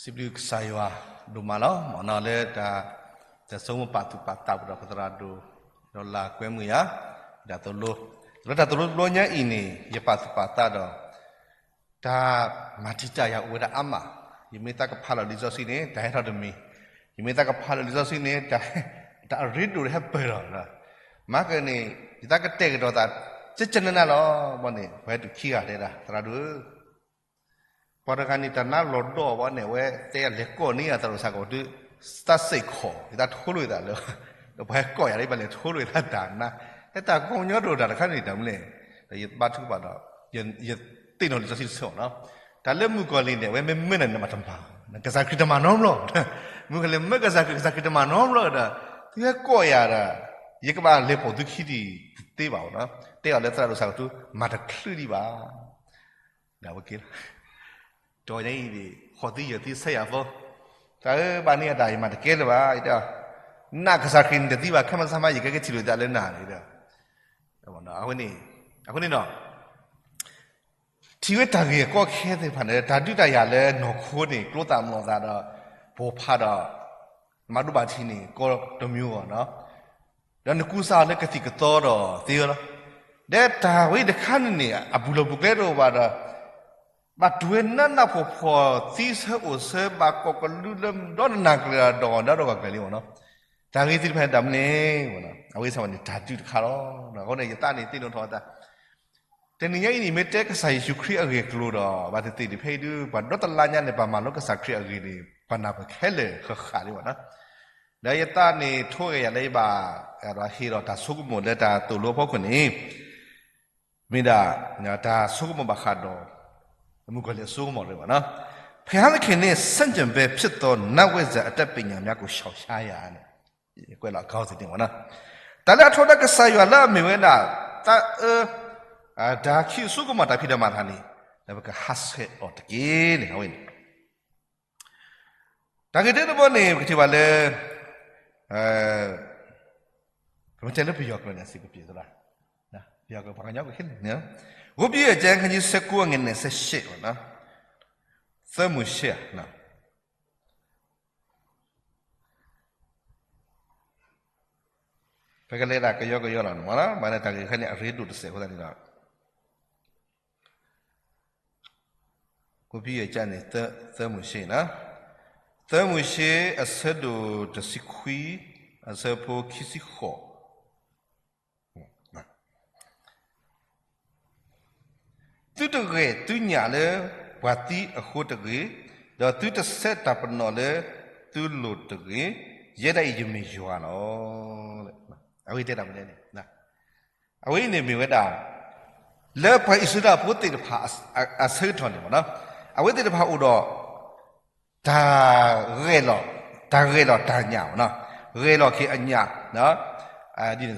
စံးဘျုးကစၢ်ယွၤဒိၣ်မးလီၤ. မ်နီၤလၢတၢ် တၢ်ဆိကမိၣ်ပာ်သူၣ်ပာ်သးပူၤဒီးပသရၣ်ဒိၣ် ဒီးလၢကွဲမုာ်ယၤ တၢ်သိၣ်လိ, လၢတၢ်သိၣ်လိတဘျီညါအံၤန့ၣ် ယပာ်သူၣ်ပာ်သးဒီး တၢ်မၤတံာ်တာ်ယၤအိၣ်ဝဲဒၣ်အါမး, ယမ့ၢ်သးကဖးလီၤလံာ်စီဆှံန့ၣ် တၢ်ဟဲထီၣ်တမံၤ, ယမ့ၢ်သးကဖးလီၤလံာ်စီဆှံန့ၣ် တၢ်အရ့ဒိၣ်တဟဲပၢၢ်လီၤ. မၤကန့ၣ် ယသးကတဲာ်ကတီၤသး ကကနနၢ်လီၤ. ဘၣ်န့ၣ် ပှၤဟဲတုၤခံဂၤတဲဒၣ် သရၣ်ဒိၣ်ဧၢ ပှၤတဂၤန့ၣ် တၢ်နါလီၤဒီးဘၣ်န့ၣ် အဝဲတဲလဲၤကိးန့ၢ်ယၤသရၣ်ဒိၣ်စ့ၢ်ကီးတုၤ သးစ့ၢ်ကီး ယသးထိလိာ်သးလၢ ဒီးပှၤဟဲကိးယၤလၢယဘၣ်လဲၤထိလိာ်သးတၢ်နါ, တၢ်ကီညီတအိၣ်တၢ်တခါန့ၣ် တၢ်မနုၤလဲၣ်, ဒီးယဘါထုကဖၣ်ဒီး ယသ့ၣ်နီၣ်လံာ်စီဆှံတဆၢအီၤနီၤ, တၢ်လၢမုၣ်ကီၤလံၢ်န့ၣ် အဝဲမ့ၢ်မၢနၤန့ၣ် မၤတမၤ, ကစၢ်ခရံာ်တမၤနီတဘျီ, မုၣ်ကီၤလံၢ်မၢကစၢ်ခရံာ် ကစၢ်ခရံာ်တမၤနီတဘျီဒီး သုဟဲကိးယၤဒီး ယကဘၣ်လဲၤပိာ်သုခံဒံးတသ့ဘၣ်အီၤနီၤ, တဲအီၤလၢသရၣ်ဒိၣ်စ့ၢ်ကီးတုၤ မၤတချုးဒံးဘၣ် ဒီးအဝဲက့ၤလီၤ. တနံၤအံၤ ဃီၤသံယၢၤသံဆဲယၤဖိ, တၢ်အၢဘၣ်န့ၢ်အတၢ် ယမၤတကဲလၢၤဘၣ်, ယတဲအီၤ, နးကစၢ်ခရံာ်န့ၣ်တသံဘၣ်, ခဲမုၢ်ဆါမး ယကက့ၤထံၣ်လိာ်သးလၢနၤန့ၣ်ဒီး, အဃိန့ၣ်ဒီး ထံၣ်ဝဲတၢ်ဂ့ၢ်အကီအခဲသ့ၣ်တဖၣ်န့ၣ် တၢ်ဒုးတၢ်ယၤလၢနီၢ်ခိန့ၣ် ကျိသၣ်မျိာ်သၣ်ဒီး ပိာ်ဖးဒီး မၤဒိဘၣ်ထံးန့ၣ် ကီတမံၤအဂီၢ်နီၤ, ဒီးနကူစါအီၤလၢကသံၣ်ကသီဒီးသ့ဝဲလီၤ. ဒီးတၢ်ဝဲတခါန့ၣ်န့ၣ် အပူၤလီၢ်ပူၤကျဲတအိၣ်ဘၣ်ဒီး ဘၣ်တူၢ်ဝဲနးနးဖှီၣ်ဖှီၣ် သံဆၢအိၣ်ဆၢ ဘၣ်ကိးကလုာ်လၢဒီနနၢ်ကျၢၤဒီး ဒီးဒီးကကျၢၤလံမ့ၢ်နီၤ, တၢ်ဂ့ၢ်သ့ၣ်တဖၣ်န့ၣ် တၢ်မနုၤလဲၣ်, အဝဲစ့ၢ်ကီးန့ၣ် တၢ်ဒုးတခါလီၤ. အဃိန့ၣ် ယသးန့ၣ်သ့ၣ်နီၣ်ထီၣ်အသး တနံၤညါအံၤန့ၣ် မ့ၢ်တဲကစၢ်ယ့ၣ်ၡူးခရံာ်အဂ့ၢ်အကျိၤဒီး ဘၣ်သ့ၣ်သ့ၣ်န့ၣ် ဖဲအံၤဒုး ပှၤဒီတလါညါန့ၣ် ပှၤမၤလိကစၢ်ခရံာ်အဂ့ၢ်န့ၣ် ပှၤနၢ်ပၢၢ်ခဲလၢာ်ဃၣ်ဃၣ်လံမ့ၢ်နီၤ, ဒီးယသးန့ၣ် ထိဂဲၤယၤလၢယဘၣ် ဟ့ၣ်ဒီးတၢ်ဆိကမိၣ်လၢတၢ်သိၣ်လိအဖီခိၣ်န့ၣ် မ့ၢ်ဒၣ် တၢ်ဆိကမိၣ်ဘၣ်ဃးဒီး မုၣ်ကီၤလံၢ်အစိကမီၤတမ့ၢ်ဘၣ်နီၤ, ဖဲဟါသခ့ၣ်န့ၣ် ဆန့်ကျင်ဘက်ဖြစ်သော နတ်ဝိဇ္ဇာအတတ်ပညာများကို ရှောင်ရှားရန်န့ၣ် ကွဲးလီၤအကီသ့ၣ်န့ၣ်မ့ၢ်နီၤ, တၢ်လၢအထီဒါကစၢ်ယွၤလၢအမ့ၢ်ဝဲဒၣ် သးအၢ တၢ်ခံးအစိကမီၤတၢ်ဖံးတၢ်မၤတဖၣ်န့ၣ် ဒီးပကဟးဆှဲးအီၤတက့ၢ်န့ၣ် အဝဲန့ၣ် တၢ်ဂ့ၢ်တၢတဘီန့ၣ် ပကထံၣ်ဘၣ်လၢ ပမ့ၢ်တဲလၢပယီၤကျိာ်န့ၣ် အဆင်မပြေသလား, ပယီၤကျိာ် ပှၤကညီကဟ့ၣ်န့ၣ်, ဝံယၡါယၤ အခန်းကြီးဆယ့်ကိုး အငယ်နှစ်ဆယ့်ရှစ် သၢမိၤၡ့ ပကလဲၤဒၣ်ကယီကယီလီၤမ့ၢ်နီၤ, မ့ၢ်လၢတၢ်ဂ့ၢ်ခဲန့ၣ် အရ့ဒိၣ်တစဲးအဃိသတးန့ၣ်ဒီး ဝံယၡါယၤန့ၣ် သၢမိၤၡ့နီၤ, သၢမိၤၡ့ အဆၢဒိၣ်တဆံခွံ အဆၢဖိခံဆံဃိး, သုတဂဲၤသုညၣ်လၢပှၤသံအဃိတဂ့ၤ, ဒီးသုတဆဲးတၢ်ပနီၣ်လၢသုလိၤတဂ့ၤ, ယဲဒၣ်အံၤယမ့ၢ်ယွၤလီၤ. အဝဲတဲတၢ်မနုၤလဲၣ်, အဝဲအံၤန့ၣ်မ့ၢ်ဝဲဒၣ် လၢပှၤအံၣ်စရ့လးဖိသ့ၣ်တဖၣ်အဆၢကတီၢ်န့ၣ်မ့ၢ်နီၤ, အဝဲသ့ၣ်တဖၣ်အိၣ်ဒီး တၢ်ဂဲၤလီၤ, တၢ်ဂဲၤလီၤတၢ်ညၣ်မ့ၢ်နီၤ, ဂဲၤလီၤက့ၤအညၣ် ဒ်န့ၣ်မ့ၢ်နီၤ, ဒီး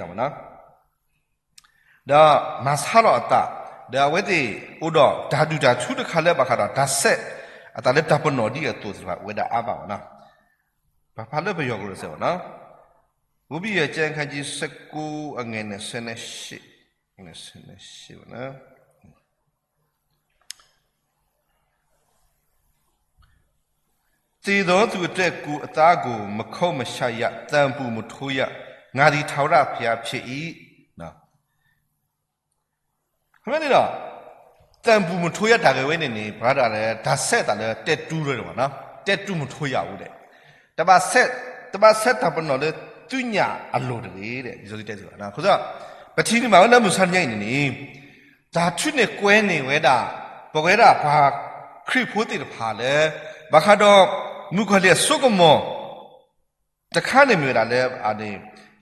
မၤဆါလီၤအသး, ဒီးအဝဲသ့ၣ်အိၣ်ဒီးတၢ်ဒုၣ်တၢ်ထူတခါလၢဘၣ်ဃးဒီးတၢ်ဆဲးအသးလၢတၢ်ပနီၣ်ဒ်အသိးသ့ၣ်တဖၣ် အိၣ်ဝဲဒၣ်အါဘၣ်မ့ၢ်နီၤ, ပဖးလၢပယီၤကျိာ်တစဲးမ့ၢ်နီၤ, ဝံယၡါယၤ အခန်းကြီးဆယ့်ကိုး အငယ်နှစ်ဆယ့်ရှစ်, နှစ်ဆယ့်ရှစ်မ့ၢ်နီၤ သေသောသူအတွက် ကိုယ်အသားကို မခုတ်မရှက်ရ၊ သံပူမထိုးရ၊ ငါသည် ထာဝရဘုရားဖြစ်၏. ဖဲန့ၣ်ဒီး သံပူမထိုးရ တၢ်ဂ့ၢ်ဝဲန့ၣ်န့ၣ် ပှၤဒၣ်လဲာ် တၢ်ဆဲးအသးလၢတဲတူၢ်လၢၤဘၣ်နီၤ, တဲတူၢ်မထိုးရအိၣ်ဒဲး, တဘၣ်ဆဲး, တဘၣ်ဆဲးတၢ်ပနီၣ်လၢသုညၣ်အလိၤတဂ့ၤဒဲး လံာ်စီဆှံတဲစ့ၢ်ကီး. အဃိဒီး ပထံၣ်န့ၢ်ဘၣ်ဝဲလၢမုၢ်ဆါတနံၤအံၤန့ၣ်န့ၣ် တၢ်ထုးန့ၢ်ကွဲန့ၢ်ဝဲဒၣ် ပဝဲဒၣ်ပှၤခရံာ်ဖိသ့ၣ်တဖၣ်လၢ ဘၣ်ဃးဒီး မုၣ်ကီၤလံၢ်အစိကမီၤ တခါန့ၣ်မ့ၢ်ဝဲဒၣ်လၢ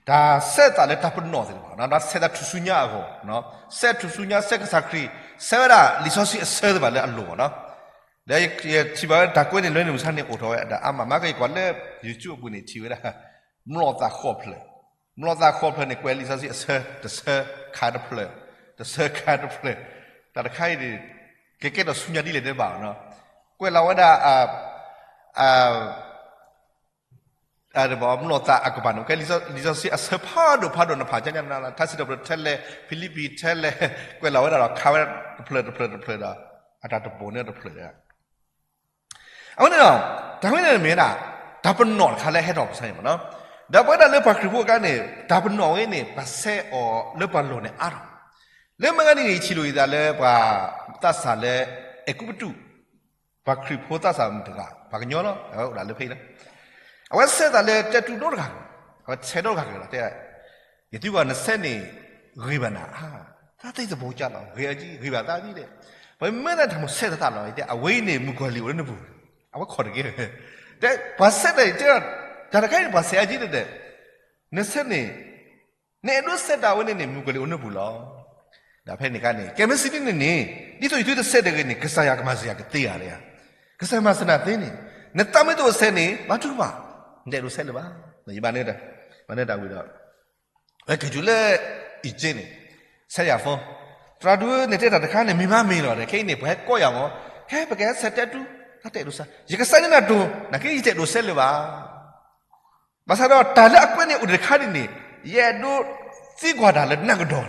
တၢ်ဆဲးအသးလၢတၢ်ပနီၣ်သ့ၣ်တဖၣ်, တၢ်ဆဲးတၢ်ထူၣ်စုညါအဂီၢ်, ဆဲးထူၣ်စုညါ ဆဲးကစၢ်ခရံာ်, ဆဲးဝဲဒၣ်လံာ်စီဆှံအဆၢသ့ၣ်တဖၣ်လၢအလိၤဘၣ်နီၤ. ဒီးယထံၣ်ဘၣ်ဝဲဒၣ်တၢ်ကွဲန့ၢ်လွဲန့ၢ် မုၢ်ဆါန့ၣ်အိၣ်ထီၣ်ဝဲဒၣ်အါမး, မ့ၢ်ကယကွၢ်လၢ YouTube အပူၤန့ၣ် ထံၣ်ဝဲဒၣ် မျိာ်သၣ်ဃိးဖျၢၣ်, မျိာ်သၣ်ဃိးဖျၢၣ်န့ၣ် ကွဲးလံာ်စီဆှံအဆၢ တဆၢခးတဖျၢၣ်, တဆၢခးတဖျၢၣ်, တၢ်တခါအံၤန့ၣ် ကကဲထီၣ်ဆူညါဒ်လဲၣ်တဘၣ်နီၤ, ကွဲးလီၤဝဲဒၣ် တဘၣ် မျိာ်သၣ်အကပၤန့ၣ် ကဲလံာ်စီဆှံအဆၢဖးဒိၣ်ဖးဒိၣ် နဖးကညါနၤလၢ ထါစံးထီၣ်ပတြၢၤထဲလဲၣ်, ဖံလံးပံးထဲလဲၣ်, ကွဲးလီၤဝဲဒၣ်ဒီးခးဝဲတဖျၢၣ်တဖျၢၣ်တဖျၢၣ်ဒီး အတၢ်တပိာ်န့ၢ်တဖျၢၣ်ဒီး အဝဲန့ၣ်ဒီး တၢ်ဝဲန့ၣ်မ့ၢ်ဝဲဒၣ် တၢ်ပနီၣ်တခါလၢဟဲထီၣ်ပကစၢ်န့ၣ်မ့ၢ်နီၤ. ဒီးပဝဲဒၣ်လၢပှၤခရံာ်ဖိအကျါန့ၣ် တၢ်ပနီၣ်ဝဲန့ၣ် ပှၤဆဲးအီၤလၢပှၤလီၢ်န့ၣ်အါထီၣ်. လၢမုၢ်ဂၤန့ၣ်န့ၣ် ယထံၣ်လိာ်ယသးလၢပှၤသးစၢ်လၢအဲၤကူပတူး, ပှၤခရံာ်ဖိသးစၢ်တဂၤ ပှၤကညီလီၤ, အဝဲအိၣ်ဒၣ်လၢဖဲအံၤလီၤ. အဝဲဆဲးသးလၢတဲတူဒိတဂၤ, အဝဲဆဲးဒိတဂၤက့ၤလီၤ, တဲ ယသံကွၢ်နဆဲးန့ၣ် ဂ့ၤဘၣ်နၤဧါ, သးသ့ၣ်သဘိကၢ်လီၤ, ဂ့ၤအကံ ဂ့ၤဘၣ်သးဒ်လဲၣ်. ပမ့ၢ်သးတၢ်မုၢ်ဆဲးသးသးလီၤ, ယတဲ အဝဲအံၤန့ၣ် မုၣ်ကီၤလံၢ်အိၣ်လၢနပူၤ, အဝဲခိးတက့ၢ်. တဲ ပှၤဆဲးတၢ်အံၤတဲ, တၢ်တခါအံၤန့ၣ် ပှၤဆဲးအါကံတဲ, နဆဲးန့ၣ် နအဲၣ်ဒိးဆဲးတၢ်ဝဲန့ၣ်န့ၣ် မုၣ်ကီၤလံၢ်အိၣ်နပူၤလီၤ. ဒီးဖဲန့ၣ်အခါန့ၣ် ကဲမ့ၢ်စံးဒ်န့ၣ်န့ၣ်, ဒ်သိးယသုတဆဲးတဂ့ၤန့ၣ် ကစၢ်ယွၤကမၤစၢၤယၤကသ့ဧါ, ကစၢ်ယွၤမၤစၢၤနၤသ့န့ၣ်, နသးမ့ၢ်တအိၣ်ဆဲးန့ၣ် ဘါထုကဖၣ်, နတအဲၣ်ဒိးဆဲးလၢၤဘၣ်. ယဘၣ်န့ၣ်တၢ်ဝံၤဒီး ဝဲက့ၤတုၤလၢ Egypt န့ၣ်, ဆဲးယၤဖိ, သရၣ်ဒိၣ်ဧၢ နတဲတၢ်တခါန့ၣ် မ့ၢ်မ့ၢ်လီၤဒီး ခဲအံၤန့ၣ် ပှၤဟဲကိးယၤမး, ဟဲပကဟဲဆဲးတဲတူ, တၢ်တအဲၣ်ဒိးဆဲး, ယကစၢ်န့ၣ်နၤတိၤ, နာ်က့ယတအဲၣ်ဒိးဆဲးလၢၤဘၣ်. ဘၣ်ဆၣ်ဒီးတၢ်လၢအကွဲးန့ၣ်အိၣ်တခါန့ၣ်န့ၣ်, ယအဲၣ်ဒိးသံကွၢ်တၢ်လၢနၢ်ကဒီး,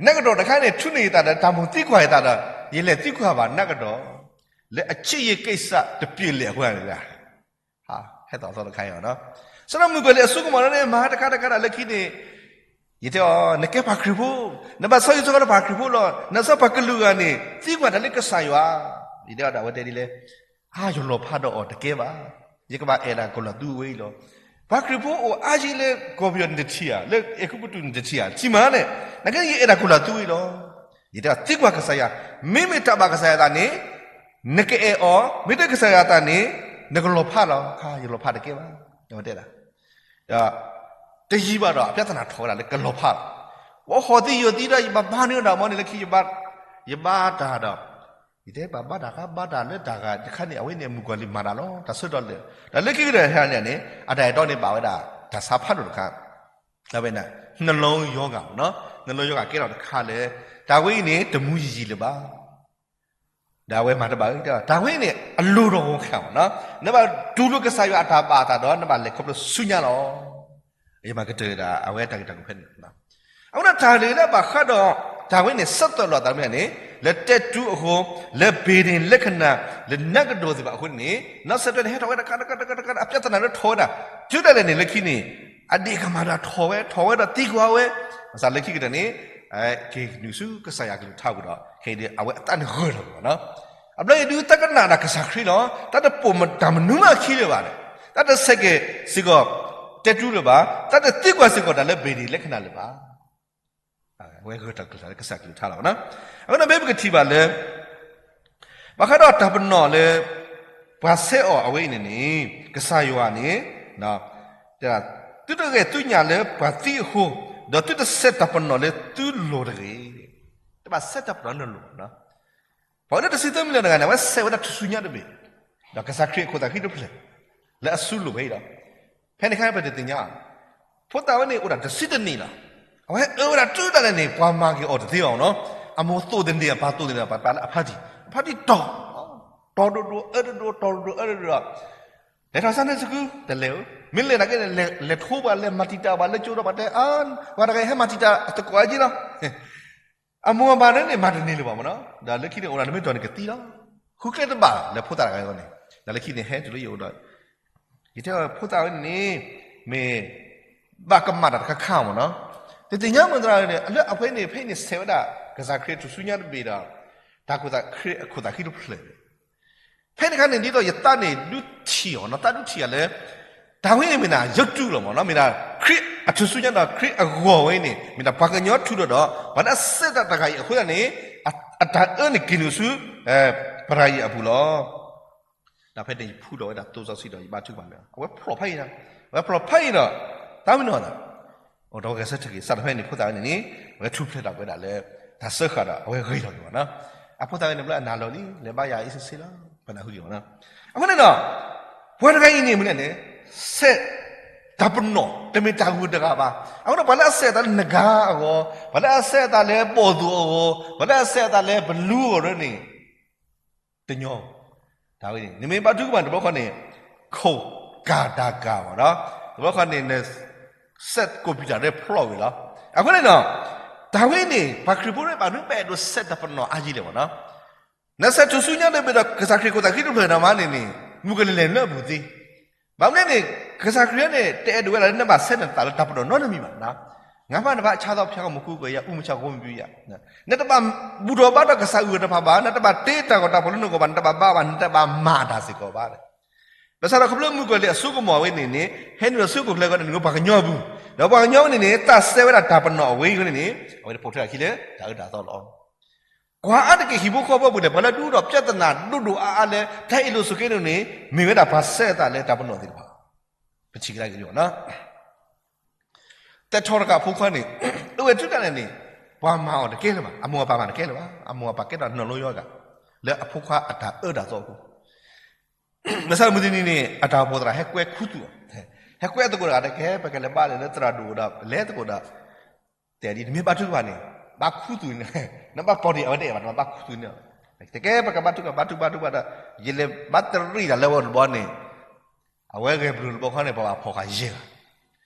နၢ်ကဒီးတခါန့ၣ် ထူန့ၢ်ယသးဒီးတၢ်မိၣ်သံကွၢ်ယသးဒီး ယလဲၤသံကွၢ်ဘၣ်နၢ်ကဒီး, လၢအချစ်ရည်ကိစ္စတပြေလည်အဃိန့ၣ်, ဟဲသီၣ်သီတခါအံၤနီၤ. စးထီၣ်မုၣ်ကီၤလံၢ်အစိကမီၤန့ၣ် မၤတခါတခါတၢ်လၢခံန့ၣ်, ယတဲအီၤ နကဲပှၤခရံာ်ဖိ, နဘၣ်ဆီဟံၣ်ဆီဃီလၢပှၤခရံာ်ဖိလီၤ, နဆီပှၤကလုာ်ဂၤန့ၣ် သံကွၢ်တၢ်လၢကစၢ်ယွၤ, ယတဲအီၤဒၣ်ဝဲတဲဒ်လဲၣ်, အါ ယလီၤဖးဒီးအီၤတကဲဘၣ်, ယကဘၣ်အဲၣ်ဒၣ်ကီၤလၤသူဝဲအံၤလီၤ. ပှၤခရံာ်ဖိအိၣ်အါယံၤလၢကီၢ်ပယီၤနတထံၣ်ဧါ, လၢအဲၤကူပတူးနတထံၣ်ဧါ, ထံၣ်မးန့ၣ်, နာ်က့ယအဲၣ်ဒၣ်ကီၤလၤသူဝဲအံၤလီၤ. ယတဲအီၤသံကွၢ်ကစၢ်ယွၤ, မ့မ့ၢ်တၢ်ဘၣ်ကစၢ်ယွၤအသးန့ၣ် နကအဲၣ်အီၤ, မ့ၢ်တကစၢ်ယွၤအသးန့ၣ် နကလီၤဖးလီၤ. ခါ ယလီၤဖးတကဲဘၣ်, တဲဒၣ်. ဒီး တယံာ်ဘၣ်ဒီး အပြဿနာထီၣ်ဝဲဒၣ်လၢကလီၤဖးလီၤ. ပှၤဟီၣ်သံယိာ်သံဒီး ယဘၣ်ဘါန့ၢ်ဒၣ်မ့ၢ်န့ၣ်လၢခံ ယဘါ, ယဘါတၢ်ဒီး ယတဲဘၣ်ဘါတၢ်ခါ ဘါတၢ်လၢတၢ်ဂၤတခါန့ၣ် အဝဲန့ၣ် မုၣ်ကီၤလံၢ်မၤတၢ်လီၤ, တၢ်ဆၢကတီၢ်လၢာ်, ဒီးလၢခံကတၢၢ်ဟဲန့ၣ်န့ၣ် အတၢ်အဲၣ်တီန့ၣ်ဘၣ်ဝဲဒၣ် တၢ်ဆါဖးဒိၣ်တခါ, အဝဲန့ၣ် နှလုံးရောဂါ, နှလုံးရောဂါကဲထီၣ်တခါလၢ တၢ်ဝဲအံၤန့ၣ် တမူယံာ်ယံာ်လၢၤဘၣ် ဒီးအဝဲမၤတဘၣ်, တၢ်ဝဲန့ၣ် အလိၤဒီးဂီၤခါမ့ၢ်နီၤ, နဘၣ်တူၢ်လိာ်ကစၢ်ယွၤအတၢ်ဘၣ်အသးဒီး နဘၣ်လဲၤခီဖျိဆူညါလီၤ. ယမၤကတၢၢ်ဒၣ် အဝဲတၢ်ဂ့ၢ်တၢ်ကျိၤဖဲန့ၣ်, အဃိန့ၣ်တၢ်လၢဘၣ်ဃးဒီး တၢ်ဝဲန့ၣ် ဆက်သွယ်လီၤသးမ့ၢ်န့ၣ် လၢတဲတူအဃိ, လၢဗေဒင်လက္ခဏာ, လၢနၢ်ကဒီးသ့ၣ်တဖၣ်အဃိန့ၣ်, နောက်ဆက်တွဲန့ၣ် ဟဲထီၣ်ဝဲတခါတခါတခါတခါ အပြဿနာလၢထီၣ်ဝဲဒၣ်, တုၤဒၣ်လဲာ်န့ၣ် လၢခံန့ၣ် အဒ့ၣ်ကမၣ်ဒီးထီၣ်ဝဲ ထီၣ်ဝဲဒီးသံကွၢ်ဝဲ, ဘၣ်ဆၣ်လၢခံကတၢၢ်န့ၣ် က့ၤနုာ်ဆူကစၢ်ယွၤကလုၢ်ကထါပူၤဒီး ခဲအံၤဒီး အဝဲအသးန့ၣ်ဂၢၢ်ထီၣ်က့ၤဘၣ်နီၤ. အဘျီအံၤဒုးတၢ်ကနၣ်ဒၣ်ကစၢ်ခရံာ်လီၤ. တၢ်တပိာ်မတၤမနုၤမးအခံလၢၤဘၣ်န့ၣ်, တၢ်တဆဲးကဲးစ့ၢ်ကီးတဲတူလၢၤဘၣ်, တၢ်တသံကွၢ်စ့ၢ်ကီးတၢ်လၢဗေဒင်လက္ခဏာလၢၤဘၣ်. အဝဲဂၢၢ်ထီၣ်ကလုၢ်ကထါလၢကစၢ်ကလုၢ်ကထါလီၤနီၤ. အဃိန့ၣ် ဖဲပကထံၣ်ဘၣ်လၢ ဘၣ်ဃးဒီးတၢ်ပနီၣ်လၢ ပှၤဆဲးအီၤအဝဲအံၤန့ၣ်န့ၣ် ကစၢ်ယွၤန့ၣ် တဲဒၣ် သုတဂဲၤသုညၣ်လၢပှၤသံအဃိ, ဒီးသုတဆဲးတၢ်ပနီၣ်လၢသုလိၤတဂ့ၤ. တဘၣ်ဆဲးတၢ်ပနီၣ်လၢနလိၤဘၣ်နီၤ. ပှၤအိၣ်လၢတဆံသၢမံၤလၢနဂၤန့ၣ် အဝဲဆဲးဝဲဒၣ်ထူၣ်စုညါတဘ့ၣ်, ဒီးကစၢ်ခရံာ်အခိၣ်သးခံတဖျၢၣ် လၢအစုလိၤဖဲအံၤဒီး ဖဲန့ၣ်အခါပတသ့ၣ်ညါ, ဖိသၣ်ဝဲန့ၣ်အိၣ်ဒၣ်တဆံတနံၣ်လီၤ. အဝဲအၢဝဲဒၣ်တုၤဒၣ်လဲာ်န့ၣ် ပှၤမၤက့ၤအီၤတသ့ဘၣ်နီၤ. အမိၢ်သိၣ်သန့ၤအပၢ်သိၣ်သန့ၤဒီး ပှၤပာ်လၢအဖါတံၢ်, အဖါတံၢ်တီၤ, တီၤဒိၣ်ဒိၣ်အၢဒိၣ်ဒိၣ် တီၤဒိၣ်ဒိၣ်အၢဒိၣ်ဒိၣ်ဒီး လဲၤထီၣ် Sunday school တလဲၤဧၢ, မ့ၢ်လဲၤနာ်က့န့ၣ် လဲၤထိပှၤ လဲၤမၤတံာ်တာ်ပှၤ လဲၤကၠိဒီးပှၤတဲ အါ, ပှၤတဂၤအံၤဟဲမၤတံာ်တာ်အသကိးအါက့လီၤ. အမိၢ်အပၢ်န့ၣ်န့ၣ် မၤတန့ၢ်လၢၤဘၣ်မ့ၢ်နီၤ. ဒီးလၢခံန့ၣ် အိၣ်ဒၣ်နမ့ၢ်တီၢ်န့ၣ်ကသံလီၤ. ဃုကျဲတဘၣ်လၢဖိသၣ်တဂၤအဂီၢ်န့ၣ်, ဒီးလၢခံန့ၣ် ဟဲတုၤလၢယအိၣ်ဒီး ယတဲအီၤ ဖိသၣ်ဝဲန့ၣ်န့ၣ် မ့ၢ်ဘၣ်ကမၣ်တၢ်တခါခါမ့ၢ်နီၤ. တသ့ၣ်ညါမ့ၢ်သရၣ်န့ၣ် လၢအဝဲန့ၣ် ဖဲအံၤန့ၣ် ဆဲးဝဲဒၣ် ကစၢ်ခရံာ်ထူၣ်စုညါတဘ့ၣ်ဒီး တၢ်ခရံာ်အခိၣ်သးခံတဖျၢၣ်န့ၣ်, ဖဲန့ၣ်အခါန့ၣ် ဒ်သိးယသးန့ၣ် ဒုးထံၣ်အီၤနီၤ, သးဒုးထံၣ်အီၤလၢ တၢ်ဝဲန့ၣ်မ့ၢ်ဒၣ် ရုပ်တုလီၤမ့ၢ်နီၤ, မ့ၢ်ဒၣ်ခရံာ်အထူၣ်စုညါဒီးခရံာ်အဂီၤဝဲန့ၣ် မ့ၢ်ဒၣ်ပှၤကညီထူးဒီးဒီး ပှၤလၢအဆဲးတၢ်တဂၤအံၤအဃိသတးန့ၣ် အတၢ်အၢန့ၣ်က့ၤနုာ်ဆူ ပရၤအံၤအပူၤလီၤ. ဒီးဖဲန့ၣ်ယဖှူလီၤဝဲဒၣ်သိစီဆှံဒီး ယဘါထုကဖၣ်လၢ အဝဲဖျိးဖးယံၤ, အဝဲဖျိးဖးယံၤဒီး တၢ်မနုၤအသး အိၣ်ဒီးဝဲဂဲၤဆၢထၢၣ်က့ၤ စးထီၣ်ဖဲန့ၣ် ဖိသၣ်ဝဲန့ၣ်န့ၣ် အဝဲထူၣ်ဖျဲးထီၣ်ဝဲဒၣ်လၢ တၢ်စၢဃာ်ဒီး အဝဲဂ့ၤထီၣ်က့ၤမ့ၢ်နီၤ. အဖိသၣ်ဝဲန့ၣ် ဘျီအနၢ်လီၤလံ လဲၤဘါယွၤအ့ၣ်စ့ၣ်စ့ၣ်လီၤ ပနၢ်ဟူက့ၤမ့ၢ်နီၤ. အဃိန့ၣ်ဒီး ပှၤတဂၤအံၤန့ၣ်မ့ၢ်လဲၣ်န့ၣ် ဆဲး တၢ်ပနီၣ် တမ့ၢ်တၢ်ဂုၤတဂၤဘၣ်. အဃိန့ၣ် ပှၤလၢအဆဲးအသးလၢနဂၤအဂီၢ်, ပှၤလၢအဆဲးအသးလၢဘီၣ်သိၣ်အဂီၢ်, ပှၤလၢအဆဲးအသးလၢပလူအဂီၢ်န့ၣ် တညီ, တၢ်ဝဲန့ၣ် နမ့ၢ်ဘါထုကဖၣ်တဘျီဃီန့ၣ် ခိၣ်ကၢ်တၢ်ကၢ်မ့ၢ်နီၤ, တဘျီဃီန့ၣ် န set computer ဖျိးဝဲလီၤ. အဃိန့ၣ်ဒီး တၢ်ဝဲန့ၣ် ပှၤခရံာ်ဖိန့ၣ် ဘၣ်မနုၤပအဲၣ်ဒိးဆဲးတၢ်ပနီၣ်အါယံၤလဲၣ်မ့ၢ်နီၤ. နဆဲးထူၣ်စုညါတဘ့ၣ်ဒီး ကစၢ်ခရံာ်ခိၣ်သးခံတဖျၢၣ်ဒီးမးန့ၣ်န့ၣ် မုၣ်ကီၤလံၢ်လဲၤလၢအပူၤသ့. ဘၣ်မနုၤန့ၣ် ကစၢ်ခရံာ်န့ၣ် တအဲၣ်ဒိးဝဲဒၣ်လၢနဘၣ်ဆဲးနသးလၢတၢ်ပနီၣ်နီတမံၤဘၣ်. ငါမ့ၢ်နဘၣ်ဆါသီဖၠါကမူခိကွဲယၤ အူမဆါကိမပျံယၤ, နတဘၣ်ဘူၣ်ထီၣ်ဘါထီၣ်ကစၢ်အုၣ်တဖၣ်ဘၣ်, နတဘၣ်တ့တၢ်ဂီၤတၢ်ဖီၣ်လၢနဂီၢ်ဘၣ်, နတဘၣ်ဘါဘၣ်, နတဘၣ်မၤတၢ်စ့ၢ်ကီးဘၣ်. ဘၣ်ဆၣ်ဒီးခီဖျိမုၣ်ကီၤလံၢ်အစိကမီၤအဝဲန့ၣ်န့ၣ် ဟဲနုာ်လီၤဆူကီၢ်ချၢအဃိန့ၣ် နကပှၤကညီပူၤ, ဒီးပှၤကညီဝဲန့ၣ်န့ၣ် သးစဲဝဲဒၣ်တၢ်ပနီၣ်အဝဲအံၤအဃိန့ၣ်န့ၣ် အဝဲန့ၣ်ပိာ်ထွဲအခံလၢတၢ်အၢတၢ်သီလီၤ. ကွၢ်အါတက့ၢ်ဟံၣ်ဖိဃီဖိပူၤန့ၣ် ပှၤလၢဒုးအိၣ်ထီၣ်ပြဿနာဒိၣ်ဒိၣ်အါအါလၢ တၢ်အ့ၣ်လိာ်ဆိးက့န့ၣ်န့ၣ် မ့ၢ်ဝဲဒၣ်ပှၤဆဲးအသးလၢတၢ်ပနီၣ်သ့ၣ်တဖၣ်, ပထံၣ်ကဒါက့ၤလီၤ. သဲးထီၣ်တကးအဖိခွါန့ၣ် အဝဲထုးတၢ်လဲၣ်န့ၣ် ပှၤမၤအီၤတကဲလၢၤဘၣ်, အမိၢ်အပၢ်မၤတကဲလၢၤဘၣ်, အမိၢ်အပၢ်ကဲထီၣ်နီၢ်လိယွၤဂၤ လၢအဖိခွါအတၢ်အၢတၢ်သီအဃိ မုၢ်တနံၤန့ၣ် အတၢ်အိၣ်ဖှိၣ်သရၣ်ဟဲကွဲခူသူၣ်အီၤ, ဟဲကွဲအသကိးတဂၤတဲ ကဲပကလဲၤဘါလဲၤလၢသရၣ်ဒိၣ်ဒီး လဲၤသကိးဒီး တဲဒ် နမ့ၢ်ဘါထုကဖၣ်န့ၣ် ဘါခူသူၣ်န့ၣ်, နဘၣ်ပီၢ်ဒံး အဝဲတအဲၣ်ဘၣ် နဘၣ်ဘါခူသူၣ်န့ၣ်, တဲကဲပကဘါထုကဖၣ် ဘါထုကဖၣ် ဘါထုကဖၣ်ဒီး ယလဲၤဘါတရံးတၢ်လၢဝဲတဘျီန့ၣ်, အဝဲဂဲၤပျုၤတဘျီခီန့ၣ် ပှၤဘၣ်ဖီၣ်ဃာ်ယဲၢ်ဂၤ,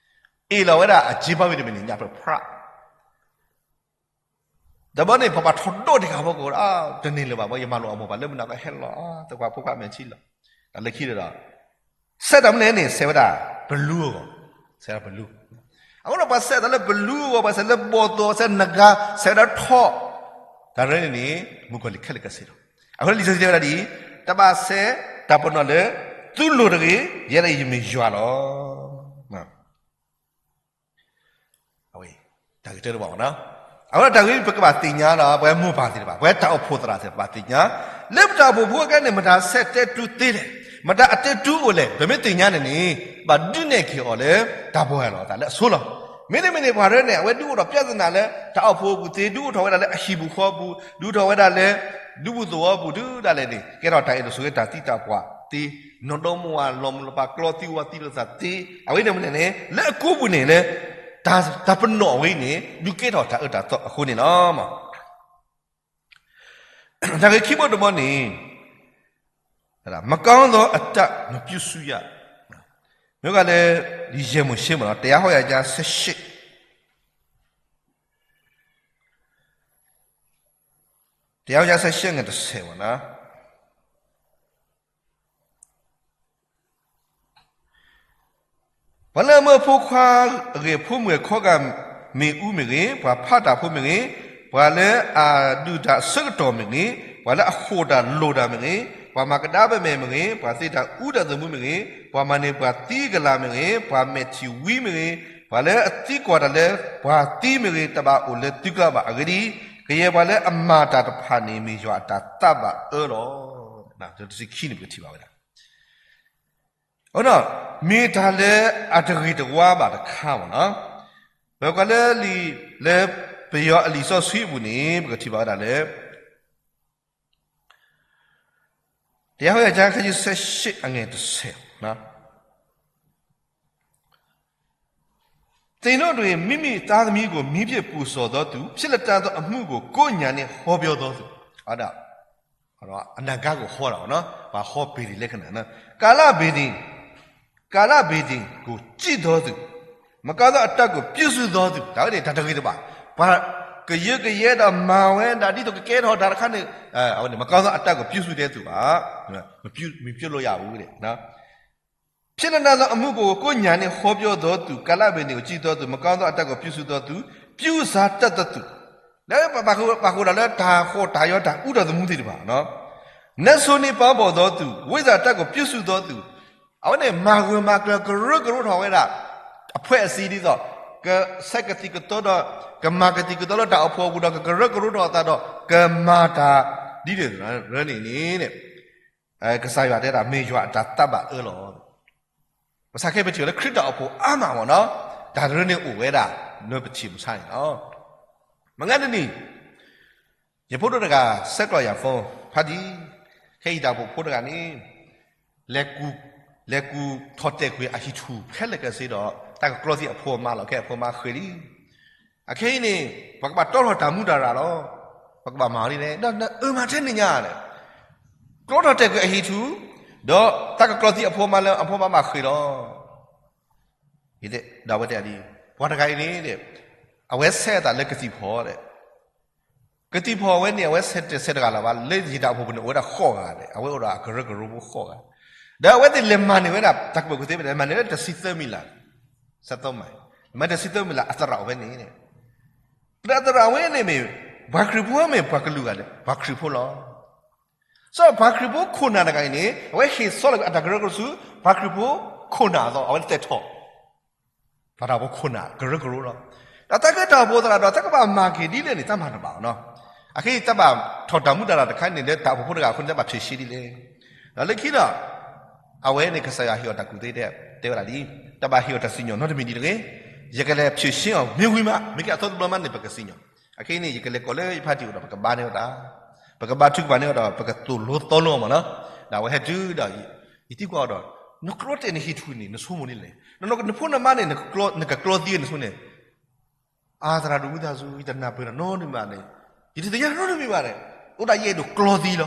အ့ၣ်လီၤဝဲဒၣ်အစ့ဘါဝံၤတမံၤန့ၣ် ညၣ်ဖျၢၣ်ဖျၣ် တဘျီန့ၣ် ပှၤဘၣ်ထီၣ်ဒိၣ်တဂၤဖိကိး တန့ၢ်လၢၤဘၣ် ယမၤလိာ်အမိၢ်ပၢ်လၢမုၢ်နၤကဟဲလီၤ သကွၢ်ဖိခွါမဲာ်ထံလီၤ. တၢ်လၢခံဒီး ဆဲးတၢ်မနုၤန့ၣ် ဆဲးဝဲဒၣ်ပလူအဂီၢ်, ဆဲးဒၣ်ပလူ, အဃိဒီးပှၤဆဲးတၢ်လၢပလူအဂီၢ် ပှၤဆဲးလၢဘီၣ်သိၣ် ဆဲးနဂၤ ဆဲးဝဲဒၣ်ထီၣ်, တၢ်ရဲန့ၣ်န့ၣ် မုၣ်ကီၤလံၢ်ခဲလၢာ်ကဆဲးလီၤ. အဃိလံာ်စီဆှံတဲဝဲဒၣ်ဒ်အံၤ, တဘၣ်ဆဲးတၢ်ပနီၣ်လၢသုလိၤတဂ့ၤ, ယဲဒၣ်အံၤယမ့ၢ်ယွၤလီၤ. အဝဲ တၢ်ဂ့ၢ်တၢတဘၣ်, အဝဲဒၣ်တၢ်ဂ့ၢ်ပကဘၣ်သ့ၣ်ညါဒီး ပဝဲမိၢ်ပၢ်သ့ၣ်တဖၣ် ပဝဲတၢ်အိၣ်ဖှိၣ်သရၣ်သ့ၣ်တဖၣ်ဘၣ်သ့ၣ်ညါ, လၢပတၢ်အိၣ်ဖှိၣ်ဖိအကျါန့ၣ် မတၤဆဲးတဲတူသ့လဲၣ်, မတၤအတဲတူအိၣ်လဲၣ်, ပမ့ၢ်သ့ၣ်ညါန့ၣ်န့ၣ် ဘၣ်ဒုးနဲၣ်က့ၤအီၤလၢ တၢ်ပီၢ်ယၢ်လီၤအသးလၢအဆိလီၤ. မ့တမ့ၢ်န့ၣ် ပှၤတဂၤန့ၣ် အဝဲဒုးအိၣ်ထီၣ်ပြဿနာလၢ တၢ်အိၣ်ဖှိၣ်အပူၤသ့, ဒုးအိၣ်ထီၣ်ဝဲဒၣ်လၢအဟံၣ်ပူၤဃီပူၤ, ဒုးအိၣ်ထီၣ်ဝဲဒၣ်လၢ ဒူပူၤသဝီပူၤဒုးဒၣ်လဲာ်န့ၣ် ကဲထီၣ်တၢ်အ့ၣ်လိာ်ဆိးက့တၢ်သံတၢ်ပှၢ်သ့, နီၢ်ဒီမါဝၤလီၤမုၢ်လီၤဖးကျီသံဝါသံလိာ်သးသ့, အဝဲန့ၣ်မနုၤန့ၣ် လၢအကိးပူၤန့ၣ်လၢ တၢ်ပနီၣ်အဝဲအံၤန့ၣ် ဒုးကဲထီၣ်တၢ်အၢတၢ်သီအဃိန့ၣ်လီၤ. တၢ်ဂ့ၢ်ခံဘီတဘီန့ၣ် မကောင်းသောအတတ်မပြုစုရ, မ့ၢ်ကလၢ လံာ်ယဲၢ်မိၤၡ့မ့ၢ်နီၤ တယါဟိယါကၠါဆဲးရှဲး, တယါဟိယါဆဲးရှဲးငယ်တဆဲးမ့ၢ်နီၤ ပှၤလၢအမၢဖိခွါအဂ့ၢ် ဖိမုၣ်အခီဂာ်မ့ၣ်အူမ့ၢ်ဂ့ၤ, ပှၤဖးတၢ်ဖိမ့ၢ်ဂ့ၤ, ပှၤလၢအဒုၣ်တၢ်အဆၢကတီၢ်မ့ၢ်ဂ့ၤ, ပှၤလၢအဃိာ်တၢ်လိာ်တၢ်မ့ၢ်ဂ့ၤ, ပှၤမၤကဒါပမဲာ်မ့ၢ်ဂ့ၤ, ပှၤသ့တၢ်အူတၢ်သမူမ့ၢ်ဂ့ၤ, ပှၤမၤန့ၢ်ပှၤသံကလၤမ့ၢ်ဂ့ၤ, ပှၤမဲာ်ထံၣ်ဝံမ့ၢ်ဂ့ၤ, ပှၤလၢအသံကွၢ်တၢ်လၢပှၤသံမ့ၢ်ဂ့ၤ, တဘၣ်အိၣ်လၢသုကျါဘၣ်. အဂ့ၢ်ဒ်အံၤ, ကယဲၢ်ပှၤလၢအမၤတၢ်တဖၣ်န့ၣ် မ့ၢ်ယွၤအတၢ်သးဘၣ်အၢလီၤ. တဆံခံန့ၣ် ပကထံၣ်ဘၣ်ဝဲဒၣ် အဃိဒီး မ့ၢ်တၢ်လၢအတဂ့ၤတဝါဘၣ်တခါမ့ၢ်နီၤ, ပကွၢ်လၢလံာ်လၢပယီၤအလံာ်စီဆှံအပူၤန့ၣ် ပကထံၣ်ဘၣ်ဝဲဒၣ်လၢ တယါဟိယါကၠါ ခဆံဆဲးရှဲးအငယ်တဆဲး သင်တို့တွင် မိမိသားသမီးကို မီးဖြင့်ပူဇော်သောသူ၊ ဖြစ်လတံ့သောအမှုကို ကိုယ်ဥာဏ်နှင့်ဟောပြောသောသူ, အဒၣ် အနာဂတ်ကိုဟောတာပေါ့နော်, ပှၤဟောပေတံၢ်လက္ခဏာ, ကာလဗေဒင်, ကာလဗေဒင်ကို ကြည့်သောသူ, မကောင်းသောအတတ်ကို ပြုစုသောသူ, တၢ်ဝဲန့ၣ် တၢ်တဂ့ၤတဘၣ်, ပှၤကယၢကယဲဒီးမၤဝဲဒၣ်ဒ်သိးကကဲထီၣ်တၢ်တခါန့ၣ်, အဝဲန့ၣ် မကောင်းသောအတတ်ကို ပြုစုတဲ့သူဘၣ်, မပြုလို့ရဘူးတဲ့ ဖြစ်လတံ့သောအမှုကို ကိုယ်ဥာဏ်နှင့်ဟောပြောသောသူ, ကာလဗေဒင်ကို ကြည့်သောသူ, မကောင်းသောအတတ်ကို ပြုစုသောသူ, ပြုစားတတ်သောသူ, လၢပဘၣ်ဃုာ်ဒီးလၢတၢ်ဃိာ်တၢ်ယီတၢ်အူတၢ်သမူသ့ၣ်တဖၣ်, နတ်ဆိုနှင့်ပေါင်းဖော်သောသူ, ဝိဇ္ဇာတတ်ကို ပြုစုသောသူ, အဝဲန့ၣ် မၤဂၢၢ်မၤကျၢၤကရၢကရိထီၣ်ဝဲဒၣ် အဖွဲ့အစည်း ဒ်သိး ကဆဲးကသံၣ်ကသီဒီး ကမၤကသံၣ်ကသီလၢတၢ်အိၣ်ဖှိၣ်အပူၤဒီး ကကရၢကရိထီၣ်အသးဒီး ကမၤတၢ်ဒ်န့ၣ်န့ၣ် ကစၢ်ယွၤတဲဒၣ် မ့ၢ်ယွၤအတၢ်သးဘၣ်အၢလီၤ. ဘၣ်ဆၣ်ခဲအံၤပထံၣ်လၢခရံာ်တၢ်အိၣ်ဖှိၣ်အါမးမ့ၢ်နီၤ, တၢ်တရၢန့ၣ်အိၣ်ဝဲဒၣ် လၢပထံၣ်မဆါန့ၣ်လီၤ. မုၢ်ဂၤတနံၤ ယဖိဒိၣ်တဂၤ ဆဲးကျိးယၤ phone ဖးဒံး, ခဲအံၤတၢ်အိၣ်ဖှိၣ်ဖိတဂၤန့ၣ် လဲၤကူၣ်ထီၣ်တဲာ်ကွံာ်အဟံၣ်ထူၣ်ခဲလၢာ်ခဲဆ့ဒီး တၢ်ကကျီသံအဖိအမါလီၤ. ခဲအံၤအဖိအမါဃ့လံ အခဲအံၤန့ၣ် ပကဘၣ်တီထီၣ်တၢ်မူတၢ်ရၢ်လီၤ. ပကဘၣ်မၤဒ်လဲၣ်, ဒီးနအၢမၤထဲန့ၣ်ညါန့ၣ် ကျီထီၣ်တဲာ်ကွံာ်အဟံၣ်ထူၣ်, ဒီးတၢ်ကကျီသံအဖိအမါလၢအဖိအမါဘၣ်ဃ့ၢ်လီၤ. ဒီးအဝဲတဲဒ်အံၤ, ပှၤတဂၤအံၤန့ၣ် အဝဲဆဲးအသးလၢကသံၣ်ဖီၣ်ဒီး ကသံၣ်ဖီၣ်ဝဲန့ၣ် အဝဲဆဲးတဂၤလၢၤဘၣ်, လၢယတၢ်အိၣ်ဖှိၣ်ပူၤန့ၣ် အိၣ်ဝဲဒၣ်ဃိးဂၤဒီး အဝဲအိၣ်ဒီးအကရၢကရိဖိဃိးဂၤ, ဒီးအဝဲသ့ၣ်လဲၤမၤန့ၢ်ဝဲဒၣ် တၢ်ကပိာ်ကသ့ဝဲဒၣ် မၤန့ၢ်လၢတဆံသၢမံးလး, သၢသီမး, မၤတဆံသၢမံးလး အသရၣ်အိၣ်ဖဲန့ၣ်, ဒီးအသရၣ်ဝဲန့ၣ်မ့ၢ် ပှၤခရံာ်ဖိမ့ၢ်ပှၤကလုာ်ဂၤလဲၣ်, ပှၤခရံာ်ဖိလီၤ. စီၤပၤခရံာ်ဖိခိၣ်နၢ်တဂၤအံၤန့ၣ် အဝဲဟ့ၣ်ဆီလီၤကွံာ်အတၢ်ကရၢကရိဆူ ပှၤခရံာ်ဖိခိၣ်နၢ်အသိး အဝဲတဲထီၣ် ပှၤတၢ်ဖိခိၣ်နၢ်ကရၢကရိလီၤ. ဒီးတၢ်ကဲတၢ်အိၣ်ဖှိၣ်သရၣ်ဒီး တၢ်ကဘၣ်မၤက့ၤဒ်လဲၣ်န့ၣ် တၢ်မၤတဘၣ်နီၤ. အခဲအံၤတၢ်ဘၣ်ထီၣ်တၢ်မူးတၢ်ရၢ်တခါန့ၣ် လၢတၢ်အိၣ်ဖှိၣ်ဖိတဂၤအဃိန့ၣ် တၢ်ဘၣ်ဖြေရှင်းဒ်လဲၣ်. ဒီးလၢခံဒီး အဝဲန့ၣ်ကစၢ်ယွၤဟ့ၣ်အီၤတၢ်ကူၣ်သ့ တဲဝဲဒၣ်လံ, တၢ်ဘၣ်ဟ့ၣ်အီၤတၢ်စံၣ်ညီၣ်နီတမံၤဒ်တဂ့ၤ, ယကလဲၤဖြေရှင်းအီၤ မ့ၢ်ဝံၤမး မ့ၢ်ကဲအသီတဘျီမးန့ၣ် ပကစံၣ်ညီၣ်. အခဲအံၤန့ၣ် ယကလဲၤကိးလၢယဖါတံၢ်အိၣ်ဒီး ပကဘါန့ၢ်အီၤတၢ်, ပကဘါထုကဖၣ်န့ၢ်အီၤဒီး ပကသိၣ်လိသီလိအီၤမးနီၤ. ဒီးအဝဲဟဲတုၤဒီး ယသံကွၢ်အီၤဒီး နကျီတဲာ်နဟံၣ်ထူၣ်န့ၣ် နဆိကမိၣ်ဒ်လဲၣ်. နဖိနမါန့ၣ် နကကျီသံဝဲ နဆိန့ၣ်, အါ သရၣ်ဒိၣ်မုၢ်သးစူၤ ယတနၢ်ပၢၢ်နီတမံၤဘၣ်န့ၣ်, ယတသ့ၣ်ညါနီတမံၤဘၣ်န့ၣ်, အိၣ်ဒၣ်ယအဲၣ်ဒိးကျီသံလီၤ.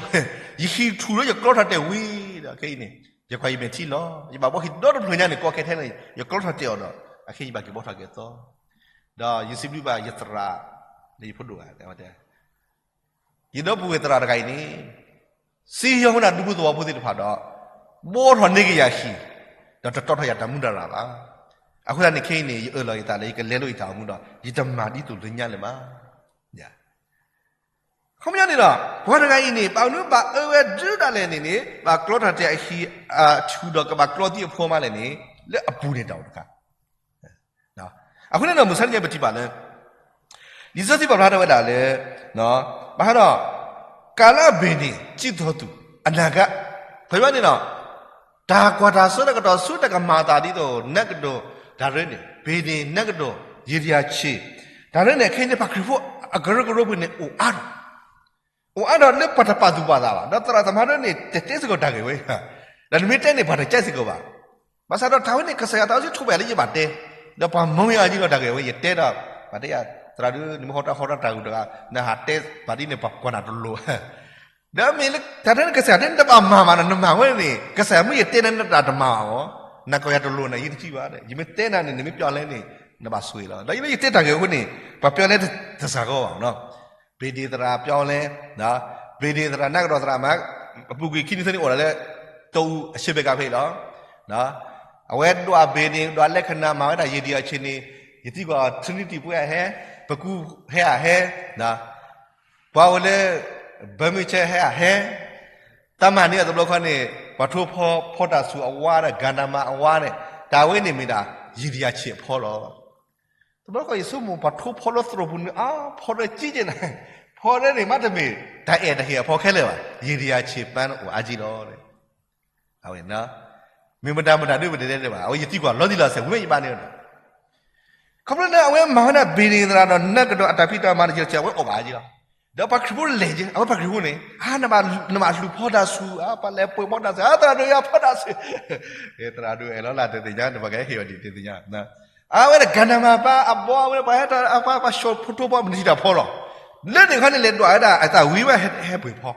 ယဟံၣ်ထူၣ်လၢယကျီထီၣ်တဲာ်ဝံၤဒီး ခဲအံၤန့ၣ် ယကွၢ်ယမဲာ်ထံလီၤ. ယဘၣ်ဘှီဟံၣ်ဒီတဖျၢၣ်ညါန့ၣ် ကီခဲထဲန့ၣ် ယကျီထီၣ်တဲာ်အီၤဒီး အခဲအံၤယဘၣ်က့ၤဘှီထီၣ်က့ၤအသီ ဒီးယစံးဘျုးဘၣ်ယသရၣ်, လၢယဖိဒိၣ်ဂၤတဲဝဲတဲ, ယဒီပုၢ်ဝဲၢ်သရၣ်တဂၤအံၤန့ၣ် စံၣ်ညီၣ်ဝဲဒၣ်ဒူဖိသဝီဖိသ့ၣ်တဖၣ်ဒီး ဘှီထီၣ်န့ၢ်က့ၤယၤဟံၣ်, ဒီးတတီထီၣ်ယၤတၢ်မူးတၢ်ရၢ်ဘၣ်. အဃိသတးန့ၣ်ခဲအံၤန့ၣ် ယအၢၣ်လီၤယသးလၢယကလဲလိာ်ယတၢ်အိၣ်မူဒီး ယတမၤဒ်သိးလၢညါလၢၤဘၣ်. အခီပညီန့ၣ်ဒီး ပှၤတဂၤအံၤန့ၣ် ဘၣ်မနုၤဘၣ်အၢဝဲဒုးဒၣ်လဲာ်န့ၣ်န့ၣ် ဘၣ်ကျီထီၣ်တဲာ်အဟံၣ်အထူၣ်ဒီးကဘၣ်ကျီသံအဖီမးလဲၣ်န့ၣ် လၢအပူၤန့ၣ်တၢ်အိၣ်တခါ အဃိန့ၣ်ဒီး မုၢ်ဆါန့ၣ်ပထံၣ်ဘၣ်လၢ လံာ်စီဆှံပာ်ဖျါထီၣ်ဝဲဒၣ်လၢ ဘၣ်ဃးဒီး ကၤလၢအဘ့ၣ်န့ၣ် ကံၣ်သီၣ်သူၣ် အနၤကါ, ဖဲဘၣ်န့ၣ်ဒီး တၢ်ကွၢ်တၢ်စိတၢ်ကတီၢ်ဆူတၢ်ကမၤအသးဒ်သိး နၢကဒိၣ်တၢ်ရၢန့ၣ် ဘ့ၣ်န့ၣ် နၢကဒိၣ် ယံၤဒယၤဆ့ၣ် တၢ်ရၢန့ၣ် ခဲအံၤန့ၣ် ပှၤခရံာ်ဖိအကရၢကရိပူၤန့ၣ် အိၣ်အါထီၣ် အိၣ်အါထီၣ်လၢပှၤတပာ်သူၣ်ပာ်သးဘၣ်, ဒီးသရၣ်သမါဒၢန့ၣ် တတဲစ့ၢ်ကီးတၢ်ဂ့ၢ်ဝဲ, ဒီးနမ့ၢ်တဲန့ၣ် ပှၤတကဲစ့ၢ်ကီးဘၣ်. ဘၣ်ဆၣ်ဒီးတၢ်ဝဲန့ၣ် ကစၢ်ယွၤတၢ်အိၣ်ဆူၣ်ထူၣ်ဘၣ်လၢယဘၣ်တဲ, ဒီးပှၤမၢယၤအီၤယံၤလီၤတၢ်ဂ့ၢ်ဝဲ ယတဲဒီး ပှၤတဲယၤ သရၣ်ဒုး နမ့ၢ်ဟီတၢ်ဟီတၢ်တၢ်ဂုၤတဂၤ နဟးတဲဘၣ်ဒ်န့ၣ် ပှၤကွၢ်နၤတလိၤ ဒီးမ့ၢ်လၢတၢ်ထဲန့ၣ် ကစၢ်ယွၤတဲနတဘၣ်မၤဘၣ်နီၤ, နမၤဝဲန့ၣ် ကစၢ်ယွၤမ့ၢ်ယတဲနၤ နတၢ်တမၤဘၣ်အီၤ, နကွၢ်ယၤတလိၤနၤ ယတထံၣ်ဘၣ်, ယမ့ၢ်တဲနၤန့ၣ် နမ့ၢ်ပျီလဲၣ်န့ၣ် နဘၣ်ဆိၣ်ဂ့ၤလီၤ. ဒီးယမ့ၢ်ယတဲတၢ်ဂ့ၢ်အဃိန့ၣ် ပှၤပျီလဲၣ်တစှၤဂီၢ်ဘၣ်နီၤ. ဘ့ၣ်ဒ့ၣ်သရၣ်ပျီလဲၣ်, ဘ့ၣ်ဒ့ၣ်သရၣ် နၢကဒိၣ်သရၣ်မး အပူၤကွံာ်ခံနံၤသၢနံၤအိၣ်ဒၣ်လၢ တအူအဆၢဘဲကဖဲအံၤလီၤ. အဝဲဒွးဘ့ၣ်ဒ့ၣ် ဒွးလၢခနၣ်မၤဝဲဒၣ် ယံၤဒယၤဆ့ၣ်န့ၣ် ယသံကွၢ် Trinity ပှဲၤအဟဲ, ပကူဟဲအဟဲ ပှၤအိၣ်လၢ ဘၢမုၢ်ဆဲဟဲအဟဲ, တၢ်မၤန့ၢ်အတဘျီခီန့ၣ် ပှၤထိဖီဖီတၢ်ဆူၣ်အဝါဒီး ကၤနမၤအဝါန့ၣ် တၢ်ဝဲန့ၣ်မ့ၢ်ဒၣ် ယံၤဒယၤဆ့ၣ်အဖီလီၤ. တဘျီခီယဆိကမိၣ် ပှၤထိဖီလၢသရိာ်ပူၤန့ၣ် အါ ဖီလၢကံကဲနၤ, ဖီလၢန့ၣ်မ့တမ့ၢ် တၢ်အဲၣ်တၢ်ဟ့ၣ်အဖီခဲလၢာ်ဘၣ်, ယံၤဒယၤဆ့ၣ်ပၢန့ၣ်အိၣ်အါကံလီၤ. အဝဲ မ့ၢ်မတၤမတၤဒ်ပတဲတဲဘၣ်, အဝဲယသံကွၢ်လီၤတံၢ်လီၤဆဲး ဝံၤမ့ၢ်ယဘၣ်န့ၣ်ဒီး ခီဖျိလၢအဝဲမၤဝဲဒၣ်ဘ့ၣ်ဒ့ၣ်သရၣ်ဒီး နၢကဒိၣ်အတၢ်ဖံးတၢ်မၤတက့ၢ်ဒီး အဝဲအိၣ်ဘၣ်အါကံလီၤ. ဒီးပှၤခရံာ်ဖိလဲၤက့ၤ အဝဲပှၤခရံာ်ဖိန့ၣ် အါ နဘၣ်လူၤဖီတၢ်ဆူၣ် အါ ပှၤလဲၤပှ့ၤဖီတၢ်ဆူၣ် အါ သရၣ်ဒိၣ်ယၤဖီတၢ်ဆူၣ်, သရၣ်ဒိၣ်အဲၣ်လီၤလၢတသ့ၣ်ညါ နဘၣ်ကဟ့ၣ်အီၤဒ်တသ့ၣ်ညါ, အဝဲဒၣ်ကၤနမၤပၢ်အဘီအဝဲ ပှၤဟဲတၢ်အပၢ်ပှၤၡီၣ်ဖိထိဖီ မနုၤတၢ်ဖီလီၤ. လၢန့ၣ်ခီန့ၣ် လဲၤဒွးဝဲဒၣ်အသးဝံၤဝဲဟဲပှ့ၤဖီ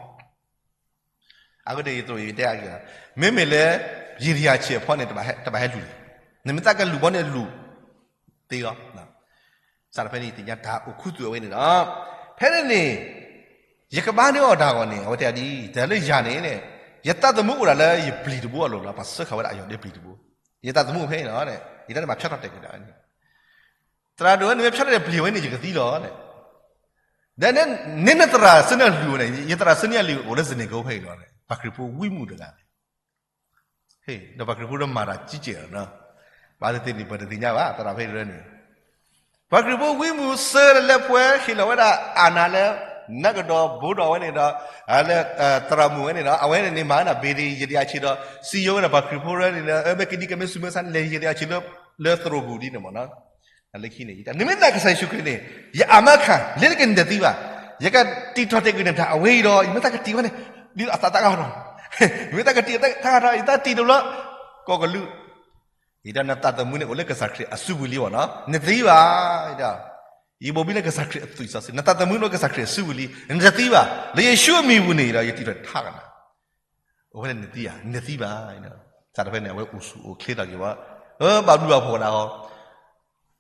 အဃိန့ၣ် ယသိးယတဲအါက့ၤလီၤ, မ့မ့ၢ်လၢ ယံၤဒယၤဆ့ၣ်အဖီန့ၣ် တဘၣ်ဟဲလူၤလံ, နမ့ၢ်သးကလူၤဘီန့ၣ်လူၤ သ့လီၤ. စးထီၣ်ဖဲန့ၣ် ယသ့ၣ်ညါတၢ်အိၣ်ခူသူၣ်အဝဲန့ၣ်ဒီး ဖဲန့ၣ်န့ၣ် ယကဘါန့ၢ်အီၤတၢ်ဂီၤန့ၣ် အဝဲတဲဒ်အံၤ, တၢ်လၢယၤန့ၣ် ယသးသမူအိၣ်ဒၣ်လၢယပျံၤတဘိအလိၤလီၤ, ပှၤစၢဃာ်ဝဲဒၣ်အယီၢ်ဒၢပျံၤတဘိ, ယသးသမူအိၣ်ဖဲန့ၣ်လီၤ, ယတၢ်န့ၣ်ဘၣ်ဖၠါထီၣ်တဲာ်က့ၤဒၣ်ဝဲန့ၣ် သရၣ်ဒိၣ်ဝဲန့ၣ် မ့ၢ်ဖၠါထီၣ်တဲာ်ပျံၤဝဲန့ၣ် ယကသံလီၤ. ဒီးန့ၣ်နသရၣ်စၢန့ၢ်အလုၢ်ဝဲန့ၣ် ယသရၣ်စၢန့ၢ်အလုၢ်အိၣ်လၢစန့ၢ်ကအိၣ်ဖဲအံၤလီၤ, ပှၤခရံာ်ဖိဝံမုၣ်တဂၤန့ၣ် ဒီးပှၤခရံာ်ဖိဒီးမၤတၢ်ကံကဲလီၤ, ဘၣ်သ့ၣ်သ့ၣ်န့ၣ် ပတသ့ၣ်ညါဘၣ် သရၣ်ဖဲအံၤန့ၣ်, ပှၤခရံာ်ဖိဝံမုၣ်စၢလၢပှဲၤ ဟ့ၣ်လီၤဝဲဒၣ်အနၢ်လၢ နၢကဒိၣ်ဘိဒီးဝဲန့ၣ်ဒီး လၢ သရၣ်မုၣ်ဝဲန့ၣ်ဒီး အဝဲန့ၣ်န့ၣ် မၤဝဲဒၣ်ဘ့ၣ်ဒ့ၣ်ယံၤဒယၤဆ့ၣ်ဒီး စံယိဝဲဒၣ်ပှၤခရံာ်ဖိရၢန့ၣ် မ့ၢ်ကဒံကမ့ၢ်ဆူးမ့ၢ်ဆါန့ၣ် လဲၤယံၤဒယၤဆ့ၣ်လၢ လၢသရိာ်ပူၤဒ်န့ၣ်မ့ၢ်နီၤ လၢခံန့ၣ် နမ့ၢ်နာ်ကစၢ်ယ့ၣ်ၡူးခရံာ်န့ၣ် ယအမါခၣ် လဲၤတက့ၤနတသံဘၣ်, ယကတံာ်ထီၣ်တဲာ်က့ၤနတၢ်အဝဲအံၤဒီး ယမ့ၢ်သးကတံာ်ဝဲန့ၣ် ဒ်အသးတၢ်ကဟးထီၣ်, ယမ့ၢ်သးကတံာ်တၢ်ကဟးထီၣ် ယသးတံာ်တဘျီ ကီၢ်ကလူး, ယဒီးနသးသမူန့ၣ်အိၣ်လၢကစၢ်ခရံာ်အစုပူၤလံဘၣ်နီၤ နတသံဘၣ်, ယဘိးဘံလၢကစၢ်ခရံာ်အသွံၣ်စီဆှံ နသးသမူန့ၣ်အိၣ်လၢကစၢ်ခရံာ်အစုပူၤလံ နတသံဘၣ်, လၢယ့ၣ်ၡူးအမံၤပူၤန့ၣ်ဒီး ယတံာ်ထီၣ်ထးကနၤ အိၣ်ဖဲန့ၣ်နသံဧါ, နသံဘၣ်, စးထီၣ်ဖဲန့ၣ် အဝဲအိၣ်ဆူၣ်အိၣ်ချ့ထီၣ်က့ၤဝဲ, ဘၣ်ဘျုးဘၣ်ဖှိၣ်ဒၣ်အီၤ,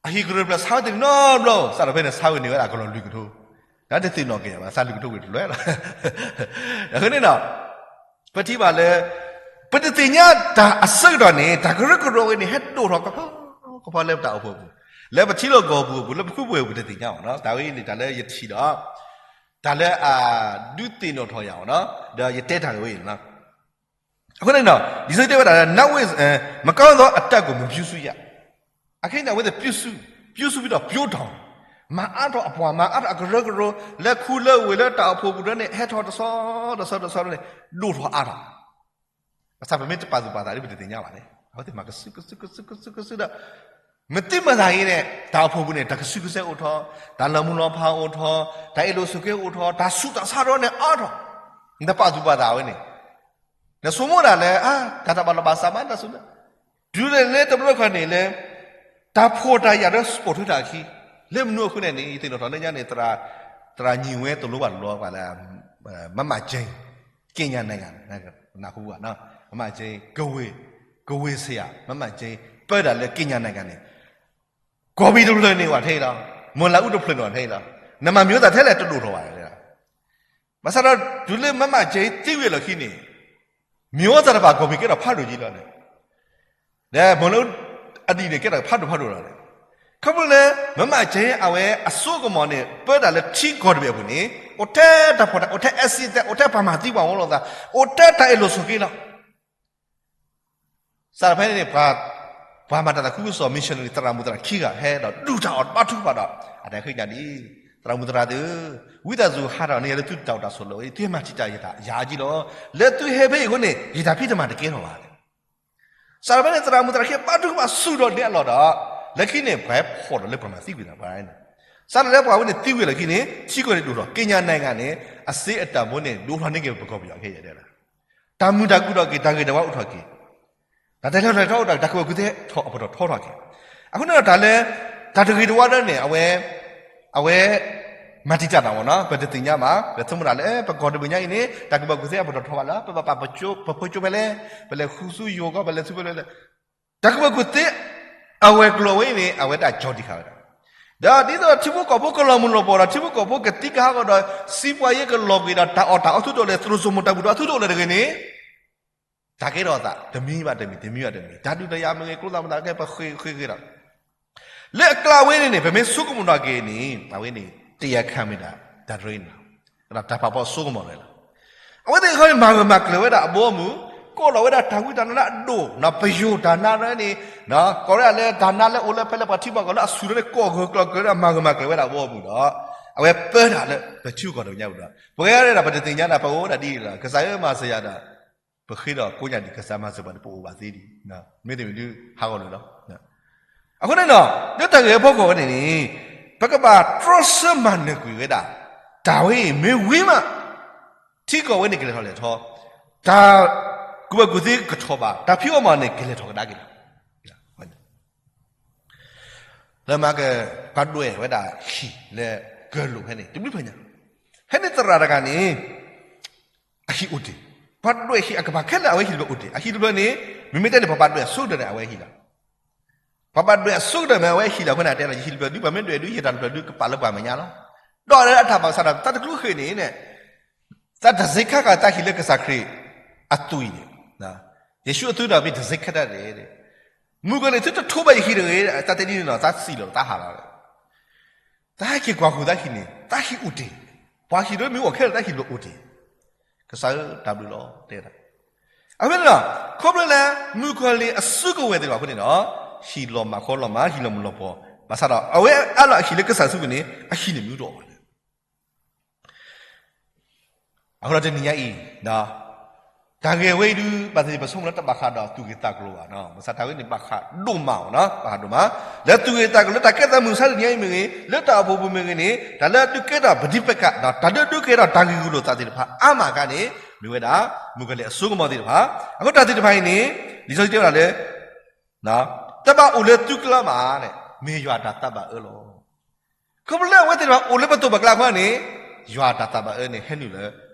အဟံၣ်ကရၢၢ်ဖျၢၣ်ဆါဝဲတနီတဘျီ, စးထီၣ်ဖဲန့ၣ် ဆါဝဲန့ၢ်ဝဲဒၣ်ကလီၤလွံၢ်ကထိ, တၢ်တသ့ၣ်နီၣ်က့ၤဘၣ်, ဆါလွံၢ်ကထိဝံၤတလွဲလီၤ, အဃိန့ၣ်ဒီး, ပထံၣ်ဘၣ်လၢ, က ပတသ့ၣ်ညါတၢ်အဆၢကတီၢ်န့ၣ် တၢ်ကရၢကရိဝဲန့ၣ် ဟဲဒိၣ်ထီၣ်ကဖီကဖီလၢပတၢ်အိၣ်ဖှိၣ်အပူၤ, လၢပထံလီၢ်ကီၢ်ပူၤအပူၤ လၢပခူပူၤအပူၤ ပတသ့ၣ်ညါဘၣ်နီၤ. တၢ်ဝဲအံၤန့ၣ် တၢ်လၢယထံၣ်ဒီး တၢ်လၢအဒုးသ့ၣ်နီၣ်ထီၣ်ယၤဘၣ်နီၤ, ဒီးယတဲတၢ်ဂ့ၢ်ဝဲအံၤလီၤ. အဃိန့ၣ်ဒီး လံာ်စီဆှံတဲဝဲဒၣ်လၢ နဝိ မကောင်းသောအတတ်ကို မပြုစုရ. အခဲအံၤန့ၣ် အဝဲသ့ၣ် ပြုစု, ပြုစုပြီးတော့ ပျိုးထောင်, မၤအါထီၣ်အပှၤ မၤအါထီၣ်အကရၢကရိ လၢခူလၢဝ့ၢ်လၢတၢ်အိၣ်ဖှိၣ်ပူၤဒၣ်န့ၣ် ဟဲထီၣ်တဆီတဆီတဆီန့ၣ် ဒိၣ်ထီၣ်အါထီၣ် ဘၣ်ဆၣ်ပမ့ၢ်တပာ်သူၣ်ပာ်သးဒီး ပတသ့ၣ်ညါဘၣ်န့ၣ် အဝဲသ့ၣ်မၤကစုကစုကစုကစုကစုဒီး မ့ၢ်သ့မၤသးအံၤန့ၣ် တၢ်အိၣ်ဖှိၣ်ပူၤန့ၣ် တၢ်ကစုကစဲအိၣ်ထီၣ်, တၢ်လီၤမုၢ်လီၤဖးအိၣ်ထီၣ်, တၢ်အ့ၣ်လိာ်ဆိးက့အိၣ်ထီၣ်, တၢ်ဆူးတၢ်ဆါဒီးန့ၣ်အါထီၣ်, နတပာ်သူၣ်ပာ်သးဝဲန့ၣ် နဆိကမိၣ်ဒၣ်လၢ အါ တၢ်တဘၣ်လီၤဘၣ်စးမး တၢ်ဆူး တုၤလၢတဘျီခီန့ၣ်လၢ တၢ်ဖှီၣ်တၢ်ယာ်ဒီး စပိာ်ထွဲတၢ်အခံ, လၢမနုၤအဃိန့ၣ်န့ၣ် ယသ့ၣ်နီၣ်ထီၣ်လၢညါန့ၣ် သရၣ် သရၣ်ညံၤဝဲတလိၣ်ဘၣ်တလီၤဘၣ်လၢ မမ့ၢ်ကဲ က့ညါနၤဂၤ နၢ်ဟူဘၣ်နီၤ, မမ့ၢ်ကဲ ကဝ့ၤ ကဝ့ၤဆရာ မမ့ၢ်ကဲ ပၢတၢ်လၢက့ညါနၤဂၤန့ၣ် ကီၢ်ပံၤတဖျၢၣ်န့ၣ်ဝဲထဲအံၤလီၤ, မုၢ်လၢအူတဖျၢၣ်န့ၣ်ဝဲထဲအံၤလီၤ, နမၤမံၤအိၣ်သးထဲလဲၣ်တဒိၣ်ထီၣ်ဘၣ်. ဘၣ်ဆၣ်ဒီး တုၤလၢမမ့ၢ်ကဲသံဝံၤအလီၢ်ခံန့ၣ် မံၤအိၣ်သးတဖၣ်ကီၢ်ပံၤကဲထီၣ်ဖးဒိၣ်က့လီၤန့ၣ်, ဒီးမုၢ်လၢအဒံးန့ၣ် ကဲထီၣ်ဖးဒိၣ်ဖးဒိၣ်လီၤန့ၣ်, ခီဖျိလၢ မမ့ၢ်ကဲအဝဲအစိကမီၤန့ၣ် ပၢတၢ်လၢထံကီၢ်တဘ့ၣ်အပူၤန့ၣ် အိၣ်ထဲတၢ်ဖှီၣ်တၢ် အိၣ်ထဲ accident အိၣ်ထဲပှၤမၤသံပှၤမၤလိာ်သး အိၣ်ထဲတၢ်အ့ၣ်လိာ်ဆိးက့လီၤ. စးထီၣ်ဖဲန့ၣ်န့ၣ် ပှၤမၤတၢ်သးခုကစီၣ် missionary သရၣ်မုၣ်သရၣ်ခံဂၤဟဲဒီးဒုးတၢ်အီၣ်ဘါထုကဖၣ်ဒီး အတၢ်ဃ့ကညးဒ်အံၤ, သရၣ်မုၣ်သရၣ်သ့ၣ်ဧၢ, ဝံသးစူၤဟးထီၣ်န့ၢ်ယၤလၢသုတၢ်အိၣ်တၢ်ဆိးလၢအံၤ သုဟဲမၤတံာ်တာ်ယၤအါကံလီၤ. လၢသုဟဲဖဲအံၤအဃိန့ၣ် ယတၢ်ဖံးတမၤတကဲထီၣ်ဘၣ်. စးထီၣ်ဖဲန့ၣ် သရၣ်မုၣ်သရၣ်ခံဘါထုကဖၣ်ဆူၣ်ထီၣ်န့ၢ်အလီၢ်ဒီး လၢခံန့ၣ် ပှၤဟဲဖီၣ်ဒီးလၢပှၤမၤသံကွံာ်န့ၣ်ပှၤန့ၣ်, စးထီၣ်လၢပှၤဝဲန့ၣ်သံဝံၤလီၢ်ခံန့ၣ် ထံကီၢ်န့ၣ်ဒိၣ်ထီၣ် က့ညါနၤဂၤန့ၣ် အစ့အတၢ်ဘိန့ၣ် ဒိၣ်ထီၣ်န့ၢ်က့ၤပကီၢ်ပယီၤခဲအံၤဒဲးလီၤ. တၢ်မုာ်တၢ်ခုၣ်ထီၣ်က့ၤ တၢ်ဂ့ၤတၢ်ဝါအိၣ်ထီၣ်က့ၤ, တၢ်တဲထီၣ်ထီၣ်ထီၣ် တၢ်ကဝဲၢ်ကူၣ်သ့ထီၣ်အပတီၢ်ထီထီၣ်က့ၤ, အဃိန့ၣ်ဒီးတၢ်လၢ တၢ်တဂ့ၤတဝါဒီးန့ၣ် အဝဲ အဝဲ မၤတံာ်တာ်နၤမ့ၢ်နီၤ ပတသ့ၣ်ညါဘၣ် ပဆိကမိၣ်တၢ်လၢ ပကီၢ်တဘ့ၣ်ညါအံၤန့ၣ် တၢ်ကဝဲၢ်ကူၣ်သ့အပတီၢ်ထီၣ်ဘၣ်လၢ ပဘၣ်ပာ်ပဖိကၠိဖဲလဲၣ်, ပလဲၤဃုဆူယိၤကီၢ် ပလဲၤဆူဖဲလဲၣ်, တၢ်ကဝဲၢ်ကူၣ်သ့ အဝဲၤကျိၤဝဲအံၤန့ၣ် အဝဲဒၣ်ကၠီတံၢ်ဃာ်ဝဲဒၣ်, ဒီးဒ်သိးထံဖိကီၢ်ဖိကလီၤမုၢ်လီၤပှီၢ်ဒီး ထံဖိကီၢ်ဖိကသံကဟးဂီၤဒီး စံးပှၤယ့ကလီၤကွံာ်ဒီး တၢ်အီၣ်တၢ်အီအသုတအိၣ်လၢၤ သရိာ်စိမိၢ်တၢ်ဘူၣ်ဒီးအသုတအိၣ်လၢၤတဂ့ၤန့ၣ် တၢ်ကဲထီၣ်အသး တမံၤဘၣ်တမံၤ တမံၤဘၣ်တမံၤ တၢ်ဒုးတၢ်ယၤမ့ၢ်ဂ့ၤ ကျိသးမုၢ်သးကဲ ပဃ့ဃ့ဃ့ဒီး လၢအကျါဝဲန့ၣ်န့ၣ် ပမ့ၢ်ဆိကမိၣ်ထီၣ်က့ၤန့ၣ် အဝဲန့ၣ် တယၤခါမ့ၢ်ဒၣ်တၢ်တရ့န့ၣ်လီၤ, တၢ်ပာ်ဖှိၣ်ဆိကမိၣ်လီၤ. အဝဲသ့ၣ်တခီန့ၣ် မၤဂၢၢ်မၤကျၢၤဝဲဒၣ်အဘီအမုၢ်, ကိးလီၤဝဲဒၣ်တၢ်ဝံတၢ်နါလၢအဒိၣ်, ပယိၤတၢ်နါဒ်န့ၣ်, ကိးဝဲဒၣ်လၢတၢ်နါလၢအိၣ်လၢဖဲလၢပှၤထံပှၤကီၢ်လၢအဆူၣ်လီၤန့ၣ် ကိးဂၢၢ်ကျၢၤကျၢၤဒီး မၤဂၢၢ်မၤကျၢၤဝဲဒၣ်အဘီအမုၢ်ဒီး အဝဲပၢတၢ်လၢပထံကီၢ်တဘ့ၣ်ညါပူၤဒီး ပဝဲဒၣ်ပတသ့ၣ်ညါဒၣ် ပအိၣ်ဝဲဒၣ်ဒ်အံၤလီၤ, ကစၢ်ဧၢမၤစၢၤယၤဒီး ပဃ့ဒီးကိးညါဒံး ကစၢ်မၤစၢၤပှၤန့ၣ် ပအိၣ်ဘၣ်သ့ဒံး, မ့တမ့ၢ်ဒုးဟးဂီၤလၢာ်လီၤ. အဃိန့ၣ်ဒီး လၢတၢ်ဂ့ၢ်အဖီခိၣ်ဝဲန့ၣ်န့ၣ် ပကဘၣ်တြီဆၢမၤနၢၤကွံာ်ဝဲဒၣ် တၢ်ဝဲအံၤမ့ၢ်ဝံၤမး ထံကီၢ်ဝဲန့ၣ်ကလဲၤထီၣ်လဲၤထီ, တၢ်ကူၣ်ဘၣ်ကူၣ်သ့ကထီၣ်ဘၣ် တၢ်ဖံးအီၣ်မၤအီၣ်န့ၣ် ကလဲၤထီၣ်ကဒါက့ၤလီၤ. လၢမၤက ပှၤဒွဲၣ်ဝဲဒၣ်ဟံၣ်လၢကၢၢ်လိာ်ဖဲန့ၣ် တဘျုးဖဲညါ, ဖဲန့ၣ်သရၣ်တဂၤန့ၣ် အဟံၣ်အိၣ်တ့ၢ်, ပှၤဒွဲၣ်ဟံၣ်အကပၤခဲလၢာ်အဝဲဟံၣ်တဖျၢၣ်အိၣ်တ့ၢ်, အဟံၣ်တဖျၢၣ်န့ၣ် မ့မ့ၢ်တဲန့ၣ် ပှၤဘၣ်ဒွဲၣ်အဆိကတၢၢ်န့ၣ် အဝဲဟံၣ်လီၤ. ပှၤဘၣ်ဒွဲၣ်အဆိကတၢၢ်မ့ၢ်အဝဲဟံၣ်လီၤအဃိန့ၣ် တဲဒီး ယဟံၣ်တဖျၢၣ်ဒုး ပှၤမ့ၢ်ဒွဲၣ်ဒုး ယတၢ်တဖျၢၣ်ဒုး ကပာ်လၢပှၤမဲာ်ညါလီၤ. ဒီးအတၢ်ဘၣ်ဆၣ်ဒီး တၢ်တကျိၤဃ့ၢ်န့ၣ်န့ၣ် တၢ်တစ့ခါဃာ်တၢ်ဟံၣ်လၢကစၢ်ခရံာ်အသွံၣ်န့ၣ်, ယ့ၣ်ၡူးအသွံၣ်ဒီးမ့ၢ်တစ့ခါတၢ်န့ၣ်, မုၣ်ကီၤလံၢ် သုတထိးဘၣ်ယဟံၣ်တဂ့ၤ, တၢ်တဲဒ်န့ၣ်ဒီး တၢ်စံၣ်လီၤတၢ်ဟးလီၤ, တၢ်ဟဲက့ၤကွၢ်ဃုာ်တၢ်ဟံၣ်န့ၣ် တၢ်ဟံၣ်အိၣ်တ့ၢ်, ပှၤဟံၣ်တမ့ၢ်အိၣ်ခဲလၢာ် တၢ်ဟံၣ်လီၤအိၣ်တ့ၢ်, ကစၢ်ဧၢ တၢ်ဘျုးလီၤ တဲဒၣ်. အဃိန့ၣ်ဒီး ခီဖျိလၢ မုၣ်ကီၤလံၢ်အစုကဝဲၤသ့ၣ်တဖၣ်အဃိန့ၣ်ဒီး ဟံၣ်လီၤမၢ်ခီလီၤမၢ် ဟံၣ်လီၤမုၢ်လီၤပှီၢ်, ဘၣ်ဆၣ်ဒီး အဝဲအးလီၤအဟံၣ်လၢကစၢ်စုပူၤန့ၣ် အဟံၣ်န့ၣ်မ့ၢ်တအိၣ်ဘၣ်န့ၣ် အဃိဒီးတနံၤညါအံၤ, တၢ်ဂ့ၢ်ဝဲအံၤဒုး ဘၣ်သ့ၣ်သ့ၣ်ပဆိကမိၣ်လၢတဘၣ်ဃးဒီးသူၣ်ဂ့ၢ်သးကျိၤဘၣ်, ဘၣ်ဆၣ်တၢ်ဂ့ၢ်န့ၣ် ဘၣ်ဃးဒိၣ်မးအီၤ, ဘၣ်ဃးဒိၣ်မး, လၢသူၣ်ဂ့ၢ်သးကျိၤလၢတၢ်ကဲသးမုၢ်မဆါတနံၤညါအံၤမ့ၢ်ဂ့ၤ, လၢတၢ်အိၣ်ဖှိၣ်ပူၤမ့ၢ်ဂ့ၤန့ၣ် တၢ်လၢအဒုးကဲထီၣ်ပဒံးပကး တၢ်လၢအဒုးကဲထီၣ်တၢ်ဂ့ၢ်ဂီၢ်လိာ်သးသ့ၣ်တဖၣ်အါမးအခါန့ၣ် မ့ၢ်ဝဲဒၣ် မုၣ်ကီၤလံၢ်အစိကမီၤသ့ၣ်တဖၣ်, အဃိတၢ်သ့ၣ်တဖၣ်အံၤန့ၣ် လံာ်စီဆှံတဲဝဲဒၣ်လၢ တဘၣ်အိၣ်လၢသုကျါဘၣ်န့ၣ် မ့ၢ်ယွၤတၢ်သးဘၣ်အၢလီၤ. ခီဖျိလၢအဝဲသ့ၣ်တဖၣ်အိၣ်လၢပသိးပကျါအဃိန့ၣ် ယွၤတၢ်သးဘၣ်အၢန့ၣ် ဟဲနုာ်လၢ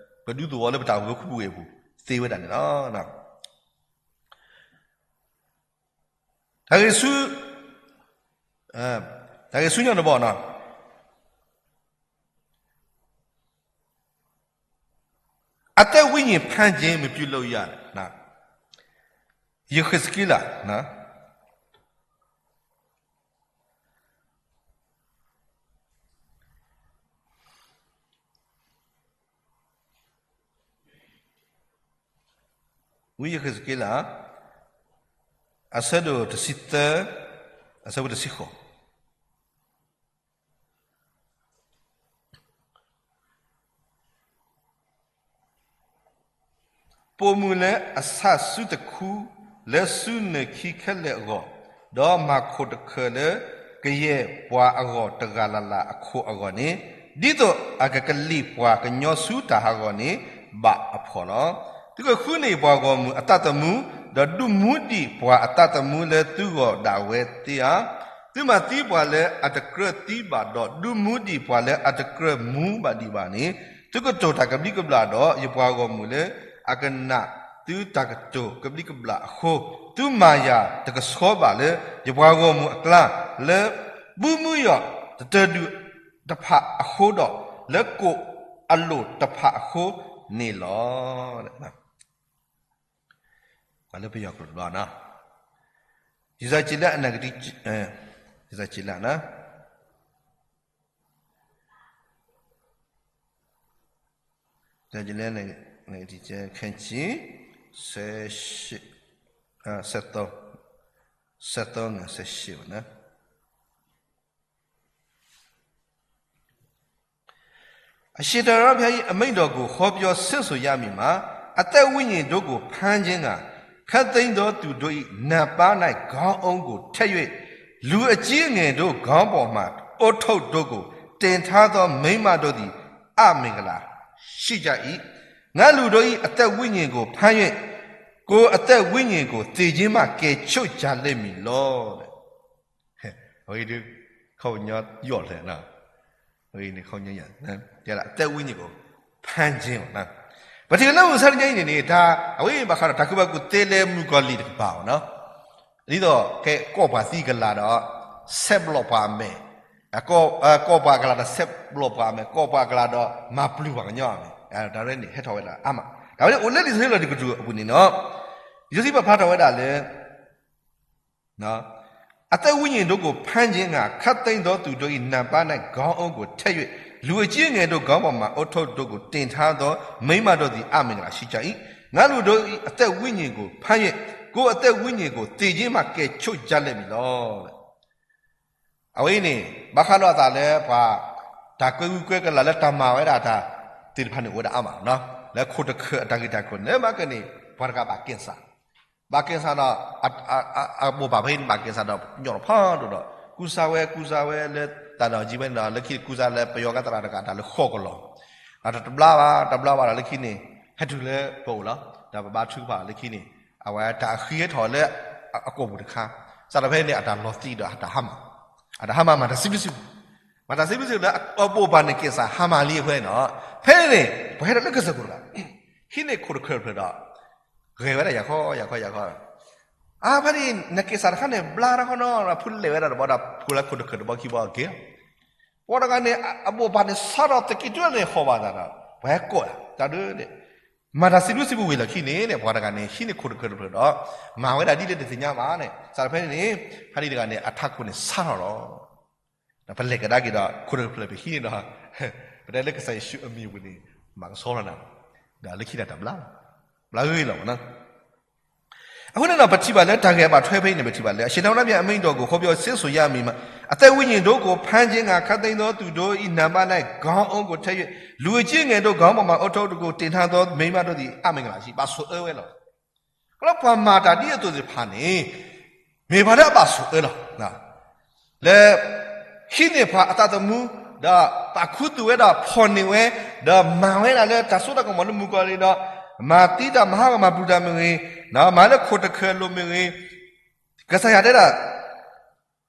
ပဒူသဝီလၢပတၢ်အိၣ်ဖှိၣ်ခူပူၤဝဲအပူၤသ့ဝဲဒၣ်န့ၣ်လီၤ. တၢ်ဂ့ၢ်ဆူ တၢ်ဂ့ၢ်ဆူညါတဘီန့ၣ် အသက်ဝိညာဉ်ဖန်ဆင်း မပြုလုပ်ရ, အ ယဃ့းစက့လး, ဝံယဃ့းစက့လး, အဆၢဒိၣ်တဆံသၢ, အဆၢဖိတဆံဃိး. ပိာ်မုၣ်လၢအဆၣ်ဆူတခူ, လၢဆူနၢၢ်ခံခဲလၢာ်အဂီၢ်, ဒီးမၤခိၣ်တခၢၣ်လၢကယဲၢ်ပှၤအဂီၢ်တဂၤလၢ်လၢ်အခိၣ်အဂီၢ်န့ၣ်, ဒ်သိးအကကလံၣ်ပှၤကညီဆူတၢ်ဟးဂီၤန့ၣ်, ဘၣ်အဖှီၣ်လီၤ. သုကဃုန့ၢ်ပှၤဂီၢ်မုၢ်အသးသမူ, ဒီးဒုးမူဒံးပှၤအသးသမူလၢသုဂီၢ်ဒၣ်ဝဲသ့ဧါ. သုမၤသံပှၤလၢအတကြၢးသံဘၣ်ဒီး ဒုးမူဒံးပှၤလၢအတကြၢးမူဘၣ်ဒံးဘၣ်န့ၣ်, သုကတိၤတၢ်ကဘျံးကဘျၣ်ဒီး ယပှၤဂီၢ်မုၢ်လၢအကနၣ်သုတၢ်ကတိၤကဘျံးကဘျၣ်အဃိ, သုမၤယၤတကဆှီဘၣ်လၢ ယပှၤဂီၢ်မုၢ်အကျါ, လၢဘုမုယီၢ်တတၢၢ်ဒူၣ်တဖၣ်အဃိဒီး, လၢကိၣ်အလိၣ်တဖၣ်အဃိန့ၣ်လီၤ. ပှၤလၢပယီၤကျိာ်တဘျီနီၤ, ယစၢ်က့လၢအနက, ယစၢ်က့လၢနီၤ, ယစၢ်က့လၢနက, ခဲဆံ, ဆဲ, ဆဲသီ, ဆဲသီနၤဆဲရှံဘၣ်နီၤ. အရှင်ထာဝရဘုရား၏ အမိန့်တော်ကို ဟောပြောဆင့်ဆိုရမည်မှာ, အသက်ဝိညာဉ်တို့ကို ဖမ်းခြင်းငှာ ခပ်သိမ်းသောသူတို့၏ နံပါတ်၌ ခေါင်းအုံးကိုထည့်၍ လူအကြီးအငယ်တို့ခေါင်းပေါ်မှာ ဦးထုပ်တို့ကို တင်ထားသောမိန်းမတို့သည် အမင်္ဂလာရှိကြ၏။ ငါ့လူတို့၏ အသက်ဝိညာဉ်ကို ဖမ်း၍ ကိုယ်အသက်ဝိညာဉ်ကို သေခြင်းမှ ကယ်ထုတ်ကြလိမ့်မည်လော. အဝဲဒုး ခီပညီယီၣ်လဲၣ်, အဝဲန့ၣ်ခီပညီယီၣ်, အသက်ဝိညာဉ်ကို ဖမ်းခြင်းလီၤ. ပထံၣ်လၢမုၢ်ဆါတနံၤအံၤန့ၣ်န့ၣ် တၢ်အဝဲအံၤဘၣ်ဃးဒီးတၢ်ကူၣ်ဘၣ်ကူၣ်သ့လၢမုၣ်ကီၤလံၢ်တကပၤလီၤ. ဒ်သိးကဲ ကိးပှၤသံကလာ်ဒီး ဆဲးဘျီၣ်ပှၤအမဲာ်, ကိးပှၤကလာ်ဒီးဆဲးဘျီၣ်ပှၤအမဲာ်, ကိးပှၤကလာ်ဒီးမၤပျုၤပှၤကညီအမဲာ်, တၢ်ဝဲန့ၣ်ဟဲထီၣ်ဝဲဒၣ်အါမး. တၢ်ဝဲန့ၣ်အိၣ်လၢလံာ်စီဆှံလီၢ်တံၢ်ကတြူၢ်အပူၤန့ၣ်လီၤ. လံာ်စီဆှံပာ်ဖျါထီၣ်ဝဲဒၣ်လၢ အသက်ဝိညာဉ်တို့ကို ဖမ်းခြင်းငှာ ခပ်သိမ်းသောသူတို့၏ နံပါတ်၌ ခေါင်းအုံးကိုထည့်၍ လူအကြီးအငယ်တို့ ခေါင်းပေါ်မှာ ဦးထုပ်တို့ကို တင်ထားသော မိန်းမတို့သည် အမင်္ဂလာရှိကြ၏။ ငါ့လူတို့၏ အသက်ဝိညာဉ်ကို ဖမ်း၍ ကိုယ်အသက်ဝိညာဉ်ကို သေခြင်းမှ ကယ်ထုတ်ကြလိမ့်မည်လော. အဝဲအံၤန့ၣ် ဘၣ်ဃးဒီးအသးလၢပှၤ တၢ်ကွဲဝံကွဲကလၤလၢတၢ်မၤဝဲဒၣ်တၢ်သ့ၣ်တဖၣ်န့ၣ် အိၣ်ဝဲဒၣ်အါမး, လၢခိၣ်တခၢၣ်အတၢ်ဂ့ၢ်တၢ်ကျိၤန့ၣ် မၤကန့ၣ် ပှၤတဂၤဘၣ်ကဲစး ဘၣ်ကဲစးဒီး အဘိၣ်ဘၣ်ဖဲန့ၣ် ဘၣ်ကဲစးဒီး ညီၣ်ဖးဒိၣ်ဒီး ကူစါဝဲ ကူစါဝဲလၢတၢ်ဒီးကံဝဲန့ၣ်ဒီး လၢခံကူစါလၢပယီၤကသရၣ်တဂၤ တၢ်လၢဃီကလီၤ, တဘျါဘၣ် တဘျါဘၣ်ဒီးလၢခံန့ၣ် ဟဲတုၤလၢပအိၣ်လီၤ. ဒီးပဘါထုကဖၣ်လၢခံန့ၣ် အဝဲတၢ်အဃံဟဲထီၣ်လၢအကိာ်ပူၤတခါ, စးထီၣ်ဖဲန့ၣ် အတၢ်လီၤသံဒီးအတၢ်ဟါမၢ်, အတၢ်ဟါမၢ်မၤတၢ်စံးဘျုးစံးဖှိၣ်, မၤတၢ်စံးဘျုးစံးဖှိၣ်လၢအဘိၣ်ဘၣ်န့ၣ်ကဲစးဟါမၢ်လံအဃိန့ၣ်ဒီး ဖဲန့ၣ်န့ၣ် ပှၤဟဲထီၣ်လၢကစၢၢ်ခိၣ်တဂၤ ဟံးန့ၢ်ခိၣ်တခၢၣ်တဖျၢၣ်ဒီး ဂဲၤဝဲဒၣ်ယၤခီယၤခီယၤခီ, အါဖဲန့ၣ် နကဲစးတခါန့ၣ် ဘျါထီၣ်ခီနီၤ ဖုလဲၣ်ဝဲဒၣ်တဘီဒီး ဖုလၢခိၣ်တခၢၣ်တဘီခံဘီက့ၤလီၤ. ပှၤတဂၤန့ၣ် အဘိၣ်ဘၣ်န့ၣ်စးထီၣ်သကံးတုၤန့ၣ် ဟီၣ်ဘၣ်သးဒီး ပှၤဟဲကိးယၤ တၢ်ဒုးန့ၣ် မၤတၢ်စံးဘျုးစံးဖှိၣ်ဝံၤလီၢ်ခံန့ၣ် ပှၤတဂၤန့ၣ် ဟံးန့ၢ်ခိၣ်တခၢၣ်တဖျၢၣ်ဒီး မၤဝဲဒၣ်ဒ်လဲၣ်တသ့ၣ်ညါဘၣ်န့ၣ် စးထီၣ်ဖဲန့ၣ်န့ၣ် ဖဲန့ၣ်တဂၤန့ၣ် အထးခိၣ်န့ၣ်စးထီၣ်လီၤ. ဒီးပလဲၤကဒါက့ၤဒီး ခိၣ်တဖျၢၣ်ပဟံးန့ၢ်ဒီး ပတဲလၢကစၢ်ယ့ၣ်ၡူးအမံၤအပူၤန့ၣ် မၤကဆှီလီၤနၤ, ဒီးလၢခံတၢ်တဘျါ, ဘျါဂ့ၤလီၤမးနီၤ. အဃိန့ၣ်ဒီး ပထံၣ်ဘၣ်လၢတၢ်ဂ့ၢ်အဘၣ်ထွဲဖဲအံၤန့ၣ် ပထံၣ်ဘၣ်လၢ အရှင်ထာဝရဘုရားအမိန့်တော်ကို ဟောပြောဆင့်ဆိုရမည်မှာ အသက်ဝိညာဉ်တို့ကို ဖမ်းခြင်းငှာ ခပ်သိမ်းသောသူတို့၏ နံပါတ်၌ ခေါင်းအုံးကိုထည့်၍ လူအကြီးအငယ်တို့ခေါင်းပေါ်မှာ ဦးထုပ်တို့ကို တင်ထားသော မိန်းမတို့သည် အမင်္ဂလာရှိ, ဘၣ်ဆိၣ်အၢဝဲလီၤ. ကလီပှၤမၤတၢ်ဒ်အသိးသ့ၣ်တဖၣ်န့ၣ် မ့ၢ်ပှၤလၢအဘၣ်ဆိၣ်အၢလီၤ. လၢ ဟံးန့ၢ်ပှၤအသးသမူ, ဒီးပာ်ခူသူၣ်ဝဲဒီးဖီၣ်န့ၢ်ဝဲ, ဒီးမၤဝဲဒၣ်လၢတၢ်စိတၢ်ကမီၤလၢမုၣ်ကီၤလံၢ်ဒီး, မၤသံတၢ်မၤဟးဂီၤမၤပျုၤတၢ်မ့ၢ်ဂ့ၤ, မၤလၢခိၣ်တခၢၣ်လိၤမ့ၢ်ဂ့ၤ, ကစၢ်ယွၤတဲဒၣ်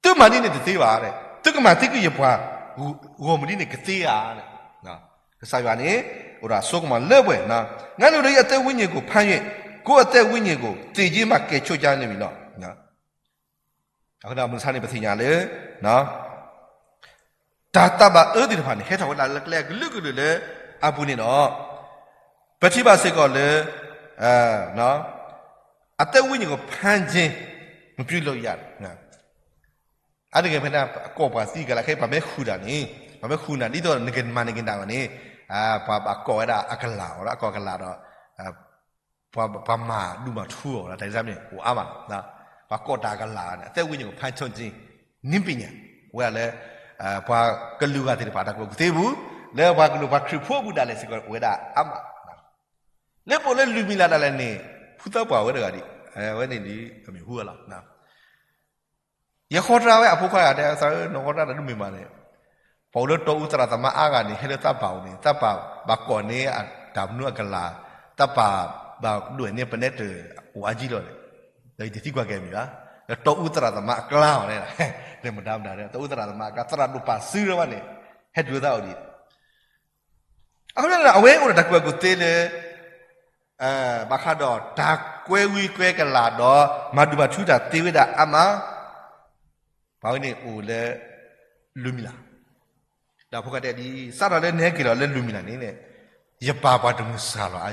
သုမၤဒ်န့ၣ်တသ့ဘၣ်, သုကမၤသံကွံာ်ယပှၤဂီၢ်မုၢ်ဒ်န့ၣ်ကသ့ဧါ. ကစၢ်ယွၤန့ၣ် အိၣ်ဒီးအစိကမီၤလၢပှဲၤ, ငါ့လူတို့၏ အသက်ဝိညာဉ်ကို ဖမ်း၍ ကိုယ်အသက်ဝိညာဉ်ကို သေခြင်းမှ ကယ်ထုတ်ကြလိမ့်မည်လော. အဃိဒီးမုၢ်ဆါန့ၣ် ပသ့ၣ်ညါလၢ တၢ်သးဘၣ်အၢသ့ၣ်တဖၣ်န့ၣ် ဟဲထီၣ်ဝဲဒၣ်လၢကျဲအကလုာ်ကလုာ်လၢအပူၤန့ၣ်ဒီး ပထံၣ်ဘၣ်စ့ၢ်ကီးလၢ အသက်ဝိညာဉ်ကို ဖမ်းခြင်း မပြုလုပ်ရ။ အါတက့ၢ်ဖဲန့ၣ် အကိးပှၤသံကလး ခဲအံၤ ပှၤမ့ၢ်ဃုာ်တၢ်န့ၣ် ပှၤမ့ၢ်ဃုာ်နၤ ဒ်သိးနကမၤနက့ၤတၢ်ဘၣ်န့ၣ် ပှၤဘၣ်ကိးဝဲဒၣ်အကလးအီၤ အကိးကလးဒီး ပှၤမၤဒူၣ်မၤထူအီၤ တၢ်တမ့ၢ်အိၣ်အါမး ပှၤကိးတၢ်အကလးန့ၣ် အသက်ဝိညာဉ်ကို ဖမ်းခြင်း နည်းပညာ အိၣ်ဝဲဒၣ်လၢ ပှၤကလုာ်ဂၤသ့ၣ်တဖၣ် တၢ်ကူၣ်ဘၣ်ကူၣ်သ့ပူၤ လၢပှၤကလုာ်ပှၤခရံာ်ဖိအပူၤဒၣ်လဲာ်စ့ၢ်ကီး အိၣ်ဝဲဒၣ်အါမး လၢပအိၣ်လၢလုၢ်မံၤလၢ်ဒၣ်လဲာ်န့ၣ် ဖုသးပှၢ်ဝဲတဂၤဒံး ဝဲန့ၣ်ဒ်အမ့ၢ်ဟူလီၤ. ယဃီတၢ်ဝဲအဖိခွါဂၤတဲ သးဧၢ နဃီတၢ်တၢ်ဒ်မ့ၢ်မးန့ၣ် ပှၤအိၣ်လၢတီအူသရၣ်သမါအါဂၤန့ၣ် ဟဲလၢသးပၢ်အိၣ်န့ၣ် သးပၢ်ဘၣ်ကိးန့ၢ်တၢ်မနုၤအကလး သးပၢ်ဘၣ်ဒွဲၣ်န့ၢ်ပနဲတၢၢ်အိၣ်အါကံလီၤန့ၣ် ဒီးယတသံကွၢ်ကဲမံၤဘၣ် လၢတီအူသရၣ်သမါအကျါအီၤန့ၣ် မတၤမတၤ တီအူသရၣ်သမါအကျါ သရၣ်ဒိၣ်ပာ်စုဝဲန့ၣ် ဟဲတုၤလၢသးအိၣ်ဒံး အဃိန့ၣ် အဝဲအိၣ်ဒီးတၢ်ကူၣ်ဘၣ်ကူၣ်သ့လၢ ဘၣ်ဃးဒီးတၢ်ကွဲဝံကွဲကလးဒီး မၤဒူၣ်မၤထူတၢ်သ့ဝဲဒၣ်အါမး, ပှၤဝဲန့ၣ်အိၣ်လၢ လုၢ်မံၤလၢ်, ဒီးဖိခွါတဲဒ်အံၤ, စးထီၣ်လၢနဟဲက့ၤလီၤလၢလုၢ်မံၤလၢ်န့ၣ် ယပာ်ပှၤတမုၢ်စှၤလီၤအါ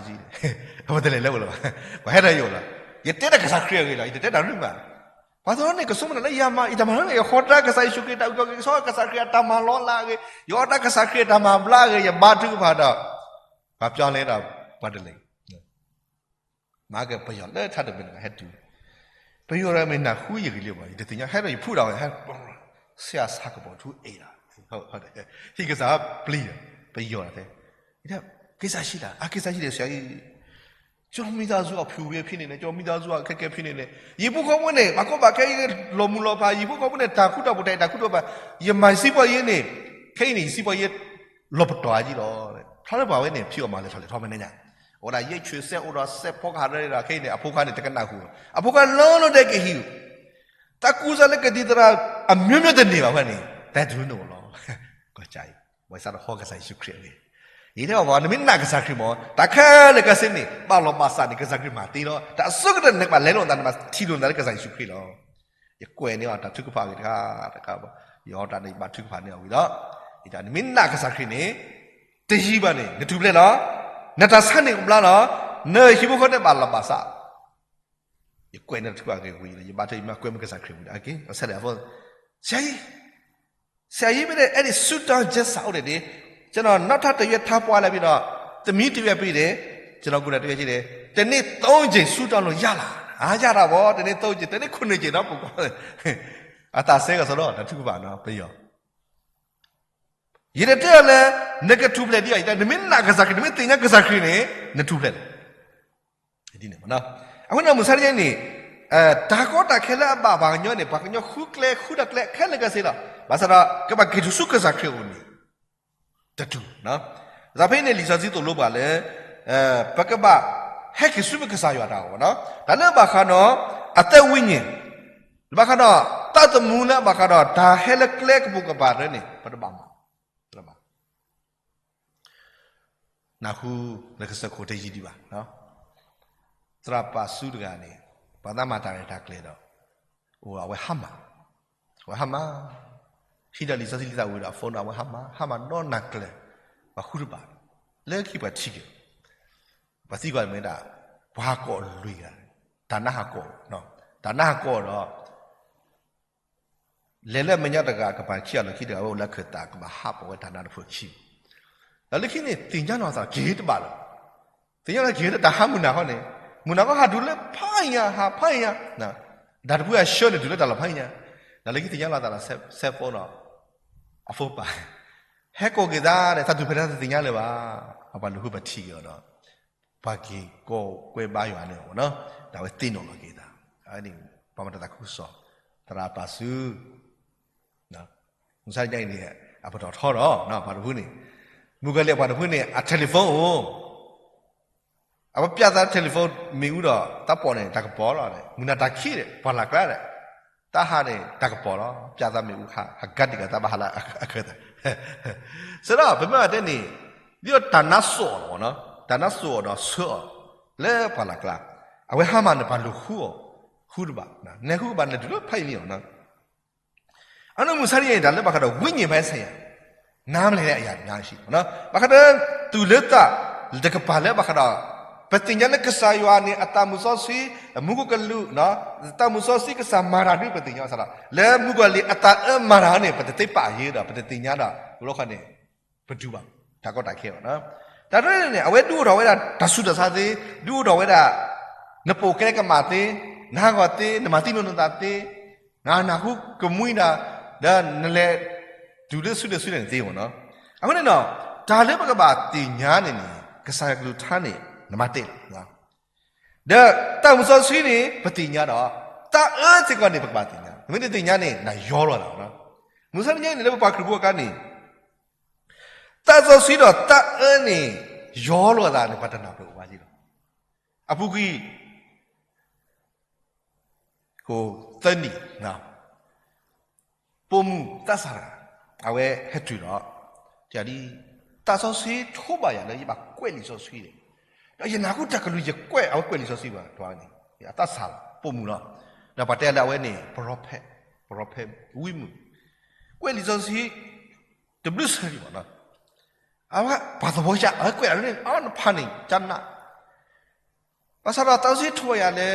ကံ, ပတလဲၤလၢဝဲလၢၤဘၣ်, ပှၤဟဲထီၣ်ယအိၣ်လီၤ, ယတဲတၢ်ကစၢ်ခရံာ်အဂ့ၢ်လီၤ, ယတတဲတၢ်ရ့မး, ပှၤသ့ၣ်တဖၣ်န့ၣ် ကဆိကမိၣ်တၢ်လၢယၤမး, ယတမၤလၢ ယဃီတၢ်ကစၢ်ယ့ၣ်ၡူးခရံာ်တၢ်အုၣ်က့ၤခီၣ်က့ၤ ကဆီကစၢ်ခရံာ်အတၢ်မၤလီၤလးအဂ့ၢ်, ယအီၣ်တၢ်ကစၢ်ခရံာ်အတၢ်မၤဘျါအဂ့ၢ်, ယဘါထုကဖၣ်ဒီး ပှၤပျီလဲဒီး ပှၤတလဲၤ မၤကပယီၤလၢထါတဘ့ၣ်န့ၣ် ဟဲတုၤ, ပယီၤဒီးမ့ၢ်နၢ်ဟူယဂ့ၢ်လံဘၣ်, ယတသ့ၣ်ညါ ဟဲဒီးယဖုးတၢ်ဝဲ, ဆရာဆါကပီၤထူအဲၣ်လီၤ, ဟံၣ်ကစၢ်ပျံၤ, ပယီၤတဲ, ကိစ္စရှိလား, အကိစ္စရှိတယ်ဆရာကြီး, ကျွန်တော်မိသားစုအဖုဝေဖြစ်နေတယ်, ကျွန်တော်မိသားစုအခက်အခဲဖြစ်နေတယ်, ယဖိခွါဖိန့ၣ် ဘၣ်ကီဘၣ်ခဲ လီၤမုၢ်လီၤဖး, ယဖိခွါဖိန့ၣ် တၢ်ဃူတၢ်ဖိးတၢ်အဲၣ်တၢ်ဃူတၢ်ဖိးဘၣ်, ယမၤစံးပှၤယဲန့ၣ်, ခဲအံၤန့ၣ် ယစံးပှၤယဲ လီၤပတီၢ်အါကံလီၤ, ထီလၢပှၤဝဲန့ၣ် ဖံးအီၣ်မၤလဲၤထီၣ်လဲၤထီၣ်ဖဲန့ၣ်ညါ, အဝဲဒၣ်ယဲၢ်ဆၢစဲအိၣ်ဒီးစဲးဖီကဟၣ်ဒီး ခဲအံၤန့ၣ် အဖိခွါန့ၣ် တကနၣ်ဃုာ်, အဖိခွါလၢလၢဒဲးကဟံး, တၢ်ကူစါလၢကသံၣ်သရၣ် အမျိုးမျိုးတန့ၢ်ဘၣ်ဖဲန့ၣ် တဲတုၤနအိၣ်လီၤ, ကစၢ်အံၤ, ဝဲစးထီၣ်ဟီကစၢ်ယ့ၣ်ၡူးခရံာ်အဂ့ၢ်, ယတဲအီၤ နမ့ၢ်နာ်ကစၢ်ခရံာ်မး တၢ်ခဲလၢာ်ခဲဆ့န့ၣ် ဘၣ်လီၤဘၣ်စးန့ၣ် ကစၢ်ခရံာ်မၤသ့လီၤ, တၢ်အဆိကတၢၢ်န့ၣ် နကဘၣ်လဲလိာ်သး နဘၣ်ထံၣ်လိာ်သးလၢကစၢ်ယ့ၣ်ၡူးခရံာ်လီၤ. ယကွဲးန့ၢ်အီၤတၢ်ထုကဖၣ်အဂ့ၢ်တခါ, တခါ, ယအီၣ်တၢ်န့ၣ် ယဘၣ်ထုကဖၣ်န့ၢ်အီၤဝံၤဒီး, ယတဲ နမ့ၢ်နာ်ကစၢ်ခရံာ်န့ၣ်, တယံာ်ဘၣ်န့ၣ် နထူၣ်ဖျဲးလီၤ, နတၢ်ဆါန့ၣ်ကဘျါလီၤ, နဟံၣ်ဖိဃီဖိန့ၣ်ဘၣ်လီၤဘၣ်စး, ယကွဲးန့ၢ်တၢ်ထုကဖၣ်အဂ့ၢ်ဝံၤဒီး ယဘါထုယမၤကွဲမုာ်ကစၢ်ခရံာ်ဝံၤဒီး အက့ၤ, ဆရာကြီး, ဆရာကြီး မ့ၢ်န့ၣ် အဲဒီဆူတီၤကစၢ်အိၣ်ဒံးဒံး, ကျွန်တော်နောက်ထပ်တစ်ရွက်ထပ်ပွားလိုက်ပြီးတော့ သမီးတစ်ရွက်ပြီးတယ်, ကျွန်တော်ကိုယ်တိုင်တစ်ရွက်ရှိတယ်, တစ်နေ့သုံးကြိမ်ဆုတောင်းလို့ရလား, အာ ရတာပေါ့, တစ်နေ့သုံးကြိမ်, တစ်နေ့ခုနှစ်ကြိမ်တော့ ပိုကောင်းတယ်, အသးစဲကစီဒီး တၢ်ထုကဖၣ်နီၤ ပယီၤ ယတတဲအီၤလၢ နကထူၣ်ဖျဲးဒ်အံၤ, နမ့ၢ်နာ်ကစၢ်ခရံာ်, နမ့ၢ်သ့ၣ်ညါကစၢ်ခရံာ်န့ၣ် နထူၣ်ဖျဲးလီၤ. အဃိန့ၣ် မုၢ်ဆါတနံၤန့ၣ် တၢ်ကီတၢ်ခဲလၢအဘၣ်ပှၤကညီန့ၣ် ပှၤကညီဃုကျဲ ဃုတၢ်ကျဲခဲလၢာ်ခဲဆ့လီၤ. ဘၣ်ဆၣ်ဒီး ကဘၣ်က့ၤတုၤဆူကစၢ်ခရံာ်အအိၣ်န့ၣ် တတုၤ, ဒီးဖဲန့ၣ် လံာ်စီဆှံသိၣ်လိပှၤလၢ ပကဘၣ်ဟဲက့ၤဆူပကစၢ်ယွၤတၢ်အဂီၢ်, တၢ်လၢဘၣ်ဃးဒီး အသက်ဝိညာဉ်, ဘၣ်ဃးဒီး သးသမူလၢဘၣ်ဃးဒီး တၢ်ဟဲလၢကျဲကပိာ်ကပၤတဖၣ်န့ၣ် ပတဘၣ်မၤ, ပတဘၣ် နၢ်ဟူလၢကစၢၢ်ခိၣ်တယံာ်ဒံးဘၣ်, သရၣ်ပာ်ဆူတဂၤန့ၣ် ပှၤသးမၤတၢ်ရဲၣ်တၢ်ကျဲၤဒီး အိၣ်အဝဲဟါမၢ်, အဝဲဟါမၢ်, ဟံးဒီးလံာ်စီဆှံလံာ်သးဝံၤဒီး အ phone ဒီးအဝဲဟါမၢ်, ဟါမၢ်ဒီးနၤကျဲၤ, ပှၤဃုတဘၣ်, လၢခံပှၤထံၣ်က့ၤ, ပှၤသံကွၢ်မ့ၢ်ဒၣ်, ပှၤဟးကိးလွံၢ်ဂၤ, တၢ်နါဟးကိး, တၢ်နါဟးကိးဒီး လဲၤလၢမဲာ်ညါတဂၤ ကပၤခံဂၤလီၢ်ခံတဂၤ ဝဲအိၣ်လၢခၢၣ်သး ကဘၣ်ဟးပိာ်ဝဲတၢ်နါတဖုခံ, ဒီးလၢခံန့ၣ် သ့ၣ်ညါလီၤသးက့ၤတဘၣ်လီၤ, သ့ၣ်ညါလီၤက့ၤတၢ်ဟးမုၢ်နၤခီန့ၣ်, မုၢ်နၤခီဟးတုၤလၢဖးညါ ဟးဖးညါ, တၢ်တဖုအဆှၢန့ၣ်တုၤလၢတၢ်လီၢ်ဖးညါ, ဒီးလၢခံသ့ၣ်ညါလီၤသးဒီး ဆဲး phone ဒီး အ phone ပာ်, ဟဲကိးက့ၤသးဒီး သးသူၣ်ဖဲတၢ်သ့ၣ်ညါလၢၤဘၣ်, အပှၤလူၤဃုပထံၣ်က့ၤအီၤဒီး ပှၤက့ၤကိးကွဲဘါယွၤန့ၣ်အီၤ, ဒီးအဝဲသ့ၣ်နီၣ်လီၤက့ၤသး, ပှၤမၤတၢ်သးခုကစီၣ်, သရၣ်ပာ်ဆူ မုၢ်ဆါတနံၤအံၤန့ၣ် အပတီၢ်ထီဒီး ပှၤတဖုန့ၣ်, မုၣ်ကီၤလံၢ်ပှၤတဖုန့ၣ် အ telephone အိၣ်, အဝဲပျးသး telephone မ့ၣ်အူဒီး သးပိာ်န့ၣ် တၢ်ကပီၤလီၤ, မုၢ်နၤတၢ်ခံးဒီး ပှၢ်လၢ်ကျါဒီး တၢ်ဟးန့ၣ် တၢ်ကပီၤလီၤ, ပျးသးမ့ၣ်အူဟး ဟးကါတံၢ်ကသးဘၣ်ဟးလၢအခၢၣ်သး, စ့ၢ်ဒီး ပမ့ၢ်တဲန့ၣ် ဒ်သိးတၢ်နါစိာ်အီၤလီၤ, တၢ်နါစိာ်အီၤဒီးဆှၢအီၤ လၢပှၢ်လၢ်ကျါ, အဝဲဟါမၢ်န့ၣ် ပှၤလူၤဃုအီၤ, ဃုတဘၣ်, နဲဃုကဘၣ် နဲတုၤလၢဖးယံၤလံအီၤ အနီၢ်မုၢ်ဆါတနံၤအံၤ တၢ်လၢဘၣ်ဃးဒီး ဝိညာဉ်ပိုင်းဆိုင်ရာ နားမလည်တဲ့အရာများရှိတယ်နော်, ဘၣ်ဃးဒီး သူၣ်လၢသးတကပၤလၢဘၣ်ဃးဒီး ပသ့ၣ်ညါလၢကစၢ်ယွၤန့ၣ် အသးမုၢ်စီဆှံ, မူခိၣ်ကလူး, သးမုၢ်စီဆှံကစၢ်မၤတၢ်ဒ်ပသ့ၣ်ညါစ့ၢ်ဒီး လၢမုၣ်ကီၤလံၢ်အသးအၢမၤတၢ်န့ၣ် ပတသ့ပာ်ယ့ၤဒီး ပတသ့ၣ်ညါဒီး ပလီခီန့ၣ် ပတူၢ်ဘၣ် တၢ်ကီတၢ်ခဲဘၣ်. တၢ်တရၢန့ၣ် အဝဲဒုးအိၣ်ထီၣ်ဝဲဒၣ်တၢ်ဆူးတၢ်ဆါသ့, ဒုးအိၣ်ထီၣ်ဝဲဒၣ် နပိာ်ကဲကမၣ်သ့, နဟးဂီၤသ့, နမၤသံနနိၤနသးသ့, နနၢ်ဟူကမှံဒၣ်, ဒီးနလဲၤတုၤလၢဆူဒၢဆူဒၢန့ၣ်သ့မ့ၢ်နီၤ. အဃိန့ၣ်ဒီး တၢ်လၢပကဘၣ်သ့ၣ်ညါန့ၣ်န့ၣ် ကစၢ်ယွၤကလုၢ်ကထါန့ၣ် နမၤတဲာ်လီၤ. ဒီးသးမုၢ်စီဆှံန့ၣ် ပသ့ၣ်ညါဒီး သးအၢစ့ၢ်ကီးန့ၣ် ပကဘၣ်သ့ၣ်ညါ, မ့ၢ်တသ့ၣ်ညါန့ၣ် နယီလိာ်သးနီၤ. မုၢ်ဆါတနံၤအံၤန့ၣ် လၢပပှၤခရံာ်ဖိအကျါန့ၣ် သးစီဆှံဒီးသးအၢန့ၣ် ယီလိာ်သးန့ၣ် ပှၤတနၢ်ပၢၢ်အိၣ်ဘၣ်လံလီၤ. အပူၤကွံာ် ကိၣ်သၢနံၣ် ပိာ်မုၣ်သးစၢ်တဂၤ အဝဲဟဲတုၤဒီး တဲဒ်အံၤ, သးစီဆှံထိးဘၣ်ယၤလၢယဘၣ်ကွဲးလံာ်စီဆှံန့ၣ်, ဒီးယနၢ်ဟူတၢ်ကလုၢ်ယကွဲး, အဝဲကွဲးလံာ်စီဆှံဘၣ်တဝီန့ၣ်, အသးစၢ်လီၤ ပိာ်မုၣ်လီၤ. ဒီးပှၤတဲလၢအဝဲန့ၣ် ပရိဖ့း, ပရိဖ့းဝံမုၣ်, ကွဲးလံာ်စီဆှံ တဘျုးဆၢလံမ့ၢ်နီၤ. အဝဲပှၤသဝီယါ အဝဲကွဲးလံာ်န့ၣ် အနဖးန့ၣ် ကနၣ် ဘၣ်ဆၣ်ဒီးသးစီဆှံထိးယၤလၢ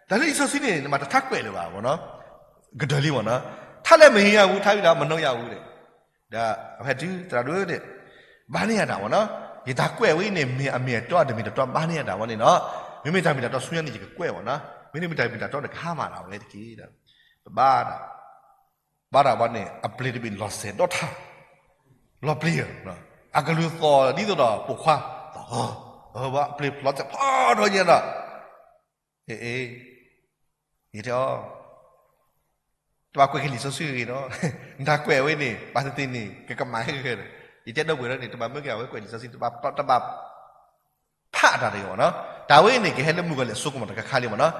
တၢ်လၢလံာ်စီဆှံန့ၣ် နမၤတထါကွဲးလၢၤဘၣ်မ့ၢ်နီၤ, ကဒၢးလံမ့ၢ်နီၤ, ထါလဲၣ်မ့ၢ်ဟံးယၤဝူ ထါဝံၤဒီးမနီၣ်ယၤဝူန့ၣ်, ဒီးအဝဲဒုးသရၣ်ဒိၣ်န့ၣ်, ဘၣ်န့ၢ်ယၤတၢ်မ့ၢ်နီၤ, ယတၢ်ကွဲးဝဲအံၤန့ၣ် မ့ၢ်အမ့ၢ်အတီအတမ့ၢ်တတီဘၣ်န့ၢ်ယၤတၢ်ဝဲန့ၣ်နီၤ, မ့မ့ၢ်တၢ်မ့ၢ်တၢ်တီဆူညါန့ၣ် ယကကွဲးမ့ၢ်နီၤ, မ့မ့ၢ်တၢ်မ့ၢ်တၢ်တီန့ၣ် ကဟါမၢ်ဒၣ်ဝဲတက့ၢ်ဒီး, ပဘၣ်ဒၣ် ဘၣ်ဒၣ်ဝဲန့ၣ် အပျ့ၤတဘ့ၣ်လီၤစဲးဒီးထါ, လီၤပျံၤ, အကလုၢ်သီၣ်ဒ်သိးဒီးပိာ်ခွါ, အပျ့ၤလီၤစဲးဖးထီညါဒီး, အ့ အ့ ယတဲအီၤ, တဘၣ်ကွဲးက့ၤလံာ်စီဆှံဂ့ၤနီၤ, နတၢ်ကွဲးဝဲန့ၣ် ဘၣ်သ့ၣ်သ့ၣ်န့ၣ် ကကမၣ်ဟဲက့ၤဒီး, ယတဲဒီပုၢ်ဝဲၢ်န့ၣ် တဘၣ်မၢက့ၤအဝဲကွဲးလံာ်စီဆှံ တဘၣ် ဖးအတၢ်တဂ့ၤမ့ၢ်နီၤ, တၢ်ဝဲအံၤန့ၣ် ကဟဲလၢမုၣ်ကီၤလံၢ်အစိကမီၤတခါခါလံမ့ၢ်နီၤ,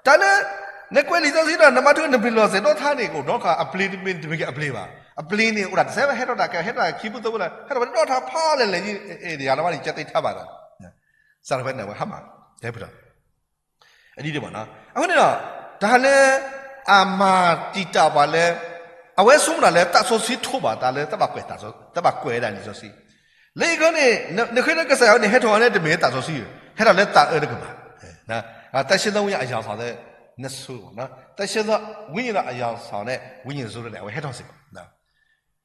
တၢ်လၢ နကွဲးလံာ်စီဆှံဒီး နမၤထုးနပျ့ၤလီၤစဲးဒီးထါန့ၣ် ကအိၣ်ဒီးခါ အပျ့ၤတမ့ၢ်တမ့ၢ်က့ၤအပျ့ၤဘၣ်, အပျ့ၤန့ၣ် အိၣ်ဒၣ်တစဲးဘၣ် ဟဲထီၣ်တၢ်ကဲ ဟဲထီၣ်ခံပူသၢပူလၢ ဟဲထီၣ်ဝဲဒီးထါဖးလဲၣ်လဲၣ်, ယၤလီၤဘၣ်န့ၣ် ကဲသ့ထါဘၣ်သး, စးထီၣ်ဖဲန့ၣ် အဝဲဟါမၢ် တဲပဒီး အဒ်န့ၣ်မ့ၢ်နီၤ, အဃိန့ၣ်ဒီး တၢ်လၢ အမၤတံာ်တာ်ပှၤလၢ အဝဲဆိကမိၣ်တၢ်လၢသးစီဆှံထိးဘၣ်သးလၢ သးဘၣ်ကွဲးဒၣ်လံာ်စီဆှံ, လၢအံၤခီန့ၣ် နဃ့ဒီးကစၢ်ယွၤန့ၣ် ဟဲထီၣ်ဝဲလၢတမ့ၢ်သးစီဆှံ, ဟဲထီၣ်လၢသးအၢတကပၤ, သၢဆံသီဝံၣ်ညါအယၤစီၤလၢ နဆိမ့ၢ်နီၤ, သၢဆံသီဝံၣ်ညါဒီးအယၤစီၤန့ၣ် ဝံၣ်ညါစိၤန့ၣ် အဝဲဟဲထီၣ်စ့ၢ်ကီး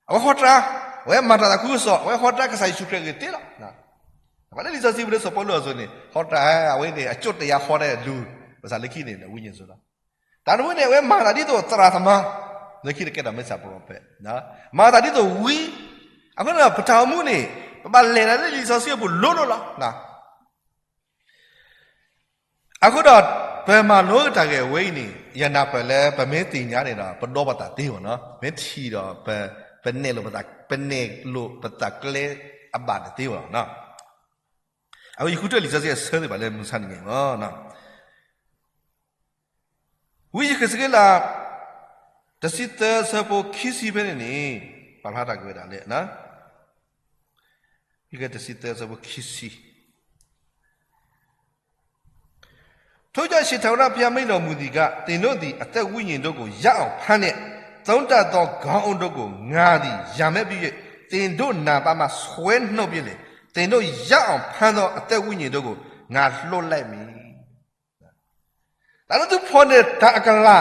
အဝဲဟီတြါ, အဝဲမၤတၢ်သးခုကစီၣ်, အဝဲဟီတြါကစၢ်ယ့ၣ်ၡူးခရံာ်အဂ့ၢ်သ့လီၤ. ပှၤလၢလံာ်စီဆှံပူၤလၢစီၤပီလူးအသိးန့ၣ် ဟီတြါ, အဝဲန့ၣ် အကၠိၣ်တယါဟီန့ၣ်လူၤ, ဘၣ်ဆၣ်လၢခံန့ၣ် ဝံၣ်ညါစိၤလီၤ. တၢ်တဝဲန့ၣ် အဝဲမၤတၢ်ဒ်သိးသရၣ်သမါ, လၢခံန့ၣ်ကဲထီၣ်မ့ၢ်စၢ်ပရိဖ့း, မၤတၢ်ဒ်သိးဝံ, အဃိန့ၣ်ဒီး ပတၢ်အိၣ်မူန့ၣ် ပဘၣ်လဲၤတၢ်လၢလံာ်စီဆှံအပူၤလိၤလိၤလီၤ. အဃိဒီး ပမၤလိတၢ်ဂ့ၢ်ဝဲအံၤန့ၣ် ယနၢ်ပၢၢ်လၢပမ့ၢ်သ့ၣ်ညါန့ၣ်ဒီး ပဒီပသးသ့မ့ၢ်နီၤ, မ့ၢ်ထံၣ်ဒီး ပနဲၣ်လိာ်ပသး, ပနဲၣ်လိာ်ပသးကျဲအဘၣ်န့ၣ်သ့မ့ၢ်နီၤ. အဝဲယဃုထၢလံာ်စီဆှံအဆၢသ့ၣ်တဖၣ်လၢမုၢ်ဆါတနံၤအံၤမ့ၢ်နီၤ. ဝံယဃ့းစက့လး တဆံသၢဆၢဖိခံဆံဖဲန့ၣ်န့ၣ် ပာ်ဖျါထီၣ်က့ၤဝဲဒၣ်လၢ ဝံယဃ့းစက့လး တဆံသၢဆၢဖိခံဆံ, ထို့ကြောင့် ရှင်ထာဝရဘုရားမိန့်တော်မူသည်ကား၊ သင်တို့သည် အသက်ဝိညာဉ်တို့ကို ရအောင်ဖမ်းလျက်၊ သုံးတတ်သော ခေါင်းအုံးတို့ကို ငါသည် ရန်ဘက်ပြု၍ သင်တို့နာ်ပါမှ ဆွဲနှုတ်ပစ်လျှင်၊ သင်တို့ရအောင်ဖမ်းသော အသက်ဝိညာဉ်တို့ကို ငါလွှတ်လိုက်မည်။ တၢ်လၢသုဖီၣ်န့ၢ်တၢ်အကလၤ,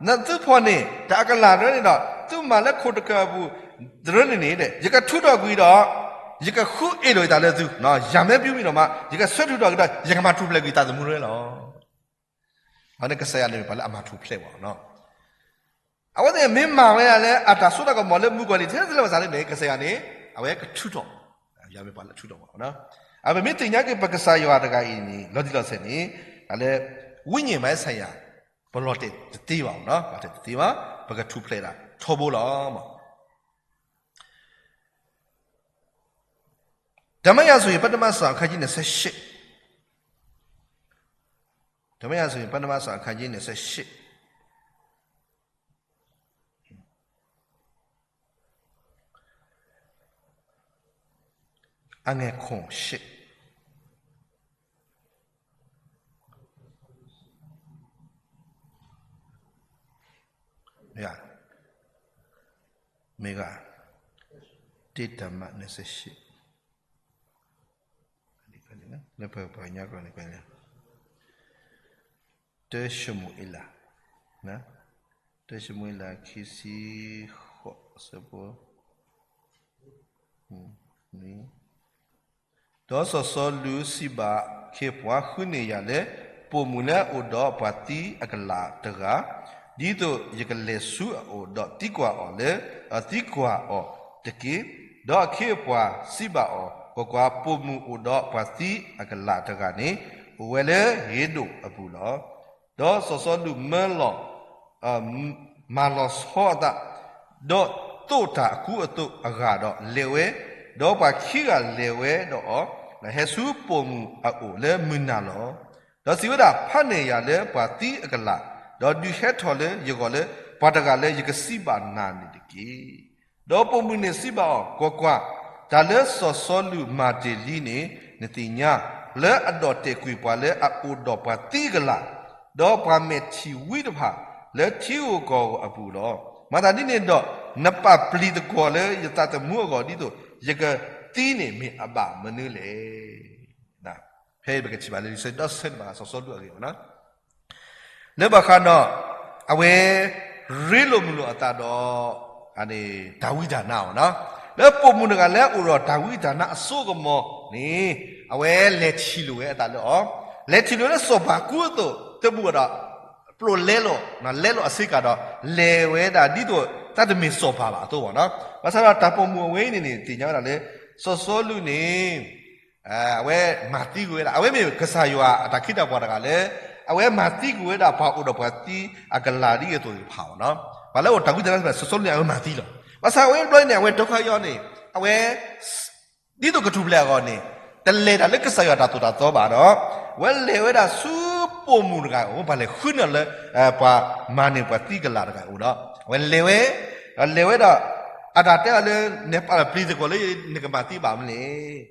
နသုဖီၣ်န့ၢ်တၢ်အကလၤတရၢန့ၣ်ဒီး သုမၤလၢခိၣ်တကၢၢ်အပူၤတရၢန့ၣ်န့ၣ် ယကထုးထီၣ်ကွံာ်ဒီး ယကဃုအ့ၣ်လိာ်အသးလၢသု, ရန်ဘက်ပြုပြီးတော့မှ ယကဆွဲထုတ်တော့ကွံာ်ဒီး ယကမၤထူၣ်ဖျဲးကွံာ်သးသမူတရၢလီၤ. အန့ၣ်ကစၢ်ယွၤန့ၣ် ပှၤလၢအမၤထူၣ်ဖျဲးဝဲနီၤ. အဝဲသ့ၣ်မ့ၢ်မၤဝဲဒၣ်လၢအတၢ်စိတၢ်ကမီၤလၢမုၣ်ကီၤလံၢ် ထဲတလဲၤဘၣ်ဆၣ်န့ၣ် ကစၢ်ယွၤန့ၣ် အဝဲကထုးထီၣ်, ယွၤမ့ၢ်ပှၤလၢထုးထီၣ်ဝဲနီၤ. အပမ့ၢ်သ့ၣ်ညါက့ၤပကစၢ်ယွၤတဂၤအံၤန့ၣ် လီၤတံၢ်လီၤဆဲးန့ၣ် တၢ်လၢ ဝိညာဉ်ပိုင်းဆိုင်ရာ ပလီၤတဲာ်တသ့ဘၣ်နီၤ, လီၤတဲာ်တသ့ဘၣ်, ပကထူၣ်ဖျဲးဒၣ်ထီဘိလီၤ. ဓမ္မရာဇဝင် ပထမဆောင် အခန်းကြီး နှစ်ဆယ့်ရှစ်, ဓမ္မရာဇဝင် ပထမဆောင် အခန်းကြီး နှစ်ဆယ့်ရှစ် အငယ်ခွန်ရှစ်, မ့ၢ်ဂ့ၤ, မ့ၢ်ဂ့ၤ, တစ်ဓမ္မ နှစ်ဆယ့်ရှစ်. လၢပှၤကညီကျိာ်န့ၣ် တၢၡမူၤအ့လး, တၢၡမူၤအ့လး ခံဆံဃိး အဆၢဖိ ဒီးစီၤစီလူးစံးဘၣ်အခ့အပှၤ, ဃုန့ၢ်ယၤလၢ ပိာ်မုၣ်လၢအအိၣ်ဒီးပှၤသံအကလးတဂၤ, ဒ်သိးယကလဲၤဆူအအိၣ်ဒီးသံကွၢ်အီၤလၢ သံကွၢ်အီၤတက့ၢ်. ဒီးအခ့အပှၤစံးဘၣ်အီၤ, ကွၢ်ကွၢ်, ပိာ်မုၣ်အိၣ်ဒီးပှၤသံအကလးတဂၤန့ၣ် အိၣ်ဝဲလၢဂ့ၤဒိၣ်အပူၤလီၤ. ဒီးစီၤစီလူးမၢလီၤ မၤလီၤဆီအသး, ဒီးသိးတၢ်အကူအသိးအဂၤဒီးလဲၤဝဲ, ဒီးပှၤခံဂၤလဲၤဝဲဒီးအီၤ, ဟဲဆူပိာ်မုၣ်အအိၣ်လၢမုၢ်နၤလီၤ. ဒီးစံးဝဲဒၣ်, ဖးန့ၢ်ယၤလၢပှၤသံအကလး, ဒီးဒုးဟဲထီၣ်လၢယဂီၢ်လၢပှၤတဂၤလၢယကစံးဘၣ်နၤန့ၣ်တက့ၢ်. ဒီးပိာ်မုၣ်န့ၣ်စံးဘၣ်အီၤ, ကွၢ်ကွၢ်, တၢ်လၢစီၤစီလူးမၤတ့ၢ်လံန့ၣ် နသ့ၣ်ညါ, လၢအဒီၣ်တဲာ်ကွံာ်ပှၤလၢအအိၣ်ဒီးပှၤသံအကလး, ဒီးပှၤမဲာ်ထံဝံတဖၣ် လၢထံဧိၤကီၢ်ဧိၤအပူၤလီၤ. မၤသးဒ်န့ၣ်ဒီး နပာ်ပျံၤသကွီၤလၢယသးသမူအဂီၢ် ဒ်သိးယကသံန့ၣ်မ့ၢ်အဘၣ်မနုၤလဲၣ်. ဖဲအံၤပကထံၣ်ဘၣ်လၢလံာ်စီဆှံဒီးဆၢန့ၣ်ဘၣ်စီၤစီလူးအဂ့ၢ်န့ၣ် လၢဘၣ်ဃးဒီး အဝဲ ရ့လိာ်မုာ်လိာ်အသးဒီး တၢ်ဝံတၢ်နါအီၤ, လၢပိာ်မုၣ်တဂၤလၢအအိၣ်ဒီးတၢ်ဝံတၢ်နါအစိကမီၤန့ၣ် အဝဲလဲၤထံၣ်လိာ်ဝဲအသးလၢအီၤ, လဲၤထံၣ်လိာ်လၢစီၤပၤကူအသိး တဘူၣ်ဒီး ပျိာ်လဲလိာ်, လဲလိာ်အဆ့ကၤဒီး လဲၤဝဲဒၣ်ဒ်သိးတၢ်တမ့ၢ်စီၤပၤဘၣ်အသိးဘၣ်. ဘၣ်ဆၣ်ဒီးတၢ်ပိာ်မုၣ်အဝဲအံၤန့ၣ်န့ၣ် သ့ၣ်ညါဝဲဒၣ်လၢ စီၤစီလူးန့ၣ် အဝဲမၤသံကွံာ်ဝဲဒၣ်, အဝဲမ့ၢ်ကစၢ်ယွၤအတၢ်ခ့တၢ်ပှၤတဂၤလၢ အဝဲမၤသံကွံာ်ဝဲဒၣ်ပှၤအိၣ်ဒီးပှၤသံအကလးဒ်အသိးသ့ၣ်တဖၣ်အီၤ, ပှၤလၢအအိၣ်တၢ်ဝံတၢ်နါသ့ၣ်တဖၣ် စီၤစီလူးန့ၣ် အဝဲမၤသံလီၤ. ဘၣ်ဆၣ်အဝဲဘျီန့ၣ် အဝဲဒိခါယီန့ၣ် အဝဲ ဒ်သိးကထူၣ်ဖျဲးအဂီၢ်န့ၣ် တလဲၤတၢ်လၢကစၢ်ယွၤတၢ်သိၣ်တၢ်သီဘၣ်ဒီး အဝဲလဲၤဝဲဒၣ်ဆူပိာ်မုၣ်တဂၤအအိၣ်, ပှၤလဲၤဃုန့ၢ်လၢ ပှၤမၤန့ၢ်ပှၤသံကလးတဂၤအအိၣ်ဒီး အဝဲလဲၤဝဲ, ဒီးလဲၤဝဲဒီး အတၢ်တဲအီၤလၢ နပာ်ပျံၤသကွီၤလၢနကမၤသံဘၣ်မနုၤလဲၣ်.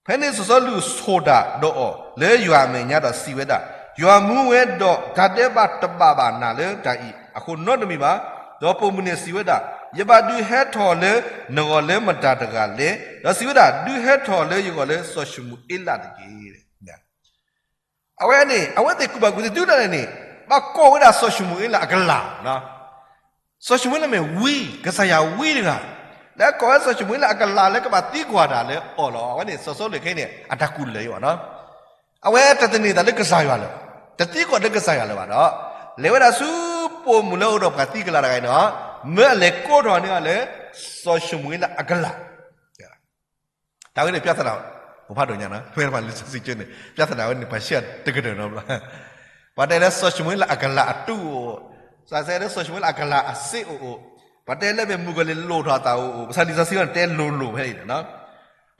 ဖဲန့ၣ်စီၤစီလူးဆိၣ်တၢ်ဒီးအီၤလၢယွၤအမဲာ်ညါဒီးစံးဝဲဒၣ်, ယွၤမူဝဲဒီးတၢ်ဒဲးဘးတဘၣ်ဘၣ်နၤလၢတၢ်အံၤအဃိနီတမံၤဘၣ်. ဒီးပိာ်မုၣ်န့ၣ်စံးဝဲဒၣ်, ယဘၣ်ဒုးဟဲထီၣ်လၢနဂီၢ်လၢမတၤတဂၤလဲၣ်. ဒီးစံးဝဲဒၣ်, ဒုးဟဲထီၣ်လၢယဂီၢ်လၢစီၤၡမူၤအ့လးတက့ၢ်. အဝဲန့ၣ် အဝဲသ့ၣ်ကူၣ်ဘၣ်ကူၣ်သ့ဒုးဒၣ်လဲာ်န့ၣ် ဘၣ်ကိးဝဲဒၣ်စီၤၡမူၤအ့လးအကလး စီၤၡမူၤအ့လးမ့ၢ်ဝံ, ကစၢ်ယွၤဝံတဂၤ, လၢအကိးဝဲစီၤၡမူၤအ့လးအကလးလၢကဘၣ်သံကွၢ်တၢ်လၢအီၤလီၤ. အဝဲန့ၣ်စီၤစီလူးခဲအံၤန့ၣ် အတၢ်ကူၣ်လၢာ်အံၤဘၣ်နီၤ, အဝဲတသန့ၤသးလၢကစၢ်ယွၤလၢၤဘၣ်, တသံကွၢ်လၢကစၢ်ယွၤလၢၤဘၣ်ဒီး လဲၤဝဲဒၣ်ဆူပိာ်မုၣ်လၢအအိၣ်ဒီးပှၤသံကလးတဂၤအံၤန့ၣ်, မၢအလဲၤကိးထီၣ်န့ၢ်အီၤလၢ စီၤၡမူၤအ့လးအကလး တၢ်ဝဲန့ၣ် ပြဿနာ အိၣ်ဖးဒိၣ်ညါနီၤ, ဖဲပှၤလံာ်စီဆှံကၠိန့ၣ် ပြဿနာဝဲန့ၣ် ပှၤရှဲတကတၢၢ်နီတဘျီ, ပှၤတဲလၢစီၤၡမူၤအ့လးအကလးအတူၢ်အိၣ်, စးစဲလၢစီၤၡမူၤအ့လးအကလးအစ့အိၣ်အိၣ်, ပှၤတဲလၢမ့ၢ်မုၣ်ကီၤလံၢ်လိၣ်ထီၣ်အသးအိၣ်အိၣ်, ပှၤစးလံာ်စီဆှံန့ၣ်တဲလိၤလိၤဖဲအံၤန့ၣ်နီၤ.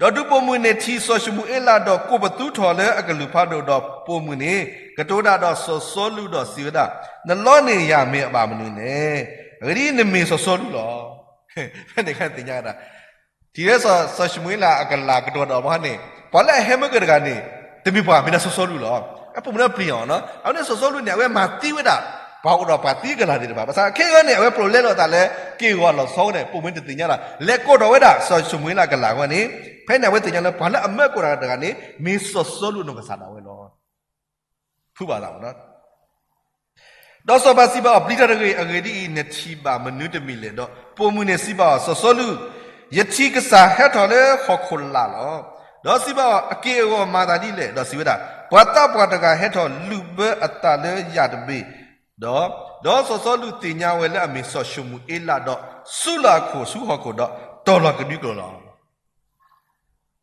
ဒီးဒုးပိာ်မုၣ်န့ၣ်ထံၣ်စီၤၡမူၤအ့လးဒီးကိးပသူထီၣ်လၢအကလုၢ်ဖးဒိၣ်ဒီးပိာ်မုၣ်န့ၣ် ကတိၤတၢ်ဒီးစီၤစီလူးဒီးစံးဝဲဒၣ်, နလီန့ၢ်ယၤမ့ၢ်အဘၣ်မနုၤလဲၣ်, အဂ့ၢ်ဒ်အံၤ နမ့ၢ်စီၤစီလူးလီၤ. ဖဲန့ၣ်အခါသ့ၣ်ညါဝဲဒၣ် ထံၣ်လၢစီၤၡမူၤအ့လးအကလးကတိၤတၢ်ဒီးဘီန့ၣ် ပှၤလၢအဟဲမၢက့ၤတဂၤန့ၣ် တမ့ၢ်ပှၤမ့ၢ်ဒၣ်စီၤစီလူးလီၤ. အပိာ်မုၣ်န့ၣ်ပျံၤအီၤနီၤ, အဝဲန့ၣ်စီၤစီလူးန့ၣ် အဝဲမၤသံဝဲဒၣ် ပှၤအိၣ်ဒီးပှၤသံအကလးသ့ၣ်တဖၣ်, ဘၣ်ဆၣ်ခဲအံၤန့ၣ် အဝဲပျိာ်လဲလိာ်အသးလၢ က့ၢ်ဂီၤအလီၤဆီဝဲန့ၣ် ပိာ်မုၣ်န့ၣ်တသ့ၣ်ညါလီၤ, လဲၤကိးထီၣ်ဝဲဒၣ်စီၤၡမူၤအ့လးအကလးဝဲန့ၣ်, ဖဲန့ၣ်အဝဲသ့ၣ်ညါလၢပှၤလၢအမၢကိးတၢ်တဂၤန့ၣ် မ့ၢ်စီၤစီလူးနီၢ်ကစၢ်ဒၣ်ဝဲလီၤ. ဖုးဘၣ်သးဝဲနီၤ ဒီးစီၤပၤစံးဘၣ်အီၤ, ပျံၤတၢ်တဂ့ၤ, အဂ့ၢ်ဒ်အံၤ, နထံၣ်ဘၣ်မနုၤတမံၤလဲၣ်. ဒီးပိာ်မုၣ်န့ၣ်စံးဘၣ်အီၤ, စီၤစီလူး, ယထံၣ်ကစၢ်ဟဲထီၣ်လၢဟီၣ်ခိၣ်လာ်လီၤ. ဒီးစံးဘၣ်အီၤ, အက့ၢ်အဂီၤမၤသးဒ်လဲၣ်. ဒီးစံးဝဲဒၣ်, ပှၤသးပှၢ်တဂၤဟဲထီၣ်လုၢ်ဘၢအသးလၢယၤတဘ့ၣ်, ဒီး, ဒီးစီၤစီလူးသ့ၣ်ညါဝဲလၢအမ့ၢ်စီၤၡမူၤအ့လး, ဒီးစူးလီၤအခိၣ်ဆူဟီၣ်ခိၣ်, ဒီးတီၤလီၤကဒွံကျိာ်လီၤ.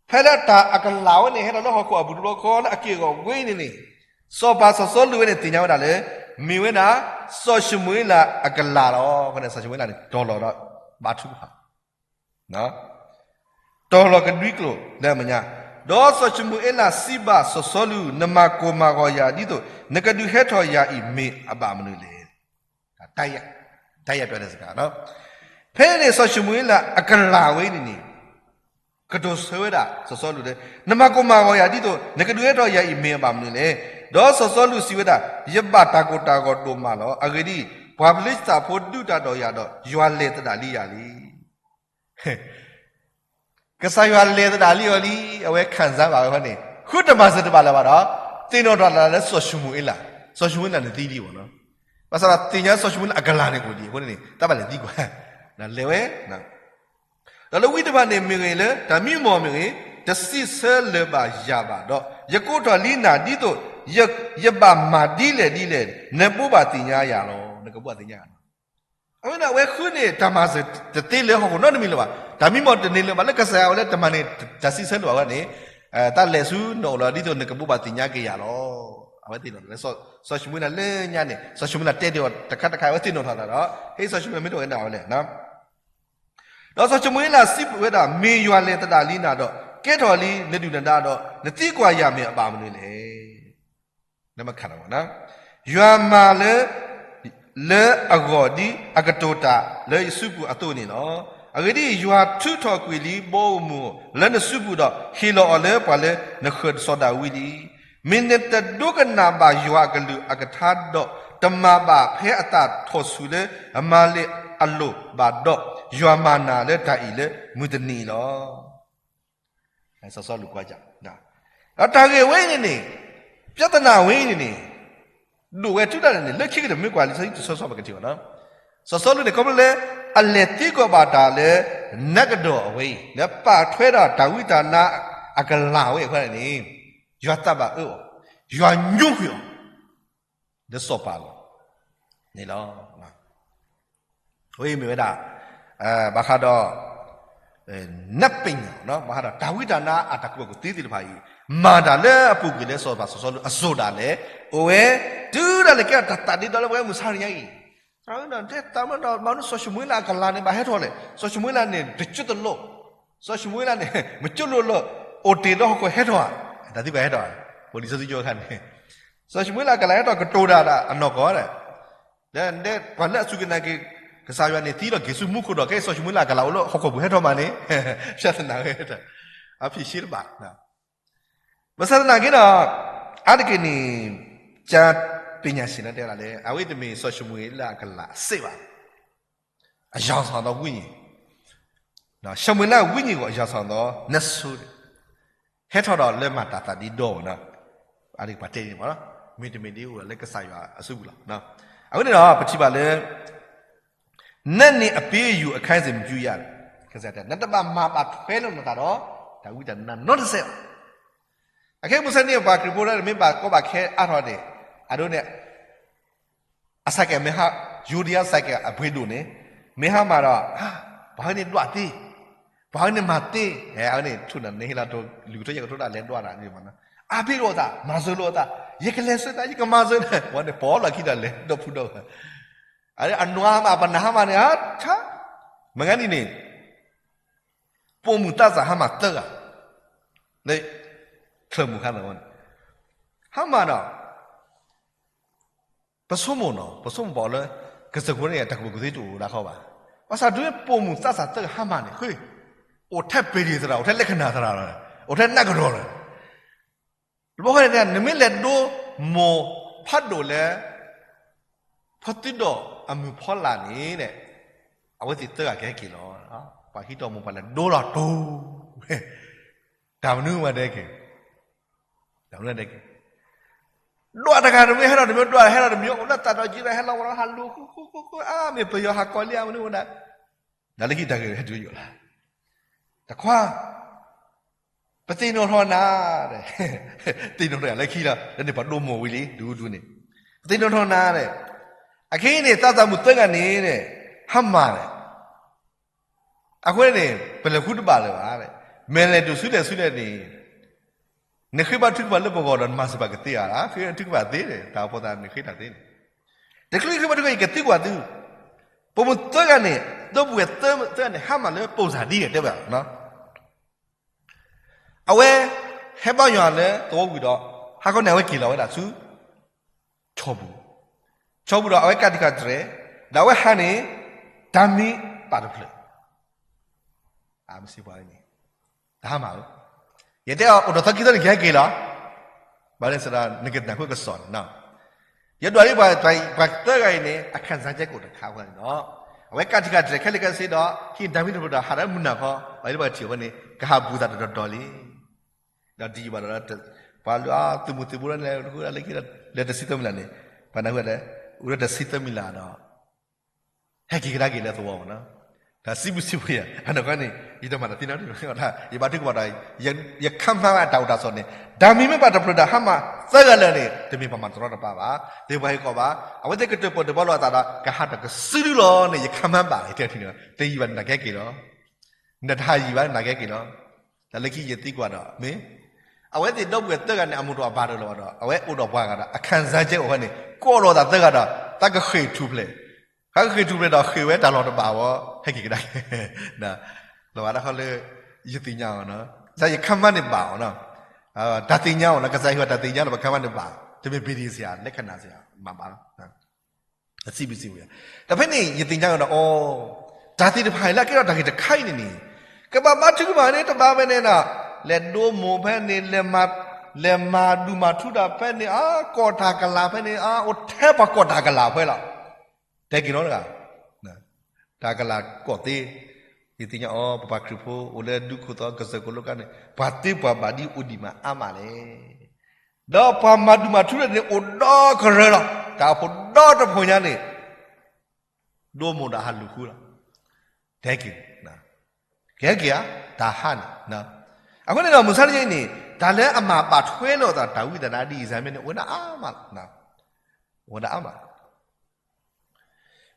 ဖဲလၢတၢ်အကလးဝဲန့ၣ် ဟဲထီၣ်လၢဟီၣ်ခိၣ်အပူၤတဘျီဃီလၢအက့ၢ်အဂီၤဝဲန့ၣ်န့ၣ်, စီၤပၤစီၤစီလူးဝဲန့ၣ်သ့ၣ်ညါဝဲဒၣ်လၢ မ့ၢ်ဝဲဒၣ် စီၤၡမူၤအ့လးအကလးလီၤ. အဃိန့ၣ် စီၤၡမူၤအ့လးန့ၣ် တီၤလီၤဒီးဘါထုကဖၣ် တီၤလီၤကဒွံကျိာ်လၢအမဲာ်ညါ, ဒီးစီၤၡမူၤအ့လးစံးဘၣ်စီၤစီလူး, နမၤကိၢ်မၤဂီၤယၤဒ်သိး နကဒုးဟဲထီၣ်ယၤအံၤမ့ၢ်အဘၣ်မနုၤလဲၣ်. တၢ်ယဲၢ်, တၢ်ယဲၢ်ပျီဒဲးစကၤ, ဖဲန့ၣ်စီၤၡမူၤအ့လးအကလးဝဲန့ၣ်န့ၣ် ကတိၤဆၢဝဲဒၣ်စီၤစီလူးလၢ နမၤကိၢ်မၤဂီၤယၤဒ်သိး နကဒုးဟဲထီၣ်ယၤအံၤမ့ၢ်အဘၣ်မနုၤလဲၣ်. ဒီးစီၤစီလူးစံးဝဲဒၣ်, ယဘၣ်တၢ်ကိၢ်တၢ်ဂီၤဒိၣ်မးလီၤ. အဂ့ၢ်ဒ်အံၤ, ပှၤဖလ့ၡသးဖိဒုးတၢ်ဒီးယၤဒီး ယွၤလဲၤသဒၣ်လံယၤလံ. ကစၢ်ယွၤလဲၤသဒၣ်လံအီၤလံ, အဝဲခံစားဘၣ်ဝဲန့ၣ်, ဃုတၢ်မၤစၢၤတဘၣ်လၢၤဘၣ်ဒီး သ့ၣ်နီၣ်ထီၣ်တၢ်လၢစီၤၡမူၤအ့လး, စီၤၡမူၤအ့လးန့ၣ်သံလံမ့ၢ်နီၤ. ဘၣ်ဆၣ်ဒီးသ့ၣ်ညါစီၤၡမူၤအ့လးအကလၤန့ၣ်အိၣ်ဒံးအဃိန့ၣ် တၢ်ဘၣ်လဲၤသံကွၢ်, လဲၤဝဲ ဒီးလၢဝံတဖၣ်န့ၣ်မ့ၢ်ဂ့ၤ လၢတၢ်မံမီၢ်မ့ၢ်ဂ့ၤ တစံးဆၢလၢၤဘၣ်ယၤဘၣ်ဒီး ယကိးထီၣ်လံနၤဒ်သိး ယဘၣ်မၤဒ်လဲၣ်ဒ်လဲၣ် နဘိးဘၣ်သ့ၣ်ညါယၤလီၤ, နကဘိးဘၣ်သ့ၣ်ညါယၤလီၤ. အဝဲန့ၣ် အဝဲဃုန့ၢ်တၢ်မၤစၢၤတသ့လၢဟီၣ်ခိၣ်နီတမံၤလၢၤဘၣ်, တၢ်မံမီၢ်တန့ၢ်လၢၤဘၣ် လၢကစၢ်ယွၤအဝဲလၢတမၤန့ၢ်တၢ်စံးဆၢလၢၤဘၣ်ဝဲန့ၣ်, တၢ်လဲၤဆူနအိၣ်လီၤ ဒ်သိးနကဘိးဘၣ်သ့ၣ်ညါက့ၤယၤလီၤ. အဝဲသ့ၣ်နီၣ်ထီၣ်လၢ စီၤၡမူၤအ့လးလၢညါန့ၣ် စီၤၡမူၤအ့လးတဲဒ်အီၤတခါတခါ အဝဲသ့ၣ်နီၣ်ထီၣ်သးဒီး ဟ့ၣ်စီၤၡမူၤအ့လးမ့ၢ်တအိၣ်ဝဲဒၣ်ဝဲလဲၣ် ဒီးစီၤၡမူၤအ့လးစံးဝဲဒၣ်, မ့ၢ်ယွၤလဲၤသဒၣ်လံနၤဒီး ကဲထီၣ်လံနဒုၣ်နဒါဒီး နသံကွၢ်ယၤမ့ၢ်အဘၣ်မနုၤလဲၣ်. ယွၤမၤလၢ လၢအဂီၢ်ဒ်အကတိၤတၢ်လၢယစုပူၤအသိးန့ၣ်လီၤ. အဂ့ၢ်ဒ်အံၤ, ယွၤထုးထီၣ်ကွံာ်လံဘီဧိၤမုၢ်ဧိၤလၢနစုပူၤဒီး ဟ့ၣ်လီၤအီၤလၢပှၤလၢနဃၢၤစီၤဒၤဝံးလံ. မ့ၢ်နတဒိကနၣ်ဘၣ်ယွၤအကလုၢ်အကထါဒီး တမၤဘၣ်ဖဲအသးထီၣ်ဆူၣ်လၢအမၤလ့းအလိၤဘၣ်ဒီး, ယွၤမၤနၤလၢတၢ်အံၤလၢမုၢ်တနံၤအံၤလီၤ. စီၤစီလူးကွၢ်က, ဒီးတၢ်ဂ့ၢ်ဝဲအံၤန့ၣ်န့ၣ်, ပြဿနာဝဲအံၤန့ၣ်န့ၣ်, ဒိၣ်ဝဲတုၤဒၣ်လဲာ်န့ၣ် လၢခံကတၢၢ်မ့ၢ်ကွၢ်လံာ်စီဆှံတဆၢစီပကထံၣ်ဘၣ်နီၤ, စီၤစီလူးန့ၣ် ခီဖျိလၢ အလဲၤသံကွၢ်ဘၣ်တၢ်လၢ နကဒီးအဝဲအံၤ လၢပာ်ထွဲဒီးတၢ်ဝံတၢ်နါအကလၤဝဲအဃိန့ၣ်န့ၣ်, ယွၤသးဘၣ်အၢအီၤ, ယွၤညိကွံာ်အီၤ လၢစီၤပၤအလိၤန့ၣ်လီၤ. အဝဲအံၤမ့ၢ်ဝဲဒၣ် ဘၣ်ဃးဒီး နၢ်ပၢၢ်ညါ ဘၣ်ဃးဒီးတၢ်ဝံတၢ်နါအတၢ်ကူၣ်ဘၣ်ကူၣ်သ့သ့ၣ်တဖၣ်အံၤ မၤတၢ်လၢအပူၤကွံာ်လၢစီၤပၤစီၤစီလူးအစိၤဒၣ်လဲာ် အိၣ်ဝဲ တုၤဒၣ်လဲာ်ကဲထီၣ်တၢ်သးဒ့ဒီလၢပဝဲမုၢ်ဆါတနံၤအံၤ တဲတၢ်မၤဒီး မၤဒ်စီၤၡမူၤအ့လးအကလၤန့ၣ် ဘၣ်ဟဲထီၣ်လဲၣ်, စီၤၡမူၤအ့လးန့ၣ် တကၠိတလိၣ်, စီၤၡမူၤအ့လးန့ၣ် မကၠိလိာ်လၢ အိၣ်တ့ၢ်လၢဟီၣ်ခိၣ်ဟဲထီၣ်ဧါ, တၢ်သံကွၢ်ဟဲထီၣ်ဧါ, ပလံာ်စီဆှံကၠိအခါန့ၣ် စီၤၡမူၤအ့လးအကလၤဟဲထီၣ်ကတိၤတၢ်ဒီးအနီၢ်ကီၢ်ဒီး လၢပှၤလၢအစူၢ်က့ၤနာ်က့ၤ ကစၢ်ယွၤန့ၣ်သံလီၤက့ၤဆူမူခိၣ်ဒီး ကဲစီၤၡမူၤအ့လးအကလၤအိၣ်လၢဟီၣ်ခိၣ်ပူၤဟဲထီၣ်မးန့ၣ် ပြဿနာဝဲ အဖံးဆ့တဘၣ် ဘၣ်ဆၣ်သနာ်က့ဒီး အါတက့ၢ်န့ၣ် ကပညာရှင်တဲဒၣ်လၢ အဝဲတမ့ၢ်စီၤၡမူၤအ့လးအကလၤစ့ၢ်ဘၣ်, အရောင်ဆောင်သောဝိညာဉ်, ရှမူၤအ့လးဝိညာဉ်ကို အရောင်ဆောင်သောနတ်ဆိုး ဟဲထီၣ်ဒီးလၢမၤတၢ်သးဒ့ဒီအီၤ, အါတက့ၢ်ပှၤတဲန့ၣ်မ့ၢ် မ့တမ့ၢ်ဒ်အိၣ်ဒီးလၢကစၢ်ယွၤအစုပူၤလီၤ. အဃိန့ၣ်ဒီး ပထံၣ်ဘၣ်လၢ နတ်နှင့်အပေးအယူၤအခိုင်းစင်မပြုရ, နတဘၣ်မၤဘၣ်ထွဲလိာ်နသးဒီး တၢ်ဝံတၢ်နါနီတစဲးဘၣ်. အခဲအံၤမုၢ်ဆါန့ၣ် ပှၤခရံာ်ဖိဒၣ်န့ၣ် မ့ၢ်ဘၣ်ကီဘၣ်ခဲအါထီၣ်န့ၣ် အဒိန့ၣ် အစဲးကဲးမ့ၢ်ဟါ ယိၤဒံယါစဲးကဲးအပှ့ၤဒိၣ်န့ၣ် မ့ၢ်ဟါမၢ်ဒီး ပှၤဟဲန့ၣ်ဒွးသ့, ပှၤဟဲန့ၣ်မၤသ့, အဝဲန့ၣ် ထူၣ်နၤန့ၣ်ဟ့ၣ်လီၤတိၤ လုၢ်ကထိယဲၢ်ကထိဒၣ်လဲၤဒွးတၢ်န့ၣ်မးနီၤ, အါဘ့ၣ်လိာ်သး မၤစၢၤလိာ်သး ယကလဲၤဆှၢသး ယကမၤစၢၤနၤ ဝဲန့ၣ် ပိာ်လီၤခံဒီးလဲၤဒီဖုဒီဖု အနွါမး ပနၢ်ဟါမၢ်န့ၣ် ဟါ ဆါ မ့ၢ်ဂၤန့ၣ်န့ၣ် ပိာ်မုၣ်သးစၢ်ဟါမၢ်သၢဂၤ လၢ ချၢၣ်မုၢ်ခါသးဝဲန့ၣ် ဟါမၢ်ဒီး ပဆိကမိၣ်နီၤ ပဆိကမိၣ်ဘၣ်လၢ ကစၢၢ်ခိၣ်န့ၣ် တၢ်ကူၣ်ဘၣ်ကူၣ်သ့တအိၣ်ဒၣ်ဃီဘၣ်. ဘၣ်ဆၣ်ဒ်ပိာ်မုၣ်သးစၢ်သၢဂၤဟါမၢ်န့ၣ် ဃ့ အိၣ်ထဲပ့ၤဒံၣ်သရၣ် အိၣ်ထဲလဲၤခနၣ်သရၣ်လီၤ, အိၣ်ထဲနးကဒီးလီၤ. တဘျီဃီန့ၣ် နမ့ၢ်လဲၤဒိမိၢ်ဖးဒိၣ်လၢ ဖီသုဒီးအမုၢ်ဖီလာ်န့ၣ် အဝဲသ့ၣ်သၢဂၤကဟဲက့ၤလီၤ. ပှၤဟံးထီၣ်မိၢ်ပှၢ်လဲၤဒိလီၤတိၤ တၢ်မနုၤဝဲဒၣ်က့ၤ, တၢ်မနုၤဒၣ်က့ၤ, ဒွးတဂၤတမံၤ ဟဲထီၣ်တမံၤ ဒွးဟဲထီၣ်တမံၤ အိၣ်လၢသးဒီးကံဒီး ဟဲလီၤဝဲလီၤ ဟးလူၤ ဃူဃူဃူဃူ အါ မ့ၢ်ပယီၤဟးကီလံဧါ မနုၤဝဲဒၣ်, ဒီးလၢခံတၢ်ဂ့ၢ်ဟဲတုၤယိာ်လၢ်, တခွါ ပသ့ၣ်နီၣ်ထီၣ်နၤ, သ့ၣ်နီၣ်ထီၣ်ယၤလၢခံလီၤ လၢန့ၣ်ပှၤဒိမိၢ်ဝံၤလံ ဒူဒူန့ၣ်, ပသ့ၣ်နီၣ်ထီၣ်နၤ, အခဲအံၤန့ၣ် သးစၢ်မုၣ်သၢဂၤန့ၣ် ဟါမၢ်န့ၣ် အဃိန့ၣ် ပလဲၤဃုတဘၣ်လၢၤဘၣ်, မ့ၢ်လဲၤဒိၣ်ဆူလဲၣ်ဆူလဲၣ်န့ၣ်, နဃ့ဘါထုကဖၣ်လၢပဂီၢ်ဒီး နမၤစၢၤဘၣ်ကသ့ဧါ, ဃ့ထုကဖၣ်သ့န့ၣ် တၢ်အိၣ်ဖှိၣ်သးနဃ့တၢ်သ့န့ၣ်, တချုးဃ့ဘါထုကဖၣ် ယကသံကွၢ်သု, ပိာ်မုၣ်သၢဂၤန့ၣ် ဒီပုၢ်ဝဲၢ်သၢဂၤန့ၣ် ဟါမၢ်လၢပိၢ်စၢ်ဒ်လဲၣ်တဲဝဲ, အဝဲ ဟဲဘါယွၤလၢသဝီဝံၤဒီး ဟါခီန့ၣ် အဝဲက့ၤလီၤဝဲဒၣ်ဆူ ဆီပူၤ, ဆီပူၤဒီးအဝဲကးတံာ်ကးတြဲၤ, ဒီးအဝဲဟးန့ၣ် တၢ်မံပာ်တဖျၢၣ်, မ့ၢ်စ့ၢ်ပှၤန့ၣ် တဟါမၢ်ဧၢ, ယတဲအီၤ အိၣ်ဒီးသီခံသီန့ၣ် ကဟဲက့ၤလီၤ, ဘၣ်လၢစဒီး နကနၢ်ဟူကစီၣ်န့ၣ်, ယဒွးလံ ပှၤသၢဂၤအံၤန့ၣ် အခၢၣ်စးကဲကိးတခါဝဲန့ၣ်ဒီး အဝဲကးတံာ်ကးတြဲၤခဲလၢာ်ခဲဆ့ဒီး ဟံးတၢ်မံတဖျၢၣ်ဒီး ဟးဒီးမုၢ်နၤခီ ပှၤလၢပှၤထံၣ်အဝဲန့ၣ် ကဟးဘူးသးတတီၤတီၤလံ. ဒီးဒ်ယဘၣ်ဒီး ပှၤလၢသုးမုၢ်သံၣ်ဘိလၢလဲၤဃုလၢခံဒီး လဲၤတဆံသၢမံၤလၢ်န့ၣ်, ပှၤနၢ်ဟူဒ်လဲၣ်, အိၣ်ဒီးတဆံသၢမံၤလၢ်ဒီး ဟဲက့ၤကဒါက့ၤလၢသဝီမ့ၢ်နီၤ. တၢ်စံးဘျုးစံးဖှိၣ်ယၤ အနီၢ်ကီၢ်န့ၣ် ယတမၤတၢ်သ့နီတမံၤ, ယဘါထုကဖၣ်ဒီး ယခါမါဝဲအတၢ်အိၣ်တၢ်ဆိးန့ၣ် တၢ်မ့ၢ်မ့ၢ်ဘၣ်တဖျၢၣ်ဒီးဟါမၢ်သၢဂၤလၢာ်န့ၣ် တမ့ၢ်ပှၤမၤတရီတပါဘၣ်. သ့ၣ်ပှၤဟ့ၣ်ကီးဘၣ် အဝဲသ့ၣ်ကတၢၢ်ပီၢ်တၢၢ်ပီလိာ်အသးဒီး ကဟးထီၣ်ကစုဒုလီၤန့ၣ် ယခါမါဘၣ် တဲန့ၣ် တယံာ်ဘၣ်န့ၣ် နကဟဲက့ၤလီၤ. နတဟးယံာ်ဘၣ်န့ၣ် နကဟဲက့ၤလီၤ. တၢ်လၢခံယသံကွၢ်ဒီး မ့ၢ် အဝဲသ့ၣ်ဒီပုၢ်ဝဲၢ်သၢဂၤန့ၣ် အမူးတအိၣ်အဘၣ်တအိၣ်လၢၤဘၣ်ဒီး အဝဲအိၣ်ဒီးပှၤဂၤဒီး အခံစားချက်အိၣ်ဖဲန့ၣ် ကိးလိာ်သးသၢဂၤဒီး သးကဃ့ၢ်ထူၣ်ဖျဲး, သးကဃ့ၢ်ထူၣ်ဖျဲးဒီးဃ့ၢ်ဝဲတၢ်လီၢ်တဘၣ်အဂီၢ် ဟဲက့ၤကဒါက့ၤ လီၤဘၣ်တခီလၢ ယသ့ၣ်ညါအီၤနီၤ, ယခါမါန့ၣ်ဘၣ်အီၤနီၤ, တၢ်သ့ၣ်ညါအီၤနီၤ, ကစၢ်ယွၤတၢ်သ့ၣ်ညါဒီးပခါမါန့ၣ်ဘၣ်, တမ့ၢ်ပ့ၤဒ့စ့ဧါ လၢခနၣ်စ့ဧါ မ့ၢ်ဘၣ်လီၤ. အစံးဘျုးစံးဖှိၣ်ယၤ, ဒီးဖဲန့ၣ် ယသ့ၣ်ညါအီၤဒီး အိ တၢ်သ့ၣ်တဖၣ်အံၤလၢအကဲထီၣ်တၢ်ဂ့ၢ်တခါအံၤန့ၣ်န့ၣ် ကဘၣ်ဘါထုကဖၣ်န့ၣ် တဘၣ်ဝဲန့ၣ်ဒီး လဲၤဒိမိၢ်ဖဲန့ၣ် လဲၤမၤဒူၣ်မၤထူတၢ်ဖဲန့ၣ် အကိးတၢ်ကလၤဖဲန့ၣ် အအိၣ်ထဲပှၤကိးတၢ်ကလၤဖဲလီၤ. တဲက့ၤနီတဂၤ တၢ်ကလၤကိးသ့, ယသ့ၣ်ညါအီၤ ပပှၤခရံာ်ဖိအိၣ်လၢဒူခိၣ်သီကစၢၢ်ကလိကါန့ၣ် ပှၤသ့ပှၤဘၣ်ဒ်အိၣ်ဒံးမးအါမးလဲၣ်. ဒီးပှၤမၤဒူၣ်မၤထူန့ၣ်အိၣ်ဒီကရၢလီၤ. တၢ်အိၣ်ဖှိၣ်ဒီတဖှိၣ်ညါန့ၣ် ဒိမိၢ်ဒီးဟးလူၤဃုလီၤ. တဲက့ၤ, ကဲက့ၤဧါ, တၢ်ဟါန့ၣ်. အဃိန့ၣ်ဒီး မုၢ်ဆါတနံၤအံၤန့ၣ် တၢ်လၢအမၤဘၣ်ထွဲလိာ်အသးတၢ်ဝံတၢ်နါဒ်အံၤစ့ၢ်မ့ၢ်န့ၣ် အိၣ်ဝဲဒၣ်အါမးလီၤ. အိၣ်ဝဲဒၣ်အါမးလီၤ.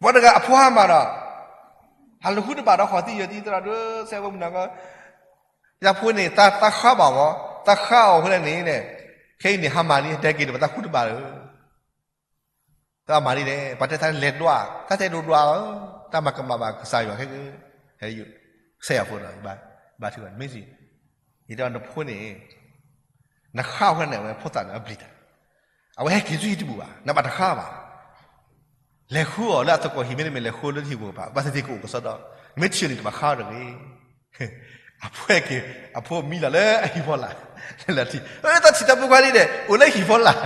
ပှၤတဂၤအဖိဟါမၢ်ဒီး ဟးလူၤဃုတဘၣ်ဒီးဃီၤသံယၢၤသံသရၣ်ဒုး စဲးဝဲမုၢ်နၤကီ ယဖိန့ၣ် သးဃါဘၣ်မး, သးဃါအီၤဖဲလဲၣ်န့ၣ်, ခဲအံၤန့ၣ် ဟါမၢ်လံ တဲက့ၤဒီး ပသးဃုတဘၣ်လၢၤ တၢ်မၤဒ်လဲၣ်, ပှၤတဲသးလဲၤဒွး, တၢ်တဲဒိးဒွး, တၢ်မၤကမၣ်ဘၣ်ကစၢ်ယွၤခဲက, ကစၢ်ယွၤဖိဒီး ဘါထုကဖၣ် မ့ၢ်စံး, ယတဲနဖိန့ၣ် နဃါအီၤန့ၣ် အဝဲဖိသၣ်န့ၣ်အဘျံၤတၢ်, အဝဲဟဲက့ၤဆူဟံၣ်တဘူၣ်ဘၣ်, နဘၣ်တဃါဘၣ်. လဲၤဃုအီၤလၢအသကိးဟံၣ်မ့တမ့ၢ် လဲၤဃုလၢဟံၣ်ပူၤဘၣ်, ဘၣ်သ့ၣ်သ့ၣ်ကအိၣ်ကစီဒီ, မ့ၢ်ထံၣ်န့ၣ်တဘၣ်ဃါအီၤတဂ့ၤ အဖိဟဲက့ၤ, အဖိမံလီၤလၢအဟံၣ်ဖီလာ်, လၢထံၣ်, တၢ်ထံၣ်တၢ်ဖိခွါလံဒီး အိၣ်လၢဟံၣ်ဖီလာ်,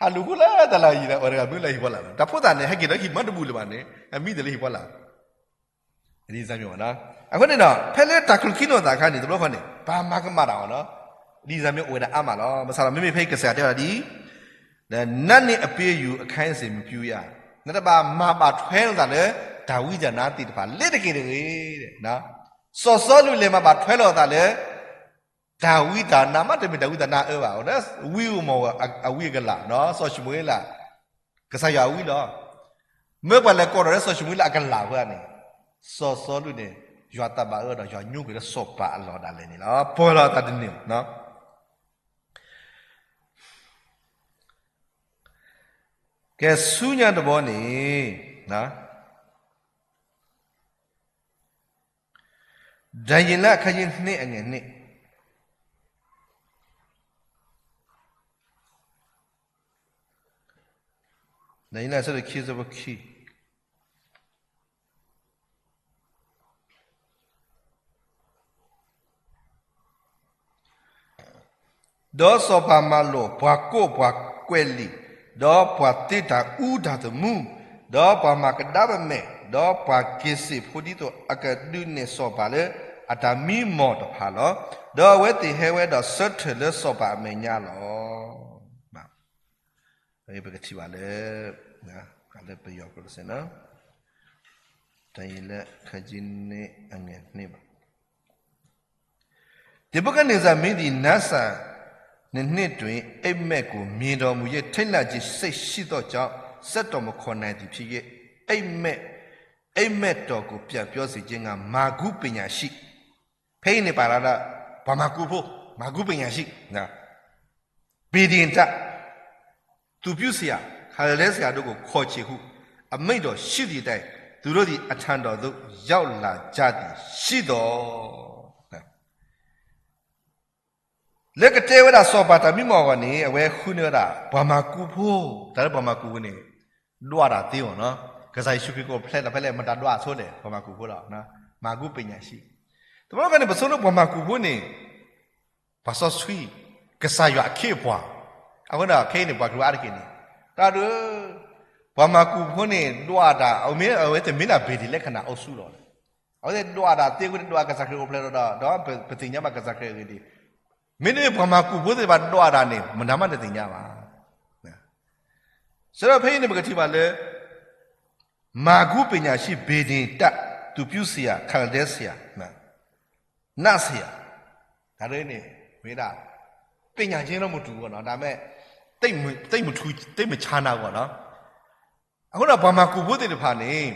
ဟးလူၤဃုလၢတၢ်လၢယံၤဒီး အိၣ်တဂၤမံလၢဟံၣ်ဖီလာ်လီၤ. တၢ်ဖိသၣ်န့ၣ် ဟဲက့ၤဒီးဟံၣ်မ့တဘူၣ်လၢၤဘၣ်န့ၣ် အမံတ့ၢ်လၢဟံၣ်ဖီလာ်, ဒ်စၢ်မ့ၢ်ဝဲနီၤ. အဃိန့ၣ်ဒီး ဖဲလၢတၢ်ကျိၣ်ခံနီၢ်သးအခါန့ၣ် တဘျီဃီန့ၣ် ပှၤမၤကမၣ်တၢ်အီၤနီၤ, ဒ်စၢ်မ့ၢ်အိၣ်ဝဲဒၣ်အါမးလီၤ. ဘၣ်ဆၣ်ဒီး မ့မ့ၢ်ဖဲအံၤကစၢ်ယွၤတဲဝဲဒၣ်ဒ် နနၢ်န့ၢ်အပျ့ၤယူၤအခါစ့ၢ်မုၢ်ပျံၤယၤ, နတဘၣ်မၤဘၣ်ထွဲလိာ်သးလၢ တၢ်ဝံတၢ်နါသ့ၣ်တဖၣ်လၢတက့ၢ်တဂ့ၤ. စီၤစီလူးလဲၤမၤဘၣ်ထွဲလိာ်အသးလၢ တၢ်ဝံတၢ်နါ မ့တမ့ၢ်တၢ်ဝံတၢ်နါအၢဘၣ်, အိၣ်ဒီးဝံဧိၤမီၣ်ဧိၤအဝံအကလၤ, စီၤၡမူၤအ့လး ကစၢ်ယွၤအဝံလီၤ. မ့ၢ်ပှၤလဲၤကိးထီၣ်လၢစီၤၡမူၤအ့လးအကလၤဖဲန့ၣ်, စီၤစီလူးန့ၣ် ယွၤတၢ်ဘၣ်အၢဒီးယွၤညိကွံာ်လၢစီၤပၤအလီၢ်ဒၣ်လဲာ်န့ၣ်လီၤ. ပှဲၤလီၤအသးတန့ၢ်လီၤ. ကဲဆူညါတဘျီန့ၣ်, ဒၤယ့လးအခန်းကြီးနှစ်အငယ်နှစ်, ဒၤယ့လးအဆၢဒိၣ်ခံဆၢဖိခံ ဒီးစီၤပၤမၤလိာ်ပှၤကိးပှၤကွဲးလံာ်, ဒီးပှၤတ့တၢ်အူတၢ်သမူ, ဒီးပှၤမၤကဒါပမဲာ်, ဒီးပှၤက့ၤစ့ၣ်ဖိဒ်သိးအကဒုးနဲၣ်စီၤပၤလၢအတၢ်မံမီၢ်တဖၣ်လီၤ. ဒီးအဝဲသ့ၣ်ဟဲဝဲဒီးဆၢထၢၣ်လၢစီၤပၤအမဲာ်ညါလီၤ. ပကထံၣ်ဘၣ်လၢ လၢပယီၤကျိာ်တစဲးနီၤ, ဒၤယ့လးအခန်းကြီးနှစ်အငယ်နှစ်ဘၣ်. နေဗုခဒ်နေဇာမင်းသည် နန်းစံနှစ်နှစ်တွင် အိပ်မက်ကို မြင်တော်မူ၍ ထိတ်လန့်ခြင်းစိတ်ရှိသောကြောင့် စက်တော်မခေါ်နိုင်သည်ဖြစ်၍ အိပ်မက် အိပ်မက်တော်ကို ပြန်ပြောစေခြင်းငှာ မၢကူပညာရှိ ဖဲအံၤန့ၣ် ပာ်လီၤဒၣ် ပှၤမၤကူဖိ, မၢကူပညာရှိ, ဗေဒင်္ဂ သူပြုဆရာ, ခါလဒဲဆရာတို့ကို ခေါ်ချေဟု အမိန့်တော်ရှိသည်အတိုင်း သူတို့သည် အထံတော်သို့ ရောက်လာကြသည်ရှိသော် လၢကတဲဝဲဒၣ်စီၤပၤတၢ်မံမီၢ်အဂီၢ်န့ၣ် အဝဲဃုန့ၢ်ဝဲဒၣ် ပှၤမၤကူဖိ, တၢ်လၢပှၤမၤကူဖိန့ၣ် ဒွးတၢ်သ့အီၤနီၤ. ကစၢ်ယ့ၣ်ၡူးခရံာ်ကအိၣ်ဖျဲၣ်လီၤဖဲလဲၣ် မတၤဒွးအဆိလဲၣ် ပှၤမၤကူဖိလီၤ. မၢကူပညာရှိ, တဘျီခီန့ၣ် ပဆိကမိၣ်ပှၤမၤကူဖိန့ၣ် ပှၤစီဆှံ, ကစၢ်ယွၤအခ့အပှၤ, အဃိန့ၣ် ခဲအံၤန့ၣ်ပှၤကလုာ်အါတက့ၢ်န့ၣ်, တၢ်ဒုး ပှၤမၤကူဖိန့ၣ် ဒွးတၢ် အမ့ၢ်အဝဲတမ့ၢ်ဒၣ် ဗေဒင်္ဂ လက္ခဏာအုပ်စုလီၤ. အဝဲသ့ၣ်ဒွးတၢ်သ့ဝဲ ဒွးကစၢ်ခရံာ်အိၣ်ဖျဲၣ်ဒီး ဒီးပသ့ၣ်ညါဘၣ်ကစၢ်ခရံာ်အဂ့ၢ်ဒ်အံၤ, မ့တမ့ၢ်ပှၤမၤကူၣ်ဖိသ့ၣ်တဖၣ်ဒွးတၢ်န့ၣ် မတၤမးတသ့ၣ်ညါဘၣ်. စံးဒီးဖဲအံၤန့ၣ် ပကထံၣ်ဘၣ်လၢ မၤကူပညာရှိ ဘေဒင်တၢ် သူပြုဆရာ ခါလဒဲဆရာ နတ်ဆရာ တၢ်ဒ်န့ၣ် မ့ၢ်ဒၣ် ပညာရှင်လီၤမ့ၢ်တူၢ်အဂီၢ်နီၤ ဒါပေမဲ့ သိပ်မထူ သိပ်မခြားနာ်အဂီၢ်နီၤ. အဃိဒီးပှၤမၤကူၣ်ဖိသ့ၣ်တဖၣ်န့ၣ်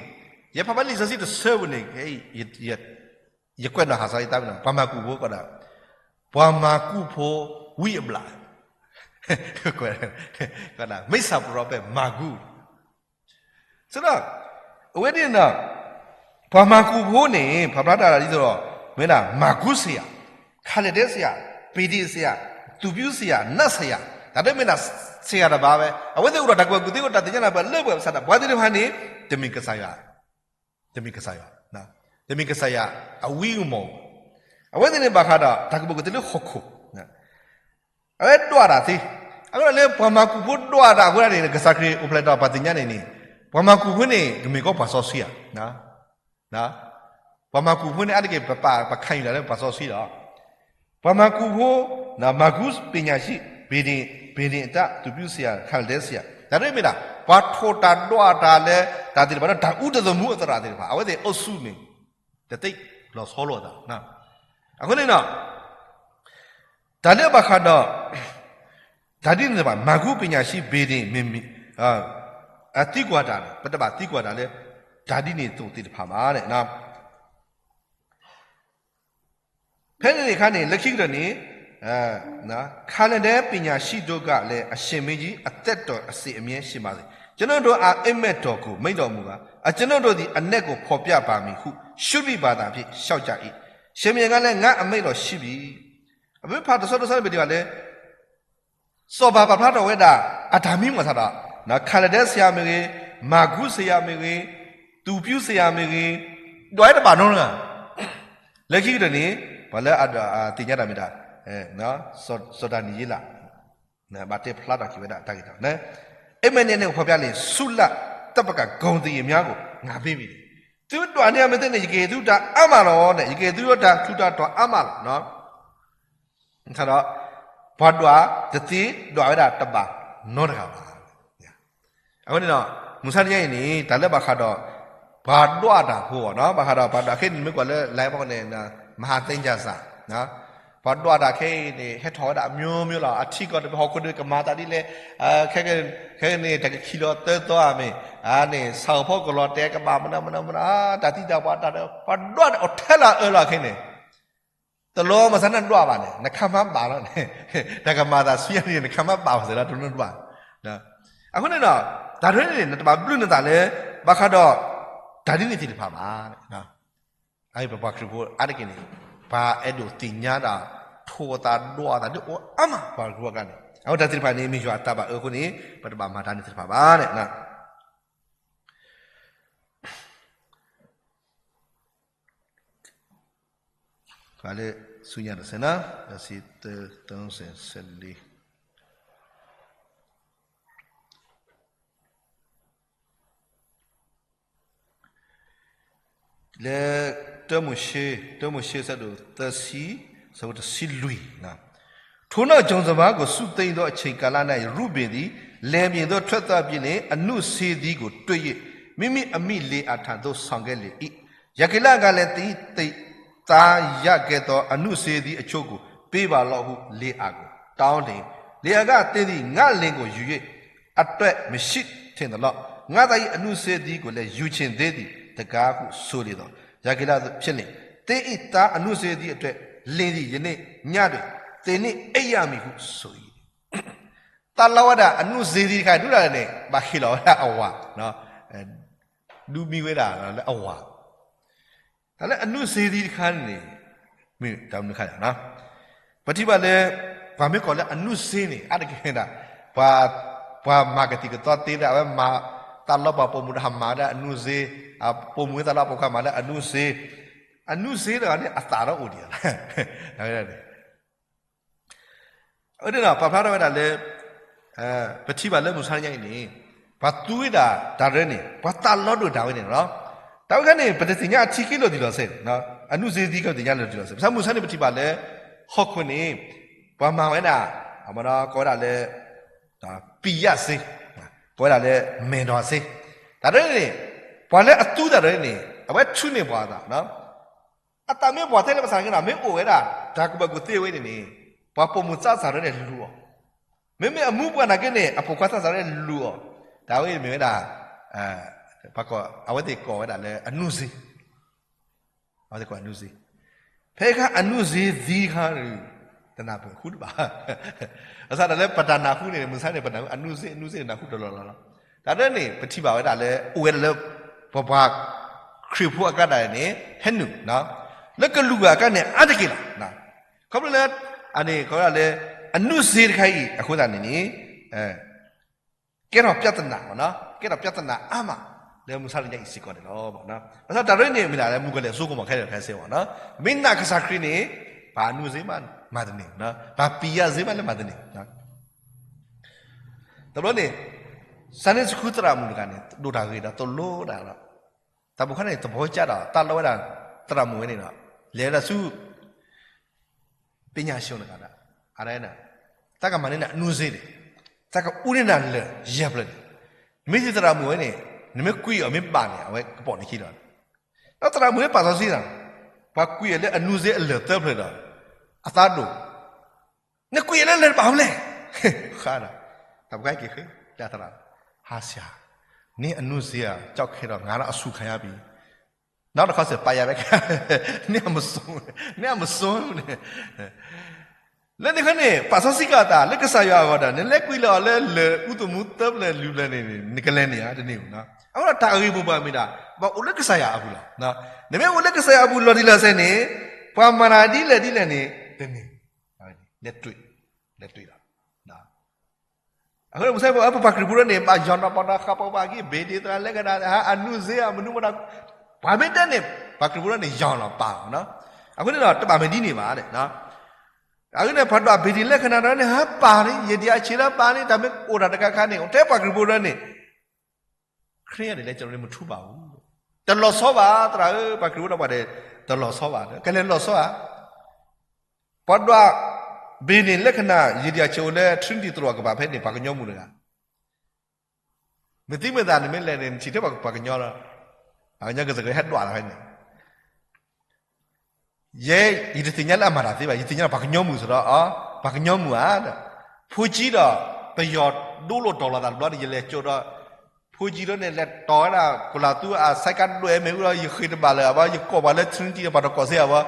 ယဖးဘၣ်လံာ်စီဆှံတဆၢပူၤန့ၣ် ယကွဲးနီၣ်ဟးစးယသးပ့ၤနီၣ် ပှၤမၤကူၣ်ဖိကီးဒၣ် ပှၤမၤကူၣ်ဖိဝံအဘျၣ် မိတ်ဆာပရောဖက် မၤကူ စံးဒီး အဝဲဒ်န့ၣ် ပှၤမၤကူၣ်ဖိန့ၣ် ပာ်ဖျါတၢ်ဒ်သိးဒီး မ့ၢ်ဒၣ် မၤကူဆရာ ခါလဒဲဆရာ ဘေဒင်ဆရာ သူပြုဆရာ နတ်ဆရာ တၢ်ဒ်မ့ၢ်ဒၣ် ဆရာတဘၣ်ဝဲ အဝဲသ့ၣ်အိၣ်ဒီးတၢ်ကူၣ်ဘၣ်ကူၣ်သ့ အိၣ်ဒီးတၢ်သ့ၣ်ညါနၢ်ပၢၢ်လၢပှဲၤဘၣ်ဆၣ်ဒီး ပှၤသ့ၣ်တဖၣ်န့ၣ် တမ့ၢ်ကစၢ်ယွၤ တမ့ၢ်ကစၢ်ယွၤ တမ့ၢ်ကစၢ်ယွၤအဝံအမီၢ် အဝဲသ့ၣ်န့ၣ်ဘၣ်ဃးဒီး တၢ်ကူၣ်ဘၣ်ကူၣ်သ့လၢဟီၣ်ခိၣ် အဝဲဒွးတၢ်သ့, အဃိဒီးလၢပှၤမၤကူၣ်ဖိဒွးတၢ်အဃိန့ၣ် ကစၢ်ခရံာ်အိၣ်ဖျဲၣ်ဒီးပှၤသ့ၣ်ညါန့ၣ်န့ၣ်, ပှၤမၤကူၣ်ဖိန့ၣ် ကမ့ၢ်ကီးပှၤစီဆှံဧါ. ပှၤမၤကူၣ်ဖိန့ၣ် အါတက့ၢ် ပပာ်ပခါအံၤလၢပှၤစီဆှံလီၤ. ပှၤမၤကူၣ်ဖိ, မၤကူပညာရှိ, ဘေဒင်, ဘေဒင်အတၢ် သူပြုဆရာ, ခါလဒဲဆရာ, တၢ်ဒ်မ့ၢ်ဒၣ် ပှၤထိၣ်တၢ်ဒွးတၢ်လၢ တၢ်သ့ၣ်တဖၣ်ဒီး တၢ်အူတသမူအသရၣ်သ့ၣ်တဖၣ် အဝဲသ့ၣ်အိၣ်ဆူၣ်န့ၣ် တသ့ၣ်လီၤဆီလိာ်အသး. အဃိန့ၣ်ဒီး တၢ်လၢအဘၣ်ဃးဒီး တၢ်ဒ်န့ၣ်တဖၣ် မၤကူပညာရှိ ဘေဒင် မ့မ့ၢ် အသံကွၢ်တၢ်န့ၣ် ပတဘၣ်သံကွၢ်တၢ်လၢ တၢ်ဒ်န့ၣ်အသိးသ့ၣ်တဖၣ်ဘၣ်န့ၣ်. ဖဲန့ၣ်အခါန့ၣ် လၢခံကတၢၢ်န့ၣ် ခါလဒဲ ပညာရှိတို့ကလည်း အရှင်မင်းကြီး အသက်တော် အစဉ်အမြဲ ရှင်ပါစေ, ကျွန်ုပ်တို့အား အိပ်မက်တော်ကို မိန့်တော်မူပါ, အကျွန်ုပ်တို့သည် အနက်ကို ဖော်ပြပါမည်ဟု ရှုရင့်ဘာသာဖြင့် လျှောက်ကြ၏. ရှင်ဘုရင်ကလည်း ငါအမိန့်တော်ရှိပြီ. အဝဲဖးတဆီတဆီန့ၣ် ပထံၣ်ဘၣ်လၢ စီၤပၤပာ်ဖျါထီၣ်ဝဲဒၣ် အတၢ်မံမီၢ်ဆါဒီး ခါလဒဲဆရာမ့ၢ်ဂ့ၤ, မၤကူဆရာမ့ၢ်ဂ့ၤ, သူပြုဆရာမ့ၢ်ဂ့ၤ, ဒွးဝဲတဘၣ်နီတဂၤ. လၢခံကတၢၢ်န့ၣ် ပှၤလၢအသ့ၣ်ညါတၢ်မ့ၢ်ဒၣ် စီၤဒၤနံးယ့လး ဘၣ်တဲဖျါထီၣ်က့ၤဝဲဒၣ်တၢ်ဂ့ၢ်တၢ် အိပ်မက်နှစ်ခု ဖော်ပြလျှင် ဆုလပ်သပ်ပက ဂုဏ်သရေများကို ငါပေးမည်. သုဒွးန့ၢ်အမ့ၢ်သ့န့ၣ် ယကဟ့ၣ်သုတၢ်အါမးလီၤန့ၣ်, ယကဟ့ၣ်သုတၢ်ထူးတၢ်တီၤအါမးလီၤ. ဒီး ပှၤဒွးတသ့ ဒွးဝဲဒၣ်တဘၣ်နီတဂၤဘၣ်. အဃိန့ၣ်ဒီး မုၢ်ဆါတနံၤအံၤန့ၣ် တၢ်လၢဘၣ်ဃးဒီး ပှၤဒွးတၢ်ဖိအဂီၢ်နီၤ, ဘၣ်ဃးဒီးပှၤဒွးခဲအံၤန့ၣ် မ့ၢ်ကွၢ်လၢ line ဖီခိၣ်န့ၣ် မဟါသ့ၣ်ညါစၢ် ပှၤဒွးတၢ်ခဲအံၤန့ၣ် ဟဲထီၣ်ဝဲဒၣ်အမျိုးမျိုးလီၤ. အထံကီၢ်တဘ့ၣ်ဟီၣ်ခိၣ်ဒီး ကမၤသးဒ်လဲၣ်, ခဲကနံၣ်န့ၣ် တကခံလီၤသၢသီဧါမ့ၢ်, အန့ၣ် ဆၣ်ဧိၤဖီကလီၤတဲကဘၣ်မနုၤမနုၤမနုၤ, တၢ်သံတၢ်ပှၢ်တၢ်ဒီး ပှၤဒွးန့ၣ် အိၣ်ထဲလၢအအၢလီၤခဲအံၤန့ၣ် တလီၤမၤစၢၤနဒွးဘၣ်န့ၣ် နခါမါဘၣ်လီၤန့ၣ်, တၢ်ကမၤသးဆူညါန့ၣ် နခါမါဘၣ်ဘၣ်စၢၤလၢတနဒွး. အဃိန့ၣ်ဒီး တၢ်ဒ်န့ၣ်န့ၣ် နတဘၣ်ဘျုးနသးလၢ ဘၣ်ဃးဒီး တၢ်ဒ်န့ၣ်သ့ၣ်တဖၣ်ဘၣ်. အအံၤပပှၤခရံာ်ဖိအါတက့ၢ်န့ၣ် ပှၤအဲၣ်ဒိးသ့ၣ်ညါတၢ် ထိၣ်သးဒွးသးဒ်အိၣ်အါမး ပှၤခရံာ်ဖိအကျါန့ၣ်, အဝဲတၢ်သ့ၣ်တဖၣ်န့ၣ် မ့ၢ်ယွၤအတၢ်ဘၣ်အၢအဃိန့ၣ် ပတဘၣ်မၤတၢ်န့ၣ်သ့ၣ်တဖၣ်ဘၣ်န့ၣ်. ပှၤလၢဆူညါတစဲးနီၤ, ဆံသၢ သၢဆံ ဆံလံ လၢ တၢမိၤၡ့, တၢမိၤၡ့ အဆၢဒိၣ်သၢဆံ, အဆၢဖိတဆံလွံၢ်, ထိုနောက် ကျွန်စပါးကို စုသိမ်းသော အချိန်ကာလ၌ ရူဘင်သည် လယ်ပြင်သို့ ထွက်သွားပြီးလျှင် အနုဆေးသီးကို တွေ့၍ မိမိအမိလေအာထံသို့ ဆောင်ခဲ့လေ၏. ရာခေလကလည်း သင်၏သားရခဲ့သော အနုဆေးသီးအချို့ကို ပေးပါလော့ဟု လေအာကို တောင်းလျှင်, လေအာက သင်သည် ငါ့လင်ကို ယူ၍ အတွက်မရှိထင်သလော။ ငါ့သား၏ အနုဆေးသီးကိုလည်း ယူချင်သေးသည်တကားဟု ဆိုလေသော်, ရာခေလသို့ ဖြစ်လျှင်, သင်၏သားအနုဆေးသီးအတွက် လင်သည် ယနေ့ညတွင် သင်နှင့်အိပ်ရမည်ဟု ဆို၏. သးလီဝဲဒၣ် အနုဆေးသီးတခါ ဒ်လဲၣ်န့ၣ် ဘၣ်ဟ့ၣ်လီၤဝဲဒၣ်အဝၤ, ဒူမံဝဲဒၣ်လၢအဝၤ တၢ်လၢအနုဆေးသီးတခါန့ၣ် မ့ၢ်တၢ်မနုၤခါလဲၣ်. ပထံၣ်ဘၣ်လၢ ပှၤမ့ၢ်ကိးလၢအနုဆေးန့ၣ် အါတက့ၢ်ဒၣ် ပှၤမၤကသံၣ်ကသီသ့ဒၣ် အဝဲမၤသးလီပှၤပိာ်မုၣ်ဒီး ဟးမၤလၢအနုဆေး, ပိာ်မုၣ်သးလီပှၤခွါမၤလၢအနုဆေး, အနုဆေးတဂၤန့ၣ် အသးဒီးအိၣ်ဒံးဧါ အဝဲဒၣ်န့ၣ် အဝဲဒၣ်ဒီး ပာ်ဖျါထီၣ်ဝဲဒၣ်လၢ ပထံၣ်ဘၣ်လၢမုၢ်ဆါတနံၤအံၤန့ၣ် ပှၤသူဝဲဒၣ်တၢ်ရၢန့ၣ် ပှၤသးလီဒိၣ်တၢ်ဝဲန့ၣ်လီၤ. တၢ်ဝဲခါန့ၣ် ပတသ့ၣ်ညါအထံက့လိာ်တံၢ်လီၤဆဲး, အနုဆေးသီးကသ့ၣ်ညါလီၤတံၢ်လီၤဆဲး. ဘၣ်ဆၣ်မုၢ်ဆါန့ၣ် ပထံၣ်ဘၣ်လၢ ဟီၣ်ခိၣ်န့ၣ် ပှၤမၤဝဲဒၣ် အမ့ၢ်ဒီးကိးဝဲဒၣ်လၢ ပံယၣ်စ့, ကိးဝဲဒၣ်လၢမဲာ်ဒိးစ့, တၢ်ဒ်န့ၣ် ပှၤလၢအသူတၢ်ဒ်န့ၣ် အဝဲထုးန့ၢ်ပှၤအသး, အတၢ်မ့ၢ်ပှၤတဲလၢပသးက့ၤဒီး မ့ၢ်အိၣ်ဝဲဒၣ် တၢ်ကူၣ်ဘၣ်ကူၣ်သ့ဝဲန့ၣ်န့ၣ် ပှၤပိာ်မုၣ်သးစၢ်ဒ်န့ၣ်လူၤအီၤ, မ့မ့ၢ်အမူပှၤနာ်က့န့ၣ် အပိာ်ခွါသးစၢ်ဒ်န့ၣ်လူၤအီၤ, တၢ်ဝဲအံၤမ့ၢ်ဝဲဒၣ် အဝဲသ့ၣ်ကိးဝဲဒၣ်လၢအနုစ့ အဝဲသ့ၣ်ကိးအနုစ့, ဖဲခါအနုစ့သံခါန့ၣ် တနၢ်ပၢၢ်ဃုတဘၣ်, ဘၣ်ဆၣ်ဒီးလၢပတၢ်နၢ်ဟူန့ၣ် မုၢ်ဆါန့ၣ် ပနၢ်ဟူအနုစ့ အနုစ့န့ၣ် နၢ်ဟူတလီၢ်လီၢ်လီၤ. တၢ်ဒ်န့ၣ် ပထံၣ်ဘၣ်ဝဲဒၣ်လၢ အိၣ်ဝဲဒၣ်လၢ ပပှၤခရံာ်ဖိအကျါဒၣ်န့ၣ် ဟဲနုာ် လၢကလူၤအကျါန့ၣ် အါတက့ၢ်လီၤ. ခီဖျိလၢ အန့ၣ် ကိးဝဲဒၣ်လၢ အနုစ့တခါအံၤ အဃိသတးန့ၣ်န့ၣ် ကဲထီၣ်ပြဿနာ ကဲထီၣ်ပြဿနာအါမး လၢမုၢ်ဆါတနံၤအံၤစ့ၢ်ကီးန့ၣ်လီၤ. ဘၣ်ဆၣ်တၢ်ဒ်န့ၣ်မ့ၢ်ဒၣ်လၢမုၣ်ကီၤလံၢ်အစိကမီၤခဲလၢာ်ခဲဆ့မ့ၢ်နီၤ, မ့ၢ်နာ်ကစၢ်ခရံာ်န့ၣ် ပှၤအနုစ့မး မၤတန့ၢ်, ပှၤပံယၣ်စ့မးလၢမၤတန့ၢ်. တဘျီန့ၣ် စၢ်န့ၣ်စခူသရၣ်မုၣ်တဂၤန့ၣ် ဒိၣ်တၢ်ဂ့ၤဒီးသိၣ်လိတၢ်ဒီး တၢ်ပိာ်ခွါန့ၣ် သဘောကျ ဒီး တၢ်လီဝဲဒၣ် သရၣ်မုၣ်ဝဲန့ၣ်ဒီး လဲၤဝဲဒၣ်ဆူ ပညာရှင်တဂၤဒီး အဝဲဒၣ် တၢ်ကမၤန့ၢ်နၤအနုစ့န့ၣ် တၢ်ကအူန့ၢ်နၤလၢာ်ယဲၢ်ဖျၢၣ်န့ၣ် မ့ၢ်သ့ၣ်သရၣ်မုၣ်ဝဲန့ၣ် နမ့ၢ်ကွံာ်အီၤမ့ၢ်ဘၣ်န့ၣ် အဝဲကပိာ်နခံလီၤ. ဒီးသရၣ်မုၣ်ဝဲပာ်စီဆှံသး ပှၤကွံာ်အီၤလၢအနုစ့အလၢာ်သၢဖျၢၣ်ဒီး အသးဒိၣ် နကွံာ်အီၤလၢလၢာ်တဘၣ်ဖဲလဲၣ်, ဃါဒီး တၢ်ပိာ်ခွါက့ၤဃ့ တၢ်သရၣ် ဟါဆှၤ န့ၢ်အနုစ့ဧါ ကၠီခဲဒီး ငါဒီးအဆူၣ်ခါယါပံၤ နီၢ်တခီစၢၤပာ်ယၤဝဲခဲ န့ၢ်အမစိ န့ၢ်အမစိန့ၣ် လၢန့ၣ်ခါန့ၣ် ပာ်စီဆှံကီးအသး လၢကစၢ်ယွၤအဂီၢ်ဒီး နလဲၤကွံာ်လီၤအီၤလၢလၢာ်အူသမူသၢဖျၢၣ်လွံၢ်ဖျၢၣ်န့ၣ် နကလဲၤန့ၢ်ဧါ တန့ၢ်ဧါ. အဃိဒီးတၢ်အဂ့ၤမိၢ်ပှၢ်မ့ၢ်ဒၣ် ပှၤအိၣ်လၢကစၢ်ယွၤအပူၤလီၤ. နမ့ၢ်အိၣ်လၢကစၢ်ယွၤအပူၤလီၤတံၢ်လီၤဆဲးန့ၣ် ပှၤမၤနၤဒ်လဲၣ်ဒ်လဲၣ်န့ၣ် တန့ၢ် လဲၤတွံၢ် လဲၤတွံၢ်လီၤ. အဃိ ပပှၤခရံာ်ဖိဒ်န့ၣ် ဘၣ်ယီၤနီၤပာ်ဒီးဃးပှၤဘၣ်က့ၤ ဘ့ၣ်ဒ့ၣ်သရၣ်လၢကနၣ် အနုစ့ဧါ မနုၤမတၤ ပှၤမ့ၢ်တဲန့ၣ် ပှၤခရံာ်ဖိဒ်န့ၣ် ယီၤနီၤပာ်လီၤ. အဃိန့ၣ်ဒီး တဘၣ်မ့ၢ်ဒ်န့ၣ်ဘၣ်. အဃိန့ၣ် ပှၤဒွးဘ့ၣ်ဒ့ၣ်လၢကနၣ်ဒီးန့ၣ် ဟးပာ်န့ၣ် ယဒံးအဆံးလၢပာ်န့ၣ် တၢ်မ့ၢ်အိၣ်တၢ်တခါခါန့ၣ် အိၣ်ထဲပှၤခရံာ်ဖိဒ်န့ၣ် ခရံာ်န့ၣ်လဲၤကၠီၤန့ၣ် မထူဘၣ်အူ တလီၤဆီဘၣ် သရၣ်ဧၢ ပှၤခရံာ်ဖိဒီးပှၤန့ၣ် တလီၤဆီဘၣ် ကလဲၤလီၤဆီဧါ ပှၤဒွးဘ့ၣ်ဒ့ၣ်လၢကနၣ် ယဒံးအဆံးအိၣ်လၢ Trinity သရိာ်ကပၤဖဲန့ၣ် ပှၤကညီမုၣ်တဂၤ မ့ၢ်သံမ့ၢ်သးန့ၣ်မ့ၢ်လဲၤန့ၣ် နထံၣ်ထဲပှၤကညီလီၤ. ပှၤကညီကစၢ်ကဟဲဒွးလီၤဖဲန့ၣ် ယဲ ယတသ့ၣ်ညါလၢအမၤတၢ်သ့ဘၣ် ယသ့ၣ်ညါလၢပှၤကညီမုၣ်စ့ၢ်ဒီး ပှၤကညီမုၣ်ဧါ ဖိကံဒီး ပယီၤဒိလိာ်တီၤလီၤသးတဘျီန့ၣ် ယလဲၤကၠိဒီး ဖိကံဒီးန့ၣ် လဲၤတီၤဝဲဒၣ် ကလၤသူအစဲးကါဒွဲၣ်မ့ၢ်အူဒီး ယဃ့တဘၣ်လၢၤ အဝဲ ယကိးပှၤလၢ Trinity န့ၣ် ပှၤတကိးစ့ၢ်အဝဲ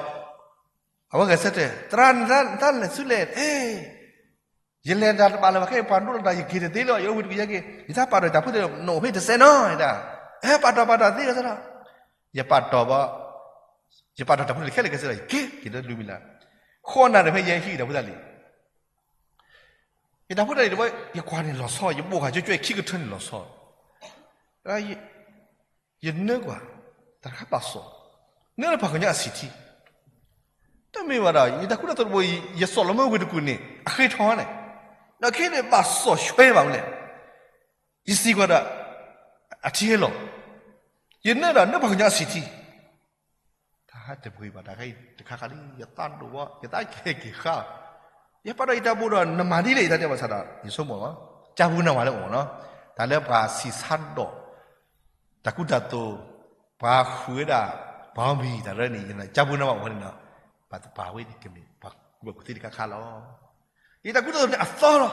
အဝဲဂဲၤဆၢထၢၣ် သရၣ်န့ၣ် တၢ်လဲၤဆူလဲၣ် ယလဲၤတၢ်တဘၣ်လၢၤဘၣ်ခဲအံၤ ပှၤဒိလိာ်တီၤ ယက့ၤတသ့လၢၤ ယအိၣ်ဝံၤတကယၤက့ၤ ယတၢ်ပာ်တီၢ်တၢ်ဖိသ့ၣ် နအိၣ်ဖဲတစဲးနီၤ ယတၢ် အဲ ပာ်တီၢ်ပာ်တီၢ်သ့ကစၢ်ဒီး ယပာ်တီၢ်ဘၣ် ယပာ်တီၢ်တၢ်ဖိတၢ်လံၤခဲလၢာ်ခဲဆ့ဒီး ယက့ၤ ယတလူၤမံၤလၢ် ဃိးနၣ်ရံၣ်ဖဲယဲဟံၣ်တၢ်ဖိတၢ်လံၤ ယတၢ်ဖိတၢ်လံၤတဘျီ ယကွၢ်န့ၣ်လီၤဆီ ယဘိၣ်ဃာ်ကၠွဲၣ်ကၠွဲၣ်ခံကထၢန့ၣ် လီၤဆီ ယနၢကွၢ် တၢ်တခါဘၣ်စီၣ် နၢလၢပှၤကညီအဆံးထံ တမ့ၢ်ဘၣ်ဒီး ယတၢ်ကူၣ်တၢ်သိးတဘိ ယစီၣ်လီၤမ့ၢ်ဝ့ၢ်တကူၣ်န့ၣ် အဃ့ထီန့ၣ် ဒီးခဲအံၤန့ၣ် ဘၣ်စီၣ်ဆွဲဘၣ်မနုၤလဲၣ် ယစံးကွၢ်ဒီး အထံဟဲလီၤ ယနၢဒီးနၢပှၤကညီအဆံးထံ တၢ်ဟးတပှ့ၤဘၣ် တၢ်ခဲအံၤတခါခါလံ ယသးဒိၣ်ဝဲ ယသးကဲက့ၤဃါ ယပာ်ဒီးယတၢ်ဘိၣ်ဒီး နမၤဒ်လဲၣ် ယတၢ်တဲဘၣ်ဆၣ်ဒီး ယဆိကမိၣ်လီၤ ကၢ်ပူၤနၢ်ဝဲလၢအိၣ်နီၤ တၢ်လၢပှၤဆံးဆါဒီး တၢ်ကူၣ်တၢ်သိး ပှၤဃုာ်ဝဲဒၣ် ပှၤမံၤတၢ်လၢန့ၣ် ယကၢ်ပူၤနၢ်ဝဲအိၣ်န့ၣ်ဒီး ပှၤတပာ်ဝဲန့ၣ်ကမ့ၢ် ပှၤကူၣ်ဘၣ်ကူၣ်သ့တခါခါလီၤ ယတၢ်ကူၣ်တၢ်သိးန့ၣ်အသီလီၤ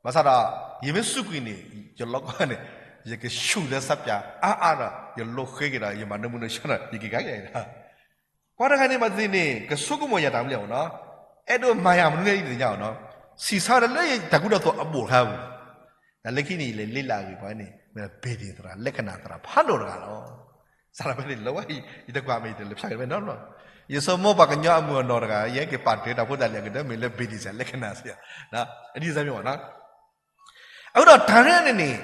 ဘၣ်ဆၣ်ဒီး ယမ့ၢ်စူးကွံာ်န့ၣ် ယလီၤကီၢ်န့ၣ် ယကဆူၣ်လၢစးပၠးအါအါဒီး ယလိဃ့က့ၤဒီး ယမၤနၢမူနၢဆါဒီး ယက့ၤကဒါက့ၤဒီး ပှၤတဂၤန့ၣ်ဘၣ်သ့ၣ်န့ၣ် ကဆိကမိၣ်ယၤတၢ်မနုၤလဲၣ်နီၤ အဲၣ်ဒိးမၤယၤမနုၤလဲၣ် ယတသ့ၣ်ညါအီၤနီၤ ဆံးဆါဝဲဒၣ်လၢယတၢ်ကူၣ်တၢ်သိးအဘိၣ်တခါပူၤ တၢ်လၢခံန့ၣ် ယလဲၤလ့လၢအဂ့ၢ်ပှၤန့ၣ် မ့ၢ်ဘ့ၣ်ဒ့ၣ်သရၣ် လၢကနၣ်သရၣ်ဖးဒိၣ်တဂၤလီၤ စးထီၣ်ဖဲန့ၣ်လၢဝဲ ယတကွၢ်မ့ၢ်ယတလဲၤဖျါက့ၤတဖဲနီတဘျီ ယဆိကမိၣ်ပှၤကညီအမုၢ်အနီၢ်တဂၤ ယဟဲက့ၤပာ်တၢၢ်တၢ်ဖိတၢ်လံၤအကတၢၢ် မ့ၢ်လၢဘ့ၣ်ဒ့ၣ်စ့ၢ် လၢကနၣ်စ့ၢ် အဒ်စဲမ့ၢ်ဘၣ်နီၤ အဃိဒီးတၢ်ရဲၣ်န့ၣ်န့ၣ်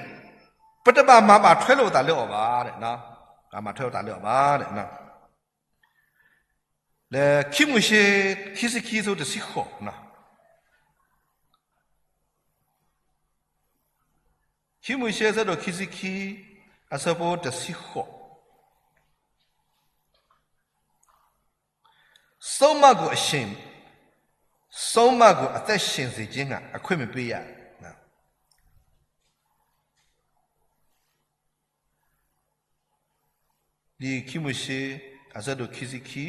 ပတဘၣ်မၤဘၣ်ထွဲလိာ်ပသးလၢအီၤဘၣ် မၤထွဲလိာ်သးလၢအီၤဘၣ် လၢခံမိၤၡ့ ခံဆံခံ အဆၢဖိတဆံဃိး, ခံမိၤၡ့ အဆၢဒိၣ်ခံဆံခံ အဆၢဖိတဆံဃိး, ဆုံးမကိုအရှင် ဆုံးမကို အသက်ရှင်စေခြင်းငှာ အခွင့်မပေးရ။ လံာ်ခံမိၤၡ့ အဆၢဒိၣ်ခံဆံခံ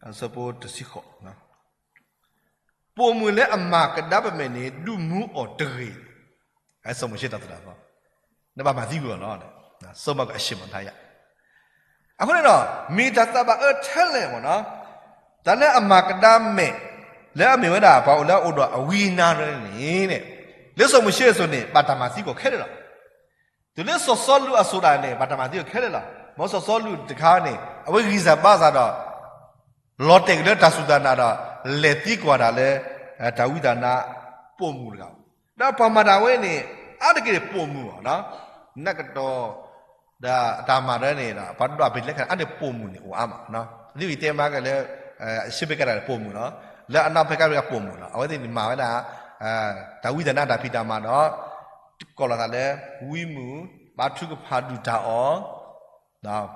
အဆၢဖိတဆံဃိး, ပိာ်မုၣ်လၢအမၤကဒါပမဲာ်န့ၣ် ဒုးမူအီၤတဂ့ၤ. စီၤမိၤၡ့တၢ်သိၣ်တၢ်သီ, နဘၣ်မၤသံကွံာ်အီၤလီၤ. စီၤမၤကၣ်အရှံၣ်မတၤယၤ, အဃိန့ၣ်ဒီး မ့ၢ်တၢ်သးဘၣ်အၢထဲလဲၣ်မ့ၢ်နီၤ, တၢ်လၢအမၤကဒါမဲာ် လၢအမ့ၢ်ဝဲဒၣ်ပှၤအိၣ်လၢအအိၣ်ဒီးအဝံအနါန့ၣ်န့ၣ်, လၢစီၤမိၤၡ့အစိၤန့ၣ် ဘၣ်တၢ်မၤသံကွံာ်ခဲလၢာ်လီၤ. တုၤလၢစီၤစီလူးအစိၤဒၣ်န့ၣ် ဘၣ်တၢ်မၤသံကွံာ်ခဲလၢာ်လီၤ. မ်စီၤစီလူးတခါန့ၣ် အဝဲဂံၢ်စၢ်ဘါစၢ်ဒီး လီၤတဲာ်က့ၤလၢတၢ်စူၢ်တၢ်နာ်ဒီး လဲၤသံကွၢ်တၢ်လၢ တၢ်ဝံတၢ်နါ ပိာ်မုၣ်တဂၤ, ဒီးပှၤမၤတၢ်ဝဲန့ၣ် အါတက့ၢ်ပိာ်မုၣ်အီၤ, နကတီၢ် ဒီးတၢ်မၤတၢ်န့ၣ်ဒီး ပှၤဒွးပ့ၤလၢခါန့ၣ် အါန့ၣ်ပိာ်မုၣ်န့ၣ်အိၣ်အါမး, ဒ်အံၤတဲမးကလၢ အရှ့ဘ့ကဲဒၣ်ပိာ်မုၣ်လီၤ, လၢအနီၢ်ဖဲကဲဒၣ်ပိာ်မုၣ်လီၤ. အဝဲသ့ၣ်န့ၣ်မၤဝဲဒၣ် တၢ်ဝံတၢ်နါတၢ်ဖံးတၢ်မၤဒီး ကိးလီၤသးလၢ ဝံမုၣ် ဘါထုကဖၣ်ဒုၣ်တၢ်အီၣ်,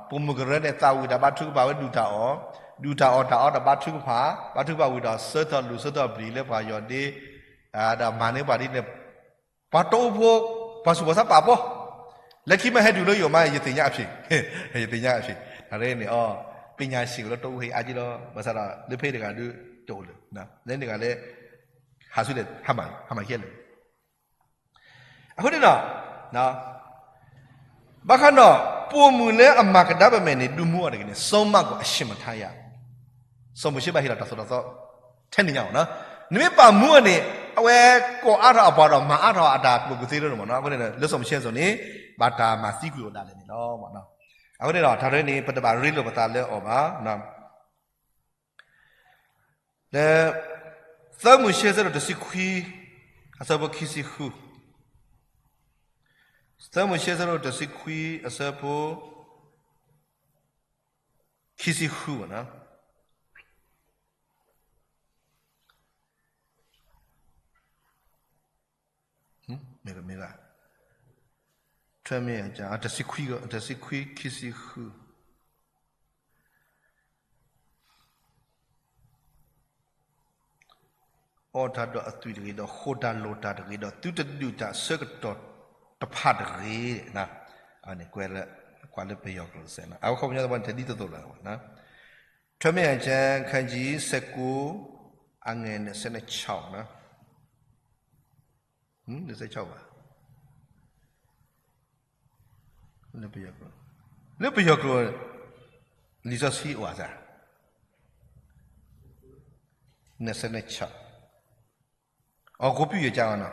ပိာ်မုၣ်ကရၢန့ၣ် သးဝံၣ်တၢ်ဘါထုကဖၣ်ဝဲဒုၣ်တၢ်အီၣ်, ဒုၣ်တၢ်အီၣ်တၢ်အီဒီးဘါထုကဖၣ်, ဘါထုကဖၣ်ဝံၤဒီး ဆၢထၢၣ်လူၤဆၢထၢၣ်ပျံၤလၢပှၤယီၢ်ဒ့, ဒီးမၤန့ၢ်ပှၤဒ်န့ၣ်, ပှၤတအိၣ်ဖိ ပှၤဆူးပှၤဆါပာ်ဖှိၣ်, လၢခံမ့ၢ်ဟဲတုၤလၢယိာ်မး ယသ့ၣ်ညါအဖျ့ၣ်, ယသ့ၣ်ညါအဖျ့ၣ်, တၢ်ရဲန့ၣ်အီၤ ပညာရှင်ကလၢတအိၣ်ဟဲအါက့လီၤ, ဘၣ်ဆၣ်ဒီးလၢဖဲတဂၤဒုးတအိၣ်လၢၤ, လၢန့ၣ်တဂၤလၢ ဟးဆူလဲၣ် ဟးမၤ ဟးမၤခဲလၢာ် အဃိန့ၣ်ဒီး ဘၣ်ဃးဒီး ပိာ်မုၣ်လၢအမၤကဒါပမဲာ်န့ၣ် ဒုးမူအီၤတဂ့ၤန့ၣ် စီၤမၤကၣ်အရှံၣ်မတၤယၤ, စီၤမိၤၡ့ဘၣ်ဟ့ၣ်လီၤတၢ်သိၣ်တၢ်သီ ထဲန့ၣ်ညါမ့ၢ်နီၤ, နမ့ၢ်ပာ်မူအီၤန့ၣ် အဝဲကိးအါထီၣ်အပှၤဒီးမၤအါထီၣ်အတၢ်ကျိၤကသ့လၢမ့ၢ်နီၤ, အဃိန့ၣ် လၢစီၤမိၤၡ့အစိၤန့ၣ် ဘၣ်တၢ်မၤသံကွံာ်အီၤဒၣ်လဲာ်န့ၣ်လီၤ. အဃိန့ၣ်ဒီး တၢ်ရဲန့ၣ် ပတဘၣ်ရ့လိာ်ပသးလၢအီၤဘၣ် လၢ သၢမိၤၡ့အဆၢဒိၣ်တဆံခွံ အဆၢဖိခံဆံဃု, သၢမိၤၡ့အဆၢဒိၣ်တဆံခွံ အဆၢဖိ ခံဆံဃုမ့ၢ်နီၤ, မ့ၢ်မ့ၢ်ဘၣ်, ထွဲမ့ၢ် တဆံခွံ တဆံခွံ ခံဆံဃု အီၣ်တၢ်ဒီးအသွံၣ်တဂ့ၤ, ဒီးဃိၣ်တၢ်လိၣ်တၢ်တဂ့ၤ, ဒီးသုတဒုးတၢ်ဆၢကတီၢ်တဖၣ်တဂ့ၤ, န့ၣ် ကွဲးလၢ ကွၢ်လၢပယီၤကျိာ်စဲး, အဝဲခီပညီတဘျီန့ၣ် တဒ်သိးသိးလီၤ, ထွဲမ့ၢ်အကၢ ခန်းကြီး ဆယ့်ကိုး အငယ် နှစ်ဆယ့်ခြောက် န့ၣ် နှစ်ဆယ့်ခြောက် ဘၣ်, လၢပယီၤကျိာ်, လၢပယီၤကျိာ် လံာ်စီဆှံအိၣ်ဧါစ့ၢ်, နှစ်ဆယ့်ခြောက် အီၤကိးပံၢ်ယကၢအီၤနီၤ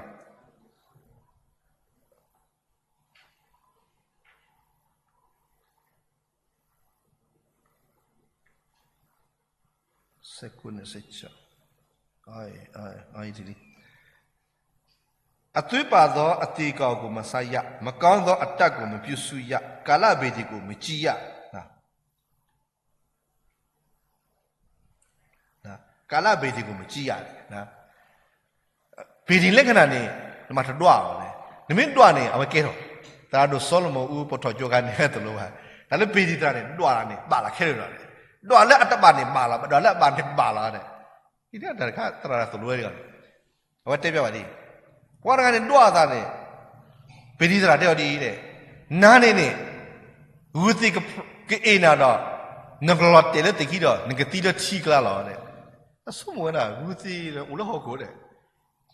ဆယ့်ကိုး နှစ်ဆယ့်ခြောက်, အသွေးပါသော အသေကောင်ကို မစားရ၊ မကောင်းသော အတတ်ကို မပြုစုရ၊ ကာလဗေဒင်ကို မကြည့်ရ, ကာလဗေဒင်ကို မကြည့်ရ, ဗေဒင်လၢခံန့ၣ် နမၤတဒွးအီၤလဲၣ်, နမ့ၢ်ဒွးန့ၣ် အဝဲကဲထီၣ်, သရၣ်ဒိၣ်စီၤၡလိၤမိၤအူ ပိာ်ထီၣ်ကၠိခါန့ၣ် ဟဲသိၣ်လိဘၣ်, တၢ်လၢဗေဒင်သရၣ်န့ၣ် ဒွးလီၤန့ၣ် ဘၣ်လီၤခဲလၢာ်လီၤ, ဒွးလၢအတဘၣ်န့ၣ်ဘၣ်လီၤ, ဒွးလၢအဘၣ်န့ၣ်ဘၣ်လီၤန့ၣ်, တၢ်တခါသရၣ်ဒိၣ်သိၣ်လိဝဲန့ၣ် အဝဲတဲဘၣ်ဒ်အံၤ, ပှၤတဂၤန့ၣ်ဒွးအသးန့ၣ်, ဗေဒင်သရၣ်တဲအီၤဒ်အံၤန့ၣ်, နၤန့ၣ်န့ၣ်, ဂုၢ်သ့ၣ်ကအ့ၣ်နၤဒီး, နကလီၤတဲာ်လၢသ့ၣ်ခံဒီး နကသံလၢထံကျါလီၤန့ၣ်, အဆိကမိၣ်ဝဲဒၣ် ဂုၢ်သ့ၣ်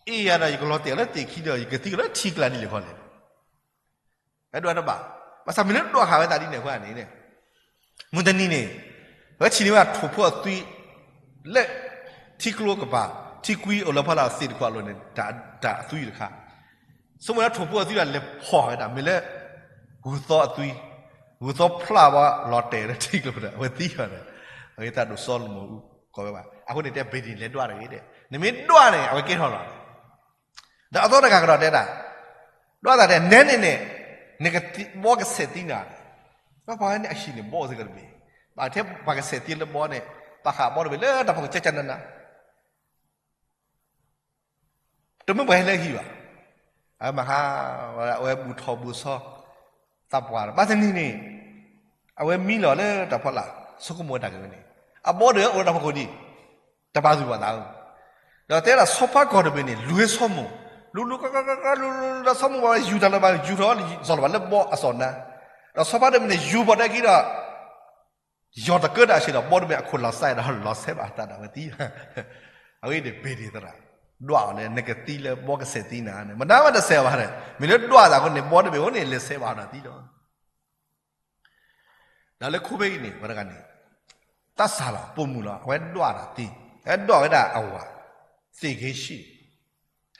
အိၣ်လၢဟီၣ်ခိၣ်ဒီး, အ့ၣ်ယၤဒီး ယကလီၤတဲာ်လၢသ့ၣ်ခံဒီး ယကသံလၢထံကျါဒ်လဲၣ်ခီလဲၣ် အဲၣ်ဒိးတဘၣ်, ဘၣ်ဆၣ်မ့ၢ်လၢဒွးဃာ်ဝဲသးဒ်န့ၣ်အဃိန့ၣ်, မုၢ်တနံၤန့ၣ်, အဝဲထံၣ်န့ၢ်ဝဲဒၣ်ထိၣ်ဖိအသွံၣ်, လၢထံကျိကပၤ, ထံကွံအိၣ်လၢဖီလာ်သ့ၣ်တဖၣ်အလိၤန့ၣ်, တၢ်အသွံၣ်တခါ, ဆိကမိၣ်လၢထိၣ်ဖိအသွံၣ်ဒီးလဲၤဖီၣ်ဝဲဒၣ် မ့ၢ်လၢ ဂုၢ်သီအသွံၣ်, ဂုၢ်သီဖျးဝဲလီၤတဲာ်လၢထံကျိဒီး အဝဲသံဃီၤန့ၣ်, အဝဲသရၣ်ဒိၣ်စီၤၡလိၤမိၤအူကိးဝဲဘၣ်, အဃိန့ၣ်တဲ ဗေဒင်လဲၤဒွးတဂ့ၤ, နမ့ၢ်ဒွးန့ၣ် အဝဲကဲထီၣ်လီၤ ဒီးအသီတဂၤကဒီးတဲဒၣ်, ဒွးသးတဲ နဲန့ၣ်န့ၣ်, နကဘီကဆဲးသံနၤ, ပှၤန့ၣ်အဟံၣ်န့ၣ်ဘီစ့ၢ်ကီးတဘ့ၣ်, ဘၣ်ထဲပှၤကဆဲးသံလၢဘီန့ၣ်, ပာ်ဃာ်ဘီတဘ့ၣ်လၢတၢ်ဖီခိၣ်ကၠၢ်ကၠၢ်နးနး တမ့ၢ်ပှၤဟဲလၢဟံၣ်ဘၣ်, အဝဲမၤဟါ, အဝဲဘူၣ်ထီၣ်ဘူၣ်ဆီ, သးပှၢ်ဘၣ်တနံၤန့ၣ်, အဝဲမံလီၤလၢတၢ်ဖီလာ်, ဆိကမိၣ်ဝဲတၢ်ဂ့ၢ်ဝဲန့ၣ်, အဘီဒီးအိၣ်လၢတၢ်ဖီခိၣ်ဒံး, တဘၣ်သူၣ်ဘၣ်သးဧၢ, ဒီးတဲဒၣ်ဆီဖါကီၢ်တဘ့ၣ်န့ၣ် လူၤဝဲဆီမိၢ်, လူၤလူၤကီကီကီကီ လူၤလူၤလူၤဒီးဆီမိၢ်ဘၣ်ဝဲယူၤတၢ်လၢၤဘၣ် ယူၤထီၣ်လၢယီၤဘၣ်လၢဘီအစီၣ်နါ, ဒီးဆီဖါတဘ့ၣ်န့ၣ် ယူၤဘီၣ်ဒဲခံဒီး ယီၤတကၢဒၣ်ဆ့ဒီး ဘီတဘ့ၣ်အခိၣ်လီၤစဲဒီး လီၤစဲဘၣ်တၢ်ဒီးဝဲသံ, အဝဲန့ၣ် ဘ့ၣ်ဒ့ၣ်သရၣ်, ဒွးအီၤလၢနကသံလၢဘီကစဲးသံနၤန့ၣ် မနုၤမးတစဲးဘၣ်န့ၣ် မ့ၢ်လၢဒွးသးအဃိန့ၣ် ဘီတဘ့ၣ်အဃိန့ၣ် လဲၤစဲဘၣ်ဒီးသံလီၤ. ဒီးလၢခိဖဲအံၤန့ၣ် ပှၤတဂၤန့ၣ် သးစၢ်လီၤ ပိာ်မုၣ်လီၤ အဝဲဒွးတၢ်သံ, အဝဲဒွးဝဲဒၣ်အဝၤ, သ့ၣ်က့ၤဆံး,